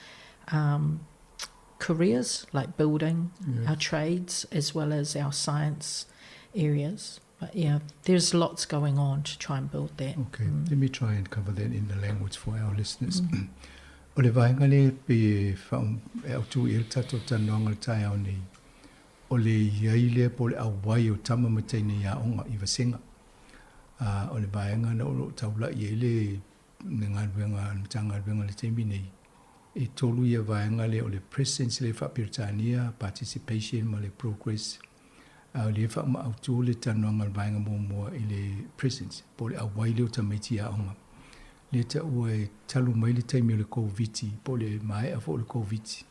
careers, like building our trades as well as our science areas. But yeah, there's lots going on to try and build that. Okay, let me try and cover that in the language for our listeners. O le vaega lea pe e autu i ai le tatou talanoaga i le taeao nei, o le i ai lea po o le auai o tama ma teine i aoga i vasega. Ā, o le vaega na o lo o taulai ai le le galuega a le Matagaluega i le taimi nei, e tolu ia vaega lea o le presence lea e faa-Peretania, participation ma le progress. A o lea e faamaautu le talanoaga o le vaega muamua i le presence, po o le auai lea o tamaiti i aoga. Lea taua e talu mai le taimi o le Koviti, po o le maea foi o le Koviti.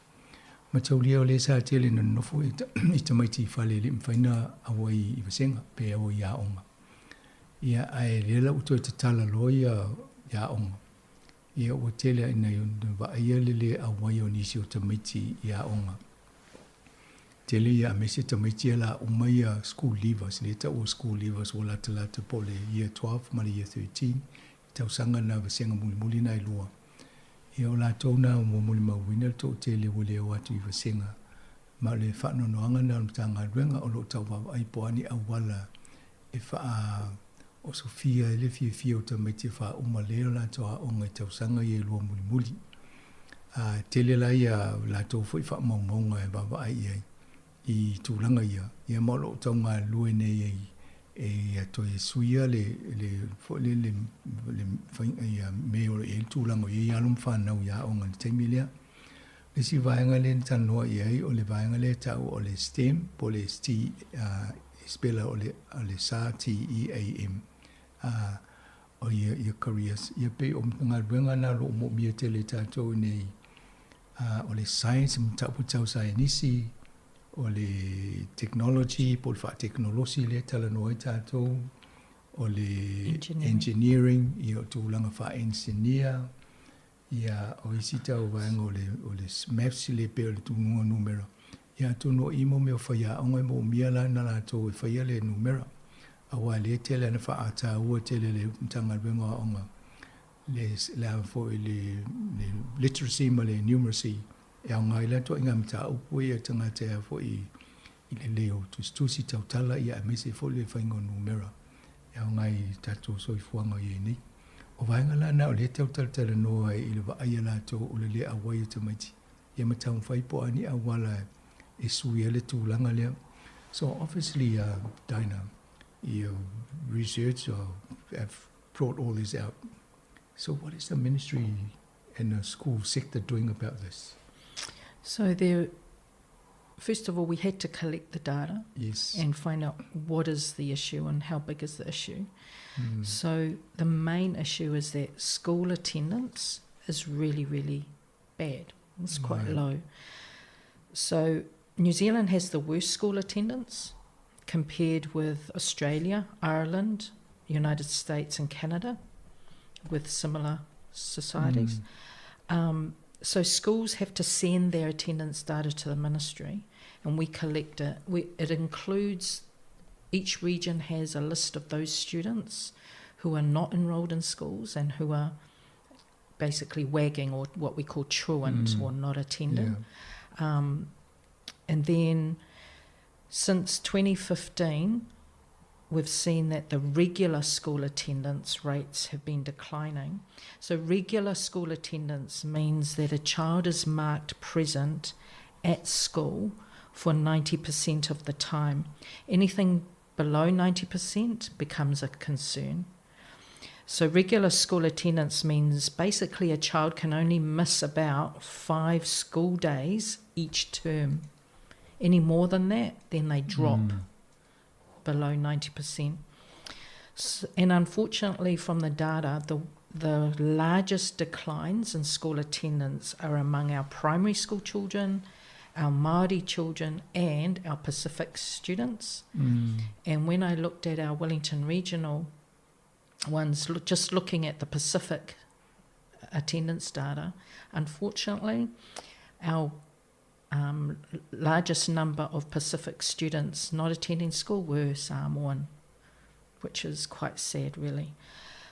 Mataulia o lea sa tele ina nonofo i tamaiti i fale e le i mafai ona auai i vasega pe auai i aoga. Ia, ae lea la ua toe tatala loa ia aoga, ia ua tele lava ina vaaia le le auai o nisi o tamaiti i aoga. Tele ia aemaise tamaiti ia la uma ia school leavers, lea e taua school leavers ua latalata po o le year 12 ma le year 13, i tausaga na vasega mulimuli na e lua. Ia o latou na ua molimauina le toatele ua le o atu i vasega ma o le faanoanoaga na o le Matagaluega o lo o tau vaavaai po o a ni auala e faaosofia ai le fiafia o tamaiti e faauma lelei o latou aoga i tausaga ia e lua mulimuli. A tele la ia latou foi faamaumauga e vaavaai i ai i tulaga ia, ia ma o lo o tau galulue nei ai e toe suia le le foi le le le faiga ia me o lo o i ai le tulaga o i ai alo ma fanau i aoga i le taimi lea. Le isi vaega lea na talanoa i ai o le vaega lea e taua o le STEM po o le ST e spela o le o le S T E A M o ia ia careers ia pei o galuega na o lo o moomia tele e tatou i nei o le science mataupu tau saienisi o le technology po o le faatekonolosi lea e talanoa ai tatou o le engineering ia o tulaga faa-engineer Ia, o isi tau vaega o le, o le maths le pei o le tunuga numera, ia atonu o i mo mea o faiaoga e moomia la na latou e faia le numera. Aua lea tele ana faaataua tele le Matagaluega o Aoga le, le a foi le, le literacy ma le numeracy e aoga ai la ituaiga mataupu ia tagata e a foi i le lei o tusitusi tautala ia aemaise foi le faiga o numera e aoga i tatou soifuaga o i ai nei. O vaega la na o lea e tau talatalanoa ai i le vaai a latou o le le auai o tamaiti ia ma taumafai po o a ni auala e sui ai le tulaga lea. So obviously Dinah, your research have brought all this out. So what is the ministry and the school sector doing about this? So there, first of all, we had to collect the data and find out what is the issue and how big is the issue. So the main issue is that school attendance is really, really bad. It's quite low. So New Zealand has the worst school attendance compared with Australia, Ireland, United States and Canada with similar societies. So schools have to send their attendance data to the ministry and we collect it. We, it includes, each region has a list of those students who are not enrolled in schools and who are basically wagging or what we call truant or not attending. And then since 2015, we've seen that the regular school attendance rates have been declining. So regular school attendance means that a child is marked present at school for 90% of the time. Anything below 90% becomes a concern. So regular school attendance means basically a child can only miss about five school days each term. Any more than that, then they drop mm. below 90%. So, and unfortunately, from the data, the the largest declines in school attendance are among our primary school children, our Māori children, and our Pacific students. Mm. And when I looked at our Wellington Regional ones, just looking at the Pacific attendance data, unfortunately, our um, largest number of Pacific students not attending school were Samoan, which is quite sad, really.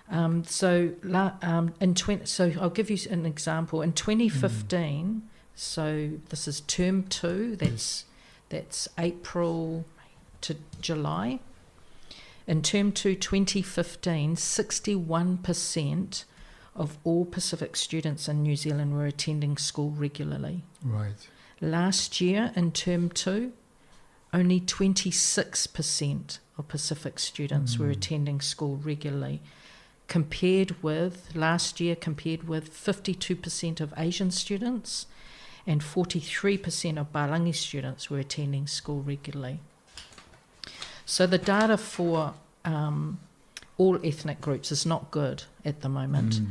Um, so, um, in 20, so I'll give you an example. In 2015, mm. so this is term two, that's, yes. that's April to July. In term two, 2015, 61% of all Pacific students in New Zealand were attending school regularly. Right. Last year in term two, only 26% of Pacific students mm. were attending school regularly, compared with last year, compared with 52% of Asian students and 43% of Balangi students were attending school regularly. So the data for um, all ethnic groups is not good at the moment. Mm.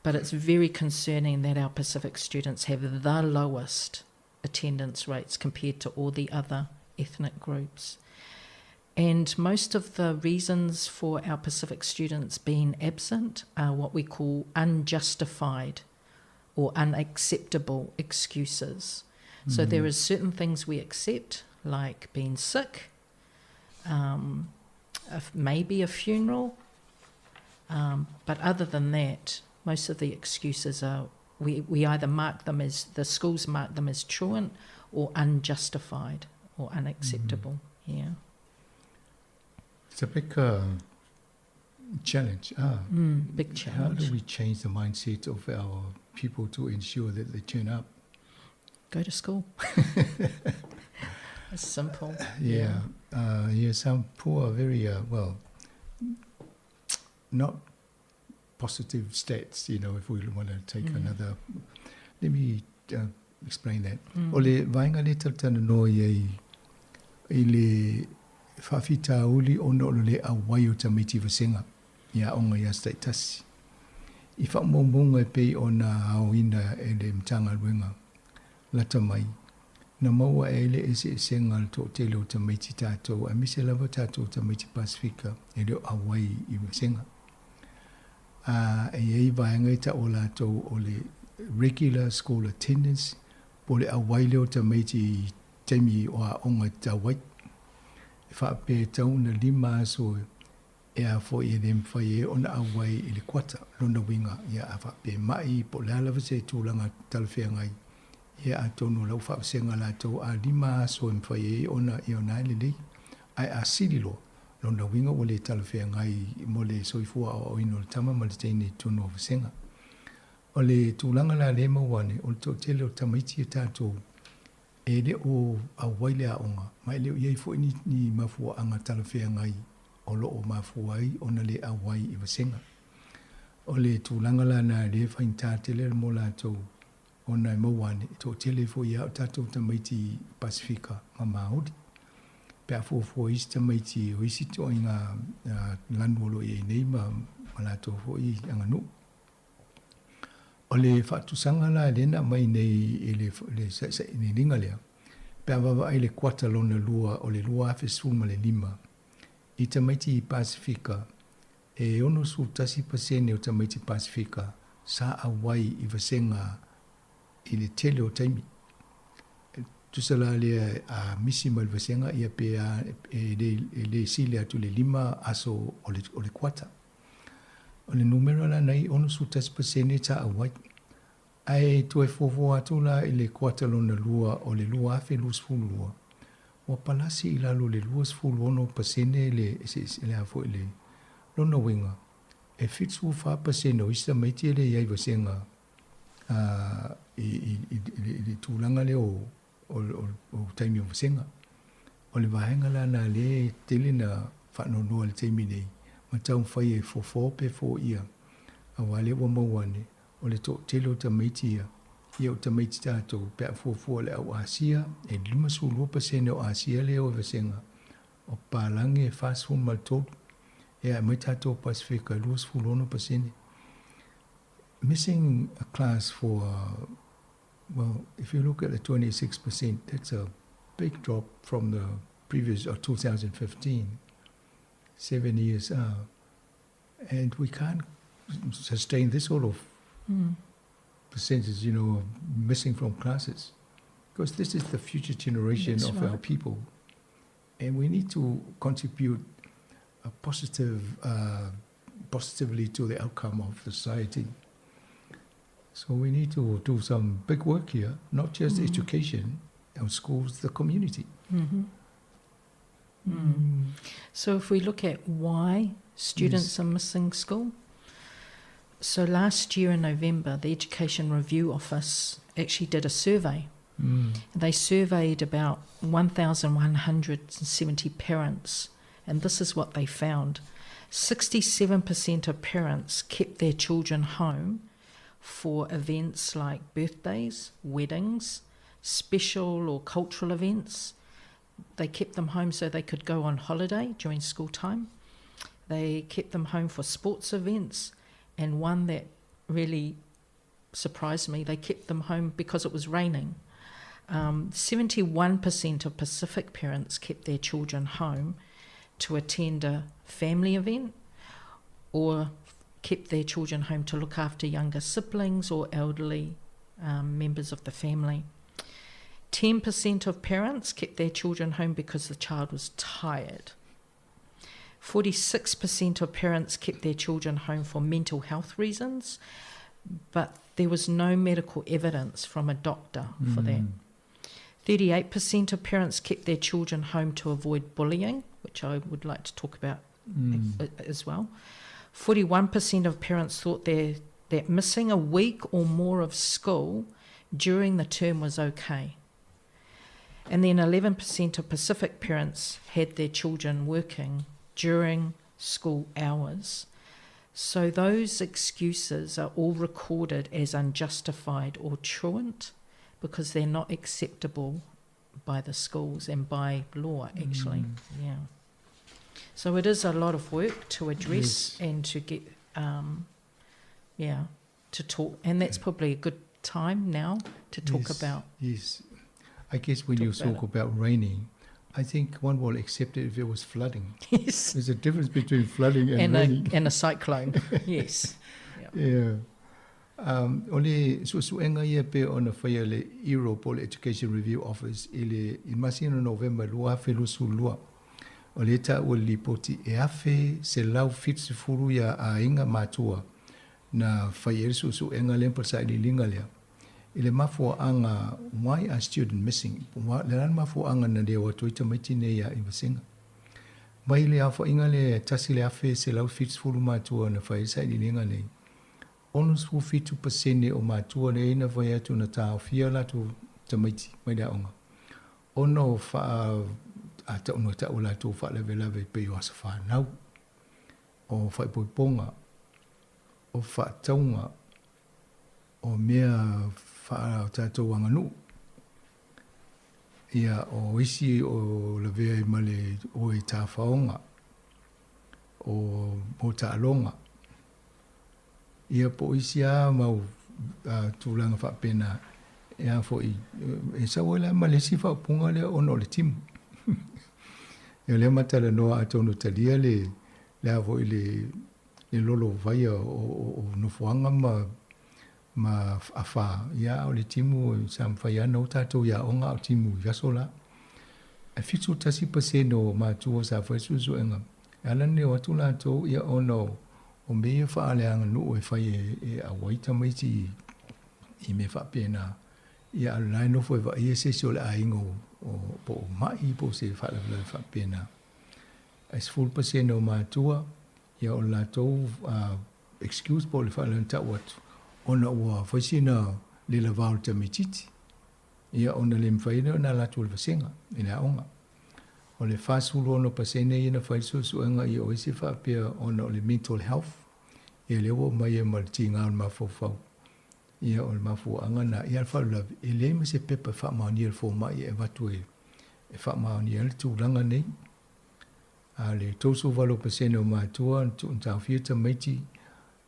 But it's very concerning that our Pacific students have the lowest attendance rates compared to all the other ethnic groups. And most of the reasons for our Pacific students being absent are what we call unjustified or unacceptable excuses. Mm. So there is certain things we accept, like being sick, um, a, maybe a funeral. Um, but other than that, most of the excuses are we, we either mark them as the schools mark them as truant or unjustified or unacceptable. Mm. Yeah. It's a big uh, challenge. Ah, mm, big challenge. How do we change the mindset of our people to ensure that they turn up? Go to school. it's simple. Yeah. Yeah, uh, yeah some poor, very, uh, well, not positive stats, you know, if we want to take mm. another. Let me uh, explain that. Mm. O le vaenga le talatana noa i ai i le faafitauli ona o le le auai o tamaiti vasenga i aoga i aso taitasi. I faamaumauga e pei ona aoina e le Matagaluega lata mai, na maua ai le eseesega o le toatele o tamaiti tatou aemaise lava tatou tamaiti Pasefika e le o auai i vasega. A e i ai vaega e taua latou o le regular school attendance po o le auai lea o tamaiti i taimi o aoga e tatau ai. E faapea e tatau ona lima aso e a foi e le mafai ai ona auai i le kuata, lona uiga, ia a faapea e mai po o le a lava se tulaga talafeagai, ia atonu o la ua faavasega latou a lima aso e mafai ai ona, ia ona e lelei. Ae a sili loa, lona uiga ua le talafeagai mo le soifua aoaoina o le tama ma le teine i totonu o vasega. O le tulaga la lea e maua ane, o le toatele o tamaiti a tatou e le o auai le aoga, ma e le o i ai foi ni, ni mafuaaga talafeagai o lo o mafua ai ona le auai i vasega. O le tulaga la na lea e faigata tele mo latou ona e maua ane, e toatele foi ia o tatou tamaiti Pasefika ma Māori. Pe a fuafua isi tamaiti o isi ituaiga lanu o lo o i ai nei ma, ma latou foi aganuu. O le faatusaga la lea na aumai nei i le, le sailiiliga lea, pe a vaavaai le kuata lona lua o le 2015, i tamaiti Pasefika, e 61% o tamaiti Pasefika sa auai i vasega i le tele o taimi. Tusa la lea a misi mai le vasega ia pe a e le, e le sili atu le lima aso o le, o le kuata. O le numera la nei 61% sa auai. Ae toe fuafua atu la i le kuata lona lua o le 2022, ua palasi i lalo i le 26% le le a foi le lona uiga, e 74% o isi tamaiti e le i ai vasega i, i, i, i le tulaga lea o, o, o, o taimi o vasega. O le vaega la na lea e tele na faanoanoa i le taimi nei, ma taumafai e fofo pe foia, auā lea ua maua ane, o le toatele o tamaiti ia, ia o tamaiti tatou pe a fuafua le au Asia, e 52% o Asia lea e o i vasega, o papalagi e 43, e ae mai tatou Pasefika e 26%. Missing a class for well, if you look at the 26%, that's a big drop from the previous, or 2015, seven years. and we can't sustain this sort of percentage, you know, missing from classes. Because this is the future generation That's of right. our people. And we need to contribute a positive, positively to the outcome of society. So we need to do some big work here, not just education, our schools, the community. So if we look at why students are missing school, so last year in November, the Education Review Office actually did a survey. They surveyed about 1,170 parents, and this is what they found. 67% of parents kept their children home for events like birthdays, weddings, special or cultural events. They kept them home so they could go on holiday during school time. They kept them home for sports events, and one that really surprised me, they kept them home because it was raining. 71% of Pacific parents kept their children home to attend a family event or kept their children home to look after younger siblings or elderly members of the family. 10% of parents kept their children home because the child was tired. 46% of parents kept their children home for mental health reasons, but there was no medical evidence from a doctor for that. 38% of parents kept their children home to avoid bullying, which I would like to talk about as well. 41% of parents thought that missing a week or more of school during the term was okay. And then 11% of Pacific parents had their children working during school hours. So those excuses are all recorded as unjustified or truant because they're not acceptable by the schools and by law, actually. Yeah. So it is a lot of work to address and to get, yeah, to talk. And that's probably a good time now to talk about. Yes. I guess when Talk you about talk it. about raining, I think one will accept it if it was flooding. Yes. There's a difference between flooding and And raining. a cyclone, yes. Yeah. Yeah. O le suesuega ia pei ona faia e le ERO po o le Education Review Office i le i le masina o Novema 2022, o lea e taua i le lipoti e 1,170 ia aiga matua na fai ai le suesuega lea po o le sailiiliga lea i le mafuaaga Why are student missing? O le a le mafuaaga na le o atu ai tamaiti nei ia i vasega. Mai le aofaiga lea e 1,170 matua na fai ai le sailiiliga nei, 67% o matua nei na fai atu na taofia latou tamaiti mai le aoga ona o faa a tau na tau latou faalavelave pei o aso fanau, o faaipoipoga, o faatauga, o mea faa tatou aganuu. Ia, o isi o lavea ai ma le o i tafaoga, o mo taaloga. Ia, po o isi lava mau tulaga faapena, e a foi, e sau ai la ma le isi faaupuga lea ona o le timu. Ia, o lea ma talanoa atonu talia le, le a foi le, le lolo vaia o nofoaga ma ma afa, ia, a o le timu sa mafai lava ona o tatou i aoga a o timu i aso la. Ae 71% o matua sa fai suesuega, e ala ona o atu latou ia ona o mea ia faaleaganuu e fai e auai tamaiti i mea faapena. Ia a o lena e nofo e vaaia se isi o le aiga o po o mai po o se faalavelave faapena. Ae 10% o matua, ia o le latou excuse po o le faaleaganuu atu ona ua fai sina le lavao o le tamaitiiti, ia ona le mafai ai lea ona alu atu o le vasega i le aoga. O le 46% ia na fai le suesuega ia o isi faapea ona o le mental health, ia lea ua aumai ai ma le tiga o le mafaufau. Ia o le mafuaaga lena. Ia a o le faalavelave, e leai ma se pepa e faamaonia e le fomai e avatu e faamaonia ai le tulaga nei. A o le 38% o matua na taofia tamaiti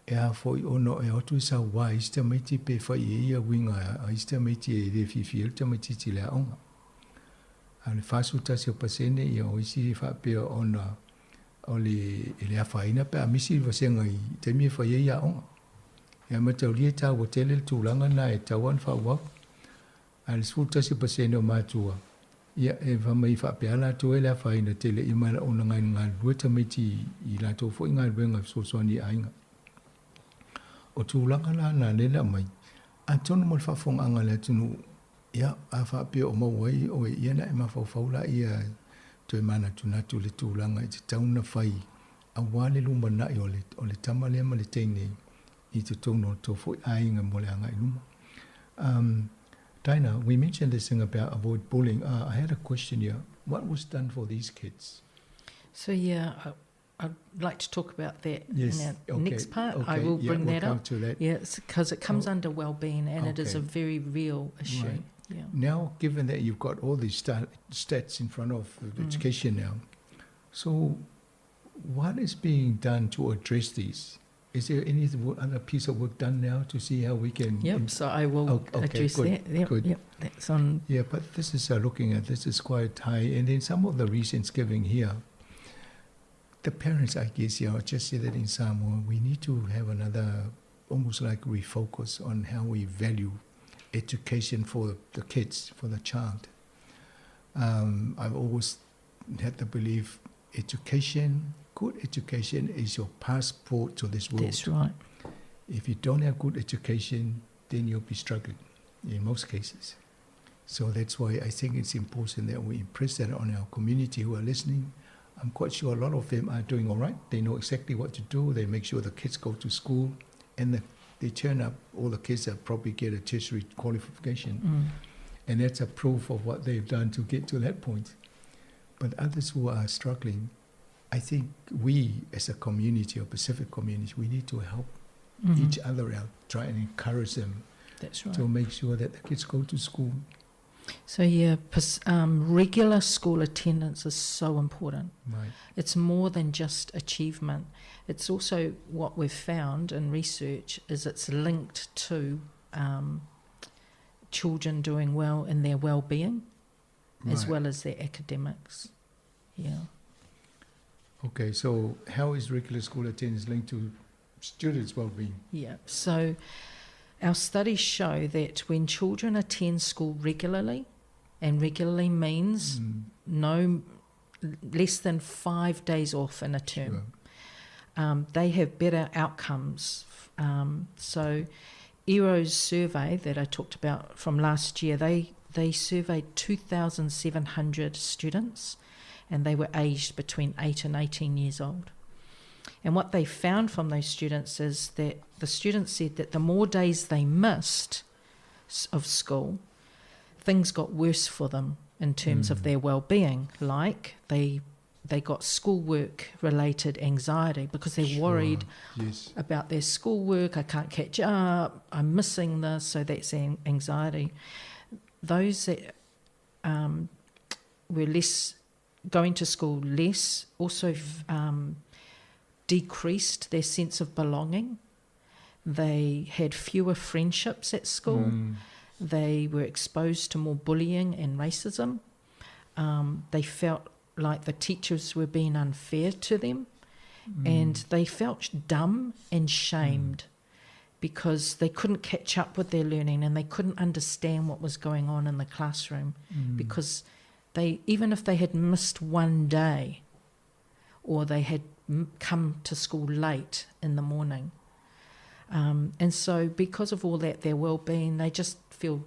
e a foi ona e o atu e sauā i isi tamaiti pe fai i ai ia uiga a isi tamaiti e le fiafia ai le tamaitiiti i le aoga. A o le 41% ia o isi e faapea ona o le e le afaina pe a misi le vasega i taimi e fai ai aoga. Ia mataulia e taua tele le tulaga lena e tatau lava ona faaauau. A o le 11% o matua, ia e fai mai faapea latou e le afaina tele i ona galulue tamaiti i latou foi galuega e fesoasoani i aiga. O tulaga la na lea na aumai, atonu mo le faafofogaaga a le atunuu, ia a faapea o maua ai oe, ia ona e mafaufau laia e toe manatunatu i le tulaga e tatau ona fai aua le lumanai o le, o le tama lea ma le teine i totonu o le tou foi aiga mo le agai i luma. Um, Dinah, we mentioned this thing about avoid bullying. Uh, I had a question here. What was done for these kids? So, yeah, I, I'd like to talk about that yes, in our okay, next part. Okay, I will yeah, bring we'll that come up. To that. Yes, because it comes oh, under well-being and it is a okay. very real issue. Right. Yeah. Now, given that you've got all these stats in front of education now, so what is being done to address these? Is there any other piece of work done now to see how we can? Yep, so I will Okay, address good, that. Yep, good. yep, that's on. Yeah, but this is looking at this is quite high, and then some of the reasons given here. The parents, I guess, yeah, I just say that in Samoa, we need to have another, almost like refocus on how we value education for the kids, for the child. I've always had the belief education, good education is your passport to this world. That's right. If you don't have good education, then you'll be struggling in most cases. So that's why I think it's important that we impress that on our community who are listening. I'm quite sure a lot of them are doing all right. They know exactly what to do. They make sure the kids go to school and they turn up. All the kids that probably get a tertiary qualification. And that's a proof of what they've done to get to that point. But others who are struggling, I think we as a community, a Pacific community, we need to help each other out, try and encourage them. That's right. To make sure that the kids go to school. Regular school attendance is so important. It's more than just achievement. It's also what we've found in research is it's linked to children doing well in their well-being as well as their academics. Yeah. How is regular school attendance linked to students' well-being? Our studies show that when children attend school regularly, and regularly means no less than 5 days off in a term, they have better outcomes. So ERO's survey that I talked about from last year, they surveyed 2,700 students, and they were aged between 8 and 18 years old. And what they found from those students is that the students said that the more days they missed of school, things got worse for them in terms of their well-being. Like they got schoolwork-related anxiety because they're worried about their schoolwork. I can't catch up. I'm missing this. So that's anxiety. Those that were less going to school less also decreased their sense of belonging. They had fewer friendships at school. They were exposed to more bullying and racism. They felt like the teachers were being unfair to them. And they felt dumb and shamed because they couldn't catch up with their learning and they couldn't understand what was going on in the classroom because even if they had missed one day or they had come to school late in the morning. And so because of all that, their well-being, they just feel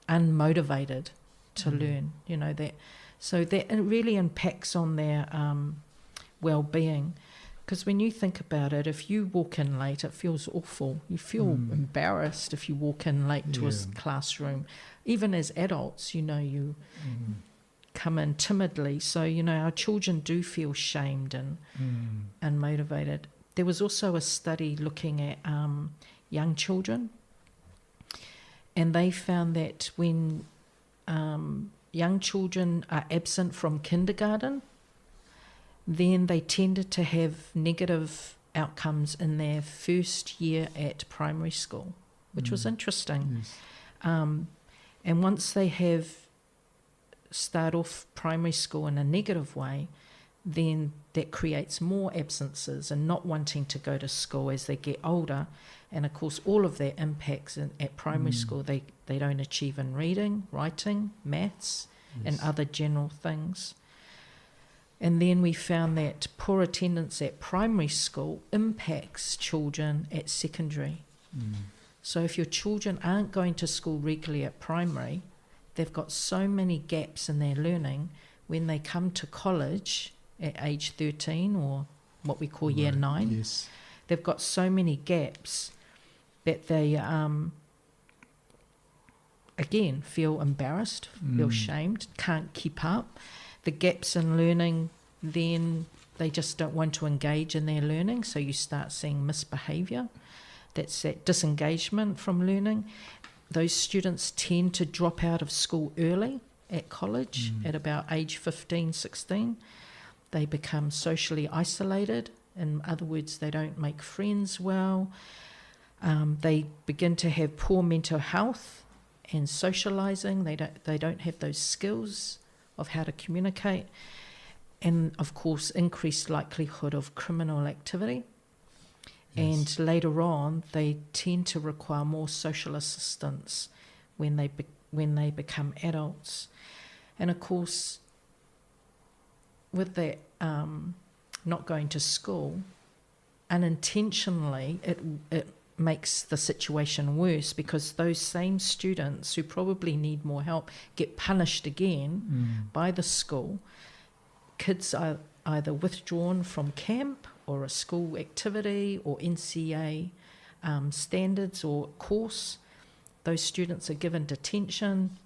unmotivated to learn, you know, that. So that it really impacts on their well-being. Because when you think about it, if you walk in late, it feels awful. You feel embarrassed if you walk in late to a classroom. Even as adults, you come in timidly. So, you know, our children do feel shamed and unmotivated. There was also a study looking at young children, and they found that when young children are absent from kindergarten, then they tended to have negative outcomes in their first year at primary school, which was interesting. And once they have start off primary school in a negative way, then that creates more absences and not wanting to go to school as they get older. And of course, all of that impacts at primary school. They don't achieve in reading, writing, maths, and other general things. And then we found that poor attendance at primary school impacts children at secondary. So if your children aren't going to school regularly at primary, they've got so many gaps in their learning. When they come to college at age 13 or what we call year 9, they've got so many gaps that they, again, feel embarrassed, feel shamed, can't keep up. The gaps in learning, then they just don't want to engage in their learning, so you start seeing misbehaviour. That's that disengagement from learning. Those students tend to drop out of school early at college, at about age 15, 16. They become socially isolated. In other words, they don't make friends well. They begin to have poor mental health and socialising. They don't have those skills of how to communicate. And, of course, increased likelihood of criminal activity. And later on, they tend to require more social assistance when they become adults. And, of course, with that not going to school, unintentionally it makes the situation worse, because those same students who probably need more help get punished again by the school. Kids are either withdrawn from camp or a school activity or NCA standards or course. Those students are given detention,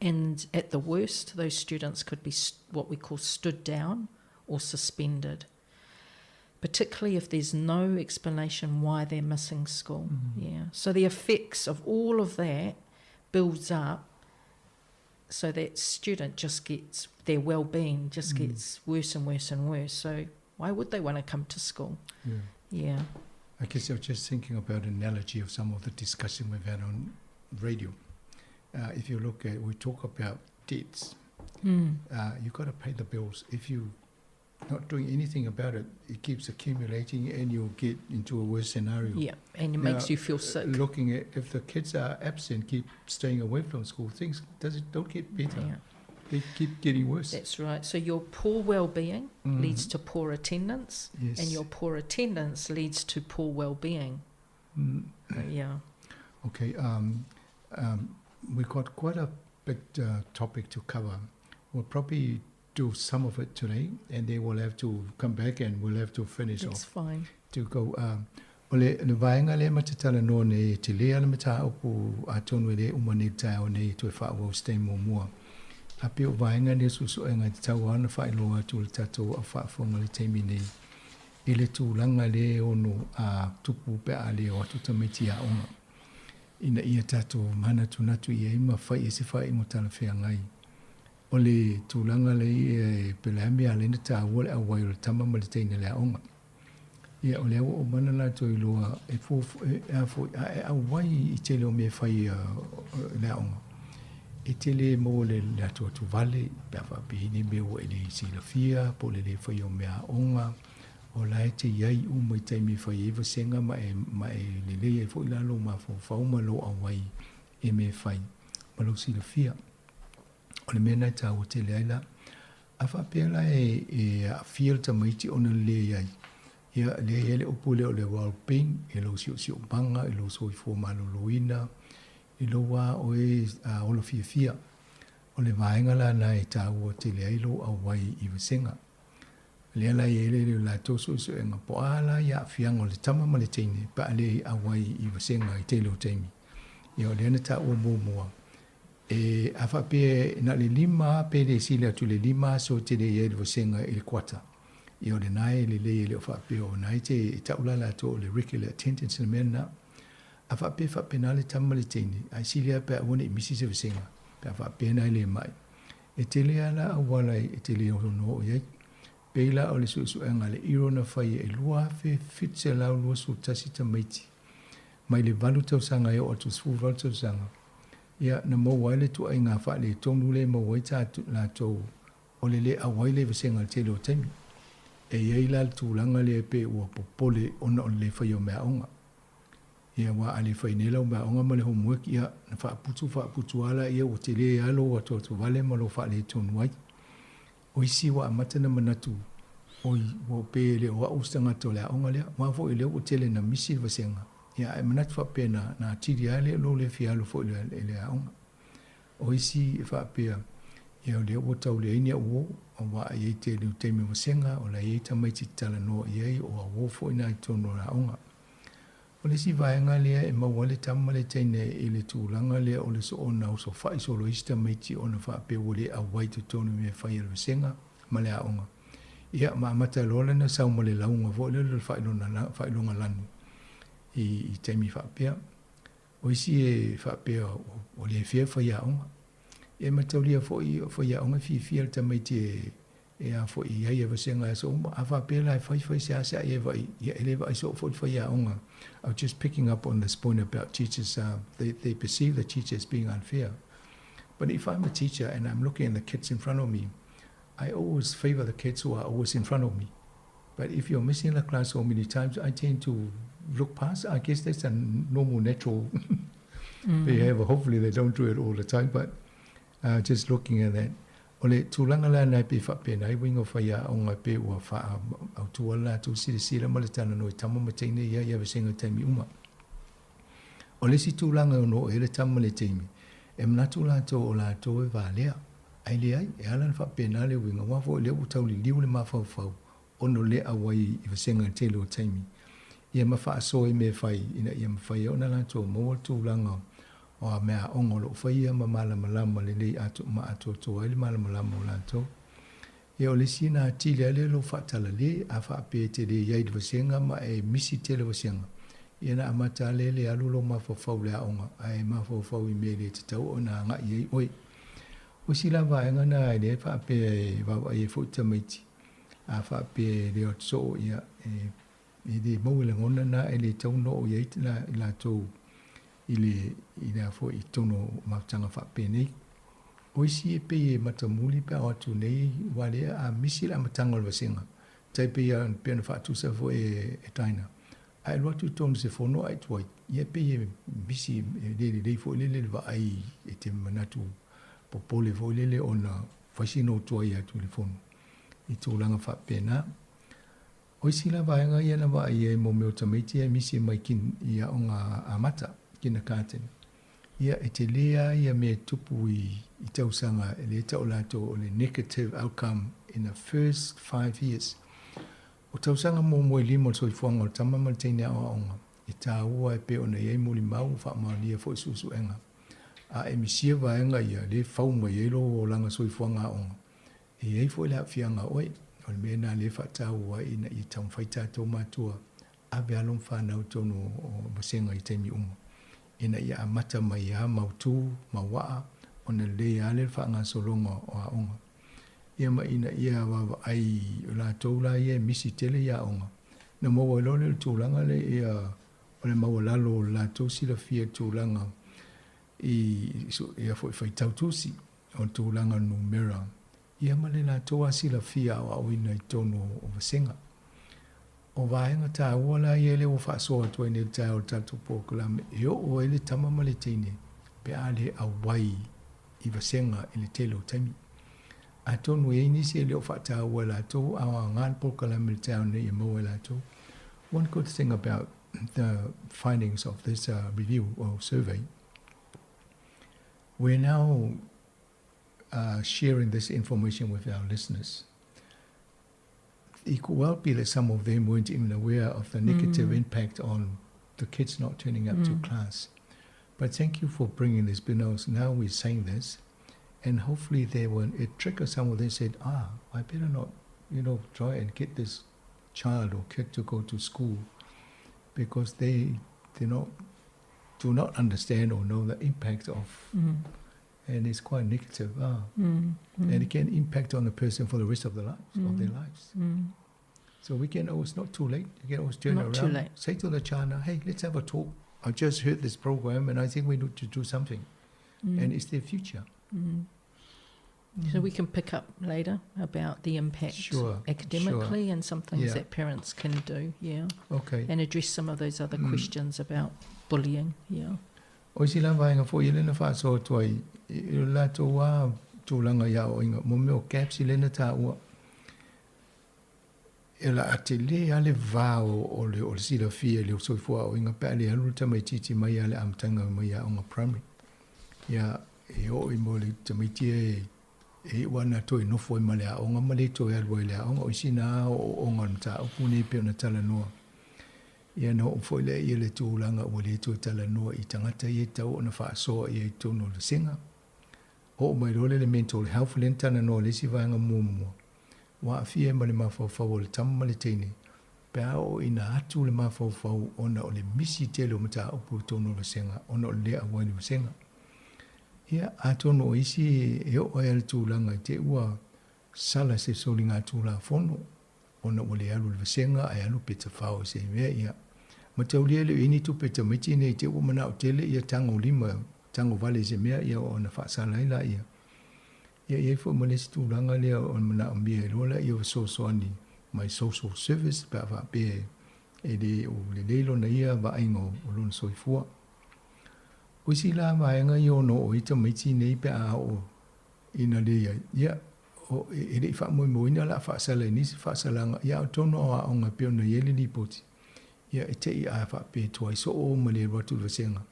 and at the worst, those students could be what we call stood down or suspended, particularly if there's no explanation why they're missing school. So the effects of all of that builds up, so that student just gets, their well-being just gets worse and worse and worse. So why would they want to come to school? I guess I was just thinking about an analogy of some of the discussion we've had on radio. If you look at, we talk about debts. You've got to pay the bills. If you're not doing anything about it, it keeps accumulating and you'll get into a worse scenario. Yeah, and it makes you feel sick. Looking at if the kids are absent, keep staying away from school, things does it don't get better. They keep getting worse. That's right. So your poor well-being leads to poor attendance, and your poor attendance leads to poor well-being. Okay. We've got quite a big topic to cover. We'll probably do some of it today, and then we'll have to come back and we'll have to finish That's off. fine. To go. O le vaenga le ma te tala noa nei, te lea le mataupu a tonu e le uma nei tae o nei toe whaawau stay mō mua. A pe o vaenga nei susuenga te tau ana whailoa atu le tātou a whaafonga le teimi nei. I le tūlanga le ono a tupu pe a le o atu tamaiti a onga. Ina ia tātou mana tunatu i e ima whai e se whai ingo tala whea ngai. O le tūlanga le i e pele hami a lena tā ua le awai o le tama ma le teina le a onga. Ia o le awa o mana la toi loa e fo, e, a fo, a, e au wai i tele o me whai, le a onga. E tele mo le le atu atu vale, pe a whapihini me o e le si la fia, po le le whai o mea onga, o la e te iai u mai tai me whai e wasenga ma e, ma e le le e fo i lalo ma fo whauma lo a wai e me whai, ma lo si la fia. O le mea nei tā o tele ai la, a whapea la e a fia le tamaiti ona le iai. Ia le ia le upu le o le well-being, e lo sio sio banga, e lo soi fo maloloina, e lo wā o e, a, olo fia fia. O le vaenga la na e tā ua tele ai lo au wai i wasenga. Le ala i ele le la tō so e ngā po a la ia fianga o le tama ma le teine, pa ale i a wai i wasenga i tele o teimi. Ia o le ana tā ua mō mua. E, a faapea e na o le 5 lava pe le sili atu i le 5 aso e te le i ai i le vasega i le kuata, ia o lena e lelei e le o faapea o na e te e tau la latou o le regular attendance le mea lena. A faapea e faapena le tama ma le teine, ae sili lava pe a aua ne i misi se vasega, pe a faapea na e le mai. E tele lava la auala e te le ono oo i ai. Pei la o le suesuega a le IRO na faia e 2,721 tamaiti mai le 8 tausaga e oo atu i le 18 tausaga, ia, na maua ai le tuaiga faaletonu lea e maua ai ta latou o le le auai le vasega i le tele o taimi. E i ai la le tulaga lea pei ua popole ona o le le faia o meaaoga. Ia, aua a le fai nei lau meaaoga ma le homework, ia, na faaputu faaputu lava laia ua tele lava lou atoatovale ma lou faaletonu ai. O isi ua amata ona manatu, Oi, ua pei e le o au se tagata o le aoga lea, aua foi o lea ua tele ina misi le vasega. Ia, ae manatu faapena, na atili lava lea lou le fia alu foi i le aoga. O isi e faapea, Ia, o lea ua tau leai ni au uo, aua a i ai tele o taimi o vasega, o la e i ai tamaiti e talanoa i ai, o au uo foi na i totonu o le aoga. O le isi vaega lea e maua ai le tama ma le teine i le tulaga lea o le soona osofai solo isi tamaiti ona faapea ua le auai i totonu i mea fai a le vasega ma le aoga. Ia, ma amata loa lana sau ma le lauga foi lea o le faailoga lanu i taimi faapea. O isi e faapea ua le fia faiaoga. Ia e mataulia foi o faiaoga e fiafia le tamaiti e E a foi i ai e vasega i aso uma. A faapea la e fai fai seasea ia e vaai, ia e le vaai soo foi le faiaoga. I was just picking up on this point about teachers, they perceive the teacher as being unfair. But if I'm a teacher and I'm looking at the kids in front of me, I always favor the kids who are always in front of me. But if you're missing the class so many times, I tend to look past. I guess that's a normal, natural behavior. Hopefully they don't do it all the time, but just looking at that. O le tulaga la lena e pei faapena ai uiga o faiaoga e pei ua faaautua le latou silasila ma le talanoa i tama ma teine ia i avesega i taimi uma. O le isi tulaga e ono oo i ai le tama ma le teine, e manatu latou o latou e valea, ae leai, e ala ona faapena le uiga, aua foi o lea ua tau liliu le mafaufau ona le auai i vasega i le tele o taimi, ia ma faasoa i mea e fai ina ia mafai ai ona latou maua le tulaga o a meaaoga o lo o faia ma malamalama lelei ma atoatoa ai le malamalama o latou. Ia o le isi na atili ai lea lou faatalale, a faapea e te le i ai i le vasega ma e misi tele vasega, ia na amata lava lea le alu lou mafaufau i le aoga, ae mafaufau i mea e le tatau ona agai i ai oe. O isi la vaega na e le faapea e vaavaai ai foi tamaiti, a faapea e le o atu soo, ia, e le maua i lagona na e le tatau ona oo i ai i latou i le, i le a foi, i totonu o mafutaga faapenei. O isi e pei e matamuli pe a o atu nei, aua lea a misi le amataga o le vasega, tai pei a, pei ona faatusa foi e, e Dinah, a e alu atu i totonu o se fono ae tuai, ia e pei e misi, e le lelei foi lele le vaai e te manatu popole foi lele ona fai sina ou tuai atu i le fono i tulaga faapena. O isi la vaega ia na vaai ai mo mea o tamaiti ia e misi mai kin, i aoga amata, kindergarten. Ia, e tele lava ia mea e tupu i, i tausaga e le tau latou o le negative outcome in the first five years. O tausaga muamua e lima o le soifuaga o le tama ma le teine aoaoga, e taua e pei ona i ai molimau ua faamaonia foi suesuega. A e misia vaega ia, lea e fau mai ai lou olaga soifuaga aoga, E i ai foi le aafiaga o oe. O le mea lena lea e faataua ai ina ia taumafai tatou matua ave alo ma fanau i totonu o vasega i taimi uma ina ia amata mai lava mautu ma waa ona lelei lava lea le faagasologa o aoga. Ia ma ina ia vaavaai o latou la ia e misi tele i aoga, ona maua ai loa lea o le tulaga lea ia o le maualalo o le latou silafia i le tulaga i ia foi faitau tusi. O le tulaga numera, ia ma le latou lava silafia aoaoina i totonu o vasega. O vaega taua la ia lea ua faasoa atu ai nei i le taeao o le tatou polokalame e oo ai le tama ma le teine pe a le auai i vasega i le tele o taimi. Atonu e i ai nisi e le o faataua e latou a o aoga le polokalame i le taeao nei e maua e latou. One good thing about the findings of this review or survey, We're now uh, sharing this information with our listeners. It could well be that some of them weren't even aware of the negative mm. impact on the kids not turning up mm. to class. But thank you for bringing this because now we're saying this, and hopefully they will it trigger someone. They said, ah, I better not, you know, try and get this child or kid to go to school because they do not do not understand or know the impact of and it's quite negative. Ah. And it can impact on the person for the rest of the lives of their lives. So we can always not too late. You can always turn Not around. too late. Say to the child, now, hey, let's have a talk. I just heard this program and I think we need to do something. And it's their future. So we can pick up later about the impact academically and some things that parents can do, yeah. And address some of those other questions about bullying, yeah. O isi la vaega foi ia lea na faasoa atu ai i lo latou lava tulaga i aoaiga, mo mea o gaps lea na taua, e la a tele lava le va o le o le silafia i le soifua aoaiga pe a le alu le tamaitiiti mai lava i le amataga mai i aoga primary. Ia, e oo i mo le tamaiti e e iu ana toe nofo ai ma le aoga ma le toe alu ai i le aoga. O isi na ooooga o le mataupu lenei pei ona talanoa. Ia ona oo foi lea i le tulaga ua le toe talanoa i tagata ia e tatau ona faasoa i ai i totonu o le vasega. Oo mai loa lea i le mental health lea na talanoa i le isi vaega muamua, ua aafia ai ma le mafaufau o le tama ma le teine pe a oo ina atu le mafaufau ona o le misi tele o mataupu i totonu o le vasega ona o le le auai i le vasega. Ia, atonu o isi e oo ai le tulaga i te i ua sala se soligatulafono ona ua le alu i le vasega ae alu pe tafao i se mea, ia. Mataulia e le o i ai ni tupe tamaiti nei te ua manao tele ia tago lima, tago vale i se mea, ia ona faasala ai laia. Ia i ai foi ma le isi tulaga lea o le manaomia ai loa laia o fesoasoani mai social service pe a faapea e le o lelei lona ia vaaiga o lona soifua. O isi la vaega ia ono oo i tamaiti nei pe a oo ina le i ai, ia, o, e le i faamoemoeina o le a faasala i nisi faasalaga, ia a o tonu o aoga e pei ona i ai le lipoti, ia e te i a faapea e tuai soo ma le alu atu i le vasega,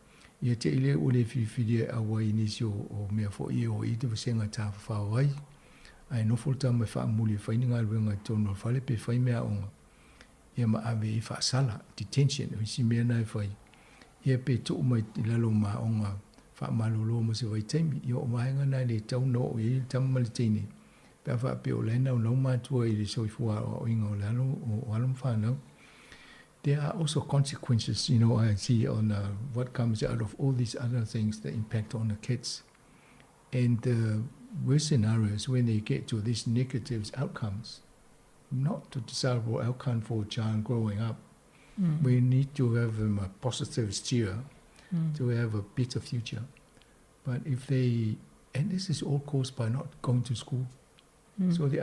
ia te i lea ua le filifilia e auai i nisi o, o mea foi e o i te vasega e tafafao ai, ae nofo le tama e faamuli e fai ni galuega i totonu o le fale pe fai meaaoga, ia ma ave i faasala, detention, o isi mea na e fai, ia pe tuu mai i lalo o ma aoga faamalolo mo se vaitaimi. Ia o vaega na e le tatau ona oo i ai le tama ma le teine, pe a faapea o la e naunau matua i le soifua aoaoina o le alo, o alo ma fanau. There are also consequences, you know, I see on what comes out of all these other things that impact on the kids. And the worst scenario is when they get to these negative outcomes, not the desirable outcome for a child growing up. We need to have them a positive steer to have a better future. But if they, and this is all caused by not going to school. So the,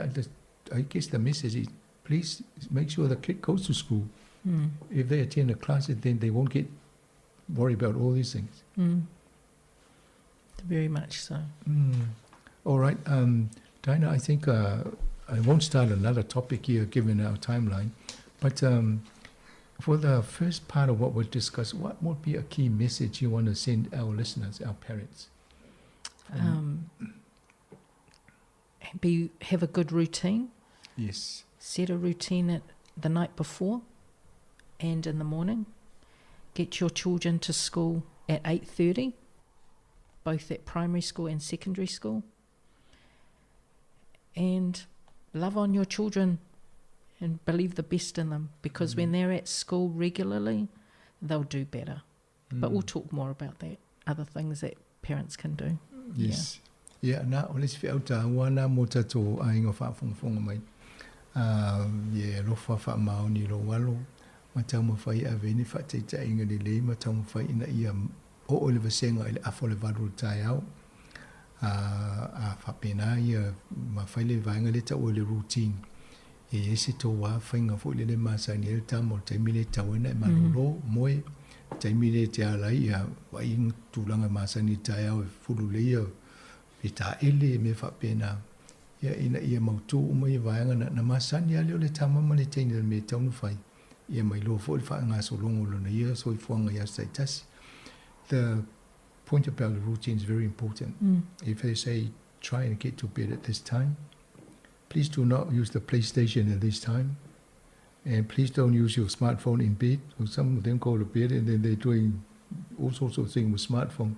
I guess the message is, please make sure the kid goes to school. If they attend a class, then they won't get worried about all these things. Very much so. All right, Dinah, I think I won't start another topic here given our timeline, but for the first part of what we'll discuss, what would be a key message you want to send our listeners, our parents? Be have a good routine. Yes. Set a routine at the night before and in the morning. Get your children to school at 8:30, both at primary school and secondary school. And love on your children and believe the best in them because when they're at school regularly, they'll do better. But we'll talk more about that, other things that parents can do. Yes. Yeah, na, o le isi feau tāua nā mō tātou aiga faafogafoga mai. Ia e alofa faamaoni i lou alo, ma taumafai e ave ai ni faataitaiga lelei ma taumafai ina ia oo i le vasega i le afa o le valu o le taeao. A faapena ia ma fai le vaega lea e taua i le routine. E i ai se tou lava faiga foi lele e masani ai le tama o le taimi lea e tatau ai ona e malolo, moe, taimi lea e te ala ai ia vaai i tulaga e masani i le taeao e fulu lelei ia pe taele mea faapena. Ia ina ia mautu uma ia vaega na, na masani lava lea o le tama ma le teine o le mea e tatau ona fai. Ia ma iloa foi le faagasologa o lona ia soifuaga i aso taitasi. The point about the routine is very important. If they say try and get to bed at this time, please do not use the PlayStation at this time. And please don't use your smartphone in bed. So some of them go to bed and then they're doing all sorts of things with smartphone.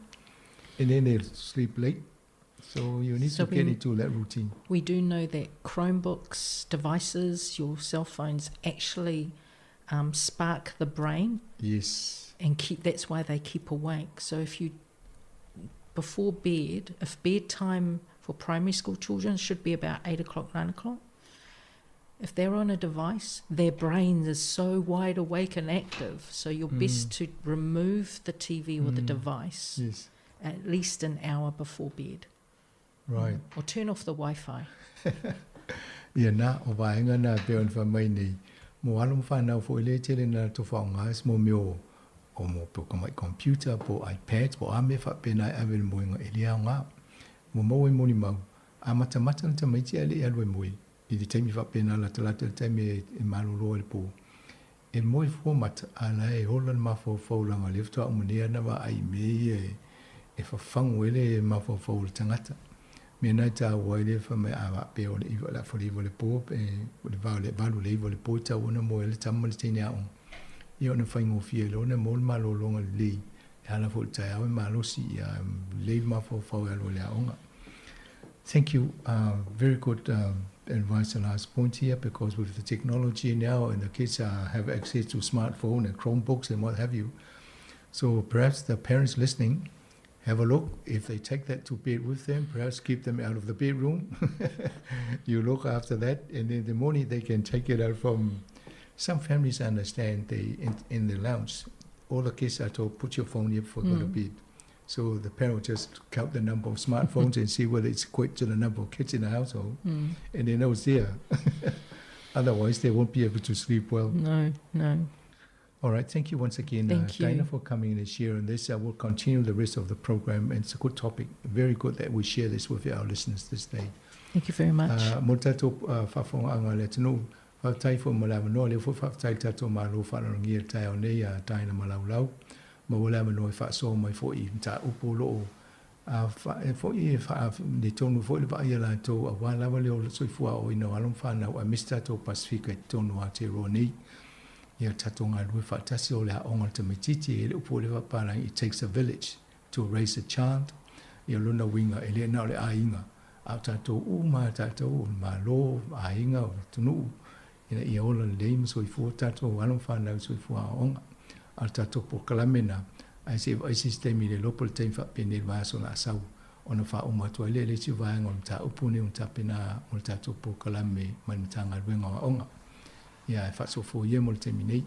And then they sleep late. So you need So to get we- into that routine. We do know that Chromebooks, devices, your cell phones actually spark the brain. Yes. And keep that's why they keep awake. So if you before bed, if bedtime for primary school children should be about 8 o'clock, 9 o'clock, if they're on a device, their brain is so wide awake and active. So you're best to remove the TV or the device Yes. at least an hour before bed. Right. Or turn off the Wi Fi. Ia na, o vaega na e pei ona fai mai nei, mo alo ma whanau foi le tele na latou faaaoga ai se mo mea o, o mo po o mai computer po o iPads po o a mea faapena e ave i le moega e le aoga. Ua maua i molimau, a matamata le tamaiti ae le i alu e moe, i le taimi faapena latalata i le taimi e malolo ai le po, e moe fua mata, a la e ola le mafaufau leaga o lea faatoa uma nei ana vaai i mea ia e fafagu ai le mafaufau o le tagata. Mea na e taua ai le fai mai a faapea o le iva o le afa le iva o le po pe o le va o le valu le iva o le po e tatau ona moe ai le tama ma le teine aoga. Ia ona faigofie ai loa ona maua le malologa lelei e ala foi i le taeao e malosi ia lelei le mafaufau e alu ai i le aoga. Thank you. Very good advice the last point here because with the technology now and the kids have access to smartphone and Chromebooks and what have you. So perhaps the parents listening have a look. If they take that to bed with them, perhaps keep them out of the bedroom. you look after that, and in the morning they can take it out from. Some families understand they in, in the lounge. All the kids are told, put your phone here before you go to bed. So the parent just count the number of smartphones and see whether it's equate to the number of kids in the household, and they know it's there. Otherwise, they won't be able to sleep well. No, no. All right, thank you once again, Thank you. Dana, for coming and sharing this. I will continue the rest of the program, and it's a good topic. Very good that we share this with our listeners this day. Thank you very much. Mo le tatou faafofogaaga a le atunuu, faafetai foi mo le avanoa, lea foi faafetai i le tatou Malo faaaloalogia i le taeao nei a Diana Malaulau, maua le avanoa e faasoa mai foi i mataupu o lo o foi e faaletonu foi le vaai a latou aua lava le ola soifua aoaoina o alo ma fanau aemaise tatou Pasefika i totonu o Aotearoa nei. Ia tatou galulue faatasi o le aoga a le tamaitiiti e le upu o le faapalagi it takes a village to raise a child. Ia lona uiga e le na o le aiga a o tatou uma a tatou o le Malo, aiga, o le atunuu ina ia ola lelei ma soifua tatou alo ma fanau i soifua aoaoga. A o le tatou polokalame na, ae se i vaai se isi taimi le iloa po o le taimi faapenei i le vaiaso o le a sau ona faauma atu ai lea i le isi vaega o le mataupu lenei ua tapena mo le tatou polokalame mai le Matagaluega o Aoga. Ia, e faasoafoa ia mo le taimi nei.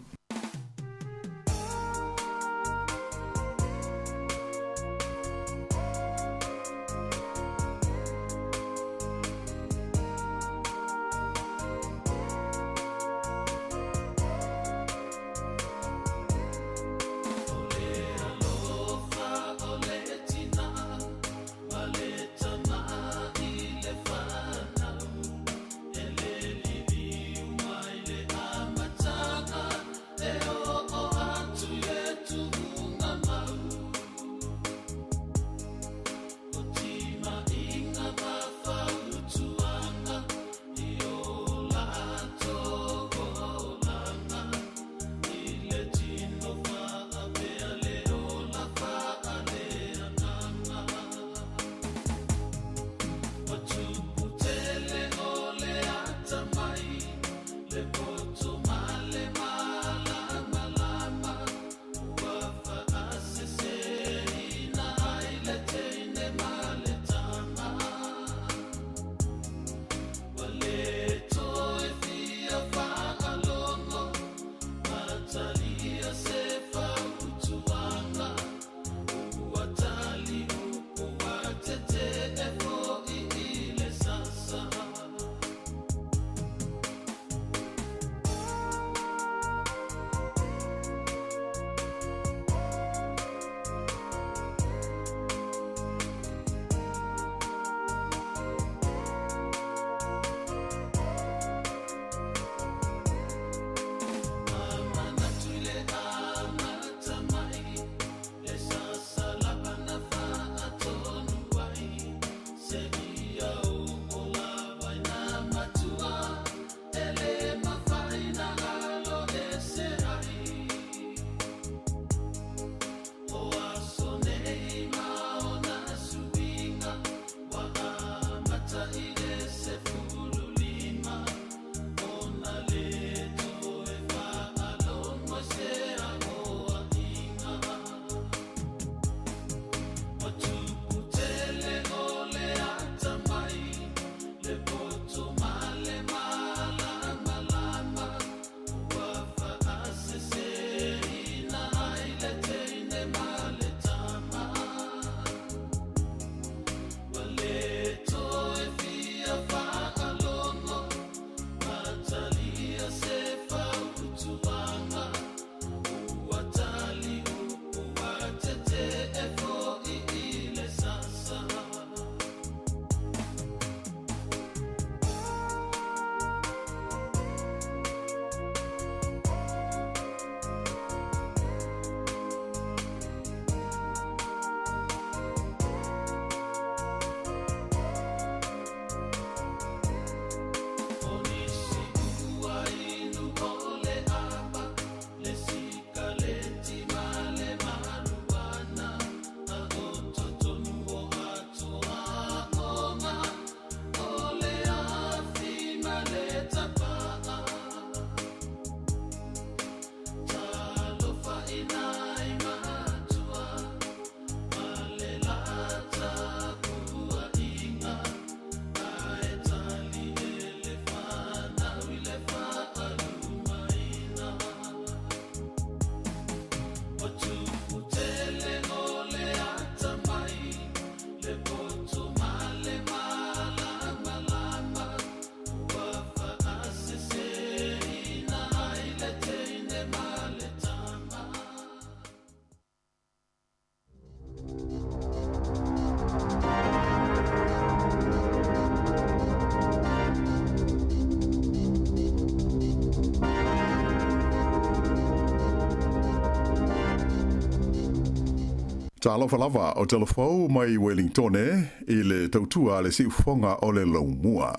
Talofa lava o Telefou mai Welingtone i le tautua a le siufofoga o le Laumua.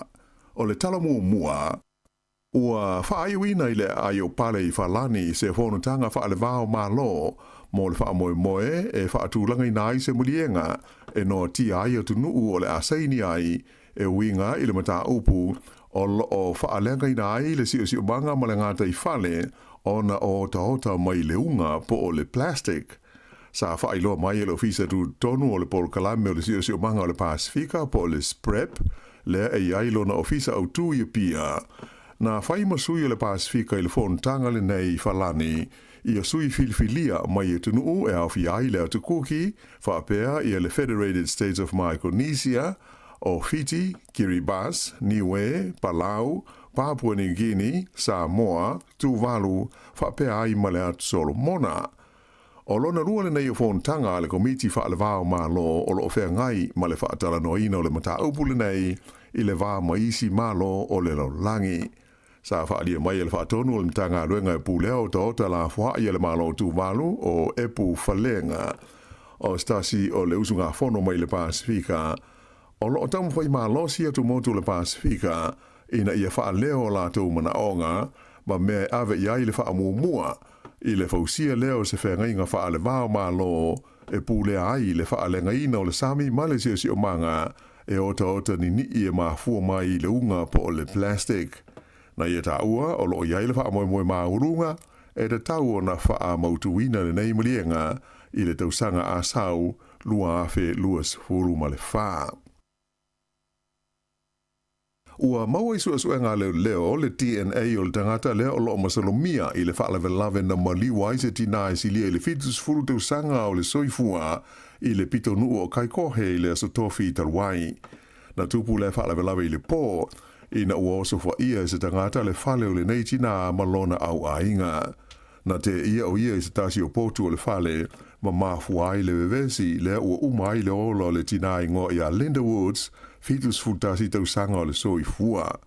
O le tala muamua, ua faaiuina i le aai o Pale i Falani se fonotaga faalevao Malo mo le faamoemoe e faatulagaina ai se maliega e noatia ai atunuu o le a saini ai e uiga i le mataupu o lo o faaleagaina ai le siosiomaga ma le gataifale ona o otaota mai le uga po o le plastic. Sa faailoa mai e le Ofisa Tutotonu o le Polokalame o le Siosiomaga o le Pasefika po o le SPREP, lea e i ai lona ofisa autū i Apia, na fai ma sui o le Pasefika i le fonotaga lenei i Falani, ia sui filifilia mai atunuu e aofia ai le Atu Kuki, faapea ia le Federated States of Micronesia, o Fiti, Kiribati, Niue, Palau, Papua New Guinea, Samoa, Tuvalu, faapea ai ma le Atu Solomona. O lona lua lenei o fonotaga a le Komiti Faalevao Malo o lo o feagai ma le faatalanoaina o le mataupu lenei i le va ma isi Malo o le lalolagi. Sa faaalia mai e le Faatonu o le Matagaluega e pulea otaota lafoai a le Malo o Tuvalu o Epu Falega o se tasi o le usugafono mai le Pasefika o lo o taumafai malosi atu motu o le Pasefika ina ia faaleo o latou manaoga ma mea e ave i ai le faamuamua i le fausia lea o se feagaiga faalevao Malo e pulea ai le faaleagaina o le sami ma le siosiomaga e otaota nini'i e mafua mai i le uga po o le plastic. Na ia taua o lo o i ai le faamoemoe maualuga e tatau ona faamautuina lenei maliega i le tausaga asau 2024. Ua maua i suesuega a leoleo le DNA o le tagata lea o lo o masalomia i le faalavelave na maliu ai se tinā e silia i le 70 tausaga o le soifua i le pitonuu o Kaikohe i le Aso Tofi talu ai. Na tupu lea faalavelave i le pō, ina ua osofaia e se tagata le fale o lenei tinā ma lona auaiga. Na tēia o ia i se tasi o potu o le fale ma mafua ai le vevesi lea ua uma ai le ola o le tinā igoa ia Linda Woods, 71 tausaga o le soifua.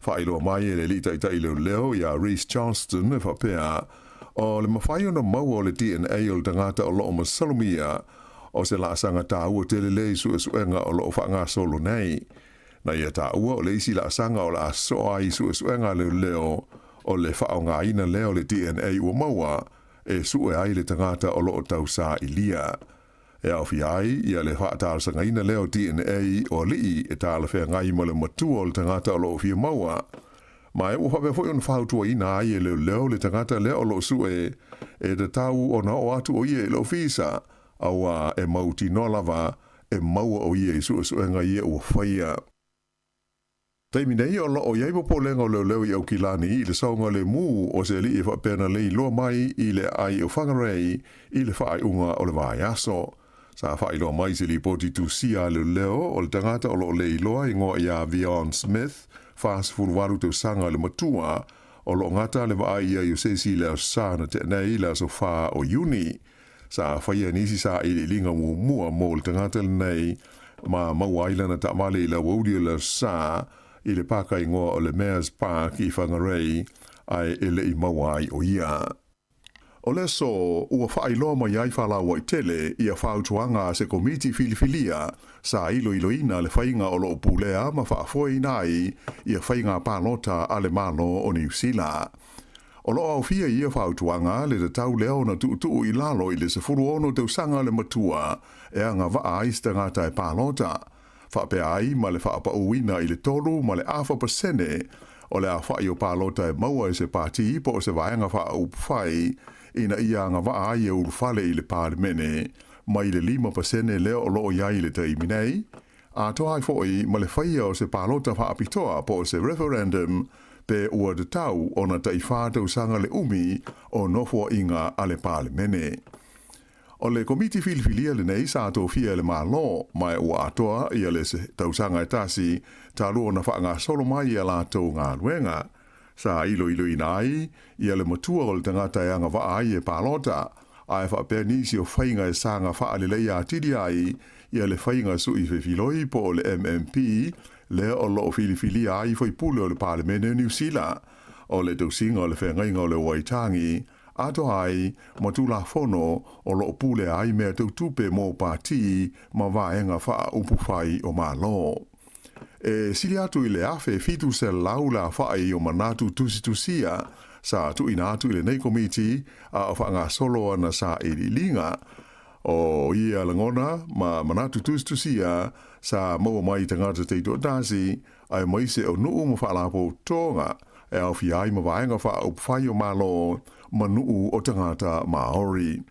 Faailoa mai e le alii taitai leoleo ia Rhys Johnston e faapea, o le mafai ona maua o le DNA o le tagata o lo o masalomia o se laasaga taua tele lea i suesuega o lo o faagasolo nei. Na ia taua o le isi laasaga o le a sosoo ai i suesuega a leoleo o le faaaogaina lea o le DNA ua maua e sue ai le tagata o lo o tausailia. E aofia ai ia le faatalosagaina lea o DNA o alii e talafeagai ma le matua o le tagata o lo o fia maua. Ma e ua faapea foi ona fautuaina ai e leoleo le tagata lea o lo o sue e tatau ona oo atu o ia i le ofisa, auā e mautinoa lava e maua o ia i suesuega ia ua faia. Taimi nei o lo o i ai popolega o leoleo i Aukilani i le saogalemu o se alii e faapea na lei loa mai i le aai o Whangarei i le faaiuga o le vaiaso. Sa faailoa mai se lipoti tusia a leoleo o le tagata o lo o lei loa igoa ia Vion Smith, 48 tausaga le matua, o lo o gata le vaai i ai o se isi i le Aso Sa na tea nei i le aso 4 o Iuni. Sa faia nisi sailiiliga muamua mo le tagata lenei ma maua ai lana taavale i le aoauli o le Aso Sa i le pāka igoa o le Mayor's Park i Whangarei, ae e le i maua ai o ia. O le aso ua faailoa mai ai faalauaitele ia fautuaga a se komiti filifilia sa iloiloina le faiga o lo o pulea ma faafoeina ai ia faiga palota a le Malo o Niu Sila. O lo o aofia i ia fautuaga le tatau lea ona tuutuu i lalo i le 16 tausaga le matua e agavaa ai se tagata e palota, faapea ai ma le faapauina i le 3 ma le afa pasene o le aofai o palota e maua e se pati po o se vaega faaupufai ina ia agavaa ai e ulufale i le Palemene mai le 5% lea o lo o i ai i le taimi nei, atoa ai foi ma le faia o se palota faapitoa po o se referendum pe ua tatau ona tai-fa tausaga le umi o nofoaiga a le Palemene. O le komiti filifilia lenei sa tofia e le Malo, ma ua atoa ia le tausaga e tasi talu ona faagasolo mai ia latou galuega. Sa iloiloina ai ia le matua o le tagata e agavaa ai e palota, ae faapea nisi o faiga e saga faaleleia atili ai ia le faiga sui fefiloi po o le MMP lea o lo o filifilia ai faipule o le Palemene o Niu Sila. O le tausiga o le feagaiga o le Waitangi, atoa ai ma Tulafono o lo o pulea ai mea tau tupe mo pātī ma vaega faaupufai o Malo. E sili atu i le 1700 le afa'i o manatu tusitusia sa tuuina atu i lenei Komiti a o faagasolo ana sailiiliga. O ia lagona ma manatu tusitusia sa maua mai i tagata taitoatasi aemaise o nuu ma faalapotopotoga e aofia ai ma vaega faaupufai o Malo ma nuu o tagata Maori.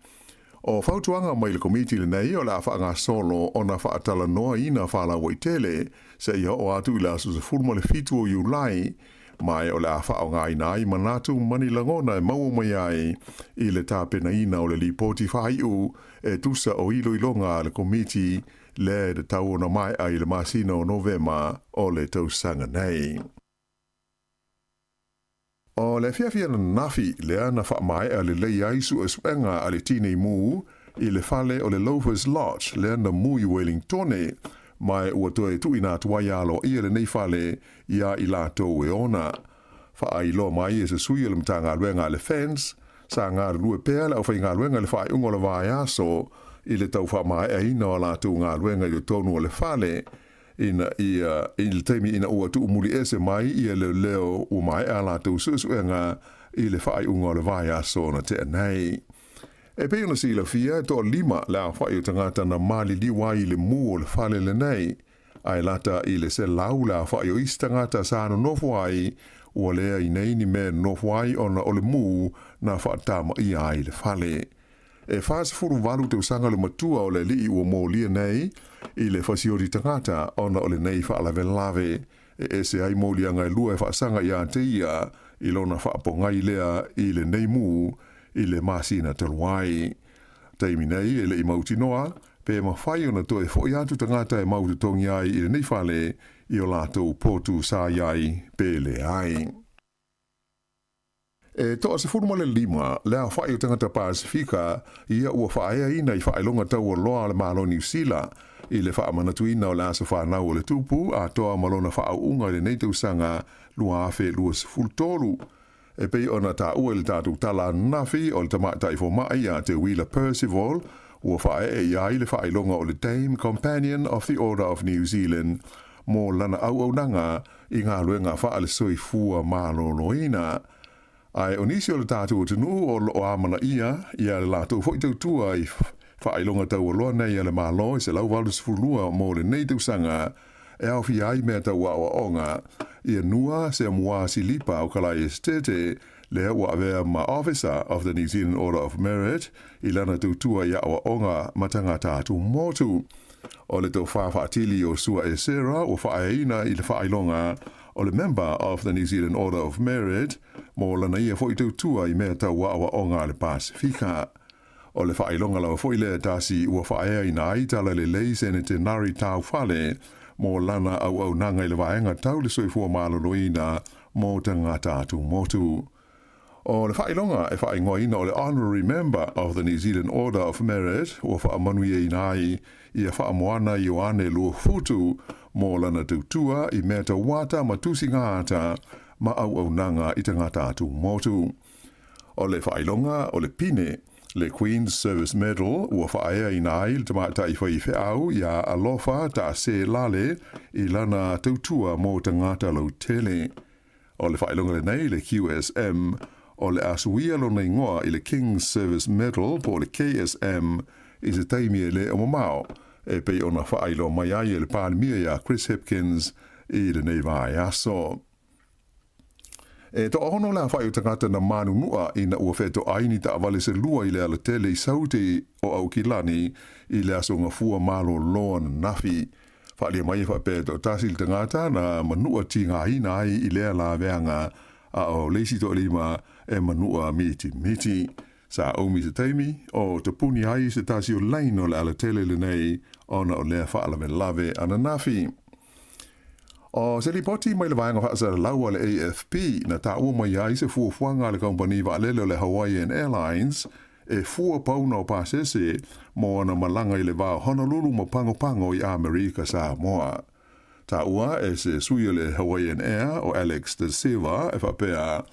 O fautuaga mai le Komiti lenei o le a faagasolo ona faatalanoaina faalauaitele seia oo atu i le aso 17 o Iulai, ma o le a faaaogaina ai manatu ma ni lagona e maua mai ai i le tapenaina o le lipoti faaiu e tusa o iloiloga a le Komiti lea e tatau ona maea i le masina o Novema o le tausaga nei. O le afiafi ananafi lea na faamaea lelei ai suesuega a le Tinei Mu i le fale o le Loafers Lodge lea na mu i Wellingtone, ma ua toe tuuina atu ai aloaia lenei fale iā i latou e ona. Faailoa mai e se sui o le Matagaluega a le Fence, sa galulue pea le aufaigaluega i le faaiuga o le vaiaso i le tau faamaeaina o a latou galuega i totonu o le fale, ina ia i le taimi ina ua tuumuliese mai ia leoleo ua maea a latou suesuega i le faaiuga o le vaiaso na tea nei. E pei ona silafia, e toalima le aofai o tagata na maliliu ai i le mu o le fale lenei, ae lata i le 100 le aofai o isi tagata sa nonofo ai, ua leai nei ni mea e nonofo ai ona o le mu na faatamaia ai le fale. E 48 tausaga le matua o le alii ua molia nei i le fasioti tagata ona o lenei faalavelave e ese ai moliaga e lua e faasaga ia te ia i lona faapogai lea i lenei mu i le masina talu ai. Taimi nei e le i mautinoa pe mafai ona toe fo'i atu tagata e mau totogi ai i lenei fale i o latou potu sa i ai pe leai. E 15 le aofa'i o tagata Pasefika ia ua faaeaina i faailoga taualoa a le Malo Niu Sila i le faamanatuina o le aso fanau o le Tupu atoa ma lona faaauuga i lenei tausaga 2023. E pei ona taua i le tatou tala ananafi o le tamaitai foma'i ia Te Wila Percival ua faaee i ai le faailoga o le Dame Companion of the Order of New Zealand mo lana auaunaga i galuega faale-soifua maloloina. Ae o nisi o le tatou atunuu o lo o amanaia ia le latou foi tautua i faailoga taualoa nei a le Malo e 182 mo lenei tausaga e aofia ai mea tau aoaoga, ia Nua Seamuā Silipa o Kalae Esetete, lea ua avea ma Officer of the New Zealand Order of Merit i lana tautua i aoaoga ma tagata atumotu. O le tofa faatili o Sua Esera ua faaeaina i le faailoga o le Member of the New Zealand Order of Merit mo lana ia foi tautua i mea tau aoaoga a le Pasefika. O le faailoga lava foi lea tasi ua faaeaina ai Talalelei Senetenari Taufale mo lana auaunaga i le vaega tau le soifua maloloina mo tagata atumotu. O le faailoga e faaigoaina o le Honorary Member of the New Zealand Order of Merit ua faamanuiaina ai ia Faamoana Ioane Luafutu mo lana tautua i mea tauata ma tusiga-ata ma auaunaga i tagata atumotu. O le faailoga o le pine, le Queen's Service Medal, ua faaeaina ai le tamaitai faifeau iā Alofa Taase Lale i lana tautua mo tagata lautele. O le faailoga lenei, le QSM, o le a suia lona igoa i le King's Service Medal po o le KSM i se taimi e le o mamao, e pei ona faailoa mai ai e le Palemia iā Chris Hipkins i lenei vaiaso. E toaono le aofai o tagata na manunua ina ua fetoai ni taavale se lua i le alatele i Saute o Aukilani i le aso Gafua malolo ananafi. Faaalia mai e faapea e toatasi le tagata na manua tigaina ai i lea laveaga, a o le isi toalima e manua mitimiti. Sa umi se taimi o tapuni ai se tasi o laina o le alatele lenei ona o lea faalavelave ananafi. O se lipoti mai le vaega faasalalau a le AFP na taua mai ai se fuafuaga a le kamupani vaalele o le Hawaiian Airlines e fua pauna o pasese mo ana malaga i le va o Honolulu ma Pagopago i Amerika Samoa. Taua e se sui o le Hawaiian Air o Alex Da Silva e faapea,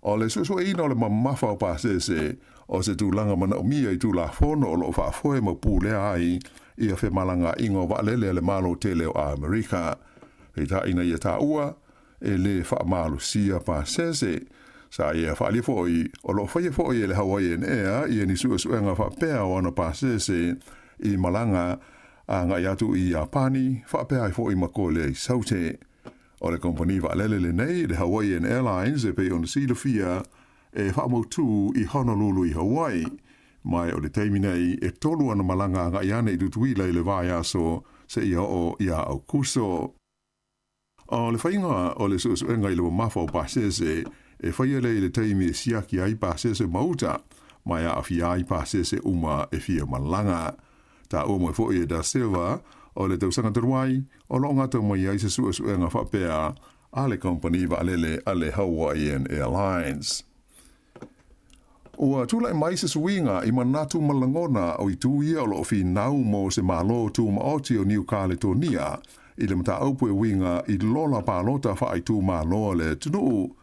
O le suesueina o le mamafa o pasese o se tulaga manaomia i Tulafono o lo o faafoe ma pulea ai ia femalagaaiga o vaalele a le Malo tele o Amerika. Peitai ina ia taua, e lē faamalosia pasese. Sa ia faaalia foi, o lo o faia foi e le Hawaiian Air ia ni suesuega faapea o ana pasese i malaga agai atu i Iapani faapea ai foi ma Kolea i Saute. O le kamupani vaalele lenei, le Hawaiian Airlines, e pei ona silafia, e faamautū i Honolulu i Hawaii. Ma o le taimi nei, e tolu ana malaga agai ane i Tutuila i le vaiaso seia oo ia Aukuso. O le faiga o le suesuega i le mamafa o pasese, e faia lea i le taimi e siaki ai pasese ma uta, ma e aafia ai pasese uma e fia malaga. Taua mai foi e Da Silva, o le tausaga talu ai, o lo o gata mai ai se suesuega faapea a le kamupani vaalele a le Hawaiian Airlines. Ua tulai mai se suiga i manatu ma lagona o itu ia o lo o finau mo se Malo Tumaoti o Niu Kaletonia i le mataupu e uiga i lola palota faaitumalo a le atunuu.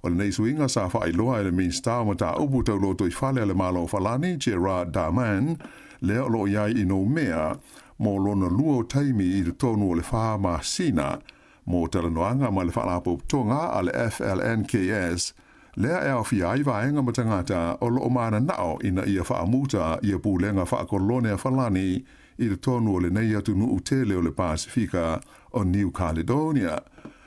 O lenei suiga sa faailoa e le Minisita o Mataupu Tau Lotoifale a le Malo o Falani, Gerard Darman, lea o lo o i ai i Noumea mo lona lua o taimi i totonu o le fa masina mo talanoaga ma le Faalapotopotoga a le FLNKS, lea e aofia ai vaega ma tagata o lo o mananao ina ia faamuta ia pulega faakolone a Falani i totonu o lenei atunuu tele o le Pasefika o New Caledonia.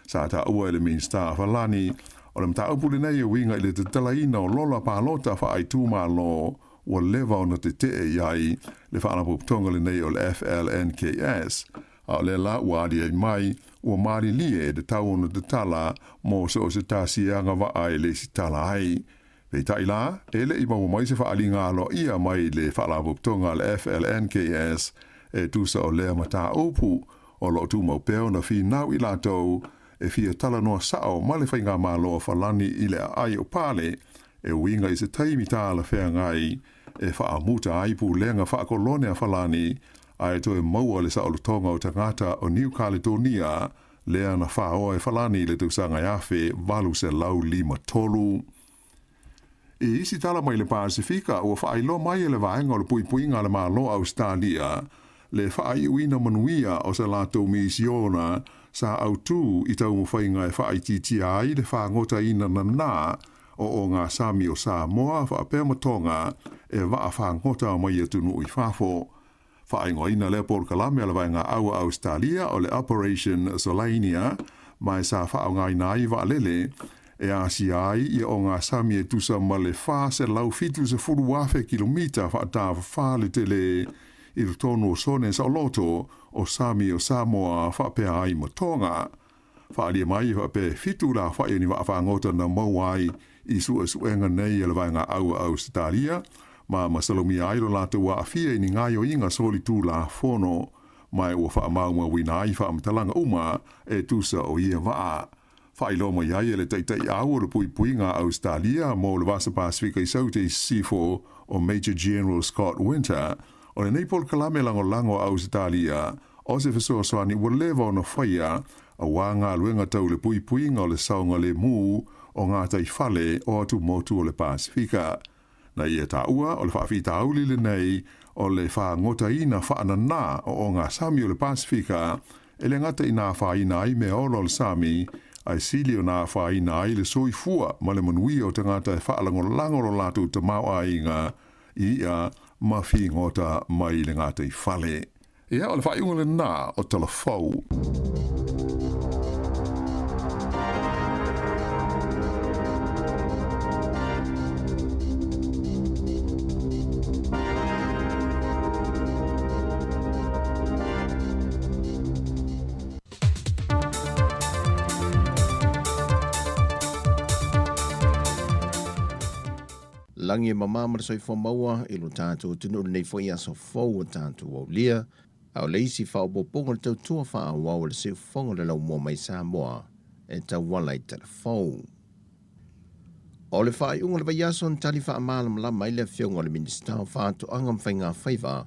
Sa taua e le Minisita a Falani, o le mataupu lenei e uiga i le tatalaina o lola palota faaitumalo ua leva ona tetee i ai le Faalapotopotoga lenei o le FLNKS, a o lea la ua aliae mai ua malilie e tatau ona tatala mo so o se tasi e agavaa e lesitala ai. Peitai la, e le i maua mai se faaaliga aloaia mai le Faalapotopotoga a le FLNKS e tusa o lea mataupu, o lo o tumau pea ona finau i latou e fia talanoa sao ma le Faigamalo a Falani i le aai o Pale e uiga i se taimi talafeagai e faamuta ai pulega faakolone a Falani ae toe maua le saolotoga o tagata o Niu Kaletonia lea na faoa e Falani i le tausaga e 1853. I isi tala mai le Pasefika, ua faailoa mai e le Vaega o le Puipuiga a le Malo o Ausetalia le faaiuina manuia o se latou misiona sa autū i taumafaiga e faaitiitia ai le fagotaina nanā o ogasami o Samoa faapea ma Toga e vaa fagota mai atunuu i fafo. Faaigoaina lea polokalame a le Vaega Au a Ausetalia o le Operation Solainia, ma e sa faaaogaina ai vaalele e asia ai ia ogasami e tusa ma le 470,000 kilomita faatafafā le tele i totonu o sone saoloto o sami o Samoa faapea ai ma Toga. Faaalia mai e faapea e fitu le aofai o ni vaafagota na maua ai i suesuega nei a le Vaega Au a Ausetalia, ma masalomia ai lo latou aafia i ni gaoioiga solitulafono, ma e ua faamaumauina ai faamatalaga uma e tusa o ia vaa. Faailoa mai ai e le Taitaiau o le Puipuiga a Ausetalia mo le Vasa Pasefika i Saute i Sisifo o Major General Scott Winter, o lenei polokalame lagolago a Ausetalia O se fesoasoani ua leva ona faia auā galuega tau le puipuiga o le saogalēmū o gataifale o atumotu o le Pasefika. Na ia taua o le faafitauli lenei o le fagotaina faananā o ogasami o le Pasefika e le gata ina afaina ai meaola o le sami, ae sili ona afaina ai le soifua ma le manuia o tagata e faalagolago lo latou tamaoaiga i i'a ma figota mai le gataifale. Ia, o le faaiuga lenā o Tala Fou. Lagi e mamā ma le soifua maua i lo tatou atunuu i lenei foi aso fou ua tatou aulia, a o le isi faaopoopoga o le tautua faaauau a le Siufofoga o le Laumua mai Samoa e tauala i telefou. O le faaiuga o le vaiaso na tali faamalamalama ai le Afioga o le Minisita o Faatoaga ma Faigafaiva,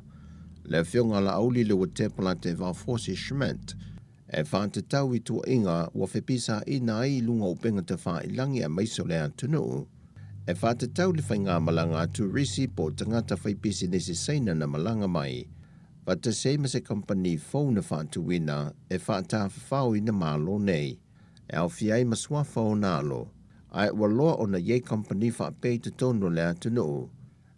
le Afioga a Laauli Leuatepa Latevao Forsie Schmidt, e faatatau i tuuaiga ua fepisaina ai i luga o upega tafailagi aemaise o le atunuu. E faatatau le faigamalaga a turisi po o tagata faipisinisi Saina na malaga mai, faatasi ai ma se kamupani fou na faatuina e faatafafaoina Malo nei, e aofia ai ma suafa o ona alo, ae ua loa ona i ai kamupani faapea i totonu o le atunuu.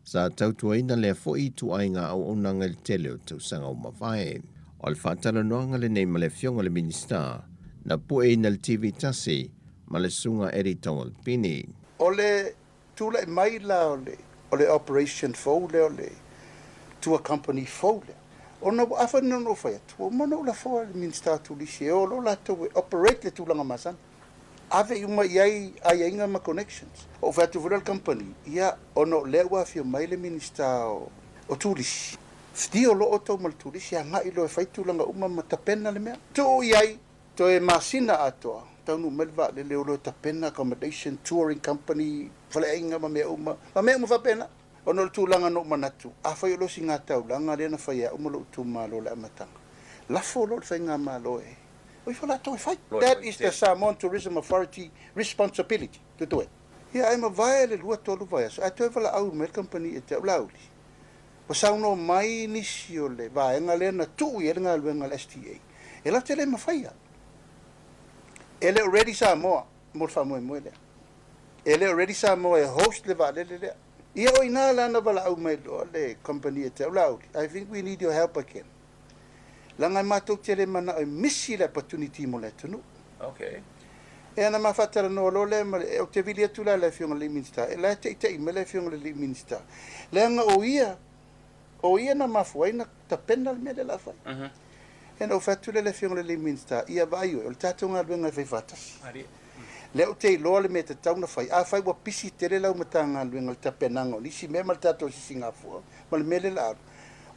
Sa tautuaina lea foi ituaiga auaunaga i le tele o tausaga ua mavae. O le faatalanoaga lenei ma le Afioga i le Minisita na pueina i le TV tasi ma le Susuga Eddie Togolpini. O le tulai mai la o le o le operation fou lea o le tour company fou lea, ona ua afa ni ona ou fai atu, ua uma ona ou lafoa i le Minisita o Turisi e o loa latou e operate le tulaga masani. Ave uma i ai aiaiga ma connections. Ou fai atu foi lea i le company, ia, ona o lea ua afio mai le Minisita o Turisi, fdio loa outou ma le turisi, agai loa e fai tulaga uma ma tapena le mea. Tuu i ai toe masina atoa, taunuu mai le vaalele, o loa e tapena accommodation, touring company, faleaiga ma mea uma, ma mea uma faapena. Ona o le tulaga na ou manatu, afai o le osigataulaga lea na fai e au ma lou itumalo i le amataga, lafo loa le faigamalo e O ifo latou e fai. That is the Samoan Tourism Authority responsibility to do it. Ia ae mavae le 2, 3 vaiaso ae toe valaau mai le kamupani ia te au Laauli. Ua saunoa mai nisi o le vaega lea na tuu i ai le galuega a le STA, e latou te le mafaia. E le o ready Samoa mo le faamoemoe lea. E le o ready Samoa e host le vaalele lea. Ia o ina la na valaau mai loa le kamupani ia te au Laauli, I think we need your help again. Leaga e matou te le manao e misi le opportunity mo le atunuu. Okay. Ea na ma faatalanoa loa lea ma le, ou te vili atu la i le Afioga i le alii Minisita, e la e taita'i mai le Afioga i le alii Minisita, leaga o ia, o ia na mafua ai na tapena le mea lea o le a fai. Ea na ou fai atu lea i le Afioga i le alii Minisita, ia vaai oe, o le tatou galuega e fai faatasi. Lea ou te iloa le mea e tatau ona fai, afai ua pisi tele lau Matagaluega i le tapenaga o nisi mea ma le tatou sisigafua ma le mea lea o le a alu,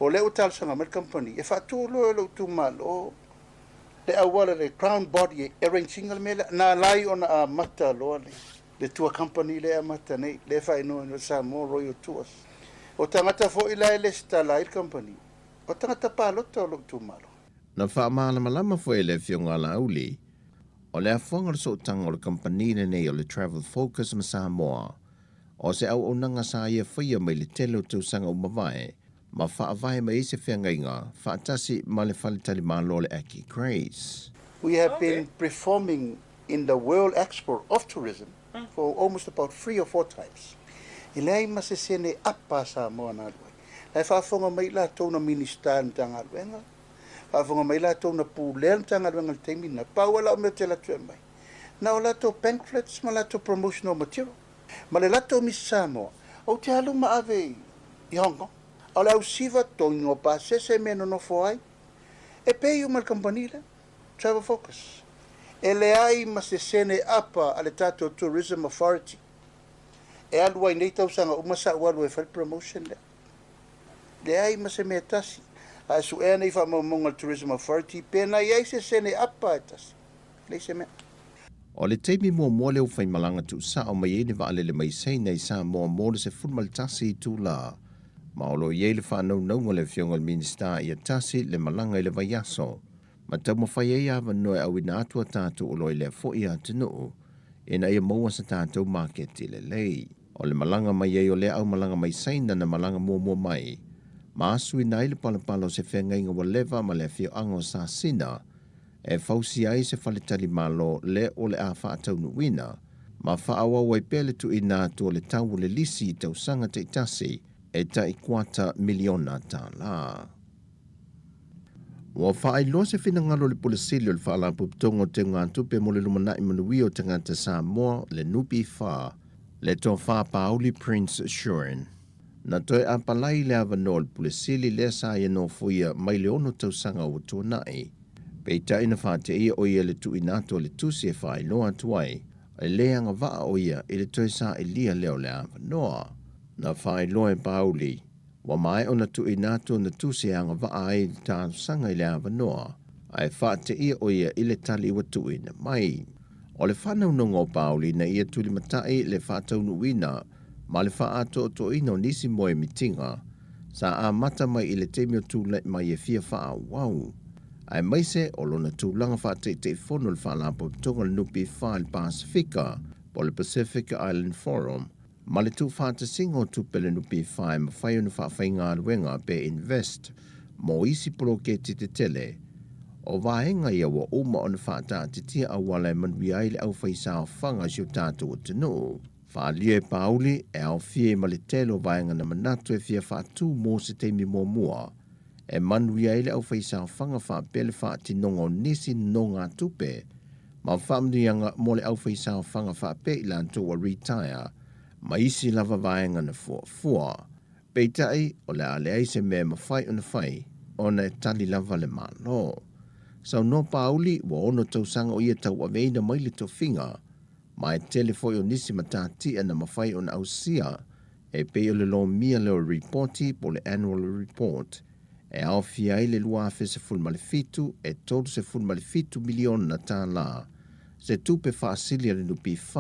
O lea ua talosaga mai le kamupani e faatu loa e lou itumalo le auala le crown body e arrange ina le mea lea. Na ala ai ona amata loa le le tour company lea e amata nei, lea e faaigoa o le Samoa Royal Tours. O tagata foi la e lesitala ai le kamupani, o tagata palota o lou itumalo. Na faamalamalama foi e le Afioga a Laauli, o le afoaga o le sootaga o le kamupani lenei o le Travel Focus ma Samoa, O se auaunaga sa ia faia mai le tele o tausaga ua mavae ma faavae mai ai se feagaiga faatasi ma le faletalimalo o le Aki Grace. We have been performing in the World Expo of Tourism for almost about three or four times. E leai ma se sene apa a Samoa na alu ai. La e faafofoga mai i latou na Minisita i le Matagaluega, faafofoga mai i latou na pulea le Matagaluega i le taimi lena, pau lava lau mea ou te alu atu e aumai, na o latou pamphlets ma latou promotional material. Ma le latou Miss Samoa, ou te alu ma ave i Hong Kong. O le ausiva togiga o pasese mea nonofo ai, e pay uma e le kamupani lea, Travel Focus. E leai ma se sene apa a le tatou Tourism Authority e alu ai nei tausaga uma sa ou alu ai e fai le promotion lea. Leai ma se mea e tasi. A e suea nei faamaumauga a le Tourism Authority pe na i ai se sene apa e tasi. Leai se mea. O le taimi muamua lea ua faimalaga tuusao mai ai le vaalele mai Saina i Samoa mo le 11 itula, ma o lo o i ai le faanaunauga o le Afioga i le Minisita ia tasi le malaga i le vaiaso, ma taumafai ai avanoa e auina atu a tatou oloa i lea foi atunuu ina ia maua se tatou maketi lelei. O le malaga mai ai o lea aumalaga mai Saina na malaga muamua mai, ma asuina ai le palapala o se feagaiga ua leva ma le afioaga o Sasina, e fausia ai se faletalimalo le o le a faataunuuina ma faaauau ai pea le tuuina atu o le tau o le lisi i tausaga taitasi e tai kuata miliona tala. Ua faailoa se finagalo o le Pule Sili o le Faalapotopotoga o Teugatupe mo le Lumanai Manuia o Tagata Samoa, le NPF, le Tofa Pauli Prince Shuren. Na toe apalai le avanoa o le Pule Sili lea sa ia nofoia mai le ono tausaga ua tuanai. Peitai na faateia o ia le tuuina atu o le tusi e faailoa atu ai, e le agavaa o ia i le toe sailia lea o le avanoa. Na faailoa e Pauli, ua maea ona tuuina atu ona tusi e agavaa ai le talosaga i le avanoa, ae faateia o ia i le tali ua tuuina mai. O le faanaunauga o Pauli ina ia tulimatai le faataunuuina ma le faaatoatoaina o nisi moemitiga sa amata mai i le taimi o tulai mai e fia faaauau, aemaise o lona tulaga faataitaifono i le Faalapotopotoga o le NPF i le Pasefika po o le Pacific Island Forum. ma le tuufaatasiga o tupe a le NPF e mafai ona faafaigaluega pe invest mo isi poloketi tetele. O vaega ia ua uma ona faataatitia auala e manuia ai le aufaisaofaga a si o tatou atunuu. Faaalia e Pauli e aofia ai ma le tele o vaega na manatu e fia faatu mo se taimi muamua e manuia ai le aufaisaofaga faapea le faatinoga o nisi nonogatupe ma faamanuiaga mo le aufaisaofaga faapea i latou ua retire ma isi lava vaega na fuafua. Peitai, o le a leai se mea e mafai ona fai ona e tali lava le Malo. Saunoa Pauli ua ono tausaga o ia tauaveina mai le tofiga, ma e tele foi o nisi matatia na mafai ona ausia e pei o le lomia lea o le ripoti po o le annual report e aofia ai le 2017 e $37 miliona tālā se tupe faasili a le NPF,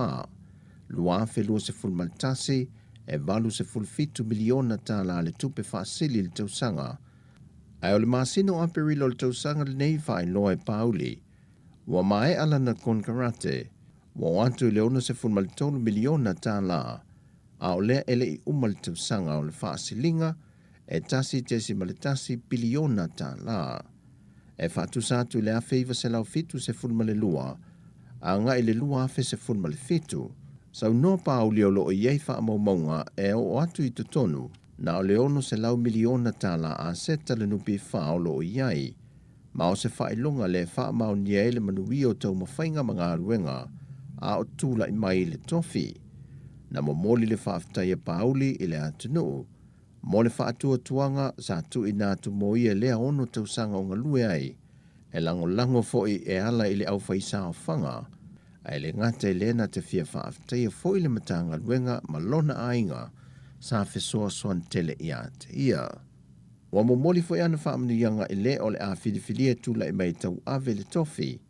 2021 e $87 miliona tālā le tupe faasili i le tausaga. Ae o le masina o Aperila o le tausaga lenei faailoa e Pauli ua maea lana konekarate ua oo atu i le $63 miliona tālā, a o lea e le i uma le tausaga o le faasiliga e $1.1 piliona tālā. E faatusa atu i le 1972 agai i le 2017, saunoa Pauli o lo o i ai faamaumauga e oo atu i totonu na o le $600 miliona tālā aseta le NPF o lo o i ai, ma o se faailoga lea e faamaonia ai le manuia o taumafaiga ma galuega a o tulai mai i le tofi. Na momoli le faafetai a Pauli i le atunuu mo le faatuatuaga sa tuuina atu mo ia lea ono tausaga o galue ai, e lagolago foi e ala i le aufaisaofaga, ae le gata i lea na te fia faafetaia foi le Matagaluega ma lona aiga sa fesoasoani tele ia te ia. Ua momoli foi ana faamanuiaga i le o le a filifilia e tulai mai e tauave le tofi,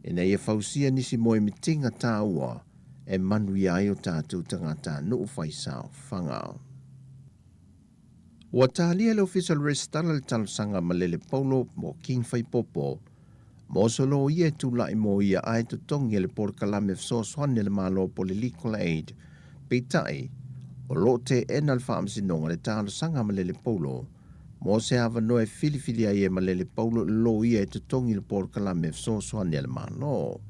ina ia fausia nisi moemitiga taua e manuia ai o tatou tagatanuu faisaofaga. Ua talia e le Ofisa o le Resitala le talosaga a Malele Paulo mo King Faipopo mo se loia e tulai mo ia ae totogi e le polokalame fesoasoani a le Malo po o le Legal Aid. Peitai, o lo o teena le Faamasinoga le talosaga a Malele Paulo mo se avanoa e filifili ai e Malele Paulo le loia e totogi le polokalame fesoasoani a le Malo.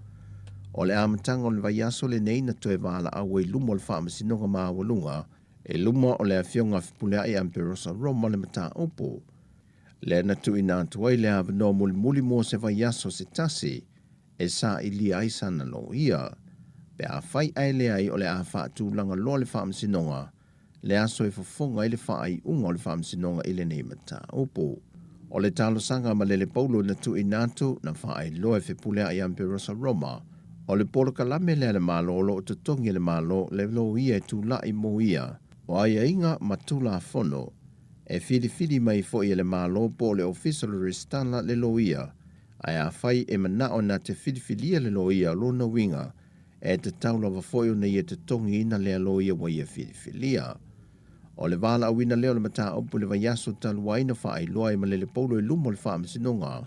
O le amataga o le vaiaso lenei na toe valaau ai i luma o le Faamasinoga Maualuga i luma o le Afioga a Fepuleai Amperosa Roma le mataupu lea na tuuina atu ai le avanoa mulimuli mo se vaiaso se tasi e sailia ai sana loia. Pe afai ae leai o le a faatulaga loa le Faamasinoga le aso e fofoga ai le faaiuga o le Faamasinoga i lenei mataupu. O le talosaga a Malele Paulo na tuuina atu, na faailoa e Fepuleai Amperosa Roma, o le polokalame lea a le Malo o lo o totogi e le Malo le loia e tulai mo ia o aiaiga ma Tulafono e filifili mai foi e le Malo po o le Ofisa o le Resitala le loia, ae afai e manao na te filifilia le loia o lona uiga E tatau lava foi ona ia totogiina lea loia ua ia filifilia. O le valaauina lea o le mataupu i le vaiaso talu ai na faailoa ai Malele Paulo i luma o le Faamasinoga.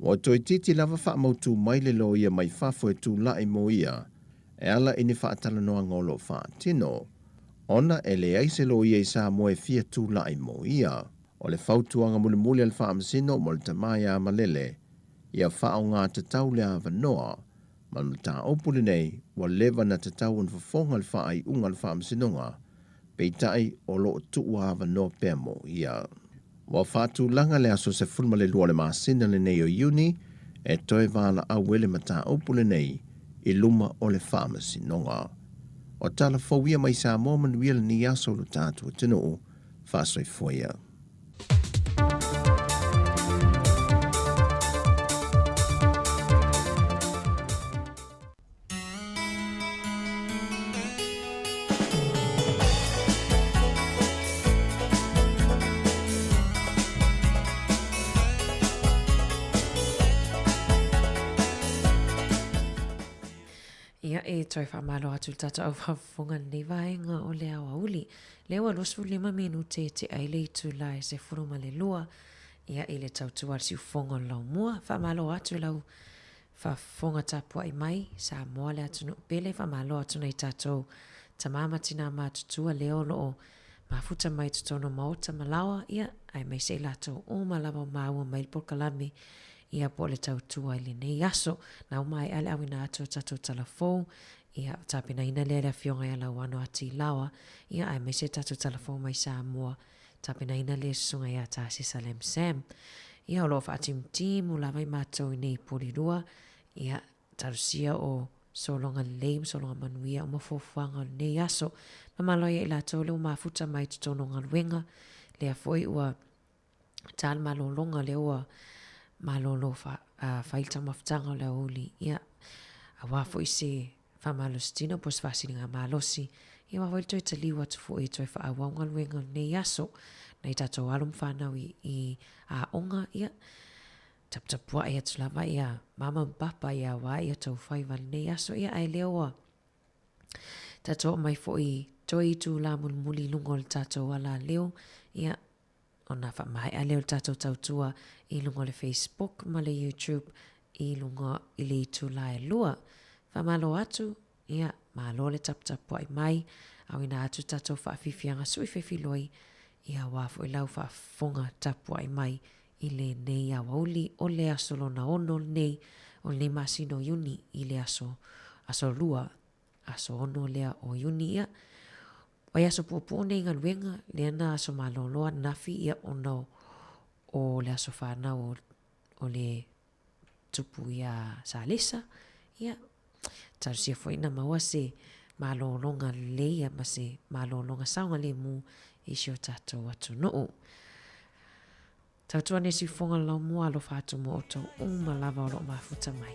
Ua toeitiiti lava faamautu mai le loia mai fafo e tulai mo ia e ala i ni faatalanoaga o lo o faatino, ona e leai se loia i Samoa e fia tulai mo ia. O le fautuaga mulimuli a le Faamasino mo le tama ia Malele, ia faaaoga tatau le avanoa Ma le mataupu lenei, ua leva na tatau ona fofoga le faaiuga a le Faamasinoga, peitai o lo o tuuavanoa pea mo ia. Ua faatulaga le aso 12 o le masina lenei o Iuni e toe valaau ai le mataupu lenei i luma o le Faamasinoga. O tala fou ia mai Samoa manuia lenei aso o lo tatou atunuu. Faasoifua ia. Ia, e toe faamalo atu i le tatou aufafofoga i lenei vaega o le aoauli. Lea ua 25 minute e tea ai le itula e 12, ia, i le tautua a le siufofoga o le Laumua. Faamalo atu i lau faafofoga tapuai mai, Samoa le atunuu pele, faamalo atu nai tatou. Tamā ma tinā matutua lea o loo mafuta mai totonu o maota ma laoa, ia, aemaise i latou uma lava o maua mai le polokalame, ia, po o le tautua i lenei aso. Na ua maea le auina atu o tatou tala fou, ia, tapenaina lea e le Afioga ia Lauano Ati Laoa, ia, aemaise tatou tala fou mai Samoa, tapenaina lea e Susuga ia Tasesa Lam Sam. Ia, o lo o faatimutimu lava i matou i nei poli lua, ia, Talosia o sologa lelei ma sologa manuia uma fuafuaga o lenei aso. Mamalo ai ia i latou lea ua mafuta mai i totonu o galuega, lea foi ua ta le malologa, lea ua malolo fa, fai le taumafataga o le aoauli, ia, aua foi se faamalositino po o se faasiliga malosi, ia aua foi le toe taliu atu foi e toe faaauau galuega o lenei aso. Nai tatou alo ma fanau i, i aoga, ia, Taputapuai atu lava ia mama ma papa ia wā ia tou faiva lenei aso ia ae lea ua tatou oo mai foi i toe itulā mulimuli i luga o le tatou alaleo ia ona faamaea lea o le tatou tautua i luga o le Facebook ma le YouTube i luga i le itulā e lua. Faamalo atu ia malo le taputapuai mai auina atu tatou faafiafiaga sui fefiloi ia aua foi lau faafofoga tapuai mai i lenei aoauli o le aso lona ono lenei o lenei masina o Iuni i le aso aso lua aso ono lea o Iuni ia oi aso puupuu nei galuega lea na aso malolo ananafi ia ona o le aso fanau o le tupu iā Salesa ia talosia foi ina maua se malologa lelei ia ma se malologa saogalemu i si o tatou atunuu. Tautua nei siufofoga o le laumua alofa atu mo outou uma lava o lo o mafuta mai.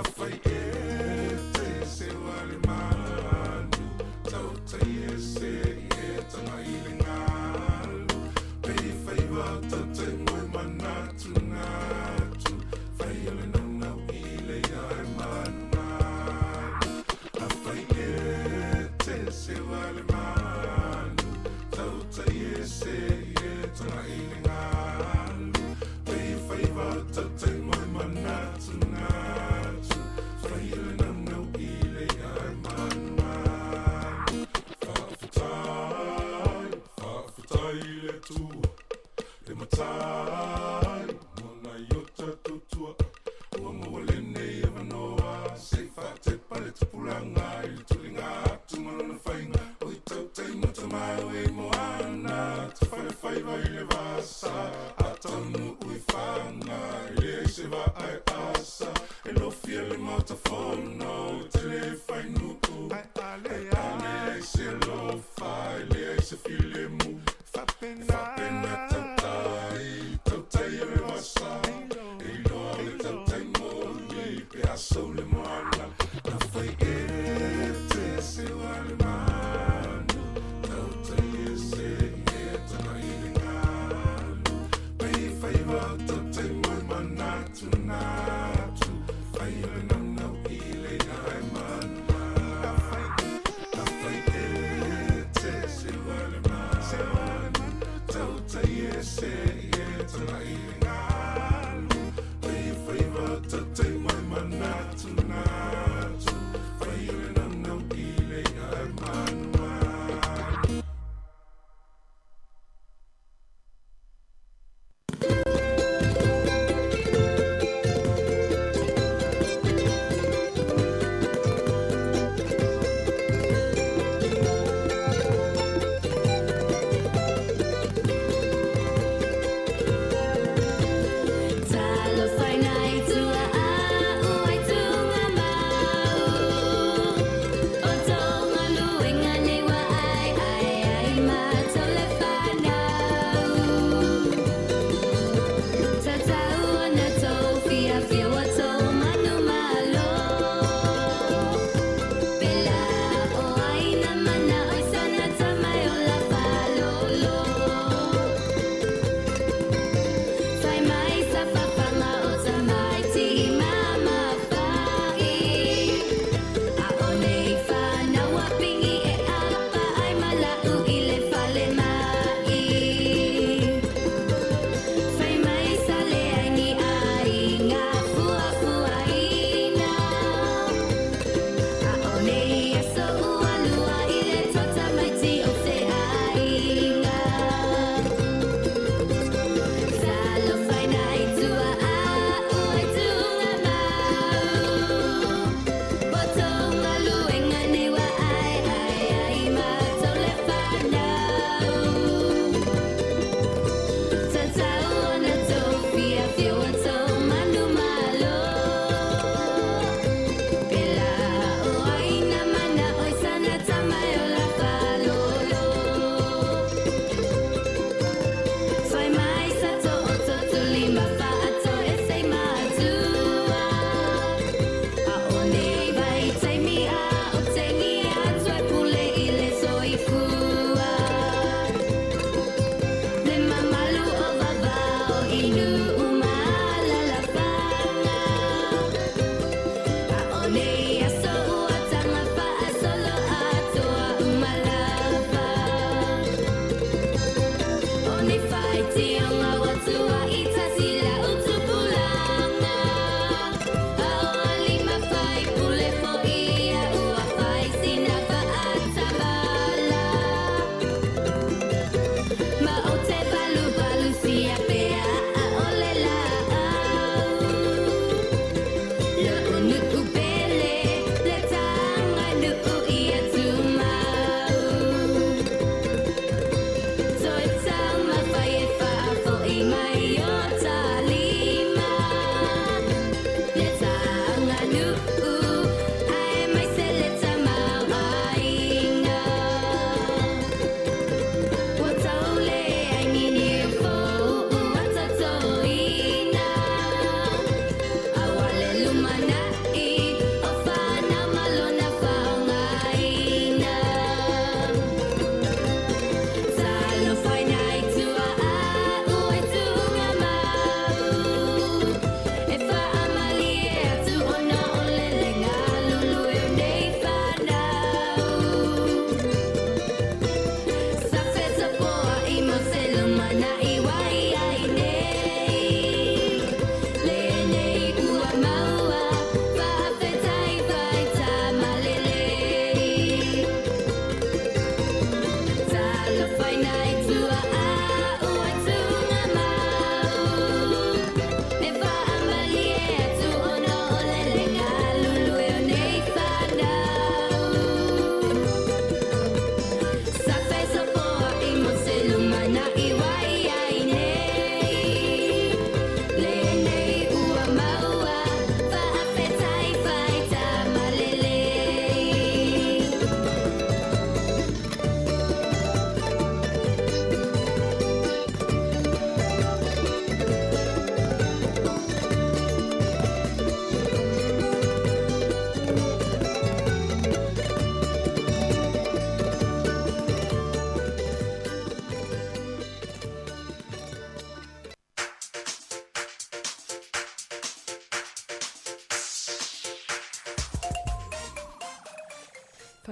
Afai e te se wale manu.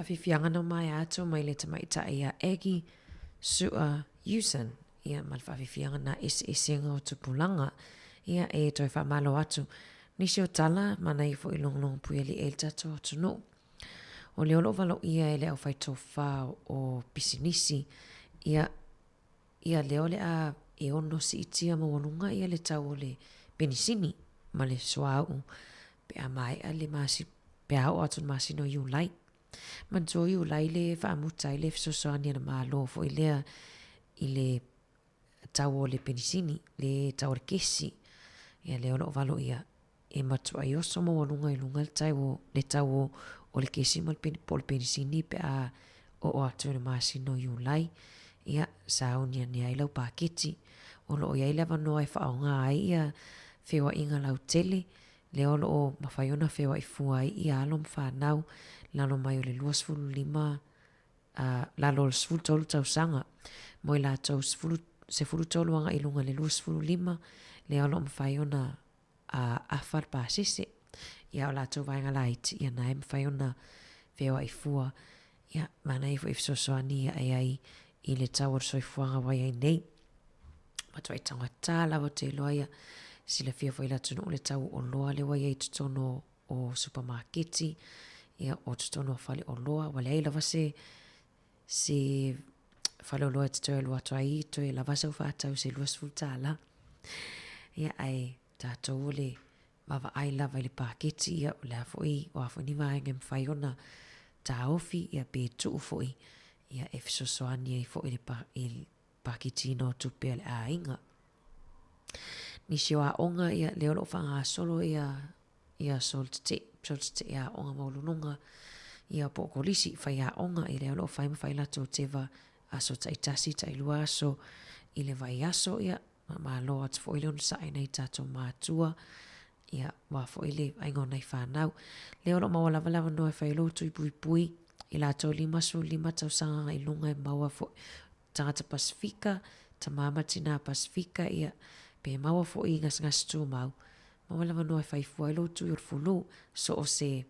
Faafiafiaga na maea atu mai le tamaitai a Aggie Su'a Uson, ia ma le faafiafiaga na eseesega o tupulaga. Ia e toe faamalo atu nisi o tala manaia foi logologo puialii ai le tatou atunuu. O lea o lo o valoia e le aufaitofa o pisinisi, ia ia lea o le a e ono siitia maualuga ia le tau o le penisini ma le suauu pe a maea le masi, pe a oo atu i le masina o Iulai. Manatua o Iulai le faamuta ai le fesoasoani a le Malo foi lea i le tau o le penisini, le tau o le kesi. Ia lea o lo o valoia e matuai oso maualuga i luga le tau o, le tau o le kesi ma le po o le penisini pe a oo atu i le masina o Iulai, ia, sauni ane ai lau paketi. O lo o i ai le avanoa e faaaoga ai ia feoaiga lautele, lea o lo o mafai ona feoai fua ai ia alo ma fanau lalo mai o le 25 a lalo o le 13 tausaga. Mo i latou 13 agai i luga i le 25, lea o lo o mafai ona a afa le pasese, ia o latou vaega laiti, ia na e mafai ona feoai fua, ia manaia foi e fesoasoani ae ai i le tau o le soifuaga ua i ai nei. Matuai taugata lava ou te iloa ia silafia foi le atunuu le tau o oloa lea ua i ai i totonu o supamaketi, ia o totonu o faleoloa, ua leai lava se se faleoloa e te toe alu atu ai toe lava sau faatau se $20. Ia ae tatou o le vaavaai lava i le paketi, ia o le a foi, o a foi ni vaega e mafai ona taofi ia pe tuu foi ia e fesoasoani ai foi i le i le paketiina o tupe a le aiga. Nisi o aoga ia lea o lo o faagasolo ia ia solitete, solitete aoga maualuluga, ia po o kolisi faiaoga, ia lea o lo o fai ma fai latou teva aso taitasi, tailua aso i le vaiaso, ia malo atu foi le onosai i nai tatou matua, ia aua foi le vaaiga o nai fanau. Lea o lo o maua lava le avanoa e fai ai lou tui puipui i latou 55 tausaga agai i luga e maua foi tagata Pasefika, tama ma tinā Pasefika, ia, pe maua foi i gasegase tumau, maua le avanoa e fai fua ai lou tui o le fulu, so o se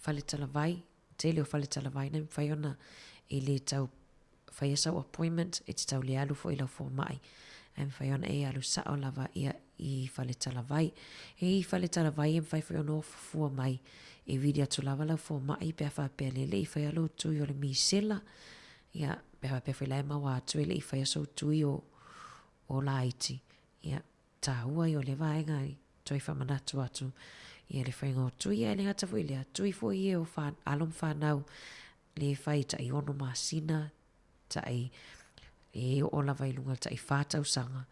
fale talavai, tele o fale talavai na e mafai ona e le tau faia sau appointment, e te tau le alu foi i lau fomai, ae mafai ona e alu sao lava ia i fale talavai. E i fale talavai e mafai foi ona ofo fua mai, e vili atu lava lau fomai pe a faapea le le i faia lou tui o le misela, Ia, pe a faapea foi la e maua atu e le i faia sou tui o, o laiti, ia, tāua ia o lea vaega i toe faamanatu atu ia le faiga o tui, ae le gata foi i lea, tui foi ia o wha, alo ma whanau, le whai tai ono masina, tai e oo lava i lunga tai whā tausaga,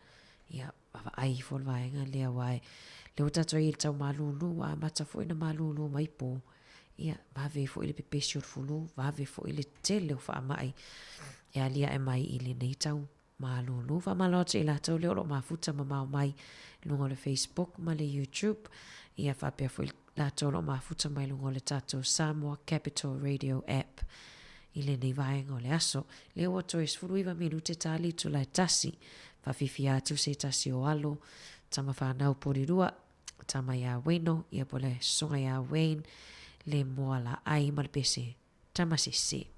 ia, vaavaai ifo le vaega lea aua e lea ua tatou i ai i le tau malūlū ua amata foi ona malūlū mai pō, ia, vave ai foi le pepesi o le fulu, vave foi le tele o faamai e aliae mai i lenei tau malūlū. Faamalo atu i latou lea o lo o mafuta mamao mai i luga o le Facebook ma le YouTube, ia faapea foi latou o lo o mafuta mai luga o le tatou Samoa Capital Radio app i lenei vaega o le aso. Lea ua toe 19 minute ta le itula e tasi. Faafiafia atu se tasi o alo, tama whanau Porirua, tama iā Weno, ia po le soga iā Wayne, le moa la ai ma le pese, tama sese.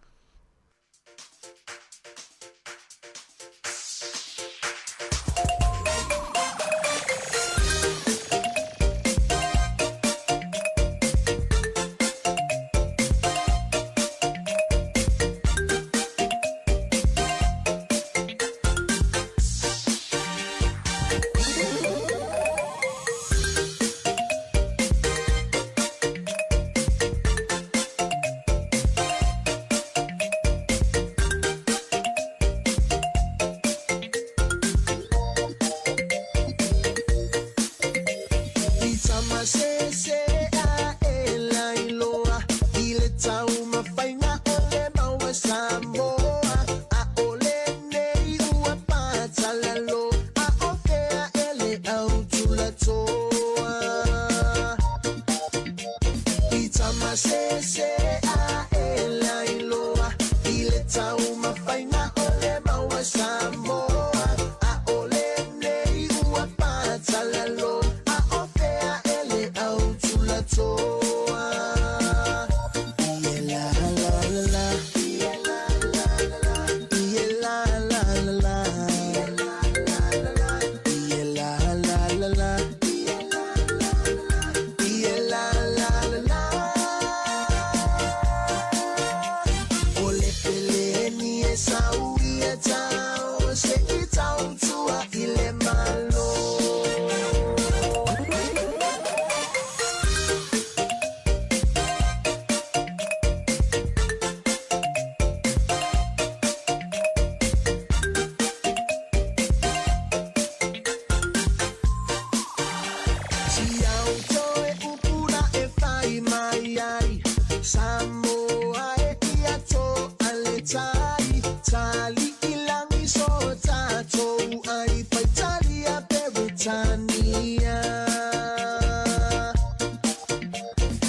tai Tali i so tātou ai Faitalia Peretania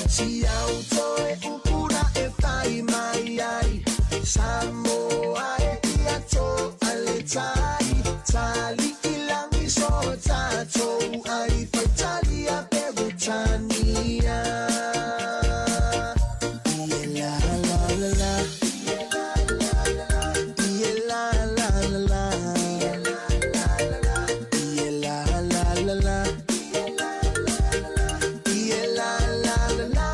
Si au toe upura e whai mai ai Samoa e ia tō ale tai Tali i langi so tātou ai Faitalia Peretania Ie la la la la Ie la la la la Ie la la la la Ie la la la la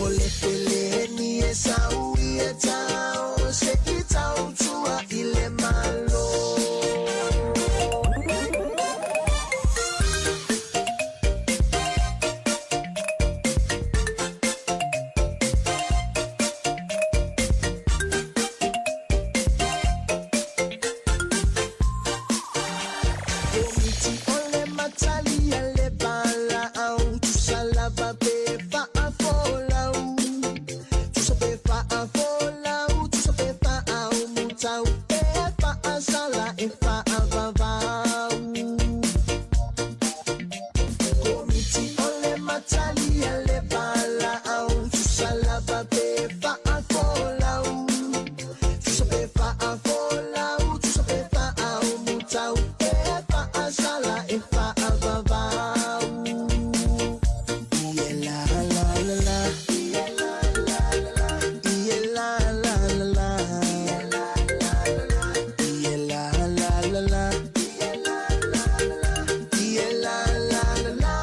O le peleni e sau i e tau Se i tau tua i le malo. Komiti o le matali a le valaau Tusa lava pe faafolau Tusa pe faafolau Tusa pe faaumutau Pe faasala e faavavau Komiti o le matali a le valaau Tusa lava pe faafolau Tusa pe faafolau Tusa pe faaumutau Pe faasala e faavavau Ie la la la la Ie la la la la Ie la la la la Ie la la la la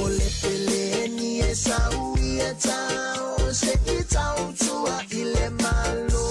O le peleni e sau i e tau Se i tau tua i le malo.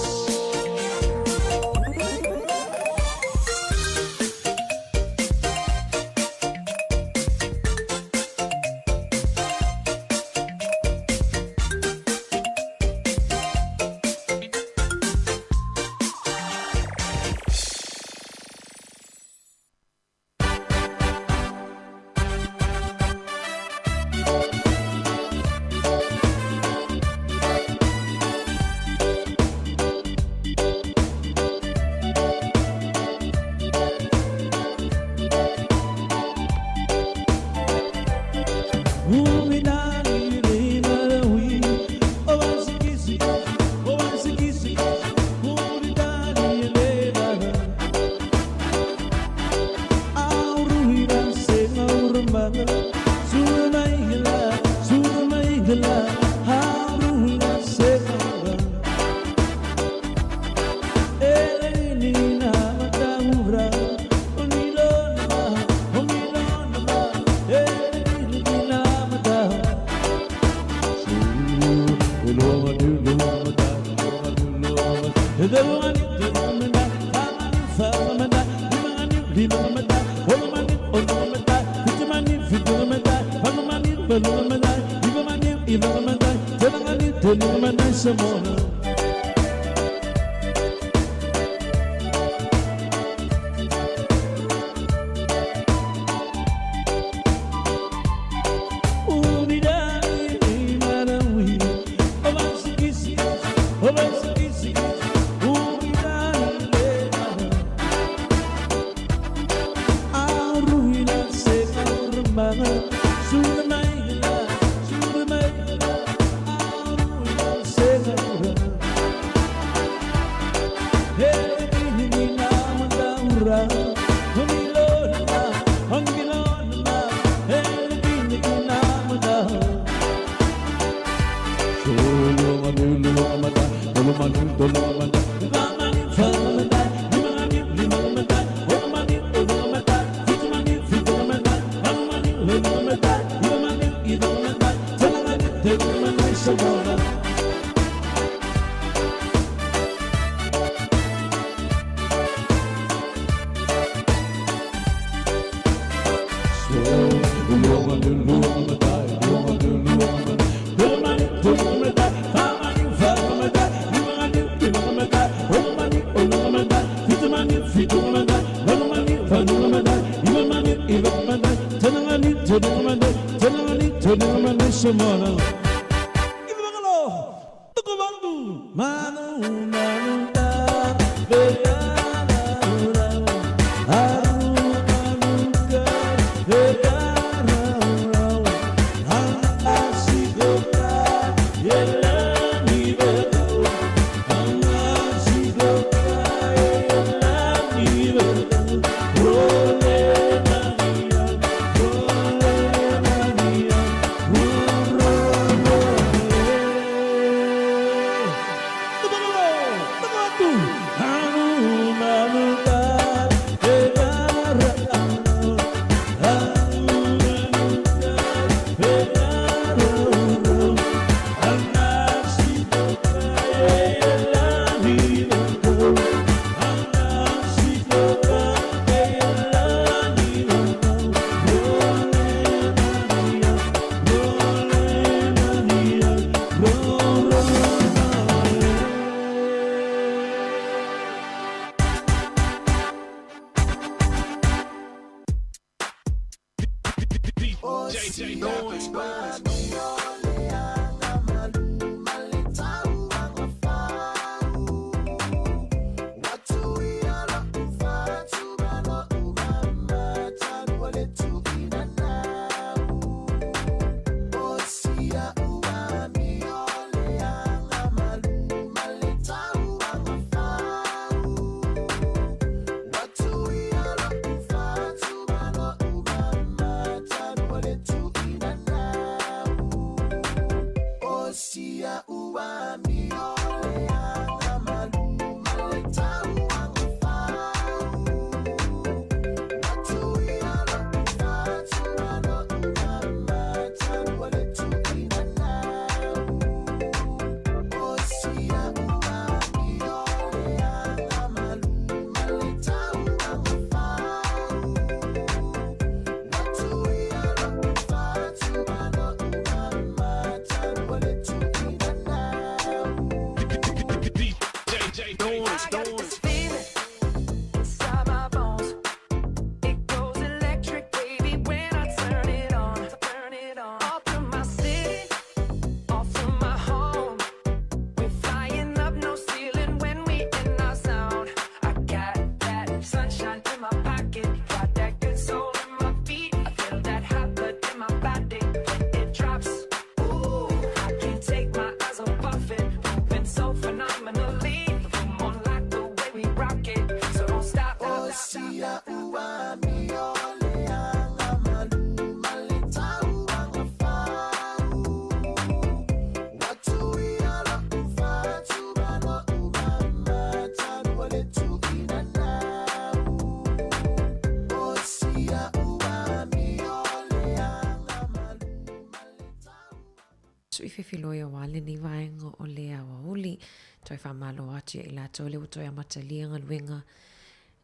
Sui fefiloi aua lenei vaega o le aoauli. Toe faamalo atu ia i latou lea ua toe amatalia galuega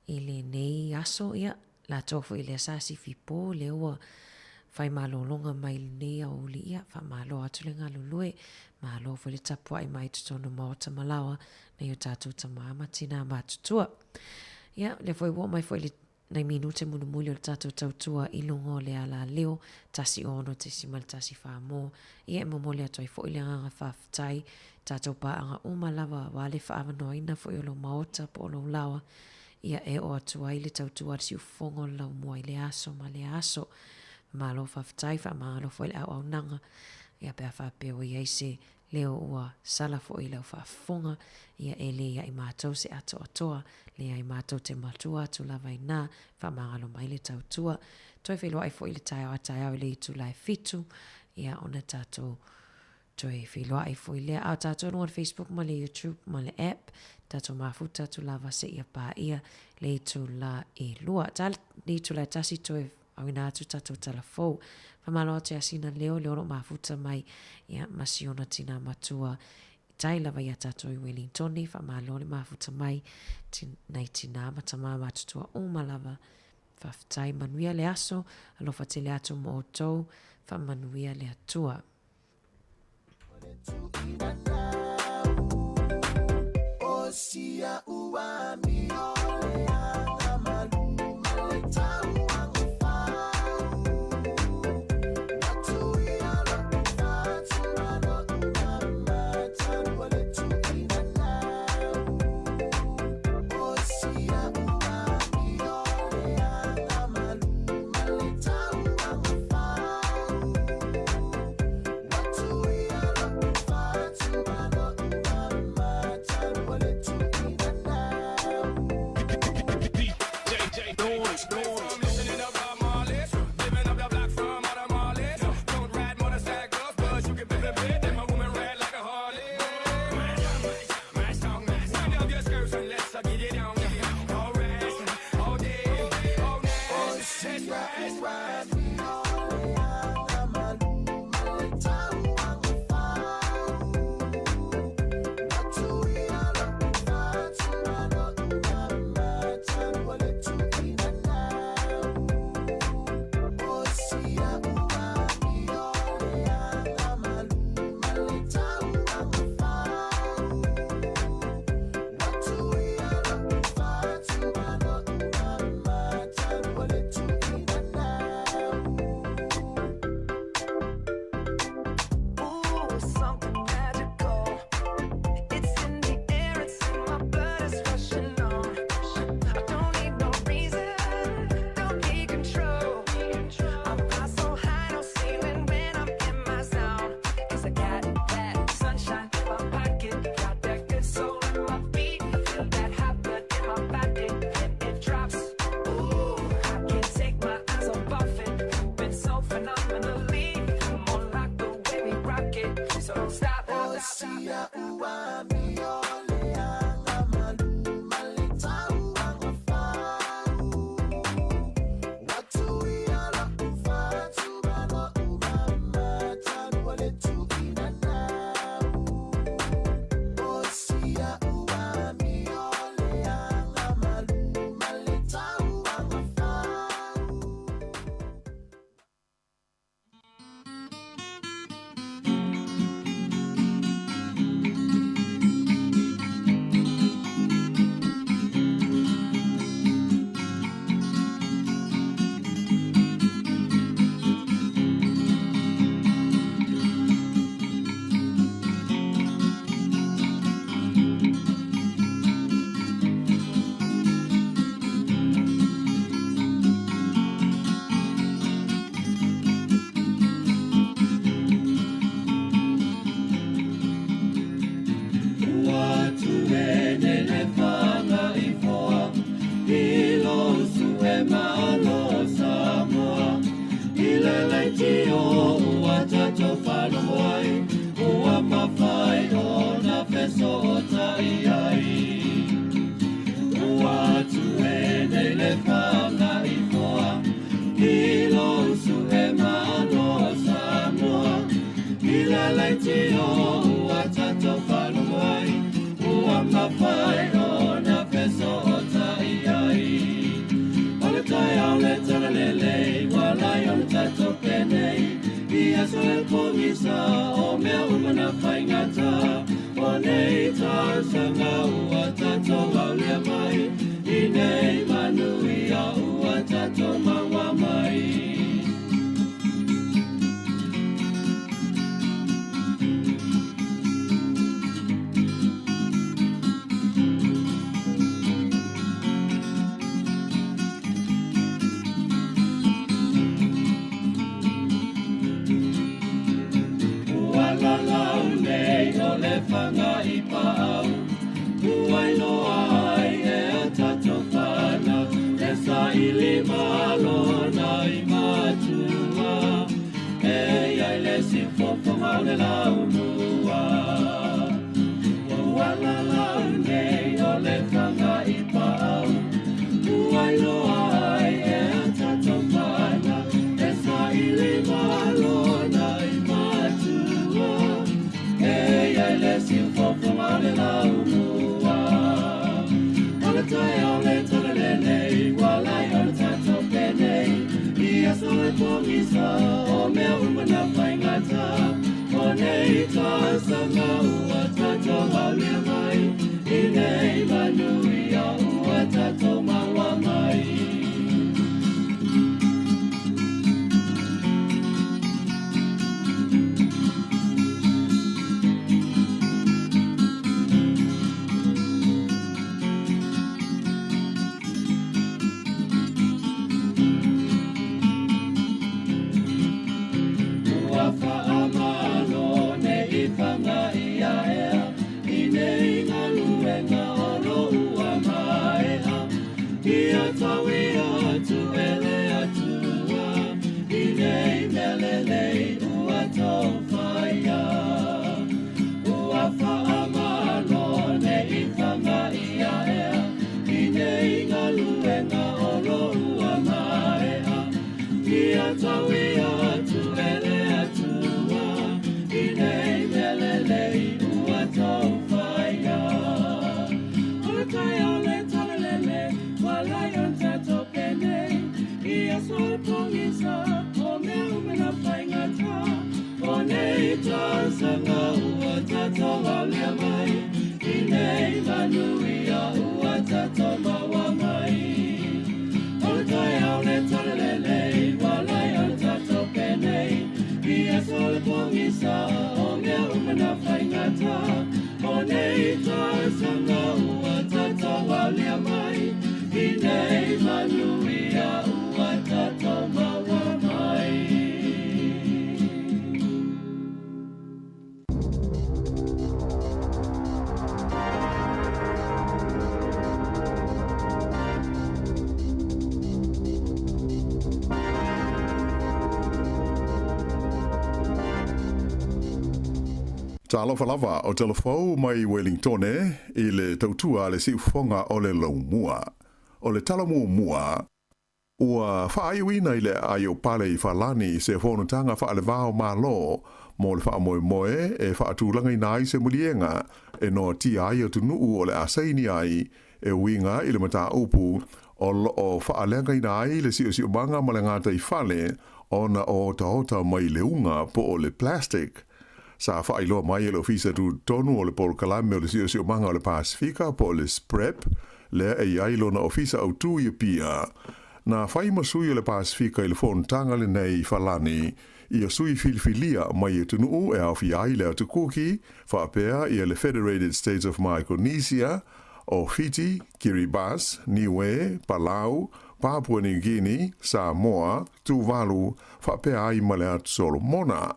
i lenei aso, ia, latou foi lea sa sifi po, lea ua fai malologa mai i lenei aoauli, ia, faamalo atu le galulue, malo foi le tapuai mai i totonu o maota ma laoa nai o tatou tama ma tinā matutua. Ia, lea foi ua oo mai foi i le nai minute mulimuli o le tatou tautua i luga o le alaleo 106.14 mo ia e momoli atu ai foi le agaga faafetai tatou paaga uma lava aua le faaavanoaina foi o lou maota po o lou laoa ia e oo atu ai le tautua a le siufofoga o le laumua i lea aso ma lea aso. Malo faafetai, faamagalo foi le auaunaga ia pe a faapea ua i ai se leo ua sala foi i lau faafofoga, ia e le ia i matou se atoatoa, leai matou te matua atu lava inā, faamagalo mai le tautua. Toe feiloai foi i le taeao a taeao i le itula e fitu, ia ona tatou toe feiloai foi lea. A o tatou i luga o le Facebook ma le YouTube ma le app, tatou mafuta atu lava seia paia le itula e lua. Ta le itula e tasi toe Auina atu tatou tala fou. Faamalo atu ia Sina Leo, lea o lo o mafuta mai ia ma si ona tinā matua i tai lava ia tatou i Wellingtone. Faamalo le mafuta mai nai tinā ma tamā matutua uma lava. Faafetai, manuia le aso, alofa tele atu mo outou, faamanuia le Atua. So don't stop. O sia ua amio le aga malu ma le tauaga fau. Ua tuia lo'u fatu ma lo'u mama talu o le tu'uina nau. O sia ua amio le aga malu ma le tauaga fau. Ua tuene le fanga i foa, i lo su e malo Samoa. I le leitio ua tatou faalogo ai, ua mafai ona fesootai ai. Ua tuene le fanga i foa, i lo su e malo Samoa. I le leitio ua tatou faalogo ai, ua mafai ona fesootai ai. O le taeao le talalelei, ua lai o le tatou penei, i aso e pogisa, o mea uma na faigata. O nei tausaga ua tatou aulia mai, i nei manuia ua tatou maua mai. Ua lalau nei o le fanga i paau, ua iloa ai e a tatou fanau, e saili malo na i matua, e iai le sifofoga o le laumua. Ua lalau nei o le fanga i paau, ua iloa ai e a tatou fanau, e saili malo na i matua, e iai le sifofoga o le laumua. O le taeao le talalelei, ua lai o le tatou penei, i aso e pogisa, o mea uma na faigata. O nei tausaga ua tatou aulia mai, i nei manuia ua tatou maua mai. Ua faamalo nei fanga ia ea, i nei galuega o lo ua maea. Ia tau ia atu e le Atua, i nei mea lelei ua tou faia. Ua faamalo nei fanga ia ea, i nei galuega o lo ua maea. Ia tau ia atu e le Atua, i nei mea lelei ua tou faia. O le taeao le talalele, ua lai o le tatou penei, i aso e pogisa, o mea uma na faigata. O nei tausaga ua tatou aulia mai, i nei manuia ua tatou maua mai. O le taeao le talalelei, ua lai o le tatou penei, i aso e pogisa, o mea uma na faigata. O nei tausaga ua tatou aulia mai, i nei manuia ua tatou maua mai. Talofa lava o Telefou mai Welingtone i le tautua a le siufofoga o le Laumua. O le tala muamua, ua faaiuina i le aai o Pale i Falani se fonotaga faalevao Malo mo le faamoemoe e faatulagaina ai se maliega e noatia ai atunuu o le a saini ai e uiga i le mataupu o lo o faaleagaina ai le siosiomaga ma le gataifale ona o otaota mai le uga po o le plastic. Sa faailoa mai e le Ofisa Tutotonu o le Polokalame o le Siosiomaga o le Pasefika po o le SPREP, lea e i ai lona ofisa autū i Apia, na fai ma sui o le Pasefika i le fonotaga lenei i Falani, ia sui filifilia mai atunuu e aofia ai le Atu Kuki, faapea ia le Federated States of Micronesia, o Fiti, Kiribati, Niue, Palau, Papua New Guinea, Samoa, Tuvalu, faapea ai ma le Atu Solomona.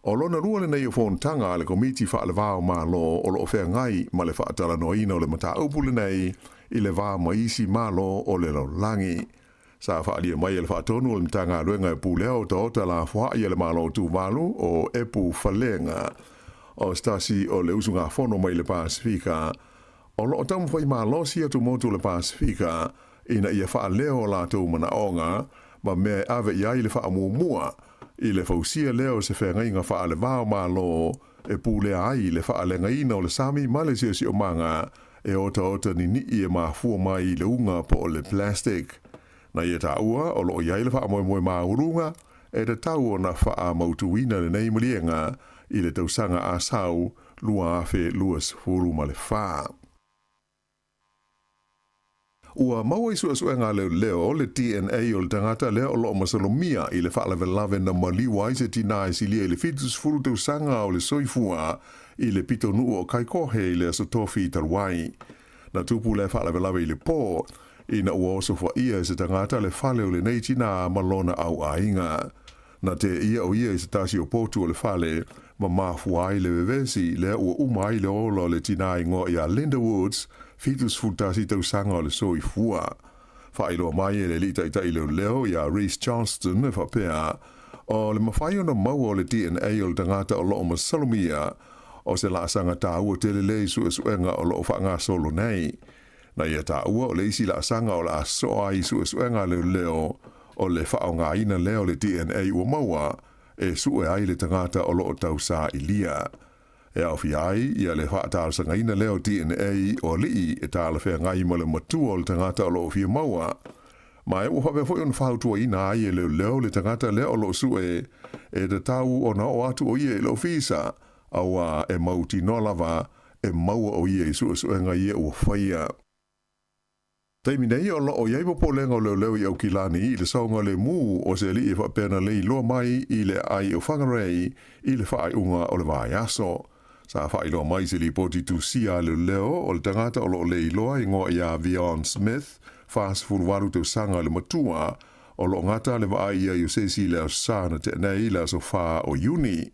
O lona lua lenei o fonotaga a le Komiti Faalevao Malo o lo o feagai ma le faatalanoaina o le mataupu lenei i le va ma isi Malo o le lalolagi. Sa faaalia mai e le Faatonu o le Matagaluega e pulea otaota lafoai a le Malo o Tuvalu o Epu Falega, o se tasi o le usugafono mai le Pasefika, o lo o taumafai malosi atu motu o le Pasefika ina ia faaleo o latou manaoga ma mea e ave i ai le faamuamua i le fausia lea o se feagaiga faalevao Malo e pulea ai le faaleagaina o le sami ma le siosiomaga e otaota ninii e mafua mai i le uga po o le plastic. Na ia taua o lo o i ai le faamoemoe maualuga e tatau ona faamautuina lenei maliega i le tausaga a sau 2024. Ua maua i suesuega a leoleo le DNA o le tagata lea o lo o masalomia i le faalavelave na maliu ai se tinā e silia i le 70 tausaga o le soifua i le pitonuu o Kaikohe i le Aso Tofi talu ai. Na tupu lea faalavelave i le pō ina ua osofaia e se tagata le fale o lenei tinā ma lona auaiga. Na tēia o ia i se tasi o potu o le fale ma mafua ai le vevesi lea ua uma ai le ola o le tinā igoa ia Linda Woods, 71 tausaga o le soifua. Faailoa mai e le alii taitai leoleo ia Rhys Johnston e faapea, o le mafai ona maua o le DNA o le tagata o lo o masalomia o se laasaga taua tele lea i suesuega o lo o faagasolo nei. Na ia taua o le isi laasaga o le a sosoo ai i suesuega a leoleo o le faaaogaina lea o le DNA ua maua e sue ai le tagata o lo o tausailia. E aofia ai ia le faatalosagaina lea o DNA o alii e talafeagai ma le matua o le tagata o lo o fia maua. Ma e ua faapea foi ona fautuaina ai e leoleo le tagata lea o lo o sue e tatau ona oo atu o ia i le ofisa, auā e mautinoa lava e maua o ia i suesuega ia ua faia. Taimi nei o lo o i ai popolega o leoleo i Aukilani i le saogalemu o se alii e faapea na lei loa mai i le aai o Whangarei i le faaiuga o le vaiaso. Sa faailoa mai se lipoti tusia a leoleo o le tagata o lo o lei loa igoa ia Vion Smith, 48 tausaga le matua, o lo o gata le vaai ia i o se isi i le Aso Sa na tea nei i le aso 4 o Iuni.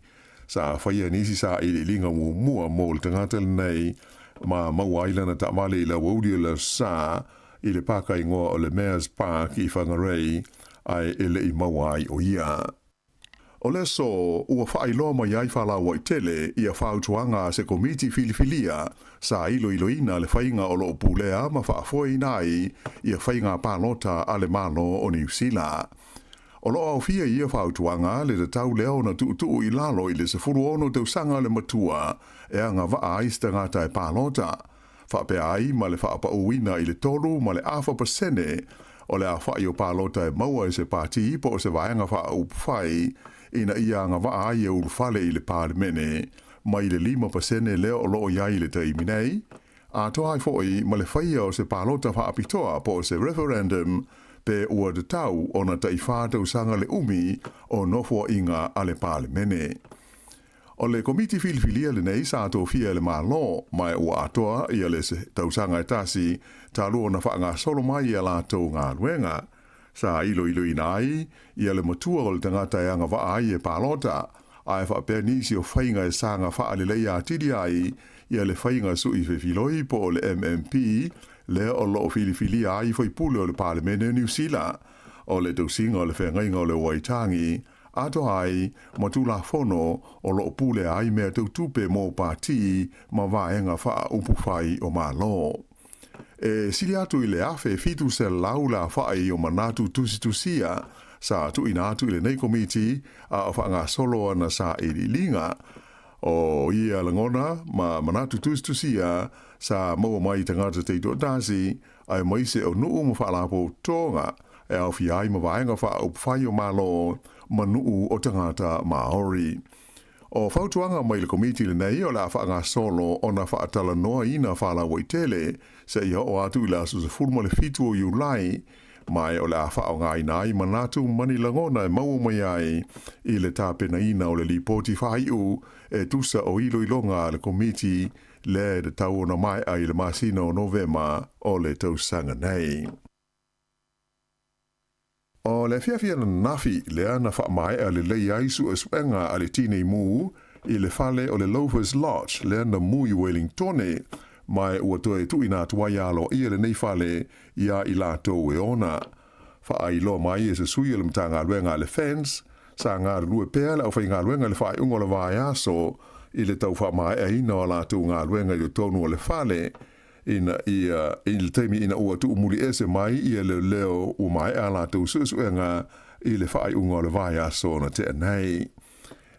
Sa faia nisi sailiiliga muamua mo le tagata lenei ma maua ai lana taavale i le aoauli o le Aso Sa i le paka igoa o le Mayor's Park i Whangarei, ae e le i maua ai o ia. O le aso ua faailoa mai ai faalauaitele ia fautuaga a se komiti filifilia sa iloiloina le faiga o lo o pulea ma faafoeina ai ia faiga palota a le Malo o Niu Sila. O lo o aofia i ia fautuaga le tatau lea ona tuutuu i lalo i le 16 tausaga le matua e agavaa ai se tagata e palota, faapea ai ma le faapauina i le 3 ma le afa pasene o le aofai o palota e maua e se pati po o se vaega faaupufai ina ia agavaa ai e ulufale i le Palemene mai le 5% lea o lo o i ai i le taimi nei, atoa ai foi ma le faia o se palota faapitoa po o se referendum pe ua tatau ona tai-fa tausaga le umi o nofoaiga a le Palemene. O le Komiti Filifilia lenei sa tofia e le Malo, ma e ua atoa ia le se tausaga e tasi talu ona faagasolo mai ia latou galuega. Sa iloiloina ai ia le matua o le tagata e agavaa ai e palota, ae faapea nisi o faiga e saga faaleleia atili ai ia le faiga sui fefiloi po o le MMP lea o lo o filifilia ai faipule o le Palemene o Niu Sila. O le tausiga o le feagaiga o le Waitangi, atoa ai ma Tulafono o lo o pulea ai mea tau tupe mo pātī ma vaega faaupufai o Malo. E sili atu i le 1700 le afa'i o manatu tusitusia sa tuuina atu i lenei Komiti a o faagasolo ana sailiiliga. O ia lagona ma manatu tusitusia sa maua mai i tagata taitoatasi aemaise o nuu ma faalapotopotoga e aofia ai ma vaega faaupufai o Malo ma nuu o tagata Maori. O fautuaga mai le Komiti lenei o le a faagasolo ona faatalanoaina faalauaitele seia oo atu i le aso 17 o Iulai, ma o le a faaaogaina ai manatu ma ni lagona e maua mai ai i le tapenaina o le lipoti faaiu e tusa o iloiloga a le Komiti lea e tatau ona maea i le masina o Novema o le tausaga nei. O le afiafi ananafi lea na faamaea lelei ai suesuega a le Tinei Mu i le fale o le Loafers Lodge lea na mu i Wellingtone, ma ua toe tuuina atu ai aloaia lenei fale iā i latou e ona. Faailoa mai e se sui o le Matagaluega a le Fence, sa galulue pea le aufaigaluega i le faaiuga o le vaiaso i le tau faamaeaina o a latou galuega i totonu o le fale, ina ia, i le taimi ina ua tuumuliese mai ia leoleo ua maea a latou suesuega i le faaiuga o le vaiaso na tea nei.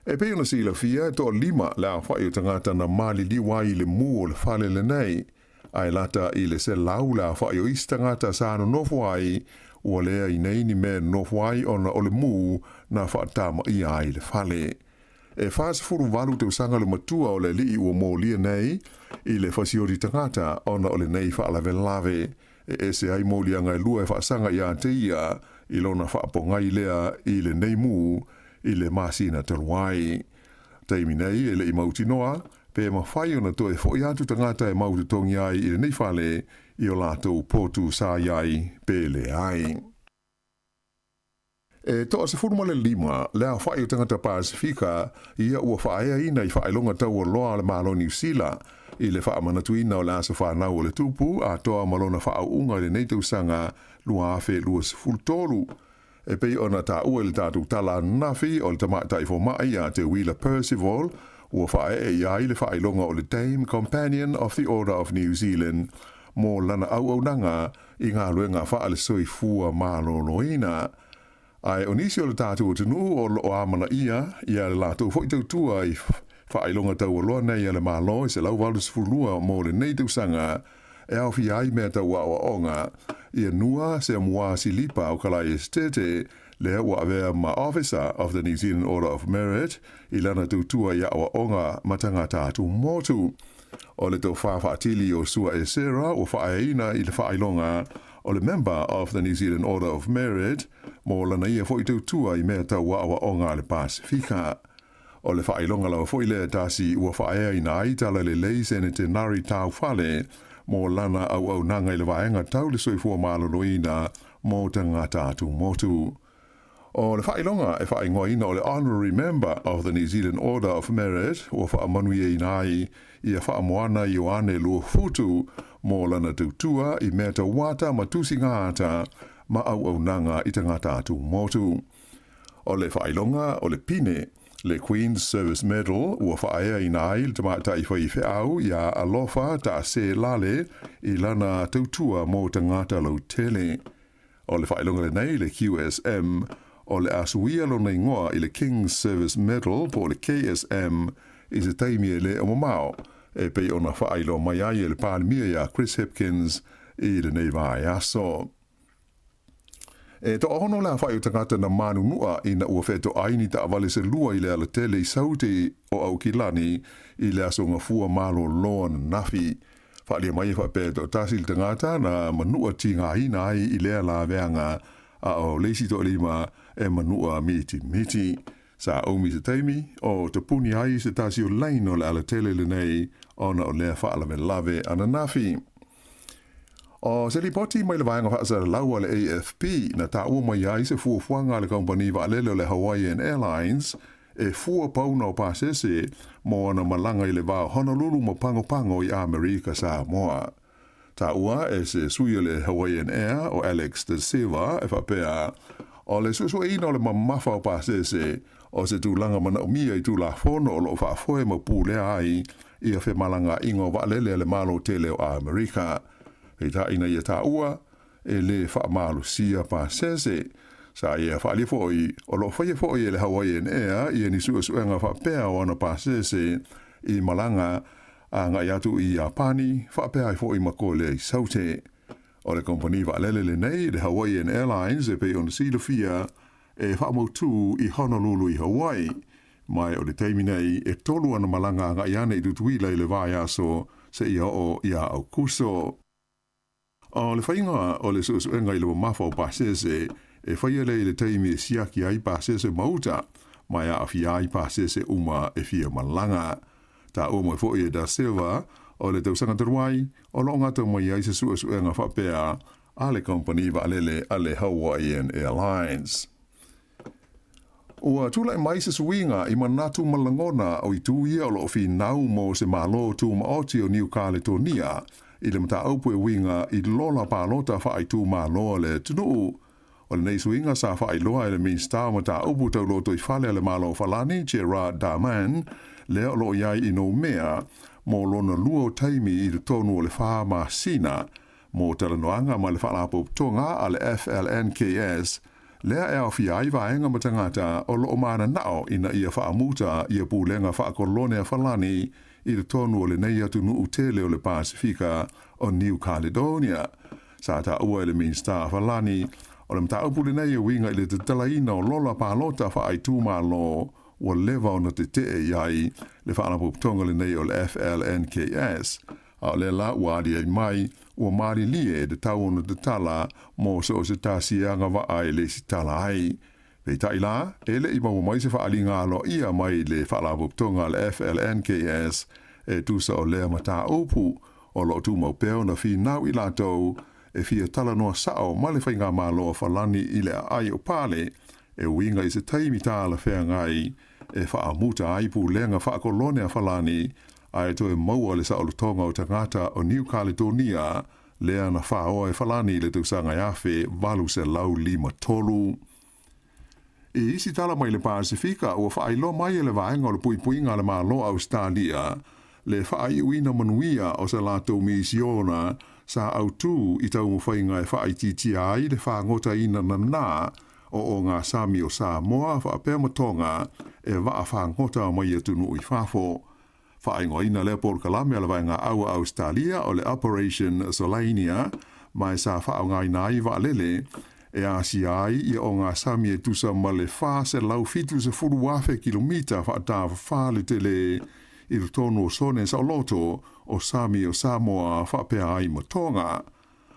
E pei ona silafia, e toalima le aofai o tagata na maliliu ai i le mu o le fale lenei, ae lata i le 100 le aofai o isi tagata sa nonofo ai, ua leai nei ni mea e nonofo ai ona o le mu na faatamaia ai le fale. E 48 tausaga le matua o le alii ua molia nei i le fasioti tagata ona o lenei faalavelave e ese ai moliaga e lua e faasaga ia te ia i lona faapogai lea i lenei mu i le masina talu ai. Taimi nei e le i mautinoa pe mafai ona toe fo'i atu tagata e mau totogi ai i lenei fale i o latou potu sa i ai pe leai. E 15 le aofai o tagata Pasefika ia ua faaeaina i faailoga taualoa a le Malo Niu Sila i le faamanatuina o le aso fanau o le Tupu atoa ma lona faaauuga i lenei tausaga 2023. E pei ona taua i le tatou tala ananafi o le tamaitai fomai ia Teuila Percival ua faaee i ai le faailoga o le Dame Companion of the Order of New Zealand mo lana auaunaga i galuega faale-soifua maloloina. Ae o nisi o le tatou atunuu o lo o amanaia ia le latou foi tautua i faailoga taualoa nei a le Malo e 182 mo lenei tausaga e aofia ai mea tau aoaoga, ia Nua Seamua Silipa o Kalai Esitete, lea ua avea ma Officer of the New Zealand Order of Merit i lana tautua i aoaoga ma tagata atumotu. O le tofa faatili o Sua Esera ua faaeaina i le faailoga o le Member of the New Zealand Order of Merit mo lana ia foi tautua i mea tau aoaoga a le Pasefika. O le faailoga lava foi lea tasi ua faaeaina ai Talalelei Senetenari Taufale mo lana auaunaga i le vaega tau le soifua maloloina mo tagata atumotu. O le faailoga e faaigoaina o le Honorary Member of the New Zealand Order of Merit ua faamanuiaina ai ia Faamoana Ioane Luafutu mo lana tautua i mea tauata ma tusiga-ata ma auaunaga i tagata atumotu. O le faailoga o le pine, le Queen's Service Medal, ua faaeaina ai le tamaitai faifeau iā Alofa Taase Lale i lana tautua mo tagata lautele. O le faailoga lenei, le QSM, o le a suia lona igoa i le King's Service Medal po o le KSM i se taimi e le o mamao, e pei ona faailoa mai ai e le Palemia iā Chris Hipkins i lenei vaiaso. E toaono le aofai o tagata na manunua ina ua fetoai ni taavale se lua i le alatele i Saute o Aukilani i le aso Gafua malolo ananafi. Faaalia mai e faapea e toatasi le tagata na manua tigaina ai i lea laveaga, a o le isi toalima e manua mitimiti. Sa umi se taimi o tapuni ai se tasi o laina o le alatele lenei ona o lea faalavelave ananafi. O se lipoti mai le vaega faasalalau a le AFP na taua mai ai se fuafuaga a le kamupani vaalele o le Hawaiian Airlines e fua pauna o pasese mo ana malaga i le va o Honolulu ma Pagopago i Amerika Samoa. Taua e se sui o le Hawaiian Air o Alex Da Silva e faapea, O le suesueina o le mamafa o pasese o se tulaga manaomia i Tulafono o lo o faafoe ma pulea ai ia femalagaaiga o vaalele a le Malo tele o Amerika. Peitai ina ia taua, e lē faamalosia pasese. Sa ia faaalia foi, o lo o faia foi e le Hawaiian Air ia ni suesuega faapea o ana pasese i malaga agai atu i Iapani faapea ai foi ma Kolea i Saute. O le kamupani vaalele lenei, le Hawaiian Airlines e pei ona silafia, e faamautū i Honolulu i Hawaii. Ma o le taimi nei, e tolu ana malaga agai ane i Tutuila i le vaiaso seia oo ia Aukuso. O le faiga o le suesuega i le mamafa o pasese, e faia lea i le taimi e siaki ai pasese ma uta, ma e aafia ai pasese uma e fia malaga. Taua mai foi e Da Silva, o le tausaga talu ai, o lo o gata mai ai se suesuega faapea a le kamupani vaalele a le Hawaiian Airlines. Ua tulai mai se suiga i manatu ma lagona o itu ia o lo o finau mo se Malo Tumaoti o Niu Kaletonia i le mataupu e uiga i lola palota faaitumalo a le atunuu. O lenei suiga sa faailoa e le Minisita o Mataupu Tau Lotoifale a le Malo o Falani, Gerard Darman, lea o lo o i ai i Noumea mo lona lua o taimi i totonu o le fa masina mo talanoaga ma le Faalapotopotoga a le FLNKS, lea e aofia ai vaega ma tagata o lo o mananao ina ia faamuta ia pulega faakolone a Falani i totonu o lenei atunuu tele o le Pasefika o New Caledonia. Sa taua e le Minisita a Falani, o le mataupu lenei e uiga i le tatalaina o lola palota faaitumalo ua leva ona tetee i ai le Faalapotopotoga lenei o le FLNKS, a o lea la ua aliali mai, ua malilie e tatau ona tatala mo so o se tasi e agavaa e lesitala ai. Peitai la, e le i maua mai se faaaliga aloaia mai le Faalapotopotoga a le FLNKS e tusa o lea mataupu, o lo o tumau pea ona finau i latou e fia talanoa sao ma le Faigamalo a Falani i le aai o Pale e uiga i se taimi talafeagai e faamuta ai pulega faakolone a Falani ae toe maua le saolotoga o tagata o Niu Kaletonia lea na faoa e Falani i le tausaga e 1853. I isi tala mai le Pasefika, ua faailoa mai e le Vaega o le Puipuiga a le Malo o Ausetalia le faaiuina manuia o se latou misiona sa autū i taumafaiga e faaitiitia ai le fagotaina nanā o ogasami o Samoa faapea ma Toga e vaa fagota mai atunuu i fafo. Faaigoaina lea polokalame a le Vaega Au a Ausetalia o le Operation Solainia ma e sa faaaogaina ai vaalele e asia ai ia ogasami e tusa ma le 470,000 kilomita faatafafā le tele i totonu o sone saoloto o sami o Samoa faapea ai ma Toga.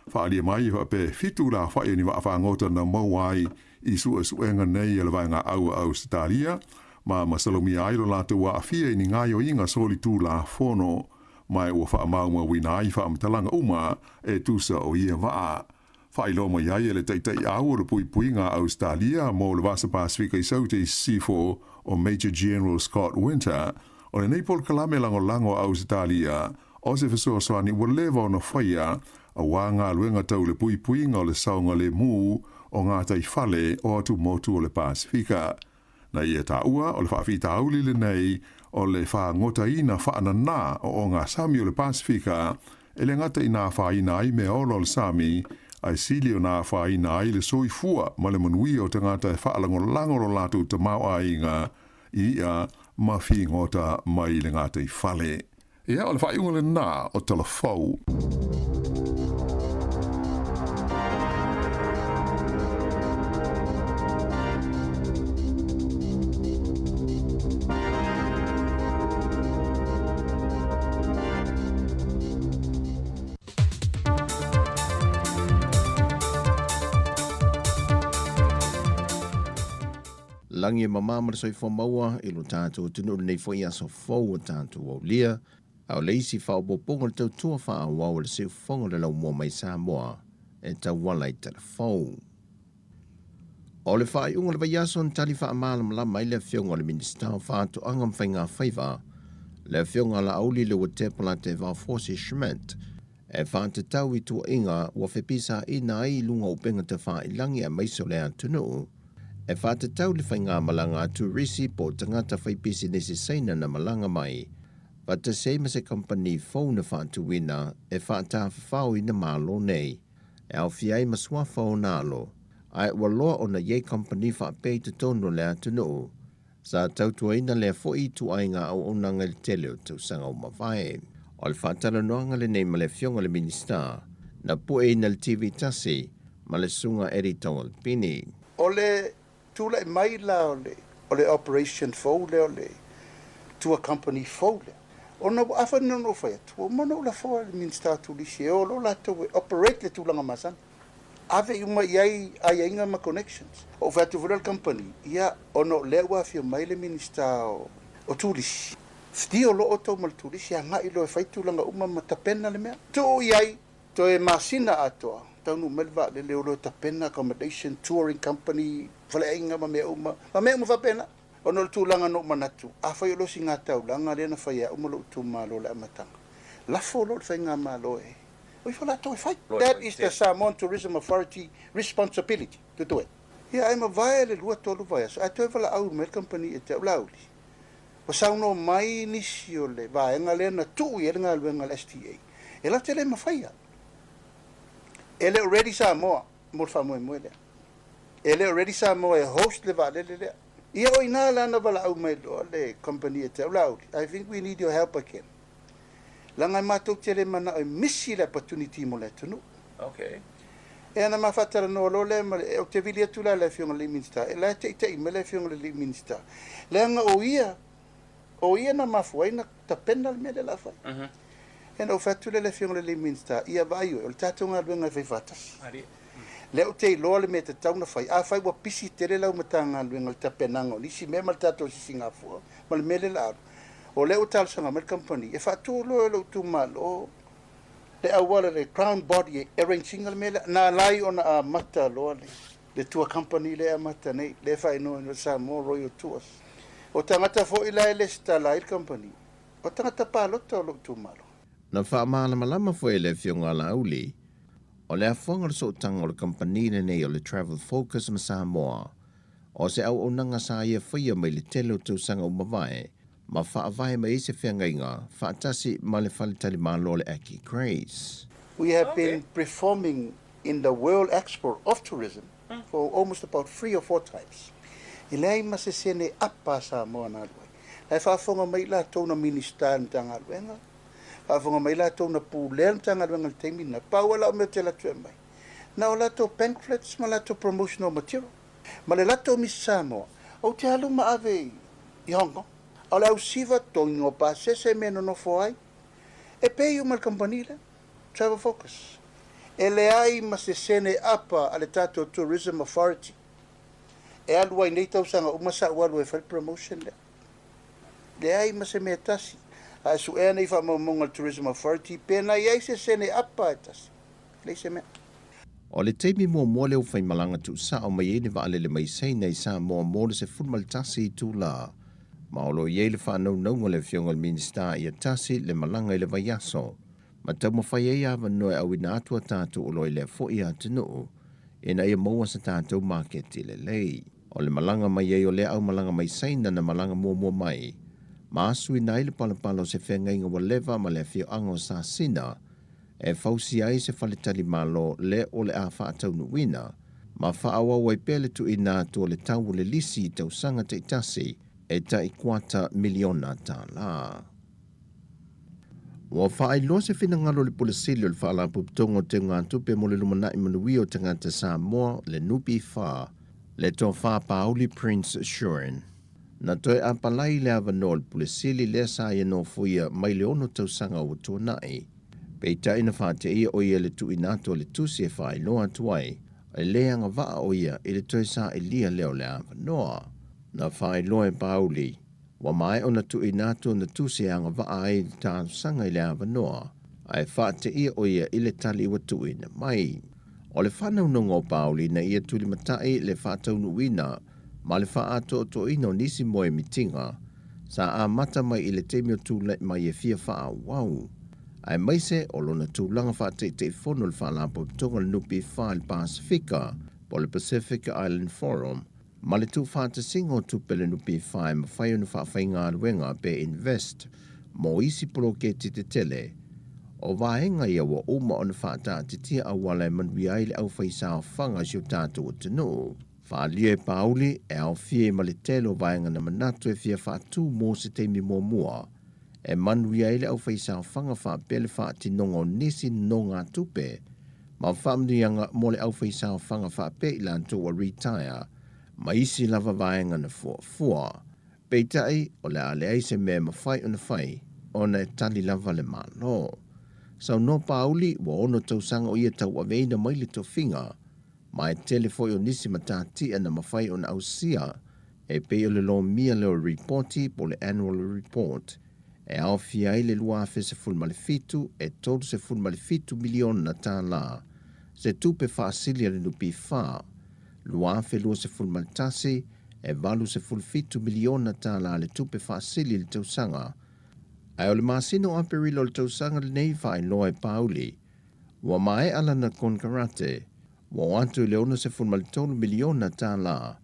Faaalia mai e faapea e fitu le aofai o ni vaa fagota na maua ai i suesuega nei a le Vaega Au a Ausetalia, ma masalomia ai lo latou aafia i ni gaoioiga solitulafono, ma e ua faamaumauina ai faamatalaga uma e tusa o ia vaa. Faailoa mai ai e le Taitaiau o le Puipuiga a Ausetalia mo le Vasa Pasefika i Saute i Sisifo o Major General Scott Winter, o lenei polokalame lagolago a Ausetalia O se fesoasoani ua leva ona faia aua galuega tau le puipuiga o le saogalemu o gataifale o atumotu o le Pasefika. Na ia taua o le faafitauli lenei o le fagotaina faananā o ogasami o le Pasefika e le gata ina afaina ai meaola o le sami, ae sili ona afaina ai le soifua ma le manuia o tagata e faalagolago lo latou tamaoaiga i i'a ma figota mai le gataifale. Ia, o le faaiuga lena o Tala Fou. Lagi e mamā ma le soifua maua i lo tatou atunuu i lenei foi aso fou o tatou aulia, a o le isi faaopoopoga o le tautua faaauau a le Siufofoga o le Laumua mai Samoa e tauala i Talafou. O le faaiuga o le vaiaso na tali faamalamalama ai le Afioga o le Minisita o Faatoaga ma Faigafaiva, le Afioga a Laauli Leuatepa Latevao Forsie Schmidt, e faatatau i tuuaiga ua fepisaina ai i luga o upega tafailagi aemaise o le atunuu. E faatatau le faigamalaga a turisi po o tagata faipisinisi Saina na malaga mai, faatasi ai ma se kamupani fou na faatuina e faatafafaoina Malo nei, e aofia ai ma suafa o ona alo, ae ua loa ona i ai kamupani faapea i totonu o le atunuu. Sa tautuaina lea foi ituaiga auaunaga i le tele o tausaga ua mavae. O le faatalanoaga lenei ma le Afioga i le Minisita, na pueina i le TV tasi ma le Susuga Eddie Taualpini. O le tulai mai la o le o le operation fou lea o le tour company fou lea, ona ua afa ni ona ou fai atu, ua uma ona ou lafoa i le Minisita o Turisi e o loa latou e operate le tulaga masani. Ave uma i ai aiaiga ma connections. Ou fai atu foi lea i le company, ia, ona o lea ua afio mai le Minisita o Turisi, fdio loa outou ma le turisi agai loa e fai tulaga uma ma tapena le mea. Tuu i ai toe masina atoa, taunuu mai le vaalele o loa e tapena accommodation, touring company, faleaiga ma mea uma, ma mea uma faapena. Ona o le tulaga na ou manatu, afai o le osigataulaga lea na fai e au ma lou itumalo i le amataga, lafo loa le faigamalo e O ifo latou e fai. That is the Samoan Tourism Authority responsibility to do it. Ia ae mavae le 2, 3 vaiaso ae toe valaau mai le kamupani ia te au, Laauli, ua saunoa mai nisi o le vaega lea na tuu i ai le galuega a le STA, e latou te le mafaia. E le o ready Samoa mo le faamoemoe lea. E le o ready Samoa e host le vaalele lea. Ia o ina la na valaau mai loa le kamupani ia te au, Laauli, I think we need your help again. Leaga e matou te le manao e misi le opportunity mo le atunuu. Okay. E ana ma faatalanoa loa lea ma le, ou te vili atu la i le Afioga i le alii Minisita, e la e taita'i mai le Afioga i le alii Minisita, leaga o ia, o ia na mafua ai na tapena le mea lea o le a fai. E na ou fai atu lea i le Afioga i le alii Minisita, ia vaai oe, o le tatou galuega e fai faatasi. Lea ou te iloa le mea e tatau ona fai, afai ua pisi tele lau Matagaluega i le tapenaga o nisi mea ma le tatou sisigafua ma le mea lea o le a alu, O lea ua talosaga mai le kamupani e faatu loa e lou itumalo le auala le ground body e arrange ina le mea lea. Na ala ai ona amata loa le le tour company lea e amata nei, lea e faaigoa ina o le Samoa Royal Tours. O tagata foi la e lesitala ai le kamupani, o tagata palota o lou itumalo. Na faamalamalama foi e le Afioga a Laauli, o le afoaga o le sootaga o le kamupani lenei o le Travel Focus ma Samoa, O se auaunaga sa ia faia mai le tele o tausaga ua mavae ma faavae mai ai se feagaiga faatasi ma le faletalimalo o le Aki Grace. We have been performing in the World Expo of Tourism for almost about three or four times. E leai ma se sene apa a Samoa na alu ai. La e faafofoga mai latou na Minista i le Matagaluega, faafofoga mai latou na pulea le Matagaluega i le taimi lena, pau lava lau mea ou te alu atu e aumai, na o latou pamphlets ma latou promotional material. Ma le latou Miss Samoa, ou te alu ma ave i Hong Kong. A o le ausiva togiga o pasese mea nonofo ai, e pay uma e le kamupani lea, Travel Focus. E leai ma se sene apa a le tatou Tourism Authority e alu ai nei tausaga uma sa ou alu ai e fai le promotion lea. Leai ma se mea e tasi. A e suea nei faamaumauga a le Tourism Authority pe na i ai se sene apa e tasi. Leai se mea. O le taimi muamua lea ua faimalaga tuusao mai ai le vaalele mai Saina i Samoa mo le 11 itula, ma o lo o i ai le faanaunauga a le Afioga i le Minisita ia tasi le malaga i le vaiaso, ma taumafai ai avanoa e auina atu a tatou oloa i lea foi atunuu ina ia maua se tatou maketi lelei. O le malaga mai ai o lea aumalaga mai Saina na malaga muamua mai, ma asuina ai le palapala o se feagaiga ua leva ma le afioaga o Sasina, e fausia ai se faletalimalo le o le a faataunuuina ma faaauau ai pea le tuuina atu o le tau o le lisi i tausaga taitasi e tai kuata miliona tala. Ua faailoa se finagalo o le Pule Sili o le Faalapotopotoga o Teugatupe mo le Lumanai Manuia o Tagata Samoa, le NPF, le Tofa Pauli Prince Shuren. Na toe apalai le avanoa o le Pule Sili lea sa ia nofoia mai le 6 tausaga ua tuanai. Peitai na faateia o ia le tuuina atu o le tusi e faailoa atu ai, e le agavaa o ia i le toe sailia lea o le avanoa. Na faailoa e Pauli, ua maea ona tuuina atu ona tusi e agavaa ai le talosaga i le avanoa, ae faateia o ia i le tali ua tuuina mai. O le faanaunauga o Pauli ina ia tulimatai le faataunuuina ma le faaatoatoaina o nisi moemitiga sa amata mai i le taimi o tulai mai e fia faaauau, aemaise o lona tulaga faataitaifono i le Faalapotopotoga o le NPF i le Pasefika po o le Pacific Island Forum. ma le tuufaatasiga o tupe a le NPF e mafai ona faafaigaluega pe invest mo isi poloketi tetele. O vaega ia ua uma ona faataatitia auala e manuia ai le aufaisaofaga a si o tatou atunuu. Faaalia e Pauli e aofia ai ma le tele o vaega na manatu e fia faatu mo se taimi muamua e manuia ai le aufaisaofaga faapea le faatinoga o nisi nonogatupe ma faamanuiaga mo le aufaisaofaga faapea i latou ua retire ma isi lava vaega na fuafua. Peitai, o le a leai se mea e mafai ona fai ona e tali lava le Malo. Saunoa Pauli, ua ono tausaga o ia tauaveina mai le tofiga, ma e tele foi o nisi matatia na mafai ona ausia e pei o le lomia lea o le ripoti po o le annual report e aofia ai le 2017 e $37 miliona tala se tupe faasili a le NPF, 2021 e $87 miliona tala le tupe faasili i le tausaga. Ae o le masina o Aperila o le tausaga lenei faailoa e Pauli ua maea lana konekarate ua oo atu i le $63 miliona tala,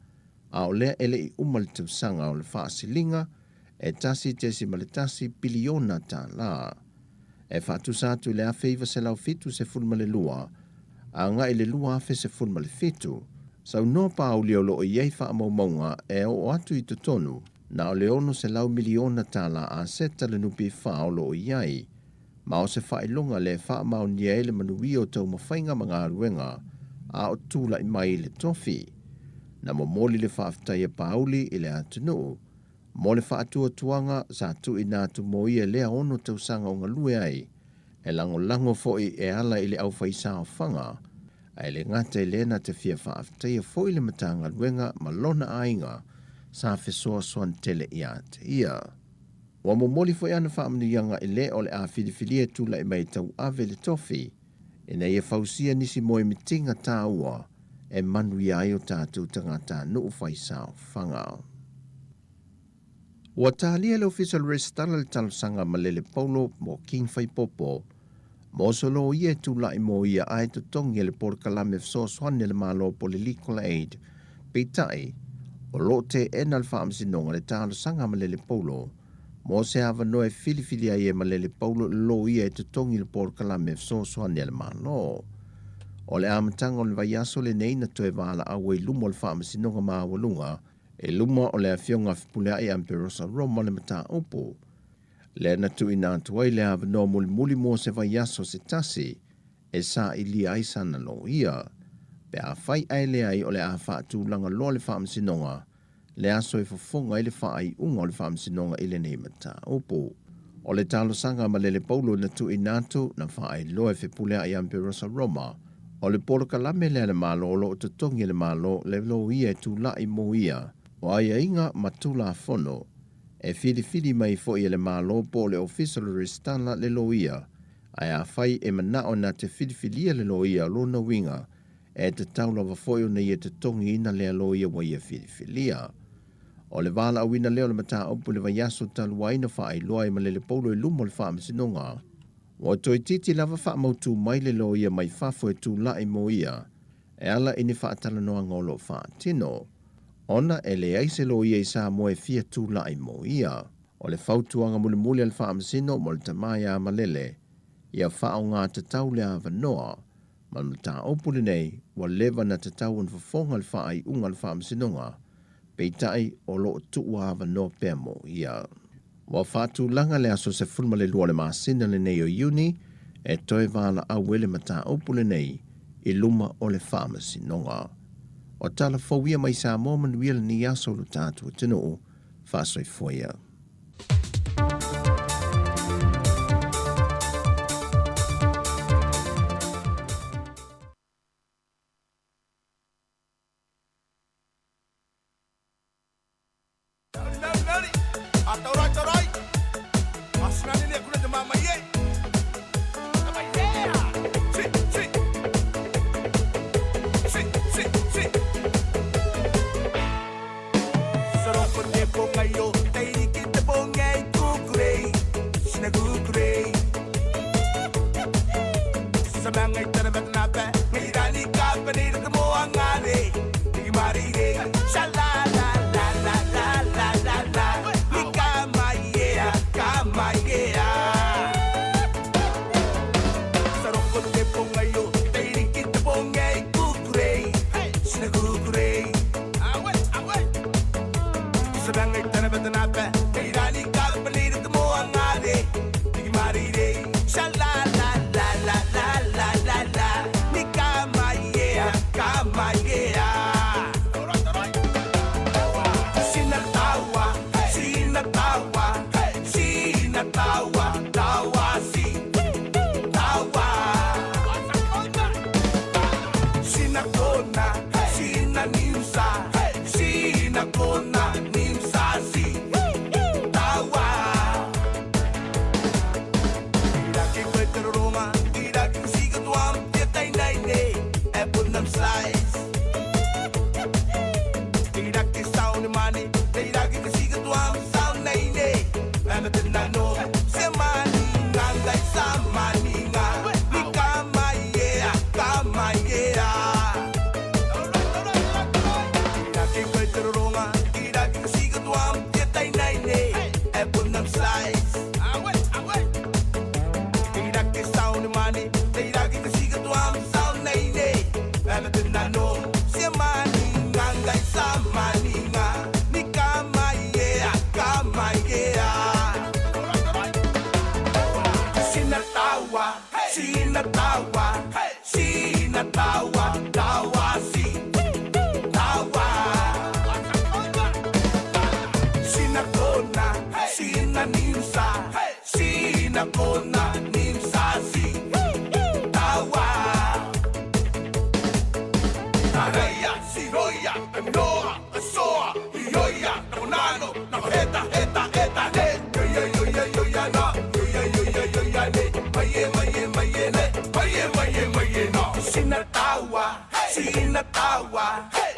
a o lea e le i uma le tausaga o le faasiliga e $1.1 piliona tala. E faatusa atu i le 1972 agai i le 2017, saunoa Pauli o lo o i ai faamaumauga e oo atu i totonu na o le $600 miliona tala aseta le NPF o lo o i ai, ma o se faailoga lea e faamaonia ai le manuia o taumafaiga ma galuega a o tulai mai i le tofi. Na momoli le faafetai a Pauli i le atunuu mo le faatuatuaga sa tuuina atu mo ia lea ono tausaga o galue ai, e lagolago foi e ala i le aufaisaofaga, ae le gata i lea na te fia faafetaia foi le Matagaluega ma lona aiga sa fesoasoani tele ia te ia. Ua momoli foi ana faamanuiaga i le o le a filifilia e tulai mai e tauave le tofi, ina ia fausia nisi moemitiga taua e manuia ai o tatou tagatanuu faisaofaga. Ua talia e le Ofisa o le Resitala le talosaga a Malele Paulo mo King Faipopo mo se loia e tulai mo ia ae totogi e le polokalame fesoasoani a le Malo po o le Legal Aid. Peitai, o lo o teena le Faamasinoga le talosaga a Malele Paulo mo se avanoa e filifili ai e Malele Paulo le loia e totogi le polokalame fesoasoani a le Malo. O le amataga o le vaiaso lenei na toe valaau ai luma o le Faamasinoga Maualuga i luma o le Afioga a Fepuleai Amperosa Roma le mataupu lea na tuuina atu ai le avanoa mulimuli mo se vaiaso se tasi e sailia ai sana loia. Pe afai ae leai o le a faatulaga loa le Faamasinoga le aso e fofoga ai le faaiuga o le Faamasinoga i lenei mataupu. O le talosaga a Malele Paulo na tuuina atu, na faailoa e Fepuleai Amperosa Roma, o le polokalame lea a le Malo o lo o totogi e le Malo le loia e tulai mo ia o aiaiga ma Tulafono e filifili mai foi e le Malo po o le Ofisa o le Resitala le loia, ae afai e manao na te filifilia le loia o lona uiga E tatau lava foi ona ia totogiina lea loia ua ia filifilia. O le valaauina lea o le mataupu i le vaiaso talu ai na faailoa ai Malele Paulo i luma o le Faamasinoga. Ua toeitiiti lava faamautu mai le loia mai fafo e tulai mo ia e ala i ni faatalanoaga o lo o faatino, ona e leai se loia i Samoa e fia tulai mo ia. O le fautuaga mulimuli a le Faamasino mo le tama ia Malele, ia faaaoga tatau le avanoa Ma le mataupu lenei, ua leva ona tatau ona fofoga le faaiuga a le Faamasinoga, peitai o lo o tuuavanoa pea mo ia. Ua faatulaga le aso 12 o le masina lenei o Iuni e toe valaau ai le mataupu lenei i luma o le Faamasinoga. O tala fou ia mai Samoa manuia lenei aso o lo tatou atunuu. Faasoifua ia. tawa, tawa si, tawa. Sina kona, sina nimsa, sina kona, nimsa si, tawa. Iraki kwetero Roma, Iraki siga tuam, tietai nai ne, apple nam slice. Iraki sound money, Iraki siga tuam, sound nai ne, amete na no, se mani nga sa mani nga, ni kama yeah, kama yeah. Iraki kwetero Roma, Iraki siga tuam, tietai nai ne, apple nam slice. Iraki sound money, Iraki siga tuam, sound nai ne, amete na no, se mani nga sa mani nga, ni kama yeah, kama yeah. Sinatawa, sinatawa, sinatawa, tawa si, tawa. Sinakona, sinanimsa, sinakona, nimsa si, tawa. Taraya, siroya, enoa, asoa, ioya, nakonano, nakoheta, heta, heta, he. Yoya, yoya, yoya, na, yoya, yoya, yoya, ne, maye, maye, maye, ne, maye, maye, maye, na. Sinatawa, sinatawa,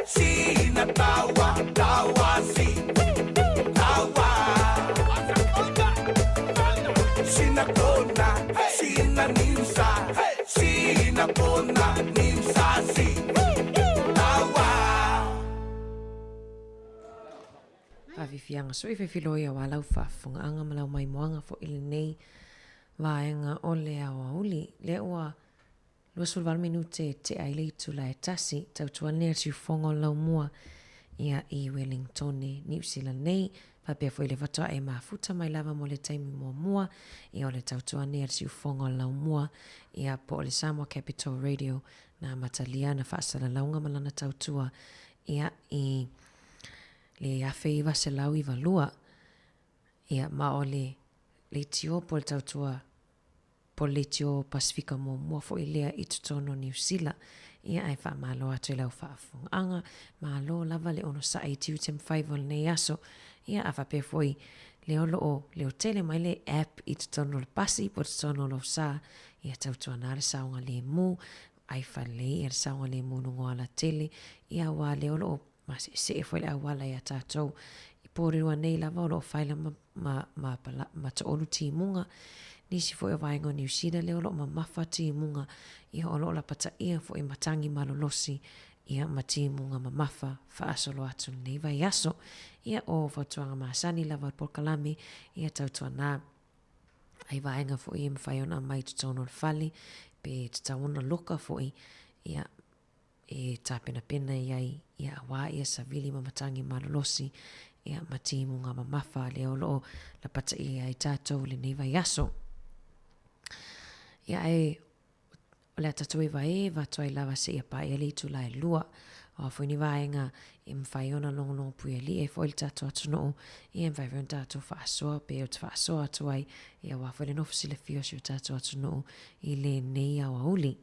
sinatawa, tawa si, tawa. Sinakona, sinanimsa, sinakona, nimsa si, tawa. Faafiafiaga sui fefiloai auā lau faafofogaaga ma lau maimoaga foʻi i lenei vaega o le aoauli. Lea ua 28 minute e tea ai le itula e tasi, tautua nei a le siufofoga o le laumua ia i Wellingtone, Niu Sila nei, faapea foi le faatoa e mafuta mai lava mo le taimi muamua ia o le tautua nei a le siufofoga o le laumua ia po o le Samoa Capital Radio na amatalia ana faasalalauga ma lana tautua ia i le 1992 ia ma o le leitio po o le tautua po o le leitio Pasifika muamua foi lea i totonu o Niu Sila. Ia ae faamalo atu i lau faafofogaaga, malo lava le onosai i tiute ma faiva o lenei aso. Ia a faapea foi lea o lo o leotele mai le app i totonu o le pasi po o totonu o lou sa, ia tautuana le saogalemu, ai falelei ia le saogalemu i luga o alatele, ia aua lea o lo o maseesee foi le auala iā tatou. I Porirua nei lava o lo o faila ma, ma, ma, pala, ma toʻolu timuga. Nisi foi o vaega o Niu Sila lea o lo o mamafa timuga, ia o lo o lapataia foi matagi malolosi, ia ma timuga mamafa faasolo atu lenei vaiaso. Ia o fautuaga masani lava o le polokalame, ia tautuana ai vaega foi e mafai ona aumai i totonu o le fale, pe tatau ona loka foi, ia e tapenapena i ai ia auā ia savili ma matagi malolosi ia ma timuga mamafa lea o lo o lapataia ai tatou i lenei vaiaso. Ia ae o le a tatou evaeva atu ai lava seia paea le itula e lua. O a foi ni vaega e mafai ona logologo puialii ai foi le tatou atunuu, ia e mafai foi ona tatou faasoa pe ou te faasoa atu ai, ia aua foi le nofo silafia o si o tatou atunuu i lenei aoauli.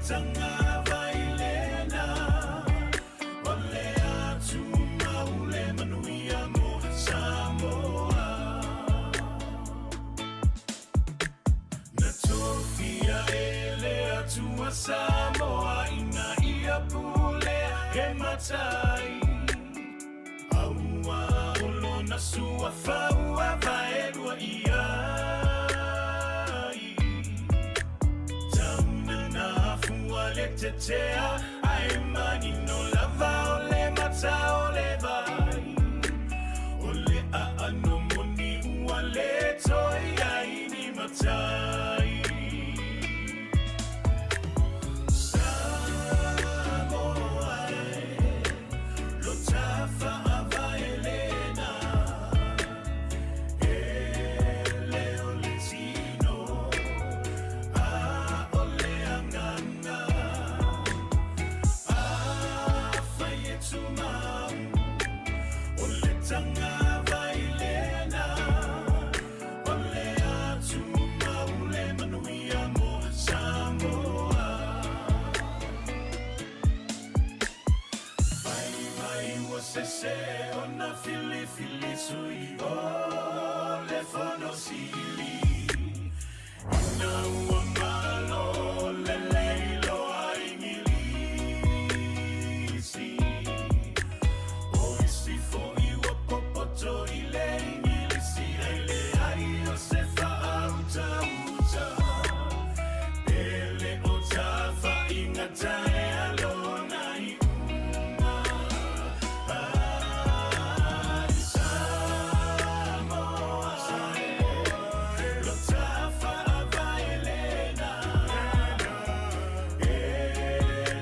tagavai lena O le atumau le manuia mo Samoa. Na tofia e le Atua Samoa ina ia pulea he matai Aua o lona suafa ua vaelua i ai Tauna na afua le tetea ae manino lava o le mata o le vai O le aano moni ua le toe i ai ni matai Samoa e, lo ta fa'avae lena E le o le tino a o le agaga Afai e tumau o le tagavai lena O le atumau le manuia mo Samoa. Fai mai ua sese ona filifili sui o le Fono Sili Ina ua malo lelei loa Igilisi O isi foi ua popoto i le Igilisi Ae leai o se faautauta Pe le o tafaiga taea lona iuga Ai Samoa e, lo ta fa'avae lena E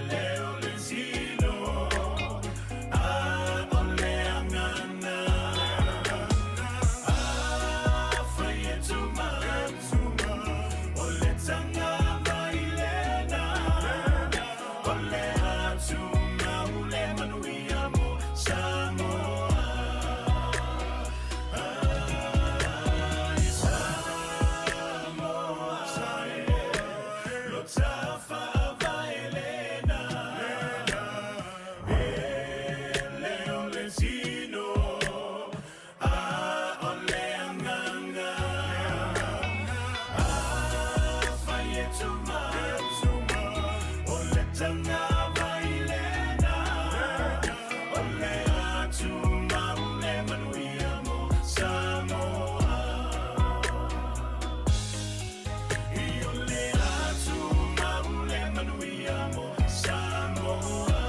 le o le tino a o le agaga Afai e tumau o le tagavai lena O le atumau le manuia mo Samoa Ai Samoa e, lo ta fa'avae lena E le o le tino a o le agaga Afai e tumau o le tagavai lena O le atumau le manuia mo Samoa I o le atumau le manuia mo Samoa.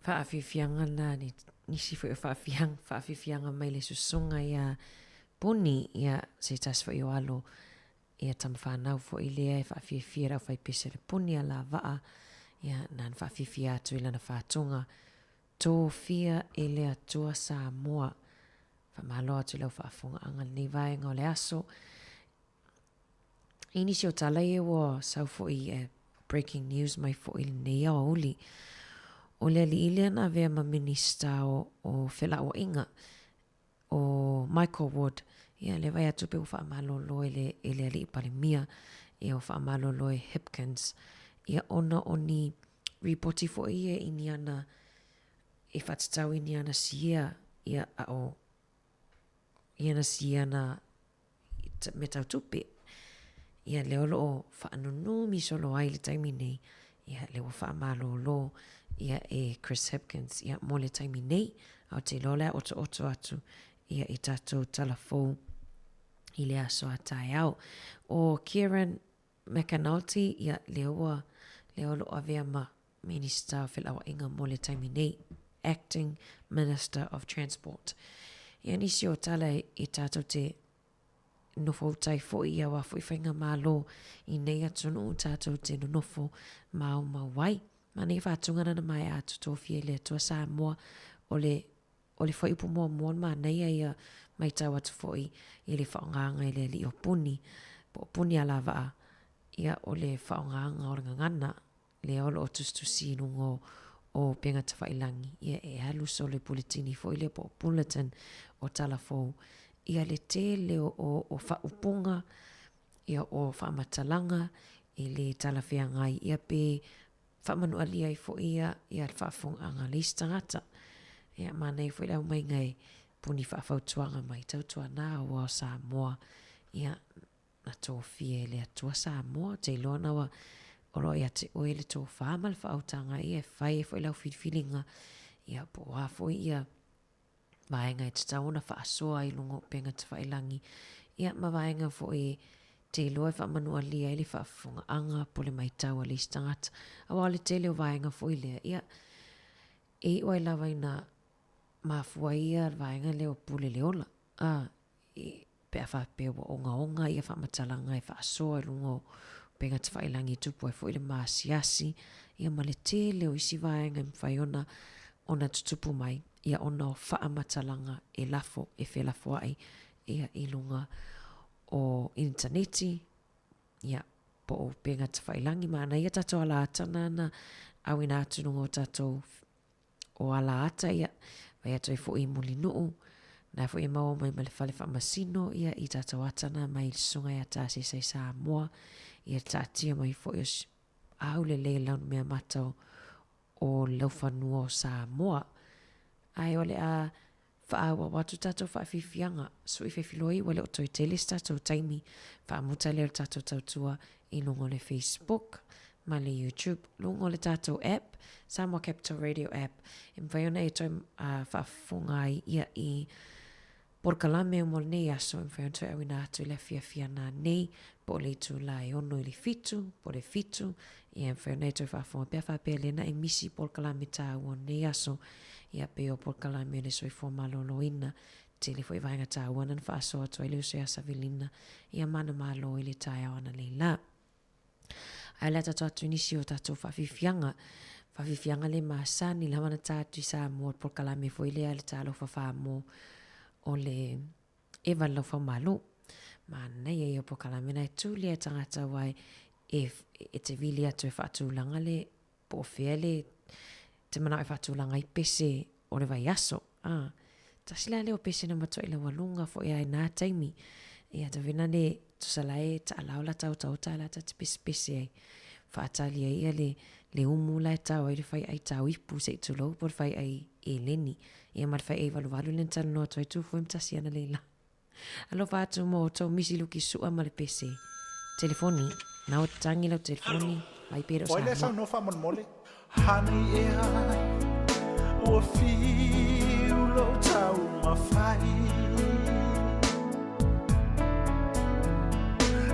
Faafiafiaga na nisi foi o faafiaga, faafiafiaga mai le susuga ia Puni, ia se tasi foi o alo ia tama fanau foi lea e faafiafia i le aufaipese a le Puni a Lavaa, ia nana faafiafia atu i lana fatuga tofia e le Atua Samoa. Faamalo atu i lau faafofogaaga i lenei vaega o le aso. I nisi o tala ia ua sau foi e breaking news mai foi i lenei aoauli, o le alii lea na avea ma Minista o, o Felauaiga, o Michael Wood, ia lea vaai atu pe ua faamalolo e le, e le alii Palemia, ia ua faamalolo e Hipkins, ia ona o ni ripoti foi ia i ni ana, e faatatau i ni ana siea, ia a o i ana siea na mea tau tupe. Ia lea o lo o faanunumi solo ai le taimi nei, ia lea ua faamalolo ia e Chris Hipkins ia mo le taimi nei, a ou te iloa o le a otooto atu ia i tatou tala fou i le aso a taeao. O Kieran McAnulty, ia lea ua, lea o lo o avea ma Minista o Felauaiga mo le taimi nei, Acting Minister of Transport. Ia nisi o tala e tātou te nofo utai foi i aua foi faigamalo i nei atunuu tātou te nonofo maumau ai. Ma nei whātunga nana mai a totofia i le Atua Samoa o le o le fuaiupu muamua na manaia ia matau atu foi i le faaaogaga i le alii o Puni, po o Puni Alavaa, ia o le faaaogaga o le gagana lea o lo o tusitusi i luga o, o upega tafailangi, ia e alu solo i puletini foi lea po o bulletin o Tala Fou. Ia le tele o, o, o faaupuga. ia o faamatalaga e lē talafeagai ia pe faamanualia ai foi ia ia le faafofogaaga a le isi tagata. Ia manaia foi le aumaiga e puni faafautuaga mai tautuana aua o Samoa ia na tofia e le Atua Samoa. Ou te iloa na ua o lo o ia te oe le tofa ma le faautaga ia e fai ai foi lau filifiliga ia po o a foi ia vaega e tatau ona faasoa i luga o upega tafailagi, ia ma vaega foi e te iloa e faamanualia ai le faafofogaaga po o le matau a le isi tagata. Aua o le tele o vaega foi lea, ia, e iu ai lava ina mafua ai ia le vaega lea o pule le ola, a, pe a faapea ua ogaoga ia faamatalaga e faasoa i luga o upega tafailagi e tupu ai foi le maasiasi ia ma le tele o isi vaega e mafai ona ona tutupu mai ia ona o faamatalaga e lafo e felafoai ia i luga o initaneti ia po o upega tafailagi. Manaia tatou ala ata na auina atu i luga o tatou o ala ata ia, vai atu ai foi i Mulinuu, na foi e maua mai ma le fale faamasino ia i tatou ata na mai le susuga ia Tasesa i Samoa, ia taatia mai foi o au lelei launumea mata o, o laufanua o Samoa. Ae o le a Faaauau atu tatou faafiafiaga, sui fefiloi ua le o toe tele se tatou taimi, faamuta lea o le tatou tautua i luga o le Facebook ma le YouTube, luga o le tatou app, Samoa Capital Radio app, e mafai ona e toe faafofoga ai ia i polokalame mo lenei aso, e mafai ona toe auina atu i le afiafi ana nei, po o le itula e 6 i le 7, po o le 7, ia e mafai ona e toe faafofoga pe a faapea lea na e misi polokalame taua o lenei aso, Ia pei o polokalame o le soifua maloloina, tele foi vaega taua na na faasoa atu ai le uso ia Savilina ia manamalo i le taeao ananei la. Ae o le a tatou atu i nisi o tatou faafiafiaga, faafiafiaga le masani lava na ta atu i Samoa, le polokalame foi lea le Talofa Famo o le Eva Laufaumalo. Manaia ia o polokalame na e tū lea tagata aua e, e te vili atu e faatulaga le po o fea le te manao e faatulaga ai pese o le vaiaso. A, tasi la lea o pese na matuai laualuga foi a i nā taimi. Ia, tavena le tusa la e taalao la taotaota la ta te pesepese ai. Faatali ai ia le, le umu la e tao ai le faiai tao ipu se i tulou po o le faiai eleni. Ia ma le faiai valuvalu lea na talanoa atu ai Tufue ma tasi ana leila. Alofa atu mo outou misi luki sua ma le pese. Telefoni. Na o tangi lau telefoni. Mai pere o Oi lea Samoa. saunoa faamolemole. Honey ea ua fiu lou taumafai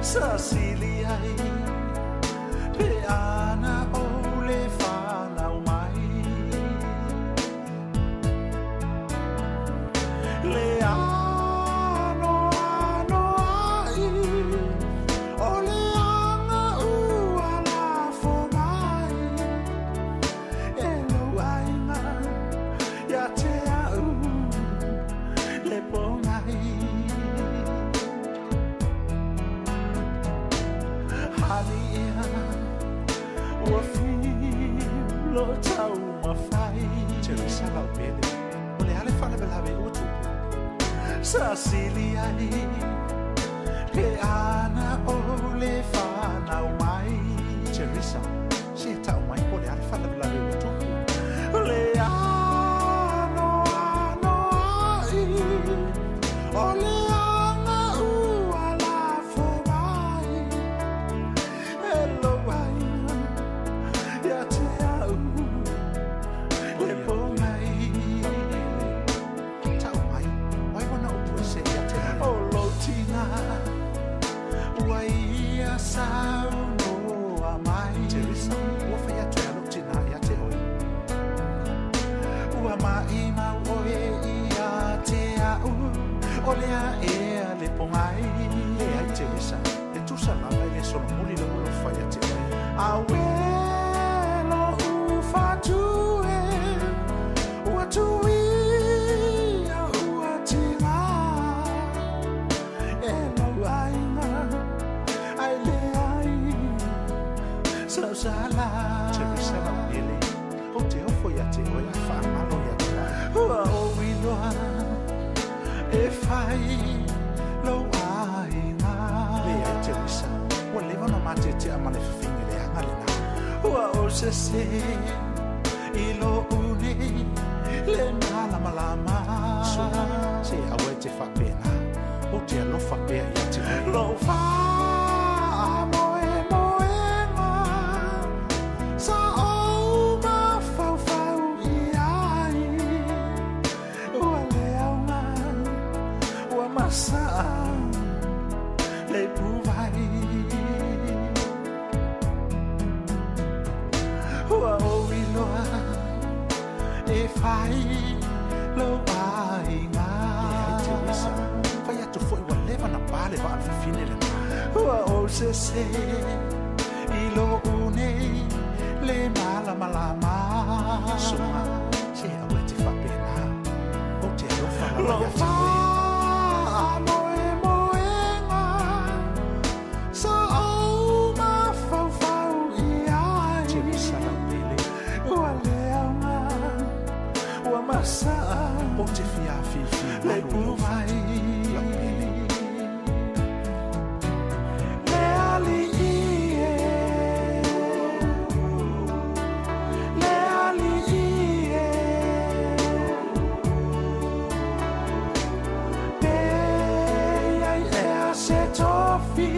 Sa sili ai pe ana ou le fanau mai Le anoanoai o le aga ua lafo mai e lou aiga ia te a'u le pogai. Honey ea ua fiu lou taumafai. Teresa Laumele, o le a le faalavelave ua tupu? Sa sili ai pe ana ou le fanau mai. Teresa, se tau mai po o le a le faalavelave ua tupu? Le anoanoai o le aga ua lafo mai e lou aiga ia te a'u le pogai. Tau mai, wai wana upu ese ia te a'u. O lou tina ua ia saunoa mai. Teresa, ua fai atu e a lou tina ia te oe. Ua maʻimau oe ia te a'u, o le a ea le pogai. Leai Teresa, e tusa lava e le solomuli lou alofa ia te oe. Auē lo'u fatu e, ua tuia ua tiga e lou aiga ae leai sau sala. Teresa Laumele, ou te ofo ia te oe ae faagalo ia te a'u. Ua ou iloa e fai lou aiga. Leai Teresa, gateatea ma le fafine leaga lenā. Ua ou sese i loʻu nei le malamalama. Suaga, se aua e te faapena, ou te alofa pea ia te oe. Lou faamoemoega sa ou mafaufau i ai, ua le aoga ua masaa le ipuvai. Ua ou iloa e fai lou aiga. Leai Teresa, fai atu foi ua leva ona pa le vaa o le fafine lenā. Ua ou sese i loʻu nei le malamalama. Suaga, se aua e te faapena, ou te alofa lava Lou ia te oe. faamoemoega sa ou mafaufau i ai. Teresa lau pele. Ua le aoga ua masaa Ou te fia afifi le malu i lou ipuvai. fatu, lau pele. Le alii e, le alii e, pe ai ea se tofi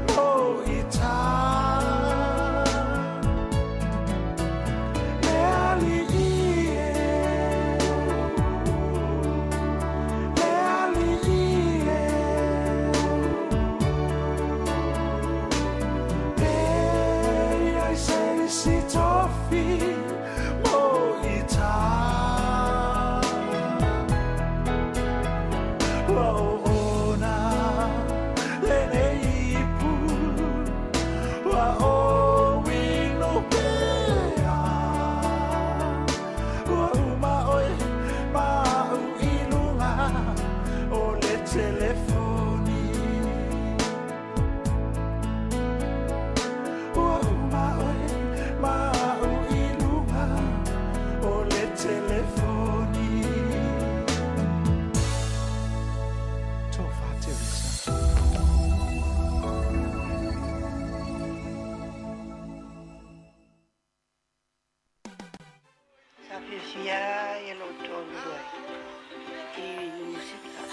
mo i tā. Le alii e, le alii e, pe ai se isi tofi mo i tā. Ua oona lenei ipu, ua ou inu pea. Ua uma oe ma au i luga o le telefoni. Ua uma oe ma au i luga o le telefoni. Tofa Teresa. Sa fiafia ia lou toalua i Niu Sila.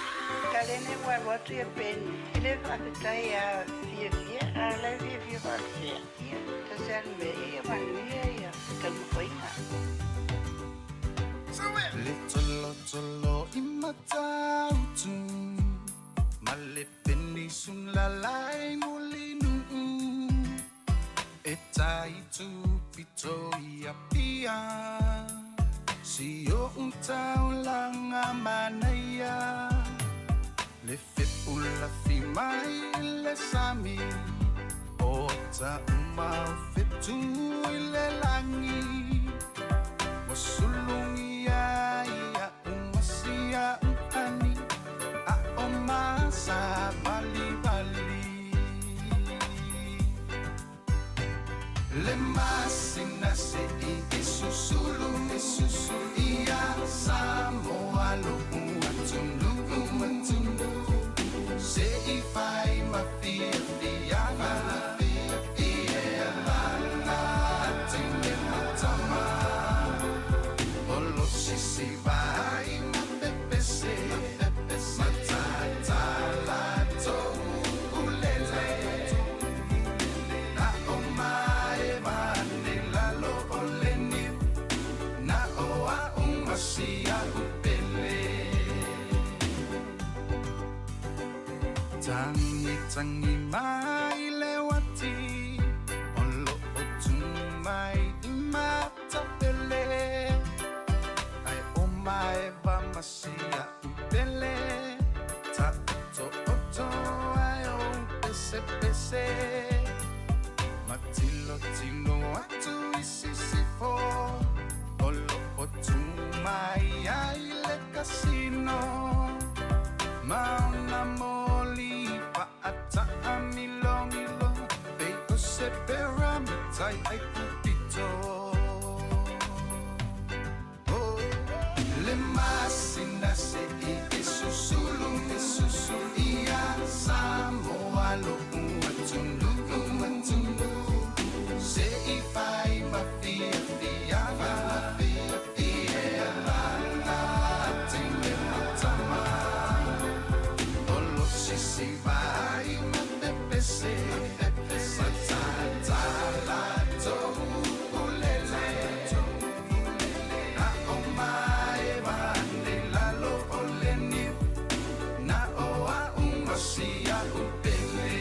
Taleni ua alu atu ia Peni, e le faafetai ia fiafia, a o la e fiafia faapea, ia, tasi lava le mea, ia manuia ia taumafaiga. Le tsolotsolо i Matautu ma le penisula lai Mulinuu e tai tupito i Apia si oʻu taulaga manaia le fepulafi mai i le sami o ata uma o fetu i le lagi ua sulugia ia umasia uhani a o masavalivali le masina seʻi e susulu e susulu ia Samoa loʻu atunuu atunuu seʻi fai ma fiafiaga ia teine ma tama o lo sisi vai ma pepese matatala toulele na o maevane lalo o le niu na o a'u masia upele tangi tangi mai le uati o loʻo tu mai i matapele ae o maeva masia upele taʻotoʻoto ai o pesepese matilotilo atu i sisifo o loʻo tu mai ai le kasino ma ona moli faataʻamilogilo pei o se pera matai ai pupito. Oh, le masina seʻi e susulu e susulu ia Samoa loʻu atunuu. si a'u pele.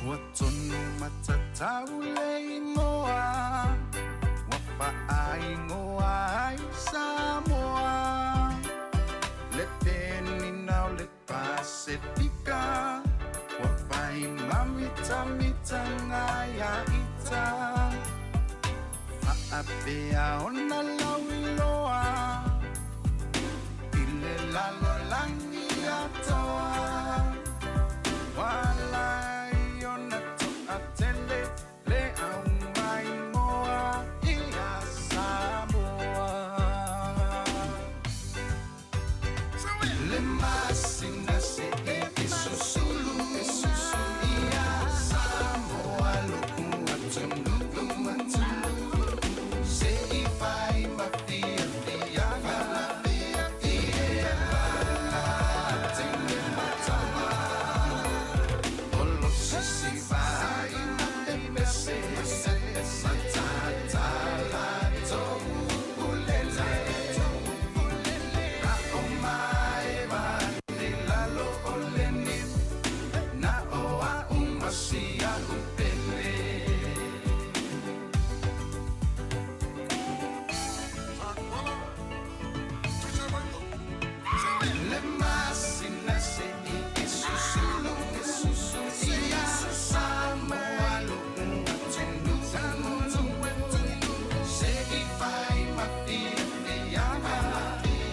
Ua tonu matatau le igoa, ua faaigoa ai Samoa. Le penina o le Pasefika, ua fai mamitamitaga ia ita. Faapea ona lauiloa i le lalolagi atoa. Ua ala ai ona toatele le aumaimoa ia Samoa. Le masina se'i e susulu ia Samoa lo'u atunuu, se'i fai ma fiafiaga ia teine ma tama. O lo sisi vai ma pepese matata latou ulele a'o maeva i lalo o le niu na o a'u ma si a'u pele. Le masina se'i e susulu ia Samoa lo'u atunuu, se'i fai ma fiafiaga ia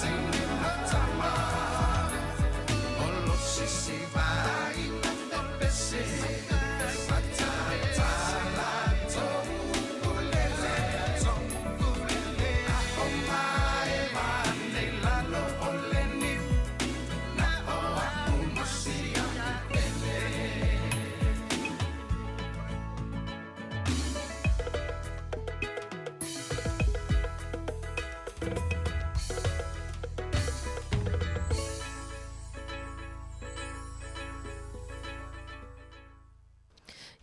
teine ma tama. O lo sisi vai ma pepese matata latou ulele a'o maeva nei lalo o le niu na o a'u ma si a'u pele.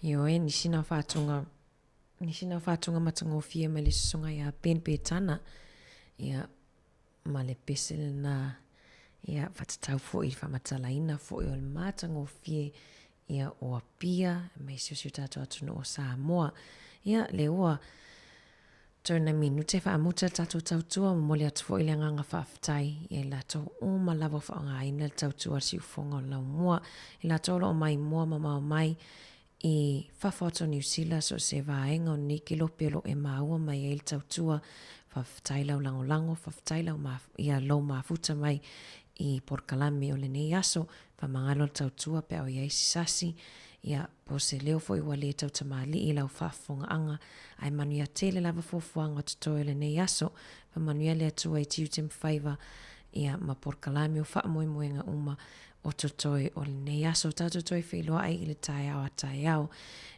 Ioe, nisi na faatoga, nisi na faatoga matagofie mai le sosoga ia Ben Petana, ia, ma le pese lena, ia, faatatau foi i le faamatalaina foi o le matagofie, ia, o Apia, aemaise o si o tatou atunuu o Samoa. Ia, lea ua toe nai minute faamuta le tatou tautua, momoli atu foi le agaga faafetai ia i latou uma lava ua faaaogaina le tautua a le siufofoga o le laumua, i latou o lo o maimoa mamao mai i fafo atu o Niu Sila, so o se vaega o lenei kelope o lo o e maua mai ai le tautua. Faafetai lau lagolago, faafetai lau ia lou mafuta mai i polokalame o lenei aso. Faamagalo le tautua pe a o i ai se sasi, ia, po o se leo foi ua le tautamalii i lau faafofogaaga, ae manuia tele lava fuafuaga o totoe o lenei aso. Faamanuia le Atua i tiute ma faiva, ia, ma polokalame o faamoemoega uma o totoe o lenei aso. Tatou toe feiloai i le taeao a taeao,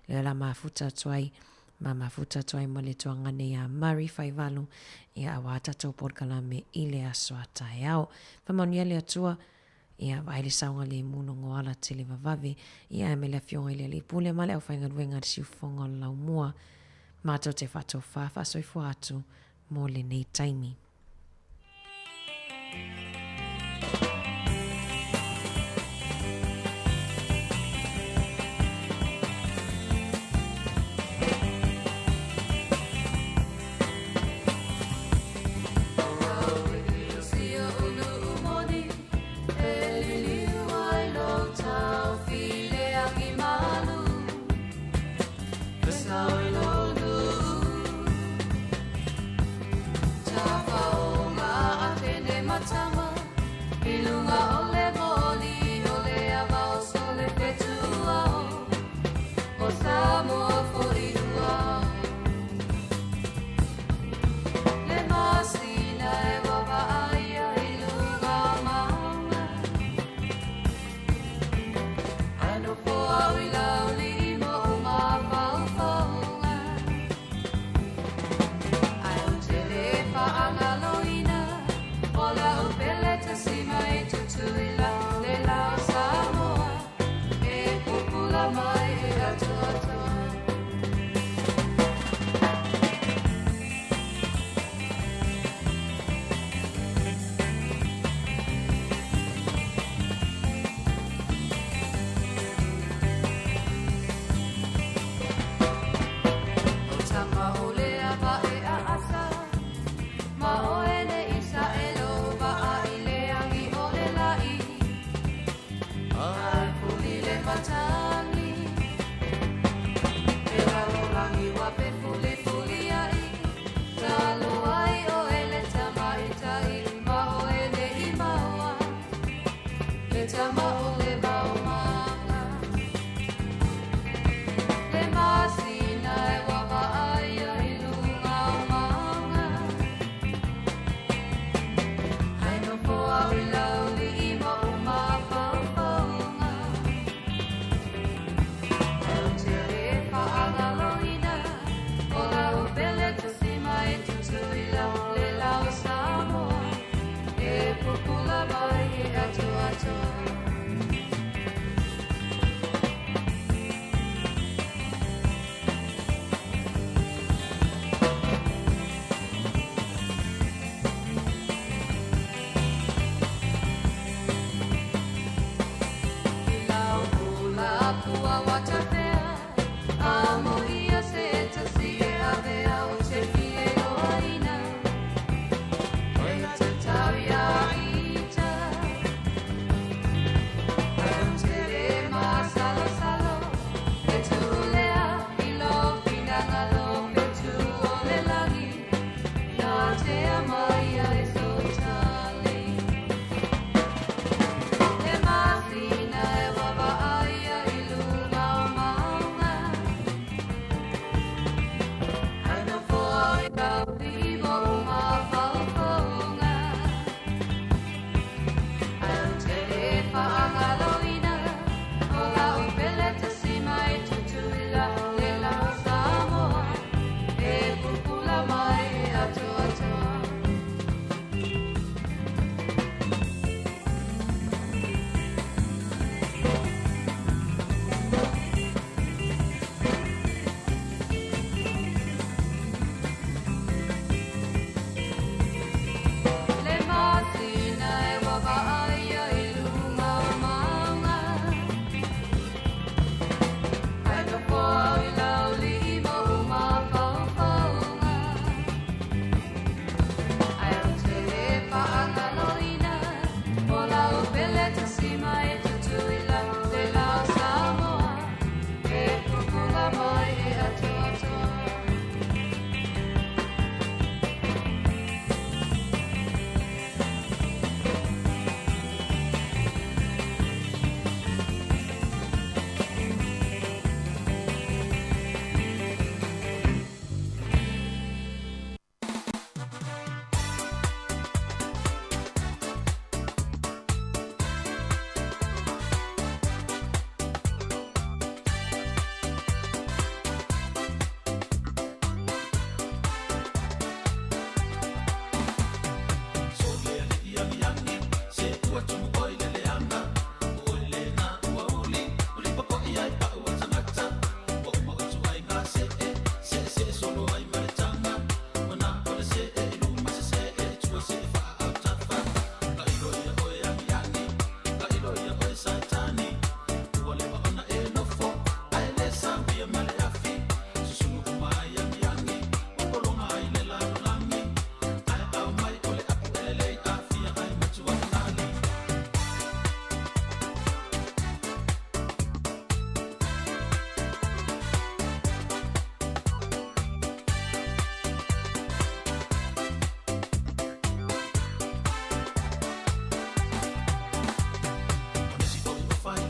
lea o le a mafuta atu ai, ma mafuta atu ai ma le tuagane iā Murray Faivalu, ia, auā tatou polokalame i le aso a taeao. Faamanuia le Atua. Ia, vaai le saogalemu logoala tele vavave, ia ae mai le Afioga i le Alii Pule ma le aufaigaluega a le Siufofoga o le Laumua, matou te faatofā faasoifua atu mo lenei taimi. Ae fuli le matagi E lalolagi ua fefulifulia'i Talu ai oe le tamaitai ma oe nei maua Le tama o le